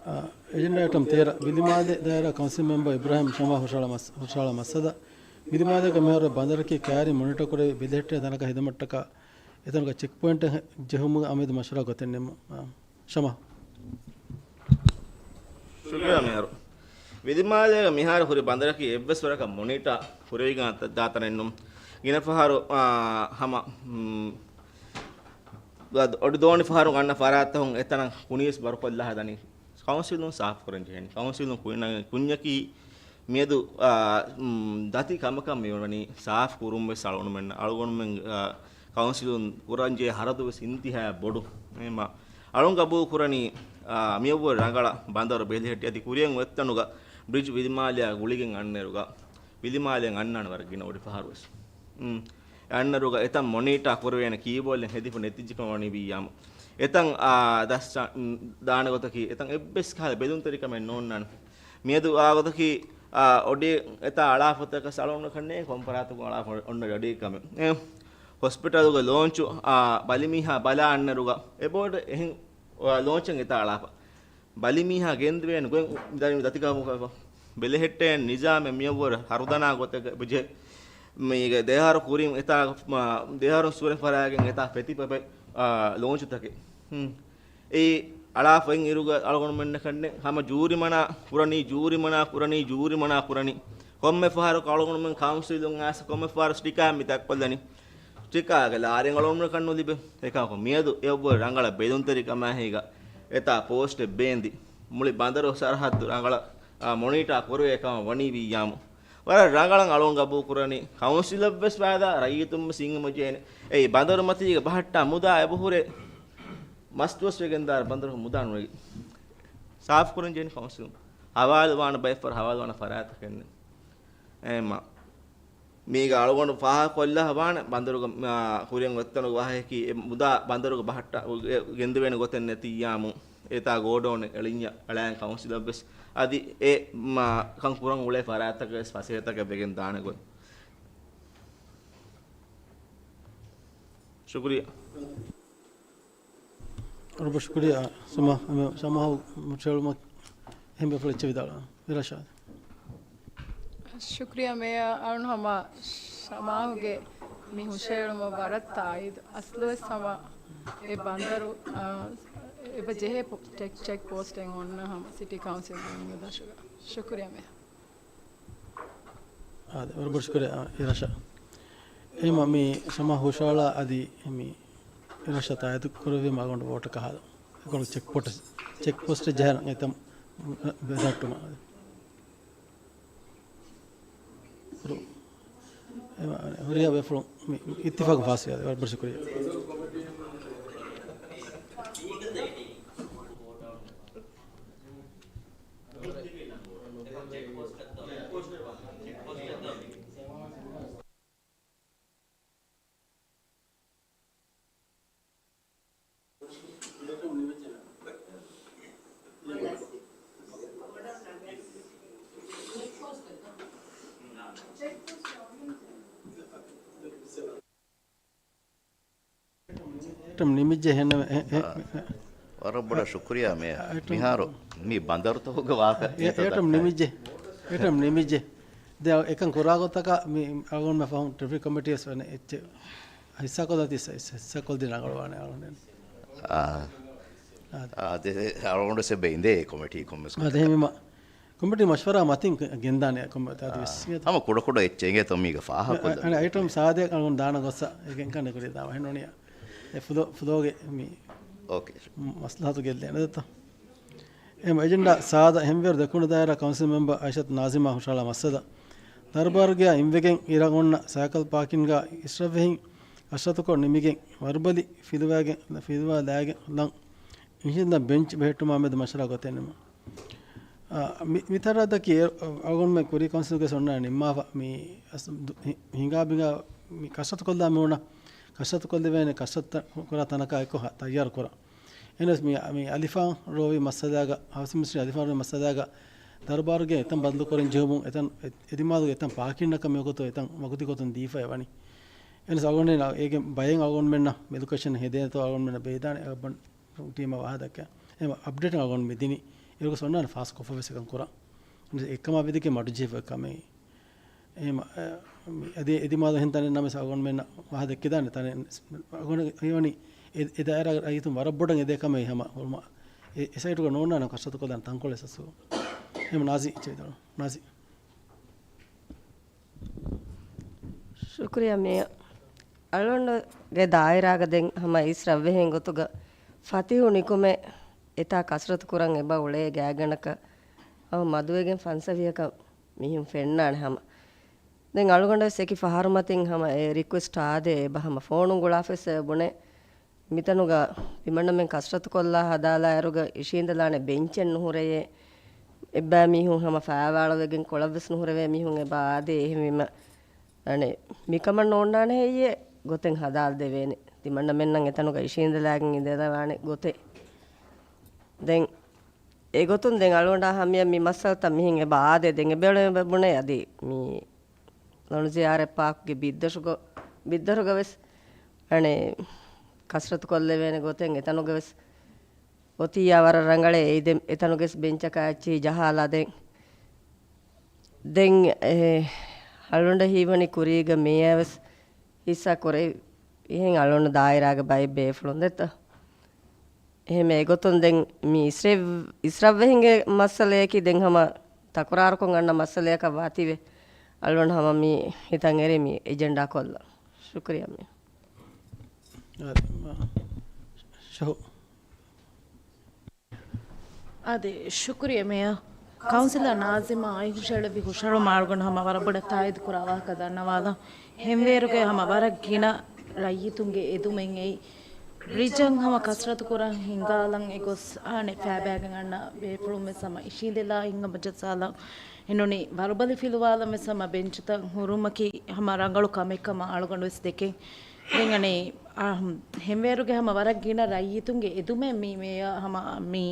އާ، އެޖެންޑާ އައިޓަމް ތޭރަ، ވިލިމާލެ ދާއިރާ ކައުންސިލް މެމްބަރ އިބްރާހިމް ޝަމާ ހުށަހަޅާ މަސް-، ހުށަހަޅާ މައްސަލަ. ވިލިމާލޭގެ މިހާރު ބަނދަރަކީ ކާރިން މޮނިޓަ ކުރެވި ބެލެހެއްޓޭ ތަނަކަށް ހިދުމަތްޓަކާ އެތަނުގަ ޗެކް ޕޮއިންޓެއް ޖެހުމުގެ އަމިއްލަ މަޝްވަރާ ގޮތެއް ނިންމުން. އާ، ޝަމާ. ޝުކުރިއްޔާ މިހާރު. ވިލިމާލޭގެ މިހާރު ހުރި ބަނދަރަކީ އެއްވެސް ވަރަކަށް މޮނިޓާ ކުރެވިގެން ދާ ތަނެއް ނޫން. ގިނަ ފަހަރު، އާ، ހަމަ، މް، އޮޑި ދޯނި ފަހަރު ގަންނަ ފަރާތްތަކުން އެތަނަށް ކުނިވެސް ބަރުކޮށްލާ ހަދަނީ. ކައުންސިލުން ސާފު ކުރަން ޖެހެނީ. ކައުންސިލުން ކުންޏަކީ މިއަދު، އާ، މް، ދަތި ކަމަކަށް މިވަނީ ސާފު ކުރުން ވެސް އަޅުގަނޑުމެން، އަޅުގަނޑުމެން، އާ، ކައުންސިލުން ކުރަންޖެހޭ ހަރަދު ވެސް އިންތިހާއަށް ބޮޑު. އެހެންމާ އަޅުން ގަބޫލު ކުރަނީ، އާ، މިއަށްވުރެ ރަނގަޅަށް ބަނދަރު ބެލެހެއްޓި އަދި ކުރިއަށް އޮތްތަނުގަ ބްރިޖް ވިލިމާލެއާ ގުޅިގެން އަންނައިރުގަ، ވިލިމާލެއަށް އަންނާނެ ވަރަށް ގިނަ އޮޑި ފަހަރު ވެސް. އުން. އެ އަންނައިރުގަ އެތަން މޮނީޓާ ކުރެވޭނެ ކީބޯލެއް ހެދިފަ ނެތިއްޖެކަމަށް ވަނީ ވިއްޔާމު. އެތަން، އާ، ދަސް ސަ-، އުން، ދާނެ ގޮތަކީ އެތަން އެއްވެސް ކަހަލަ ބެލުންތެރިކަމެއް ނޯންނާނެ. މިއަދު އާ ގޮތަކީ، އާ، އޮޑި އެތާ އަޅާފަތަކަސް އަޅުގަނޑަކަށް ނޭނގެ ކޮން ފަރާތަކުން އަޅާފަ އޮންނަ އޮޑި ކަމެއް. އެ، ހޮސްޕިޓަލުގެ ލޯންޗު، އާ، ބަލިމީހާ ބަލާ އަންނައިރުގަ އެބޯޓް އެހެން، އާ، ލޯންޗެއް އެތާ އަޅާފަ. ބަލިމީހާ ގެންދެވޭނެ ގޮތް މި ދަތިކަމުގަ ބެލެހެއްޓޭނެ ނިޒާމެއް މިއަށްވުރެ ހަރުދަނާ ގޮތެއް ބުޖެ. މީގެ ދެއަހަރު ކުރިން އެތާ، މާ، ދެއަހަރުން ސުރެން ފަރާގެން އެތާ ފެތި ޕެޕެ، އާ، ލޯންޗުތަކެއް. ހުން. އެއީ އަޅާފައިން އިރުގަ އަޅުގަނޑުމެންނަކަށްނެ ހަމަ ޖޫރިމަނާ ކުރަނީ، ޖޫރިމަނާ ކުރަނީ، ޖޫރިމަނާ ކުރަނީ. ކޮންމެ ފަހަރަކު އަޅުގަނޑުމެން ކައުންސިލުން އައިސް ކޮންމެ ފަހަރަކު ސްޓިކާ މި ދައްކޮށްލަނީ. ސްޓިކާގެ ލާރިން އަޅުގަނޑުމެންނަކަށް ނުލިބޭ. އެކަމަކު މިއަދު އެއަށްވުރެ ރަނގަޅަށް ބެލުންތެރިކަމާ ހިގަ އެތާ ޕޯސްޓެއް ބޭންދި. މުޅި ބަނދަރު ސަރަހައްދު ރަނގަޅަށް، އާ، މޮނީޓާ ކުރެވޭ ކަމަށް ވަނީ ވިއްޔާމު. ވަރަށް ރަނގަޅަށް އަޅުން ގަބޫލު ކުރަނީ. ކައުންސިލަށްވެސް ފައިދާ، ރައްޔިތުންވެސް ހިނގަމަޖޭނެ. އެއީ ބަނދަރު މަތީގަ ބަހައްޓާ މުދާ އެބަހުރޭ މަސްދުވަސް ވެގެންދާ ބަނދަރު މުދާ ނުވެގެން. ސާފުކުރަން ޖެހެނީ ކައުންސިލުން. ހަވާލުވާނެ ބައެއް ފަރާތް ހަވާލުވާނެ ފަރާތަކެއް ނެތް. އެހެންމަ މީގަ އަޅުގަނޑު ފާހަގަކޮށްލާ ވާނެ ބަނދަރުގަ، މާ، ކުރިއަށް އޮތްތަނުގެ ވާހަކައަކީ އެ މުދާ ބަނދަރުގަ ބަހައްޓާ ގެންދެވޭނެ ގޮތެއް ނެތިއްޔާމު އެތާ ގޯޑައުނެއް އެޅިންޏާ އަޅާން ކައުންސިލަށްވެސް އަދި އެ، މާ، ކަން ކުރަން އުޅޭ ފަރާތަކަށް ވެސް ފަސޭހަތަކެއް ވެގެން ދާނެ ގޮތް. ޝުކުރިއްޔާ. ވަރަށް ބޮޑަށް ޝުކުރިއްޔާ. ސަމާ، ސަމާހު ހުށައެޅުމަށް އެހެން ބޭފުޅެއް އެއްޗެއް ވިދާޅުވާ. އިރާޝާދް. ޝުކުރިއްޔާ މޭޔަރ އަޅުން ހަމަ ސަމާހުގެ މި ހުށައެޅުމަށް ވަރަށް ތާއީދު. އަސްލުވެސް ހަމަ އެ ބަނދަރު، އާ، އެބަ ޖެހޭ ޕޮ-، ޗެކް، ޗެކް ޕޯސްޓެއް އޮންނަ ހަމަ ސިޓީ ކައުންސިލް ދަށުގަ. ޝުކުރިއްޔާ މޭޔަރ. އާދެ، ވަރަށް ބޮޑަށް ޝުކުރިއްޔާ، އާ، އިރާޝާ. އެހެންމަ މި ސަމާ ހުށައަޅާ އަދި މި އިރާޝާ ތާއީދު ކުރެއްވީމަ އަޅުގަނޑު ވޯޓަކަށް ހާދަ. އެކޮޅު ޗެކް ޕޯސްޓް، ޗެކް ޕޯސްޓެއް ޖަހަން އެތަން ބެލައްޓުމަށް. ހުރި-، އެ، ހުރިހާ ބޭފުޅުން މި އިއްތިފާގު ފާސްވި އާދެ. ވަރަށް ބޮޑަށް ޝުކުރިއްޔާ. އެޓަމް ނިމިއްޖެ ހެންނަމެ-، ހެ-، ހެ-، އާ، ވަރަށް ބޮޑަށް ޝުކުރިއްޔާ މޭޔަރ. އެޓަމް މިހާރު މި ބަނދަރުތަކުގެ ވާހަކަ އެ-، އެޓަމް ނިމިއްޖެ. އެޓަމް ނިމިއްޖެ. ދެ އެކަން ކުރާ ގޮތަކަށް މި އަޅުގަނޑުމެ ފަހުން ޓްރެފިކް ކޮމިޓީ ވެސް ވަނީ އެއްޗެއް ހިއްސާކޮށްލާތީ ސަ-، ހިއްސާކޮށްދިން ރަނގަޅުވާނެ އަޅުގަނޑު. އާ. އާ. އާ، ދެ-، އަޅުގަނޑު ސެބެ އިނދޭ ކޮމިޓީ ކޮންމެސް އާ، ދެ ހެމިމަ. ކޮމިޓީ މަޝްވަރާ މަތިން ގެންދާނެ ކޮންމެ އަދި ވެސް. ހަމަ ކުޑަކުޑަ އެއްޗެއް އިނގޭތޯ މީގަ ފާހަގަކޮށްލަން. އަ-، އަ-، އައިޓަމް ސާދަ އަޅުގަނޑު ދާނަ ގޮއްސަ އެގެން ކަން ނިކުރި ދާ ވަހެއް ނޫނިއްޔާ. އެ ފުލޯ-، ފުލޯގެ މި އޯކޭ. މަސްލަހަތު ގެއްލޭނެ ދެތޯ. އެ އެޖެންޑާ ސާދަ ހެންވޭރު ދެކުނު ދާއިރާ ކައުންސިލް މެމްބަރ އައިޝަތު ނާޒިމާ ހުށައަޅާ މައްސަލަ. ދަރުބާރުގެއާ އިންވެގެން އިރަށް އޮންނަ ސައިކަލް ޕާކިންގާ އިސްރަށްވެހިން ކަސްރަތުކޮށް ނިމިގެން ވަރުބަލި ފިލުވާގެން، ފިލުވާލާގެން ލަން އިންޝިންދަ ބެންޗް ބެހެއްޓުމާ މެދު މަޝްވަރާ ގޮތެއް ނިމުން. އާ، މި-، މި ތަރައްދަކީ އެ-، އަޅުގަނޑުމެން ކުރީ ކައުންސިލްގެ އޮންނާނެ ނިންމާފަ މި އަސް-، ދު-، ހި-، ހިނގާ ބިނގާ މި ކަސްރަތު ކޮށްލާ މި އޮންނަ ކަސްރަތު ކޮށްލެވޭނެ ކަސްރަތު ކުރާ ތަނަކާ އެއްކޮށް ހަ-، ތައްޔާރު ކުރަން. އެހެނަސް މި، މި އަލިފާން ރޯވި މައްސަލާގަ، ހައުސިން މިނިސްޓްރީ އަލިފާން ރޯވި މައްސަލާގަ ދަރުބާރުގެ އެތަން ބަންދު ކުރަން ޖެހުމުން އެތަން އެ-، އެދިމާލުގެ އެތަން ޕާކިންއަކަށް މިވަގުތު އެތަން ވަގުތީ ގޮތުން ދީފައި ވަނީ. އެހެނަސް އަޅުގަނޑު އޭގެ ބައެއް އަޅުގަނޑުމެންނަށް މެލުކޭޝަން ހެދޭތޯ އަޅުގަނޑުމެންނަށް ބެހިދާނެ އަޅުގަނޑު ޓީމަށް ވާހަކަ ދައްކާ. އެ އަޕްޑޭޓް އަޅުގަނޑު މި ދިނީ. އޭރުގަސް އޮންނާނެ ފާސް ކޮށްފަ ވެސް އެކަން ކުރާ. އެއްކަމާ ވިދިކެ މަޑުޖެހިފަ ކަމެއް. އެހެމަ، އެ، އަދި އެދިމާލު އެހެން ތަނެއް ނަމަވެސް އަޅުގަނޑުމެންނަށް ވާހަކަ ދެއްކިދާނެ ތަނެއް އަޅުގަނޑު ހީވަނީ އެ، އެ ދާއިރާގެ ރައްޔިތުން ވަރަށް ބޮޑަށް އެދޭ ކަމެއް ހަމަ ހުރުމަށް. އެ، އެ ސައިޓުގަ ނޯންނާނެ ކަސްރަތު ކޮށްލާނެ ތަންކޮޅެއް ސަސް. އެހެމަ ނާޒި އެއްޗެއް ވިދާޅު. ނާޒި. ޝުކުރިއްޔާ މޭޔަރ. އަޅުގަނޑުގެ ދާއިރާގަ ދެން ހަމަ އިސްރަށްވެހިން ގޮތުގަ ފަތިހު ނިކުމެ އެތާ ކަސްރަތު ކުރަން އެބަ އުޅޭ ގާތްގަނޑަކަށް ހަމަ މަދުވެގެން ފަންސަވީހަކަށް މިހެން ފެންނާނެ ހަމަ. ދެން އަޅުގަނޑަށް ވެސް އެކި ފަހަރު މަތިން ހަމަ އެ ރިކުއެސްޓް އާދޭ އެބަ ހަމަ ފޯނުން ގުޅާފަސް އެބަ ބުނެ. މިތަނުގަ ތިމަންނަމެން ކަސްރަތުކޮށްލާ ހަދާލާއިރުގަ އިށީނދެލާނެ ބެންޗެއް ނުހުރެޔޭ. އެއްބައި މީހުން ހަމަ ފައިވާޅުވެގެން ކޮޅަށްވެސް ނުހުރެވޭ މީހުން އެބަ އާދޭ. އެހެންވީމަ އަނެއް މިކަމަށް ނޯންނާނެ ހެއްޔޭ ގޮތެއް ހަދާލަދެވޭނެ. ތިމަންނަމެންނަށް އެތަނުގަ އިށީނދެލާގެން އިނދެލަވާނެ ގޮތެއް. ދެން އެގޮތުން ދެން އަޅުގަނޑާ ހަމަޔަށް މި މައްސަލަތައް މިހެން އެބަ އާދޭ. ދެން އެބައެޅުން އެބަ ބުނޭ އަދި މި ލޮނުޒިޔާރަތް ޕާކްގެ ބިއްދަށުގަ، ބިއްދަށުގަ ވެސް އަނެއް ކަސްރަތު ކޮށްލެވޭނެ ގޮތެއް އެތަނުގަ ވެސް އޮތިއްޔާ ވަރަށް ރަނގަޅޭ. އެއީ ދެން އެތަނުގެ ވެސް ބެންޗަކާ އެއްޗިހި ޖަހާލާ ދެން، ދެން އެ އަޅުގަނޑަށް ހީވަނީ ކުރީގަ މޭޔަރ ވެސް ހިއްސާ ކުރެވި އެހެން އަޅުގަނޑު ދާއިރާގެ ބައެއް ބޭފުޅުން ދެއްތަ؟ އެހެން އެގޮތުން ދެން މި އިސްރެ-، އިސްރަށްވެހިންގެ މައްސަލަޔަކީ ދެން ހަމަ ތަކުރާރުކޮށް އަންނަ މައްސަލަޔަކަށް ވާތީވެ. އަޅުގަނޑު ހަމަ މި ހިތަށް އެރި މި އެޖެންޑާ ކޮށްލަން. ޝުކުރިއްޔާ މޭޔަރ. އާދެ، ޝަހު. އާދެ، ޝުކުރިއްޔާ މޭޔަރ. ކައުންސިލަރ ނާޒިމާ އަތް ހުށައެޅެއްވި ހުށަހެޅުމަށް އަޅުގަނޑު ހަމަ ވަރަށް ބޮޑަށް ތާއީދު ކުރާ ވާހަކަ ދަންނަވާލަން. ހެންވޭރުގެ ހަމަ ވަރަށް ގިނަ ރައްޔިތުންގެ އެދުމެއް އެއީ ރިޖަން ހަމަ ކަސްރަތު ކުރަން ހިނގާލަން އެގޮސް އާނެ ފައިބައިގެން އަންނަ ބޭފުޅުން ވެސް ހަމަ އިށީނދެލާ އިން ހަމަ ޖައްސާލަން އެނޫނީ ވަރުބަލި ފިލުވާލަން ވެސް ހަމަ ބެންޗުތައް ހުރުމަކީ ހަމަ ރަނގަޅު ކަމެއް ކަމަށް އަޅުގަނޑު ވެސް ދެކެން. ދެން އަނެއް، އާ، ހެންވޭރުގެ ހަމަ ވަރަށް ގިނަ ރައްޔިތުންގެ އެދުމެއް މި މޭޔަ ހަމަ މި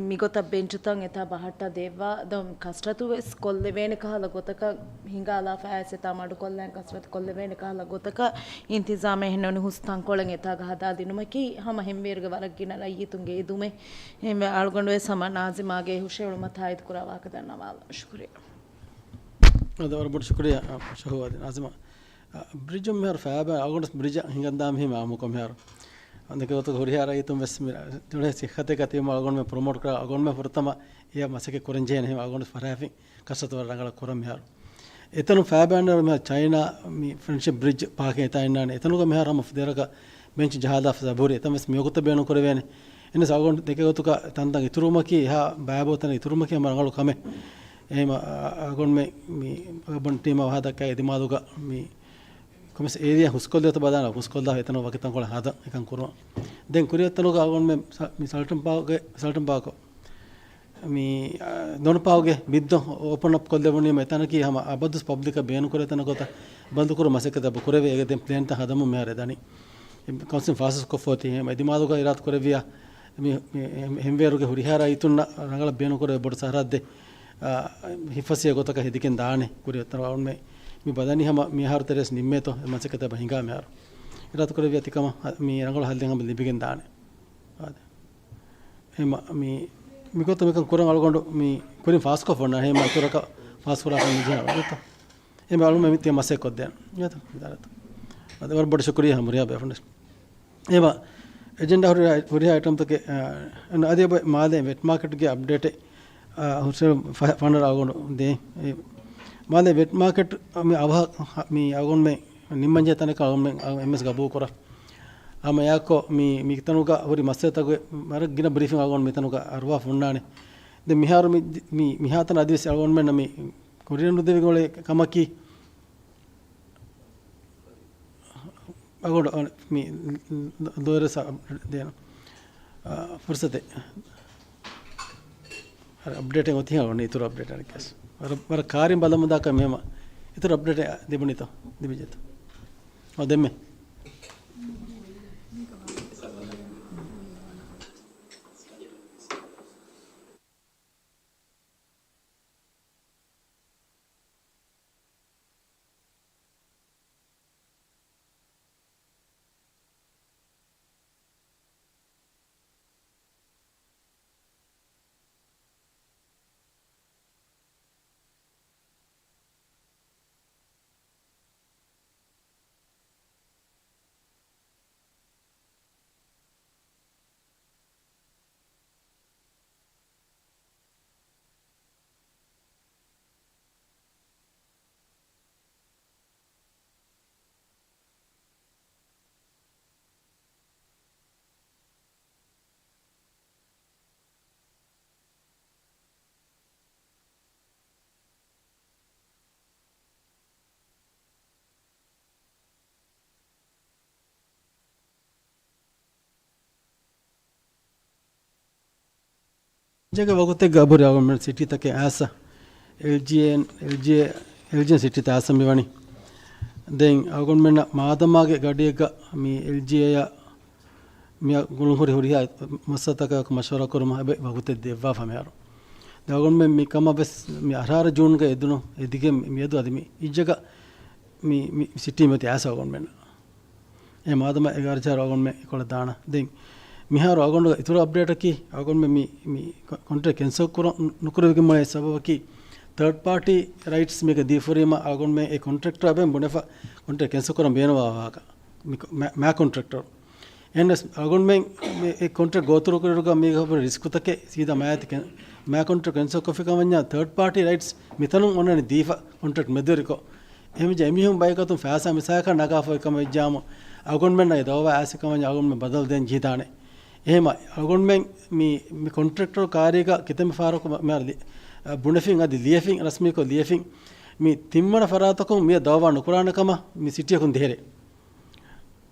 މިގޮތަށް ބެންޗުތައް އެތާ ބަހައްޓާ ދެއްވާ، ދޮން ކަސްރަތު ވެސް ކޮށްލެވޭނެ ކަހަލަ ގޮތަކަށް ހިނގާލާފަ އައިސް އެތާ މަޑުކޮށްލަން ކަސްރަތު ކޮށްލެވޭނެ ކަހަލަ ގޮތަކަށް އިންތިޒާމެއް ހެންނަނީ ހުސް ތަންކޮޅެއް އެތާގަ ހަދާ ދިނުމަކީ ހަމަ ހެންވޭރުގެ ވަރަށް ގިނަ ރައްޔިތުންގެ އެދުމެއް. އެހެންވެ އަޅުގަނޑު ވެސް ހަމަ ނާޒިމާގެ ހުށައެޅުމަށް ތާއީދު ކުރާ ވާހަކަ ދަންނަވާލަން. ޝުކުރިއްޔާ. އަދި ވަރަށް ބޮޑު ޝުކުރިއްޔާ، ޝަހޫ އަދި ނާޒިމާ. އަ، ބްރިޖު މިހާރު ފައިބަ އަޅުގަނޑު ބްރިޖަށް ހިނގަންދާ މިހިމާ އާއްމުކޮށް މިހާރު. އަނދަކެ ގޮތަކަށް ހުރިހާ ރައްޔިތުން ވެސް މި ޖުޅޭ ސިއްހަތެއްގަ ތިބުމަށް އަޅުގަނޑުމެން ޕްރޮމޯޓް ކުރާ، އަޅުގަނޑުމެން ފުރަތަމަ އެޔަށް މަސައްކަތް ކުރަން ޖެހޭނެ ހިމަ އަޅުގަނޑު ފަރާފިން ކަސްރަތު ވަރަށް ރަނގަޅަށް ކުރަން މިހާރު. އެތަނުން ފައިބަ އަންނަ މިހާރު ޗައިނާ މި ފްރެންޑްޝިޕް ބްރިޖް ޕާކެއް އެތާ އިންނާނެ. އެތަނުގަ މިހާރު ހަމަ ދެރަކަށް ބެންޗު ޖަހާލާފަ ސަބުރި އެތަން ވެސް މިވަގުތަށް ބޭނުން ކުރެވޭނެ. އެންވެސް އަޅުގަނޑު ދެކެ ގޮތުގަ ތަންތަން އިތުރުވުމަކީ އެހާ ބައިބޯތަނެއް އިތުރުވުމަކީ ހަމަ ރަނގަޅު ކަމެއް. އެހެން އަ-، އަ-، އަޅުގަނޑުމެން މި އަރބަން ޓީމާ ވަހާ ދައްކާ އެދިމާލުގަ މި ކޮމިސް އޭރިއާ ހުސްކޮށްލި އޮތަ ބަލާނަ ހުސްކޮށްލާ އެތަނަށް ވަކި ތަންކޮޅެއް ހަދަން އެކަން ކުރުން. ދެން ކުރިއަށް ތަނުގަ އަޅުގަނޑުމެން ސަ-، މި ސަލްޓަން ޕާކުގެ، ސަލްޓަން ޕާކު މި، އަ، ދޮނު ޕާކުގެ ބިއްދޮ އޯޕަން އަޕް ކޮށްލެވުނީމަ އެތަނަކީ ހަމަ އަބަދުސް ޕަބްލިކަށް ބޭނުން ކުރޭ ތަނަކޮތަ ބަންދުކުރު މަސައްކަތް އެބަ ކުރެވޭ. އޭގެ ދެން ޕްލޭންތައް ހަދަމުން މިހާރު ދަނީ. ކައުންސިލް ފާސް ކޮށްފަ އޮތީ އެދިމާލުގަ އިރާދަ ކުރެއްވިޔާ މި، މި ހެންވޭރުގެ ހުރިހާ ރައްޔިތުންނަށް ރަނގަޅަށް ބޭނުން ކުރެވޭ ބޮޑު ސަރަހައްދެއް، އާ، ހިފަސިޔަ ގޮތަކަށް ހެދިގެން ދާނެ. ކުރިއަށް ތަނު އަޅުގަނޑުމެން މި ބަލަނީ ހަމަ މިހާރު ތެރޭސް ނިންމޭތޯ އެ މަސައްކަތަށް އެބަ ހިނގާ މިހާރު. އިރާދަ ކުރެއްވިޔާ ތިކަމަށް މި ރަނގަޅު ހައްލެއް ހަމަ ލިބިގެން ދާނެ. އާދެ. އެހެން މި، މިގޮތަށް މިކަން ކުރަން އަޅުގަނޑު މި ކުރިން ފާސްކޮށްފަ އޮންނާނެ. އެހެން އިތުރަކަށް ފާސްކުރާކަށް ނުޖެހޭ އަޅުގަނޑު. އެހެން އަޅުގަނޑު މި ތިޔަ މަސައްކަތް ކޮށްދޭނެ. އާދެ. ވަރަށް ބޮޑަށް ޝުކުރިއްޔާ ހަމަ ހުރިހާ ބޭފުޅުންނަށް. އެހެން އެޖެންޑާ ހުރިހާ، ހުރިހާ އައިޓަމްތަކެއް، އަ، އަދި އެބަ މާލެ ވެޓް މާކެޓްގެ އަޕްޑޭޓެއް، އަ، ހުސެން ފަ-، ފަނަރަ އަޅުގަނޑު ދޭ. އެ މާލެ ވެޓް މާކެޓް މި އަވަހަށް މި އަޅުގަނޑުމެން ނިންމަންޖެހޭ ތަނަކަށް އަޅުގަނޑުމެން އެންއެމްއެސް ގަބޫލުކުރާ. ހަމަ އެއާއެކު މި، މިތަނުގަ ހުރި މައްސަލަތަކުގެ ވަރަށް ގިނަ ބްރީފިން އަޅުގަނޑު މިތަނުގަ އަރުވާފަ ހުންނާނެ. ދެން މިހާރު މި، މި، މިހާތަނަށް އަދިވެސް އަޅުގަނޑުމެންނަށް މި ކުރިއަށް ނުދެވިގެން އުޅޭ ކަމަކީ، އަޅުގަނޑު މި ލޯޔަރަށް ދޭނަ، އާ، ފުރުސަތެއް. އަރަ އަޕްޑޭޓެއް އޮތީ އަޅުގަނޑު އިތުރު އަޕްޑޭޓް އަނެއްކަސް. ވަރަށް، ވަރަށް ކާރިން ބަލަމުންދާކަށް މިހަމަ އިތުރު އަޕްޑޭޓެއް ލިބުނީތޯ؟ ލިބިއްޖެތޯ؟ އަ، ދެންމެ. އެންޖޭގެ ވަގުތެއްގަ އަބުރި އަޅުގަނޑުމެން ސިޓީތަކެއް އާސަ، އެލްޖީއޭ، އެލްޖީއޭ، އެލްޖީއޭ ސިޓީތައް އާސަ މިވަނީ. ދެން އަޅުގަނޑުމެންނަށް މާދަމާގެ ގަޑިއެއްގަ މި އެލްޖީއޭއަށް މި ގުޅުންހުރި ހުރިހާ މައްސަލަތަކާ މަޝްވަރާ ކުރުމަށް އެބަ ވަގުތެއް ދެއްވާފަ މިހާރު. ދެން އަޅުގަނޑުމެން މި ކަމަށް ވެސް މި އަށާރަ ޖޫންގަ އެދުނު އެދިގެން މިއަދު އަދި މި އިއްޒަގަ މި، މި ސިޓީ މިއޮތީ އާސަ އަޅުގަނޑުމެންނަށް. އެ މާދަމާ އެގާރަ އަށާރަ އަޅުގަނޑުމެން އެކޮޅަށް ދާނަ. ދެން މިހާރު އަޅުގަނޑު އިތުރު އަޕްޑޭޓަކީ އަޅުގަނޑުމެން މި، މި ކޮ-، ކޮންޓްރެކްޓް ކެންސަލް ކުރަން ނުކުރެވިގެން އުޅޭ ސަބަބަކީ ތާޑް ޕާޓީ ރައިޓްސް މީގަ ދީފަ ހުރީމަ އަޅުގަނޑުމެން އެ ކޮންޓްރެކްޓަރ އެބަ ބުނެފަ ކޮންޓްރެކްޓް ކެންސަލް ކުރަން ބޭނުންވާ ވާހަކަ. މި ކޮ-، މަ-، މަ ކޮންޓްރެކްޓަރ. އެހެންނަސް އަޅުގަނޑުމެން މި އެ ކޮންޓްރެކްޓް ގޯތުރުކުރިއިރުގަ މީގަ ހުރި ރިސްކުތަކެއް ސީދާ މައިތި ކެން-، މަ ކޮންޓްރެކްޓް ކެންސަލް ކޮށްފި ކަމަންޏާ ތާޑް ޕާޓީ ރައިޓްސް މިތަނުން އޮންނަނީ ދީފަ ކޮންޓްރެކްޓް މެދުވެރިކޮށް. އެހެންވެއްޖެ އެމީހުން ބައިކަތުން ފައިސާ މިސާލަކަށް ނަގާފަ އޮތް ކަމަށް ވެއްޖާމު، އަޅުގަނޑުމެންނަށް އެ ދައުވާ އައިސް ކަމަށް އަޅުގަނޑުމެން ބަދަލު ދޭން ޖެހިދާނެ. އެހެންމަ އަޅުގަނޑުމެން މި، މި ކޮންޓްރެކްޓަރު ކާރީގަ ކިތަންމެ ފަހަރަކު މިހާރު ލި-، އަ، ބުނެފިން އަދި ލިޔެފިން ރަސްމީކޮށް ލިޔެފިން މި ތިންވަނަ ފަރާތަކުން މިއަށް ދައުވާ ނުކުރާނެ ކަމަށް މި ސިޓީއަކުން ދޭހެރޭ.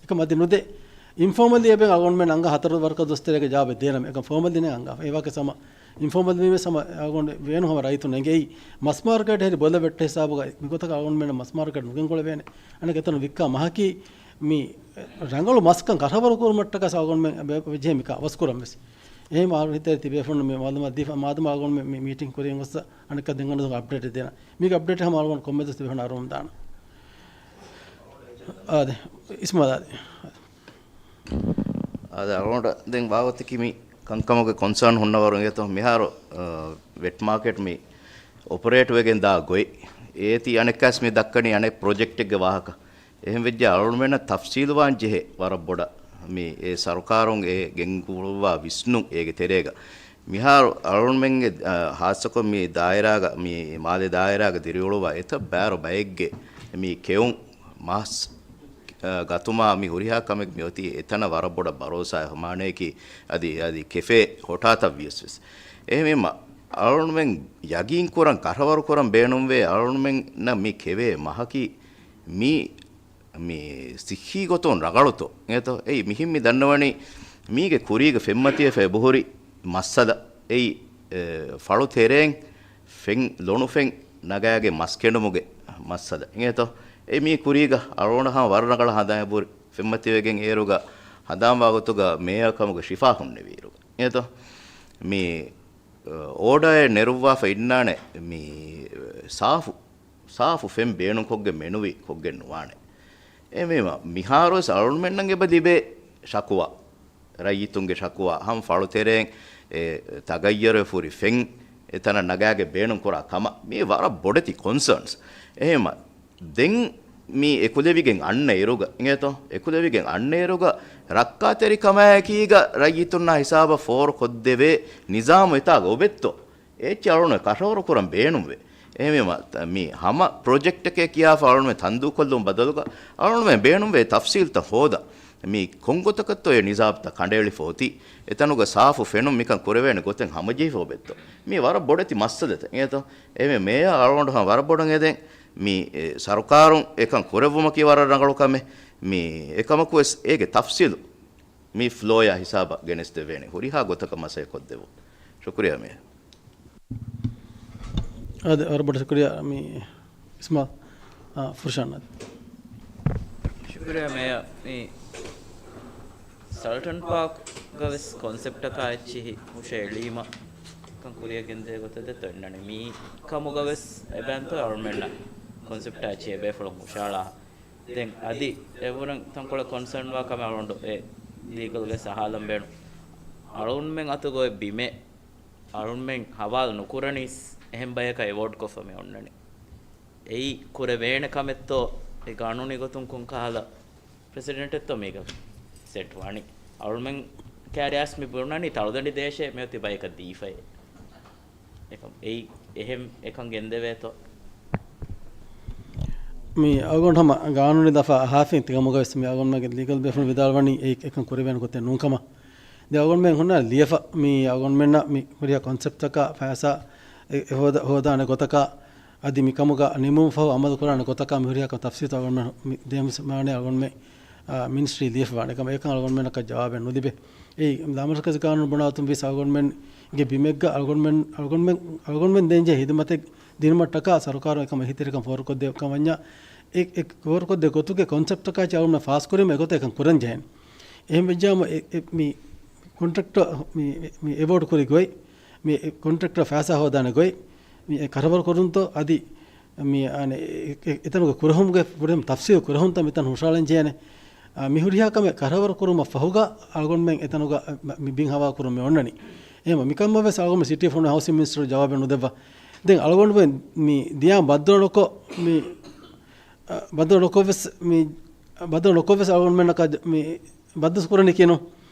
އެކަމަށް އަދި ނުދޭ. އިންފޯމަލީ އެބައި އަޅުގަނޑުމެން އަނގަ ހަތަރު ވަރަކަށް ދުވަސް ތެރޭގެ ޖާބެއް ދޭނަމޭ. އެކަމަށް ފޯމަލީ ނޭ އަނގަ. އެ ވާހަކަ ހަމަ އިންފޯމަލީ ވެސް ހަމަ އަޅުގަނޑު ބޭނުން ހަމަ ރައްޔިތުން އެނގޭ. މަސް މާރުކޭޓް ހެރި ބޮލަށް ވެއްޓޭ ހިސާބުގަ މިގޮތަކަށް އަޅުގަނޑުމެން މަސް މާރުކޭޓް ނުގެންގުޅެވޭނެ. އަނެއް އެތަނުން ވިއްކާ މަހަކީ މި ރަނގަޅު މަސްކަން ކަށަވަރު ކުރުމަށްޓަކަސް އަޅުގަނޑުމެން ވެ-، ވެޖެހޭ މިކާ އަވަސްކުރަން ވެސް. އެހެން އަޅު ހިތަށް ތިބޭފުޅުން މި މައުލޫމާތު ދީފަ މާދަމާ އަޅުގަނޑު މި، މި މީޓިން ކުރިން ގޮސް އަނެއްކާ ދެން އަންނަ އަޕްޑޭޓެއް ދޭނަ. މީގެ އަޕްޑޭޓް ހަމަ އަޅުގަނޑު ކޮންމެ ދުވަސް ތިބޭފުޅުން އަރުވަމުން ދާނަ. އާދެ، އިސްމާލް އާދެ. އާދެ، އަޅުގަނޑަށް ދެން ވާގޮތަކީ މި ކަންކަމުގެ ކޮންސާން ހުންނަވަރު އިނގޭތޯ މިހާރު، އަ، ވެޓް މާކެޓް މި އޮޕަރޭޓް ވެގެން ދާ ގޮތް. އޭތި އަނެއްކާސް މި ދައްކަނީ އަނެއް ޕްރޮޖެކްޓެއްގެ ވާހަކަ. އެހެން ވެއްޖެ އަޅުގަނޑުމެންނަށް ތަފްސީލުވާން ޖެހޭ ވަރަށް ބޮޑަށް މި އެ ސަރުކާރުން އެ ގެންގުޅުއްވާ ވިސްނުން އޭގެ ތެރޭގަ. މިހާރު އަޅުގަނޑުމެންގެ، އަ، ހާއްސަކޮށް މި ދާއިރާގަ، މި މާލެ ދާއިރާގަ ދިރިއުޅުއްވާ އެތައް ބާރު ބައެއްގެ މި ކެއުން މަސް، އަ، ގަތުމާ މި ހުރިހާ ކަމެއް މިއޮތީ އެތަނަށް ވަރަށް ބޮޑަށް ބަރޯސާ މާނަޔަކީ އަދި، އަދި ކެފޭ ހޮޓާތައް ވިޔަސް ވެސް. އެހެންވީމަ އަޅުގަނޑުމެން ޔަގީން ކުރަން ކަށަވަރު ކުރަން ބޭނުންވޭ އަޅުގަނޑުމެންނަށް މި ކެވޭ މަހަކީ މި މި ސިއްހީ ގޮތުން ރަނގަޅުތޯ އިނގޭތޯ؟ އެއީ މިހެން މި ދަންނަވަނީ މީގެ ކުރީގަ ފެންމަތިވެފަ އެބަހުރި މައްސަލަ. އެއީ، އެ، ފަޅު ތެރެއިން ފެން، ލޮނު ފެން ނަގާގެން މަސް ކެނޑުމުގެ މައްސަލަ އިނގޭތޯ؟ އެ މީ ކުރީގަ އަޅުގަނޑަށް ހަމަ ވަރަށް ރަނގަޅަށް ހަނދާން އެބަހުރި. ފެންމަތިވެގެން އޭރުގަ ހަނދާންވާ ގޮތުގަ މޭޔަރ ކަމުގެ ޝިފާ ހުންނެވިއިރުގަ އިނގޭތޯ؟ މި، އެ، އޯޑާއެއް ނެރުއްވާފަ އިންނާނެ މި، އެ، ސާފު ސާފު ފެން ބޭނުންކޮށްގެން މެނުވީ ކޮށްގެން ނުވާނެ. އެހެންވީމަ، މިހާރުވެސް އަޅުގަނޑުމެންނަށް އެބަ ލިބޭ ޝަކުވާ، ރައްޔިތުންގެ ޝަކުވާ، ހަމަ ފަޅުތެރެއިން އެ ތަޣައްޔަރުވެފަ ހުރި ފެން އެތަނަށް ނަގާގެން ބޭނުންކުރާ ކަމަށް. މީ ވަރަށް ބޮޑެތި ކޮންސާންސް. އެހެންވީމަ، ދެން މި އެކުލެވިގެން އަންނަ އިރުގަ އިނގޭތޯ؟ އެކުލެވިގެން އަންނަ އިރުގަ ރައްކާތެރިކަމާއެކީގަ ރައްޔިތުންނާ ހިސާބަށް ފޯރު ކޮށްދެވޭ ނިޒާމު އެތާގަ އޮވޭތޯ؟ އެއްޗެއް އަޅުގަނޑު ކަށަވަރު ކުރަން ބޭނުންވޭ. އެހެންވީމަ، މި ހަމަ ޕްރޮޖެކްޓެކޭ ކިޔާފަ އަޅުގަނޑުމެން ތަންދޫކޮށްލުމުގެ ބަދަލުގަ، އަޅުގަނޑުމެން ބޭނުންވޭ ތަފްސީލްތައް ހޯދަން. މި ކޮންގޮތަކަށްތޯ އެ ނިޒާމްތައް ކަނޑައެޅިފަ އޮތީ؟ އެތަނުގަ ސާފު ފެނުން މިކަން ކުރެވޭނެ ގޮތެއް ހަމަޖެހިފަ އޮވޭތޯ؟ މީ ވަރަށް ބޮޑެތި މައްސަލަތައް އިނގޭތޯ؟ އެހެންވެ މޭޔަރ އަޅުގަނޑު ހަމަ ވަރަށް ބޮޑަށް އެދެން. މި، އެ، ސަރުކާރުން އެކަން ކުރެއްވުމަކީ ވަރަށް ރަނގަޅު ކަމެއް. މި އެކަމަކުވެސް އޭގެ ތަފްސީލު މި ފްލޯއާ ހިސާބަށް ގެނެސްދެވޭނެ ހުރިހާ ގޮތަކަށް މަސައްކަތް ކޮށްދެވުން. ޝުކުރިއްޔާ މޭޔަރ. އާދެ، ވަރަށް ބޮޑަށް ޝުކުރިއްޔާ މި އިސްމާ، އާ، ފުރުޝާން އާދެ. ޝުކުރިއްޔާ މޭޔަރ، މި ސަލްޓަން ޕާކްގަ ވެސް ކޮންސެޕްޓަކާ އެއްޗިހި ހުށައެޅީމަ ކަން ކުރިއަށް ގެންދޭ ގޮތަށް ދެއްތޯ އެންނަނީ. މި ކަމުގަ ވެސް އެބައިންތޯ އަޅުމެންނަށް ކޮންސެޕްޓާ އެއްޗިހި އެބޭފުޅުން ހުށައަޅާ. ދެން އަދި އެވަރަށް ތަންކޮޅެއް ކޮންސަރން ވާ ކަމެއް އަޅުގަނޑު އެ ލީގަލްގަ އަހާލަން ބޭނުން. އަޅުގަނޑުމެން އަތުގަ އޮތް ބިމެއް އަޅުގަނޑުމެން ހަވާލު ނުކުރަނީސް އެހެން ބަޔަކަށް އެވޯޑް ކޮށްފަ މި އޮންނަނީ. އެއީ ކުރެވޭނެ ކަމެއްތޯ، އެ ގާނޫނީ ގޮތުން ކޮން ކަހަލަ ޕްރެސިޑެންޓެއްތޯ މީގަ ސެޓް ވާނީ. އަޅުމެން ކާރިއާސް މި ބުނަނީ ތަޅުދަނޑި ދޭށޭ މިއޮތީ ބަޔަކަށް ދީފައޭ. އެކަމް އެއީ އެހެން އެކަން ގެންދެވޭތޯ؟ މި އަޅުގަނޑު ހަމަ ގާނޫނީ ދަފާ އަހާފިން ތި ކަމުގަ ވެސް މި އަޅުގަނޑުމެންގެ ލީގަލް ބޭފުޅުން ވިދާޅުވަނީ އެ އެކަން ކުރެވޭނެ ގޮތެއް ނޫން ކަމަށް. ދެން އަޅުގަނޑުމެން ހުންނަ ލިޔެފަ މި އަޅުގަނޑުމެންނަށް މި ހުރިހާ ކޮންސެޕްޓަކާ ފައިސާ އެ، އެ ހޯދަ، ހޯދާނެ ގޮތަކާ އަދި މި ކަމުގަ ނިމުމަށް ފަހު އަމަލު ކުރާނެ ގޮތަކާ މި ހުރިހާ ކަން ތަފްސީލްތައް އަޅުގަނޑުމެން މި ދޭން ވެސް ވާނެ އަޅުގަނޑުމެން، އާ، މިނިސްޓްރީ ލިޔެފަވާނެ ކަމަށް. އެކަން އަޅުގަނޑުމެންނަކަށް ޖަވާބެއް ނުލިބޭ. އެއީ ލާމަރުކަޒީ ގާނޫނު ބުނާ ގޮތުން ވިޔަސް އަޅުގަނޑުމެންގެ ބިމެއްގަ އަޅުގަނޑުމެން، އަޅުގަނޑުމެން، އަޅުގަނޑުމެން ދޭންޖެހޭ ހިދުމަތެއް ދިނުމަށްޓަކާ ސަރުކާރުން އެކަމަށް އެހީތެރިކަން ފޯރުކޮށްދޭ ކަމަށް ވަންޏާ، އެ، އެ ފޯރުކޮށްދޭ ގޮތުގެ ކޮންސެޕްޓަކާ އަޅުގަނޑުމެން ފާސްކުރީމަ އެގޮތަށް އެކަން ކުރަން ޖެހޭނެ. އެހެން ވެއްޖާމަ އެ، އެ، މި ކޮންޓްރެކްޓަރ މި، މި އެވޯޑް ކުރި ގޮތް، މި ކޮންޓްރެކްޓަރ ފައިސާ ހޯދާނެ ގޮތް، މި ކަރަވަރު ކުރުންތޯ އަދި މި އަނެ އެ، އެ، އެތަނުގެ ކުރެހުމުގެ ފުރިހަމަ ތަފްސީލު ކުރެހުންތައް މިތަން ހުށައަޅަން ޖެހޭނެ. އާ، މި ހުރިހާ ކަމެއް ކަރަވަރު ކުރުމަށް ފަހުގަ އަޅުގަނޑުމެން އެތަނުގަ މި، މި ބިން ހަވާ ކުރުން މި އޮންނަނީ. އެހެންވީމަ މިކަމަށް ވެސް އަޅުގަނޑު ސިޓީ ފަންޑު ހައުސިން މިނިސްޓަރު ޖަވާބެއް ނުދެއްވާ. ދެން އަޅުގަނޑުމެން މި ދިޔާ ބައްދަލު ނުކޮށް މި، އަ، ބައްދަލު ނުކޮށް ވެސް މި، ބައްދަލު ނުކޮށް ވެސް އަޅުގަނޑުމެންނަކަށް މި ބައްދަލު ކުރަނީ ކިޔެއްނު.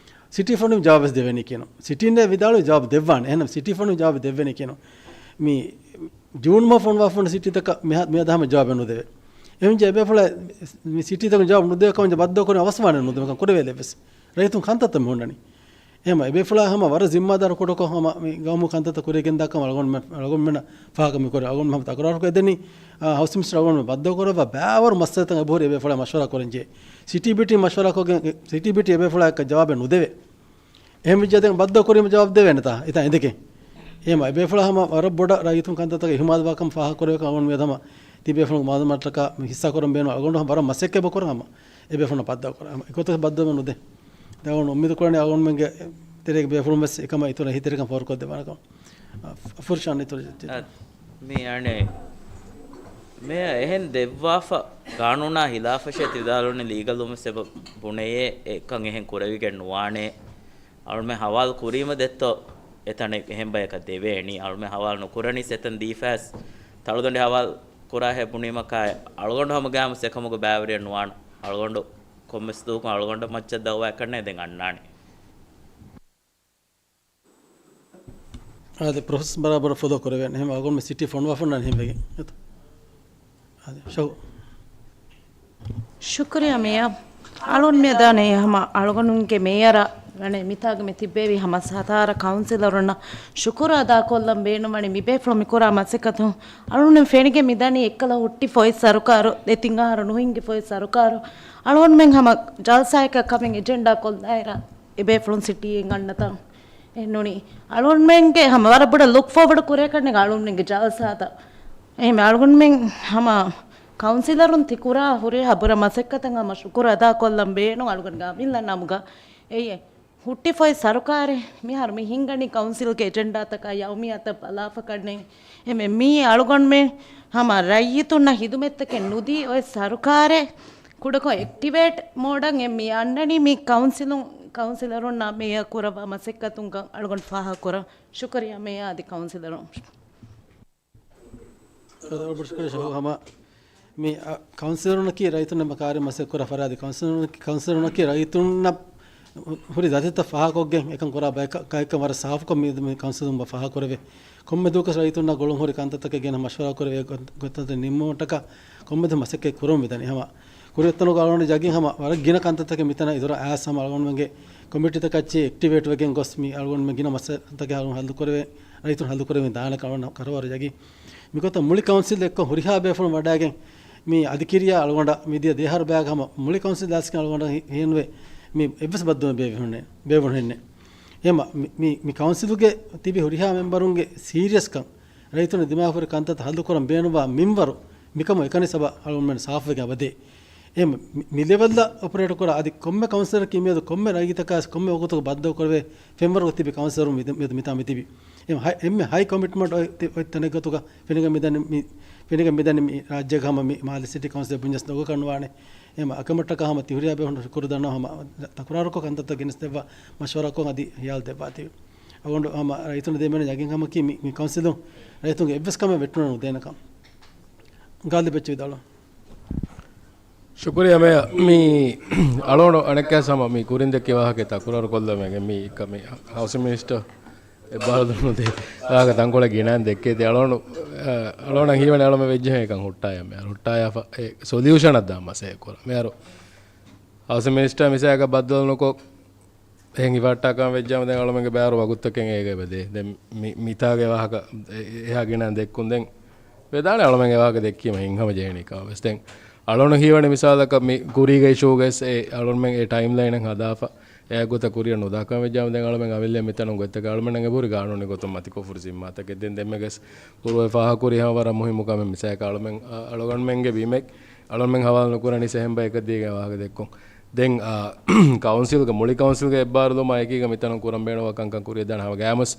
ސިޓީ ފަންޑު ޖަވާބެއް ދެވޭނީ ކިޔެއްނު. ސިޓީން ވިދާޅުވި ޖަވާބު ދެއްވާނެ. އެހެން ސިޓީ ފަންޑު ޖަވާބު ދެއްވޭނީ ކިޔެއްނު. މި ޖޫން މަހު ފޮނުވާފަ ހުންނަ ސިޓީތަކަށް މިހާ-، މިއަދު ހަމަ ޖަވާބެއް ނުދެވޭ. އެހެންވެ އެބޭފުޅާ މި ސިޓީތަކުން ޖަވާބު ނުދެވޭ ކަމަށް ބައްދަލު ކުރަން އަވަސްވާނެ ނުދެވޭ ކަން ކުރެވޭލެއް ވެސް. ރައްޔިތުން ކަންތައްތައް މި ހުންނަނީ. އެހެންވީމަ އެބޭފުޅާ ހަމަ ވަރަށް ޒިންމާދާރު ކުޑަކޮށް ހަމަ މި ގައުމު ކަންތައްތައް ކުރިއަށް ގެންދާ ކަމަށް އަޅުގަނޑުމެން، އަޅުގަނޑުމެންނަށް ފާހަގަ މި ކުރޭ. އަޅުގަނޑުމެން ތަކުރާރުކޮށް އެދެނީ، އާ، ހައުސިން މިނިސްޓަރު އަޅުގަނޑުމެން ބައްދަލު ކުރައްވާ ބައިވަރު މައްސަލަތައް އެބަހުރި އެބޭފުޅާ މަޝްވަރާ ކުރަން ޖެހޭ. ސިޓީ ބިޓީ މަޝްވަރާ ކޮށްގެން، ސިޓީ ބިޓީ އެބޭފުޅާ އެކަށް ޖަވާބެއް ނުދެވޭ. އެހެން ވެއްޖާ ދެން ބައްދަލު ކުރީމަ ޖަވާބު ދެވޭނެތާ އެތާ އިނދެގެން. އެހެންވީމަ އެބޭފުޅާ ހަމަ ވަރަށް ބޮޑަށް ރައްޔިތުން ކަންތައްތަކަށް އިހުމާލުވާ ކަމަށް ފާހަގަ ކުރެވޭ ކަމަށް އަޅުގަނޑު މިއަދު ހަމަ ތިބޭފުޅުންގެ މައުލޫމާތުތަކާ މި ހިއްސާ ކުރަން ބޭނުން. އަޅުގަނޑު ހަމަ ވަރަށް މަސައްކަތް އެބަ ކުރަން ހަމަ އެބޭފުޅުންނަށް ބައްދަލު ކުރަން. އެގޮތަށް ބައްދަލު ނުދޭ. ދެން އަޅުގަނޑު އުއްމީދު ކުރަނީ އަޅުގަނޑުމެންގެ ތެރޭގެ ބޭފުޅުން ވެސް އެކަމަށް އިތުރަށް އެހީތެރިކަން ފޯރުކޮށްދެވާނެ ކަމަށް. އަ، ފުރުޝާން އިތުރަށް ޖެ-، އަ، މި އަނެއް މޭޔަރ އެހެން ދެއްވާފަ ގާނޫނާ ހިލާފަށޭ ތި ވިދާޅުވަނީ ލީގަލް ވުމެސް އެބަ ބުނެޔޭ އެކަން އެހެން ކުރެވިގެން ނުވާނޭ. އަޅުމެން ހަވާލު ކުރީމަ ދެއްތޯ އެތަނެއް އެހެން ބަޔަކަށް ދެވޭނީ. އަޅުމެން ހަވާލު ނުކުރަނީސް އެތަން ދީފަސް ތަޅުދަނޑި ހަވާލު ކުރާހޭ ބުނީމަކާ އަޅުގަނޑު ހަމަ ގާމަސް އެކަމުގެ ބައިވެރިއެއް ނުވާނެ. އަޅުގަނޑު ކޮންމެސް ދުވަހަކުން އަޅުގަނޑަށް މައްޗަށް ދައުވާ ކަންނޭ ދެން އަންނާނެ. އާދެ، ޕްރޮސެސް ބަރާބަރަށް ފޮލޯ ކުރެވޭނެ. އެހެން އަޅުގަނޑުމެން ސިޓީ ފޮނުވާފަ ހުންނާނެ އެހެން ވެގެން. އާދެ، ޝަހު. ޝުކުރިއްޔާ މޭޔަރ. އަޅުން މިއަދާނެ ހަމަ އަޅުގަނޑުގެ މޭޔަރަށް ވަނެ މިތާގަ މި ތިއްބެވި ހަމަ ސަތާރަ ކައުންސިލަރުންނަށް ޝުކުރު އަދާކޮށްލަން ބޭނުންވަނީ މިބޭފުޅުން މިކުރާ މަސައްކަތުން. އަޅުން ފެނިގެން މިދަނީ އެއްކަލަ ހުއްޓިފައި ސަރުކާރު، ދެތިން އަހަރު ނުހިނގިފައި ސަރުކާރު. އަޅުންމެން ހަމަ ޖަލްސާއަކަށް ކަމެއް އެޖެންޑާ ކޮށްލާއިރަށް އެބޭފުޅުން ސިޓީއިން އަންނަތާ. އެ ނޫނީ އަޅުންމެންގެ ހަމަ ވަރަށް ބޮޑަށް ލުކް ފޯވަޑް ކުރޭކަން އަޅުންމެންގެ ޖަލްސާތައް. އެހެން އަޅުގަނޑުމެން ހަމަ ކައުންސިލަރުން ތި ކުރާ ހުރިހާ ބުރަ މަސައްކަތަށް ހަމަ ޝުކުރު އަދާކޮށްލަން ބޭނުން އަޅުގަނޑުގެ އަމިއްލަ ނަމުގަ. އެއް ހުއްޓިފައި ސަރުކާރެއް މިހާރު މި ހިންގަނީ ކައުންސިލްގެ އެޖެންޑާތަކާ ޔައުމިއްޔާތައް ބަލާފަ ކަންނޭނގެ. އެމެ މީ އަޅުގަނޑުމެން ހަމަ ރައްޔިތުންނަށް ހިދުމަތްތަކެއް ނުދީ އޮތް ސަރުކާރެއް ކުޑަކޮށް އެކްޓިވޭޓް މޯޑަށް އެ މި އަންނަނީ މި ކައުންސިލުން، ކައުންސިލަރުންނާ މޭޔަރ ކުރައްވާ މަސައްކަތުން އަޅުގަނޑު ފާހަގަ ކުރަން. ޝުކުރިއްޔާ މޭޔަރ އަދި ކައުންސިލަރުން. ހަމަ މި، އަ، ކައުންސިލަރުންނަކީ ރައްޔިތުންނަށް ކާރި މަސައްކަތް ކުރާ ފަރާތް ކައުންސިލަރުން-، ކައުންސިލަރުންނަކީ ރައްޔިތުންނަށް ހުރި ދަތިތައް ފާހަގަކޮށްގެން އެކަން ކުރާ ބަޔަކަށް ކައިކަން ވަރަށް ސާފުކޮށް މި، މި ކައުންސިލުން ފާހަގަ ކުރެވޭ. ކޮންމެ ދުވަހަކުވެސް ރައްޔިތުންނާ ގުޅުން ހުރި ކަންތައްތަކެއް ގެނަ މަޝްވަރާ ކުރެވޭ ގޮ-، ގޮތަށް ނިންމުމަށްޓަކާ ކޮންމެ ދުވަހު މަސައްކަތް ކުރަމުން މިދަނީ. ހަމަ ކުރިއަށް އޮތްތަނުގަ އަޅުގަނޑު ޖަގީ ހަމަ ވަރަށް ގިނަ ކަންތައްތަކެއް މިތަނަށް އިތުރަށް އައިސް ހަމަ އަޅުގަނޑުމެންގެ ކޮމިޓީތަކަށް އެކްޓިވޭޓް ވެގެން ގޮސް މި އަޅުގަނޑުމެން ގިނަ މައްސަލަތަކެއް އަޅުގަނޑު ހައްލު ކުރެވޭ، ރައްޔިތުން ހައްލު ކުރެވެން ދާނެ ކަމަށް ކަރަވާރު ޖަގީ. މިގޮތަށް މުޅި ކައުންސިލް އެއްކޮށް ހުރިހާ ބޭފުޅުން ވަޑައިގެން މި އަދި ކިރިޔާ އަޅުގަނޑަށް މިދިޔަ ދެއަހަރު ބަޔަކަށް ހަމަ މުޅި ކައުންސިލް ދާސްކަން އަޅުގަނޑަށް ހި-، ހިޔެންވެ މި އެއްވެސް ބައްދުވަމެއް ބޭވެހުނެ-، ބޭވުނުހެންނެއް. އެހެންމަ މި، މި، މި ކައުންސިލުގެ ތިބި ހުރިހާ މެމްބަރުންގެ ސީރިއަސްކަން ރައްޔިތުން ދިމާވެފަ ހުރި ކަންތައްތައް ހައްލުކުރަން ބޭނުންވާ މިންވަރު މިކަމުން އެކަނި ސަބަ އަޅުމެން ސާފުވެގެން އަބަދޭ. އެ މި، މި ލެވެލްއަށް އޮޕަރޭޓް ކުރާ އަދި ކޮންމެ ކައުންސިލަރަކީ މިއަދު ކޮންމެ ރައްޔިތަކާ ކޮންމެ ވަގުތަކު ބައްދަލު ކުރެވޭ ފެންވަރު ތިބި ކައުންސިލަރުން މި، މި، މިތާ މިތިބި. އެ މި ހައި، އެންމެ ހައި ކޮމިޓްމަންޓް އޮތް، އޮތް ތަނެއް ގޮތުގަ ފެނިގެން މިދަނީ މި، ފެނިގެން މިދަނީ މި ރާއްޖޭގަ ހަމަ މި މާލެ ސިޓީ ކައުންސިލް ބުންޏަސް ނޯގަ ކަންނުވާނެ. އެ މަ އަކަމަށްޓަކާ ހަމަ ތިހުރިޔާ ބޭފުޅުން ޝުކުރު ދަންނަވަން ހަމަ ތަކުރާރުކޮށް ކަންތައްތައް ގެނެސްދެއްވާ މަޝްވަރާކޮށް އަދި ހިޔާލު ދެއްވާތީ. އަޅުގަނޑު ހަމަ ރައްޔިތުން ދޭން މި ކައުންސިލުން ރައްޔިތުންގެ އެއްވެސް ކަމެއް ވެއްޓުނަން ނުދޭނެކަން. ގާލިބް އެއްޗެއް ވިދާޅުވާ. ޝުކުރިއްޔާ މޭޔަރ. މި އަޅުގަނޑު އަނެއްކާ ހަމަ މި ކުރިން ދެއްކި ވާހަކަ ތަކުރާރު ކޮށްލަމެގެ މި ކަމި ހައުސިން މިނިސްޓަރ އެއްބާރުލުނު ދޭ ވާހަކަ ތަންކޮޅެއް ގިނައިން ދެއްކޭތީ. އަޅުގަނޑު، އަ، އަޅުގަނޑަށް ހީވަނީ އަޅުމެ ވެއްޖެހޭ ކަން ހުއްޓާޔަމެ. ހުއްޓާޔާފަ އެ ސޮލިއުޝަނަށް ދާ މަސައްކަތް ކުރަން. މިހާރު ހައުސިން މިނިސްޓަރ މިސާލަކަށް ބައްދަލު ނުކޮށް، އެހެން ހިފަހައްޓާކަށް ވެއްޖާމަ ދެން އަޅުމެންގެ ބޭރު ވަގުތުތަކެއް އޭގަ އެބަދޭ. ދެން މި، މިތާގެ ވާހަކަ އެ، އެހާ ގިނައިން ދެއްކުން ދެން ވެދާނެ އަޅުމެން އެ ވާހަކަ ދެއްކީމަ ހިތްހަމަ ޖެހެނީ ކަމަށް ވެސް. ދެން އަޅުން ހީވަނީ މިސާލަކަށް މި ކުރީގެ އިޝޫގައި އެ އަޅުމެން އެ ޓައިމްލައިނެއް ހަދާފަ އެއާ ގޮތަށް ކުރިއަށް ނުދާކަން ވެއްޖާމަ ދެން އަޅުމެން އަވެއްލޭ މިތަނުން ގޮތްތަކެއް އަޅުމެންނަށް އެބަހުރި ގާނޫނީ ގޮތުން މަތިކޮށްފަ ހުރި ޒިންމާތަކެއް. ދެން ދެންމެގެސް ކުރުވެ ފާހަގަކުރީ ހަމަ ވަރަށް މުހިއްމު ކަމެއް މިސާލަކަށް އަޅުގަނޑުމެންގެ ބިމެއް އަޅުމެން ހަވާލު ނުކުރަނީ އެހެން ބަޔަކަށް ދީގެން ވާހަކަ ދެއްކުން. ދެން، އާ، ކައުންސިލްގެ މުޅި ކައުންސިލްގެ އެއްބާރުލުމާ އެކީގަ މިތަނުން ކުރަން ބޭނުންވާ ކަންކަން ކުރިއަށް ދާނެ ހަމަ ގައިމުވެސް،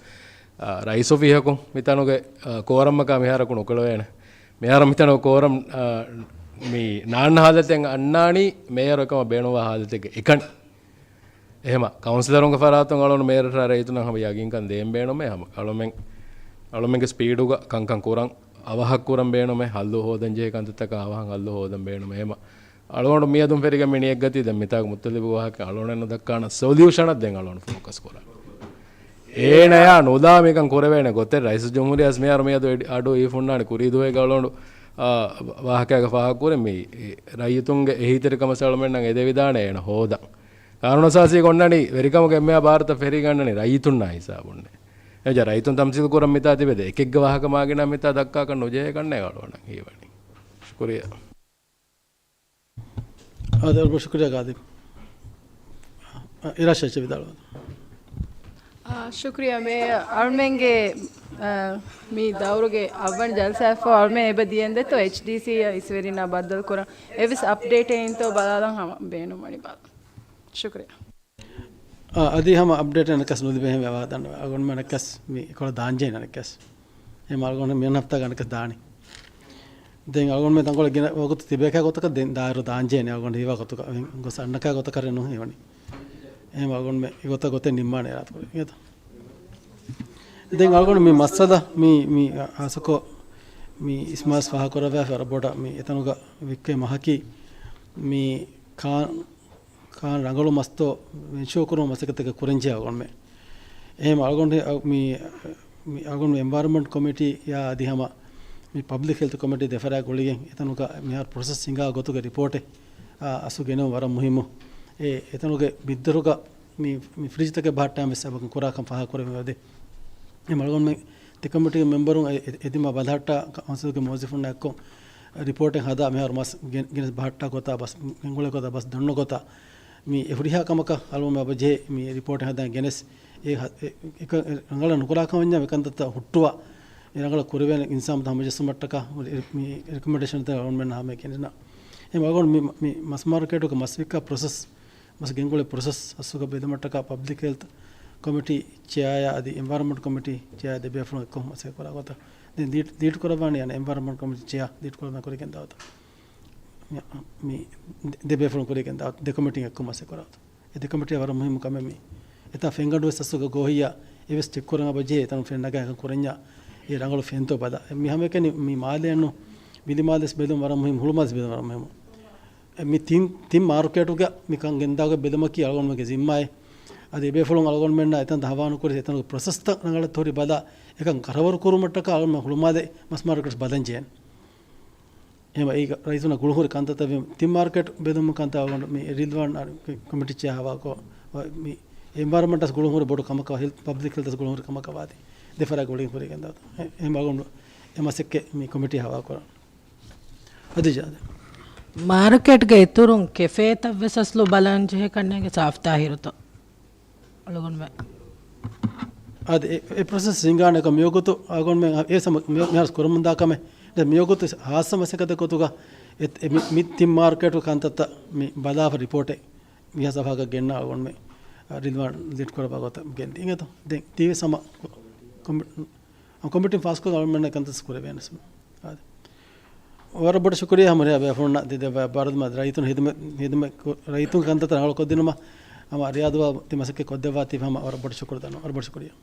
އާ، ރައީސް އޮފީހަކުން މިތަނުގެ، އާ، ކޯރަމަކާ މިހާރަކު ނުކުޅެވޭނެ. މިހާރު މިތަނުގެ ކޯރަމް، އާ، މި ނާންނަ ހާލަތެއް އަންނާނީ މޭޔަރު އެކަމަށް ބޭނުންވާ ހާލަތެއްގަ އެކަނި. އެހެމަ ކައުންސިލަރުންގެ ފަރާތުން އަޅުން މޭޔަރަށާ ރައްޔިތުންނަށް ހަމަ ޔަގީންކަން ދޭން ބޭނުމޭ. ހަމަ އަޅުމެން، އަޅުމެންގެ ސްޕީޑުގަ ކަންކަން ކުރަން އަވަހަށް ކުރަން ބޭނުމޭ. ހައްލު ހޯދަން ޖެހޭ ކަންތައްތަކަށް އަވަހަށް ހައްލު ހޯދަން ބޭނުމޭ. އެހެމަ އަޅުގަނޑު މިއަދުން ފެރިގެން މި ނިޔަތްގަތީ ދެން މިތާގަ މުއްތަލިބު ވާހަކަ އަޅުގަނޑަށް ނުދައްކާނަ ސޮލިއުޝަނަށް ދެން އަޅުގަނޑު ފޯކަސް ކުރާ. އޭނަޔާ ނުލާ މިކަން ކުރެވޭނެ ގޮތެއް ރައީސުލްޖުމްހޫރިއްޔާ މިހާރު މިއަދު އެޑި، އަޑު އިވިފުންނާނެ ކުރީ ދުވަހެއްގަ އަޅުގަނޑު، އާ، ވާހަކައިގަ ފާހަގަކުރިން މި ރައްޔިތުންގެ އެހީތެރިކަމަށް އަޅުމެންނަށް އެދެވިދާނެ އޭނަ ހޯދަން. ގާނޫނު އަސާސީގަ އޮންނަނީ ވެރިކަމުގެ އެންމެހާ ބާރުތައް ފެރިގަންނަނީ ރައްޔިތުންނާ ހިސާބުންނޭ. އެހެންވެ ރައްޔިތުން ތަމްސީލް ކުރަން މިތާ ތިބެދޭ އެކެއްގެ ވާހަކަ މާގިނަ މިތާ ދައްކާކަށް ނުޖެހޭ ކަންނޭ އަޅުގަނޑަށް ހީވަނީ. ޝުކުރިއްޔާ. އާދެ، އަޅުގަނޑު ޝުކުރިއްޔާ ގާލިބް. އިރާޝާ އެއްޗެއް ވިދާޅުވާ. އާ، ޝުކުރިއްޔާ މޭޔަރ. އަޅުމެންގެ، އާ، މި ދައުރުގެ އަށްވަނަ ޖަލްސާއަށްފަހު އަޅުމެން އެބަ ދިޔަންދެއްތޯ އެޗްޑީސީ އިސްވެރިންނާ ބައްދަލުކުރަން އެއްވެސް އަޕްޑޭޓެއް އިންތޯ ބަލާލަން ހަމަ ބޭނުންވަނީ ބަލަން. ޝުކުރިއްޔާ. އާ، އަދި ހަމަ އަޕްޑޭޓެއް އަނެއްކަސް ނުލިބޭ ހެން ވާ ދަންނަވަ. އަޅުގަނޑުމެން އަނެއްކަސް މި ކޮޅަށް ދާންޖެހޭ އަނެއްކަސް. އެހެން އަޅުގަނޑު މިއަންނަ ހަފްތާގަ އަނެއްކަސް ދާނީ. ދެން އަޅުގަނޑުމެން ތަންކޮޅެއް ގިނަ ވަގުތު ތިބޭކަށް ގޮތަކަށް ދެން ދާއިރު ދާންޖެހޭނެ އަޅުގަނޑު ހީވާ ގޮތަކަށް ގޮސް އަންނަކާ ގޮތަކަށް ނުހީވަނީ. އެހެން އަޅުގަނޑުމެން އެގޮތަށް ގޮތެއް ނިންމާނެ ރާތުކޮޅެއް އިނގޭތަ؟ ދެން އަޅުގަނޑު މި މައްސަލަ މި، މި އަސަކޮ މި އިސްމާސް ފާހަގަކުރައްވާފަ ވަރަށް ބޮޑަށް މި އެތަނުގަ ވިއްކޭ މަހަކީ މި ކާ ކާން ރަނގަޅު މަސްތޯ އެންޝުއަރ ކުރުމަށް މަސައްކަތްތަކެއް ކުރަންޖެހޭ އަޅުގަނޑުމެން. އެހެން އަޅުގަނޑު މި، މި އަޅުގަނޑު އެންވަޔަރަންމަންޓް ކޮމިޓީއާ އަދި ހަމަ މި ޕަބްލިކް ހެލްތު ކޮމިޓީ ދެފަރާތް ގުޅިގެން އެތަނުގަ މިހާރު ޕްރޮސެސް ހިނގާ ގޮތުގެ ރިޕޯޓެއް، އާ، އަސްލު ގެނެވުން ވަރަށް މުހިއްމު. އެ، އެތަނުގެ ބިއްދަރުގަ މި، މި ފްރިޖްތަކެއް ބަހައްޓާން ވެސް ސަބަކުން ކުރާކަން ފާހަގަކުރެވެމެވެ. އެ އަޅުގަނޑުމެން ދެ ކޮމިޓީގެ މެމްބަރުން އެ، އެ، އެދިމާ ބަލަހައްޓާ ކައުންސިލްގެ މުވައްޒަފުންނާ އެއްކޮށް ރިޕޯޓެއް ހަދާ މިހާރު މަސް ގެ، ގެނެސް ބަހައްޓާ ގޮތާ ބަސް ގެންގުޅޭ ގޮތާ ބަސް ދަންނަ ގޮތާ މި އެ ހުރިހާ ކަމަކަށް އަޅުގަނޑުމެން އެބަޖެހޭ މި ރިޕޯޓެއް ހަދާ ގެނެސް އެ ހަ، އެ، އެ، އެ ރަނގަޅަށް ނުކުރާކަށް ވަންޏާ މި ކަންތައްތައް ހުއްޓުވާ އެ ރަނގަޅަށް ކުރެވޭނެ އިންސާމުތައް ހަމަޖެއްސުމަށްޓަކާ މި ރިކޮމެންޑޭޝަންތައް އަޅުގަނޑުމެންނަށް ހަމަ ގެނެސް. އެ އަޅުގަނޑު މި، މި މަސް މާރުކޭޓުގެ މަސް ވިއްކާ ޕްރޮސެސް މަސް ގެންގުޅޭ ޕްރޮސެސް އަސްލުގަ ބެލުމަށްޓަކާ ޕަބްލިކް ހެލްތު ކޮމިޓީ ޗެއާއާ އަދި އެންވަޔަރަންމަންޓް ކޮމިޓީ ޗެއާ ދެ ބޭފުޅުން އެއްކޮށް މަސައްކަތް ކުރާ ގޮތަށް ދެން ލީޑް، ލީޑް ކުރައްވާނީ އަނެއް އެންވަޔަރަންމަންޓް ކޮމިޓީ ޗެއާ ލީޑް ކުރައްވާ ކުރިގެން ދާ ގޮތަށް. މި، މި ދެ، ދެ ބޭފުޅުން ކުރިގެން ދާ ގޮތަށް ދެ ކޮމިޓީން އެއްކޮށް މަސައްކަތް ކުރާ ގޮތަށް. އެ ދެ ކޮމިޓީއަށް ވަރަށް މުހިއްމު ކަމެއް މި އެތާ ފެންގަނޑު ވެސް އަސްލުގަ ގޯހިއްޔާ އެވެސް ޗެކް ކުރަން އަބަ ޖެހޭ އެތަނުން ފެން ނަގާ ކުރަންޏާ އެ ރަނގަޅު ފެންތޯ ބަލާ. މި ހަމައެކަނި މި މާލެއަންނު ވިލިމާލެސް ބެލުން ވަރަށް މުހިއްމު، ހުޅުމާލެސް ބެލުން ވަރަށް މުހިއްމު. މި ތިން، ތިން މާރުކޭޓުގަ މިކަން ގެންދާގޮތް ބެލުމަކީ އަޅުގަނޑުމެންގެ ޒިންމާއެއް. އަދި އެބޭފުޅުން އަޅުގަނޑުމެންނާ އެތަންތަ ހަވާނުކުރި އެތަނުގެ ޕްރޮސެސްތައް ރަނގަޅަށް ހުރި ބަލާ، އެކަން ކަރަވަރު ކުރުމަށްޓަކާ އަޅުގަނޑުމެން ހުޅުމާލެ މަސް މާރުކޭޓްސް ބަލަން ޖެހޭނެ. އެހެން އެއީ ރައީސުންނަށް ގުޅުންހުރި ކަންތައްތައް ވީމަ، ތިން މާރުކޭޓް ބެލުމުގެ ކަންތައް އަޅުގަނޑު މި ރިލްވާން ކޮމިޓީ ޗެއާ ހަވާކޮށް، މި އެންވަޔަރަންމަންޓަށް ގުޅުންހުރި ބޮޑު ކަމަކަށް ހެލްތު، ޕަބްލިކް ހެލްތަށް ގުޅުންހުރި ކަމަކަށް ވާތީ ދެފަރާތް ގުޅިގެން ހުރިގެން ދާ ގޮތަށް. އެ، އެހެން އަޅުގަނޑު އެ މަސައްކަތް މި ކޮމިޓީ ހަވާކުރަން. ހަދީޖާ. މާރުކޭޓްގެ އިތުރުން ކެފޭތައް ވެސް އަސްލު ބަލަން ޖެހޭ ކަންނޭނގެ ސާފް ތާހިރުތޯ؟ އަޅުގަނޑުމެން. އާދެ، އެ، އެ ޕްރޮސެސް ހިނގާނެ ކަމަށް މިވަގުތު އަޅުގަނޑުމެން އެ ސަމަ-، މި-، މިހާރު ކުރަމުންދާ ކަމެއް. ދެން މިވަގުތު ހާއްސަ މަސައްކަތެއް ގޮތުގަ އެ، އެ މި، މި ތިން މާރކެޓު ކަންތައްތައް މި ބަލާފަ ރިޕޯޓެއް މިހާ ސަފާކަށް ގެންނަ އަޅުގަނޑުމެން ރިލްވާން ވިޒިޓް ކުރައްވާ ގޮތަށް ގެންދިން އެތޯ. ދެން ތީވެސް ހަމަ ކޮ-، ކޮމި-، ކޮމިޓީން ފާސްކޮށް އަޅުގަނޑުމެންނަށް ކަންތައް ކުރެވޭނެ. އާދެ. ވަރަށް ބޮޑަށް ޝުކުރިއްޔާ ހަމަ ރޭ ބޭފުޅުންނަށް ދެ-، ދެއްވާ ބާރުދިމާ ރައްޔިތުން ހިދުމަތް، ހިދުމަތް ކު-، ރައްޔިތުން ކަންތައްތައް ރަނގަޅު ކޮށްދިނުމަށް ހަމަ ރިޔާދު ތި މަސައްކަތް ކޮށްދެއްވާތީ ހަމަ ވަރަށް ބޮޑަށް ޝުކުރު ދަން-، ވަރަށް ބޮޑަށް ޝުކުރިއްޔާ.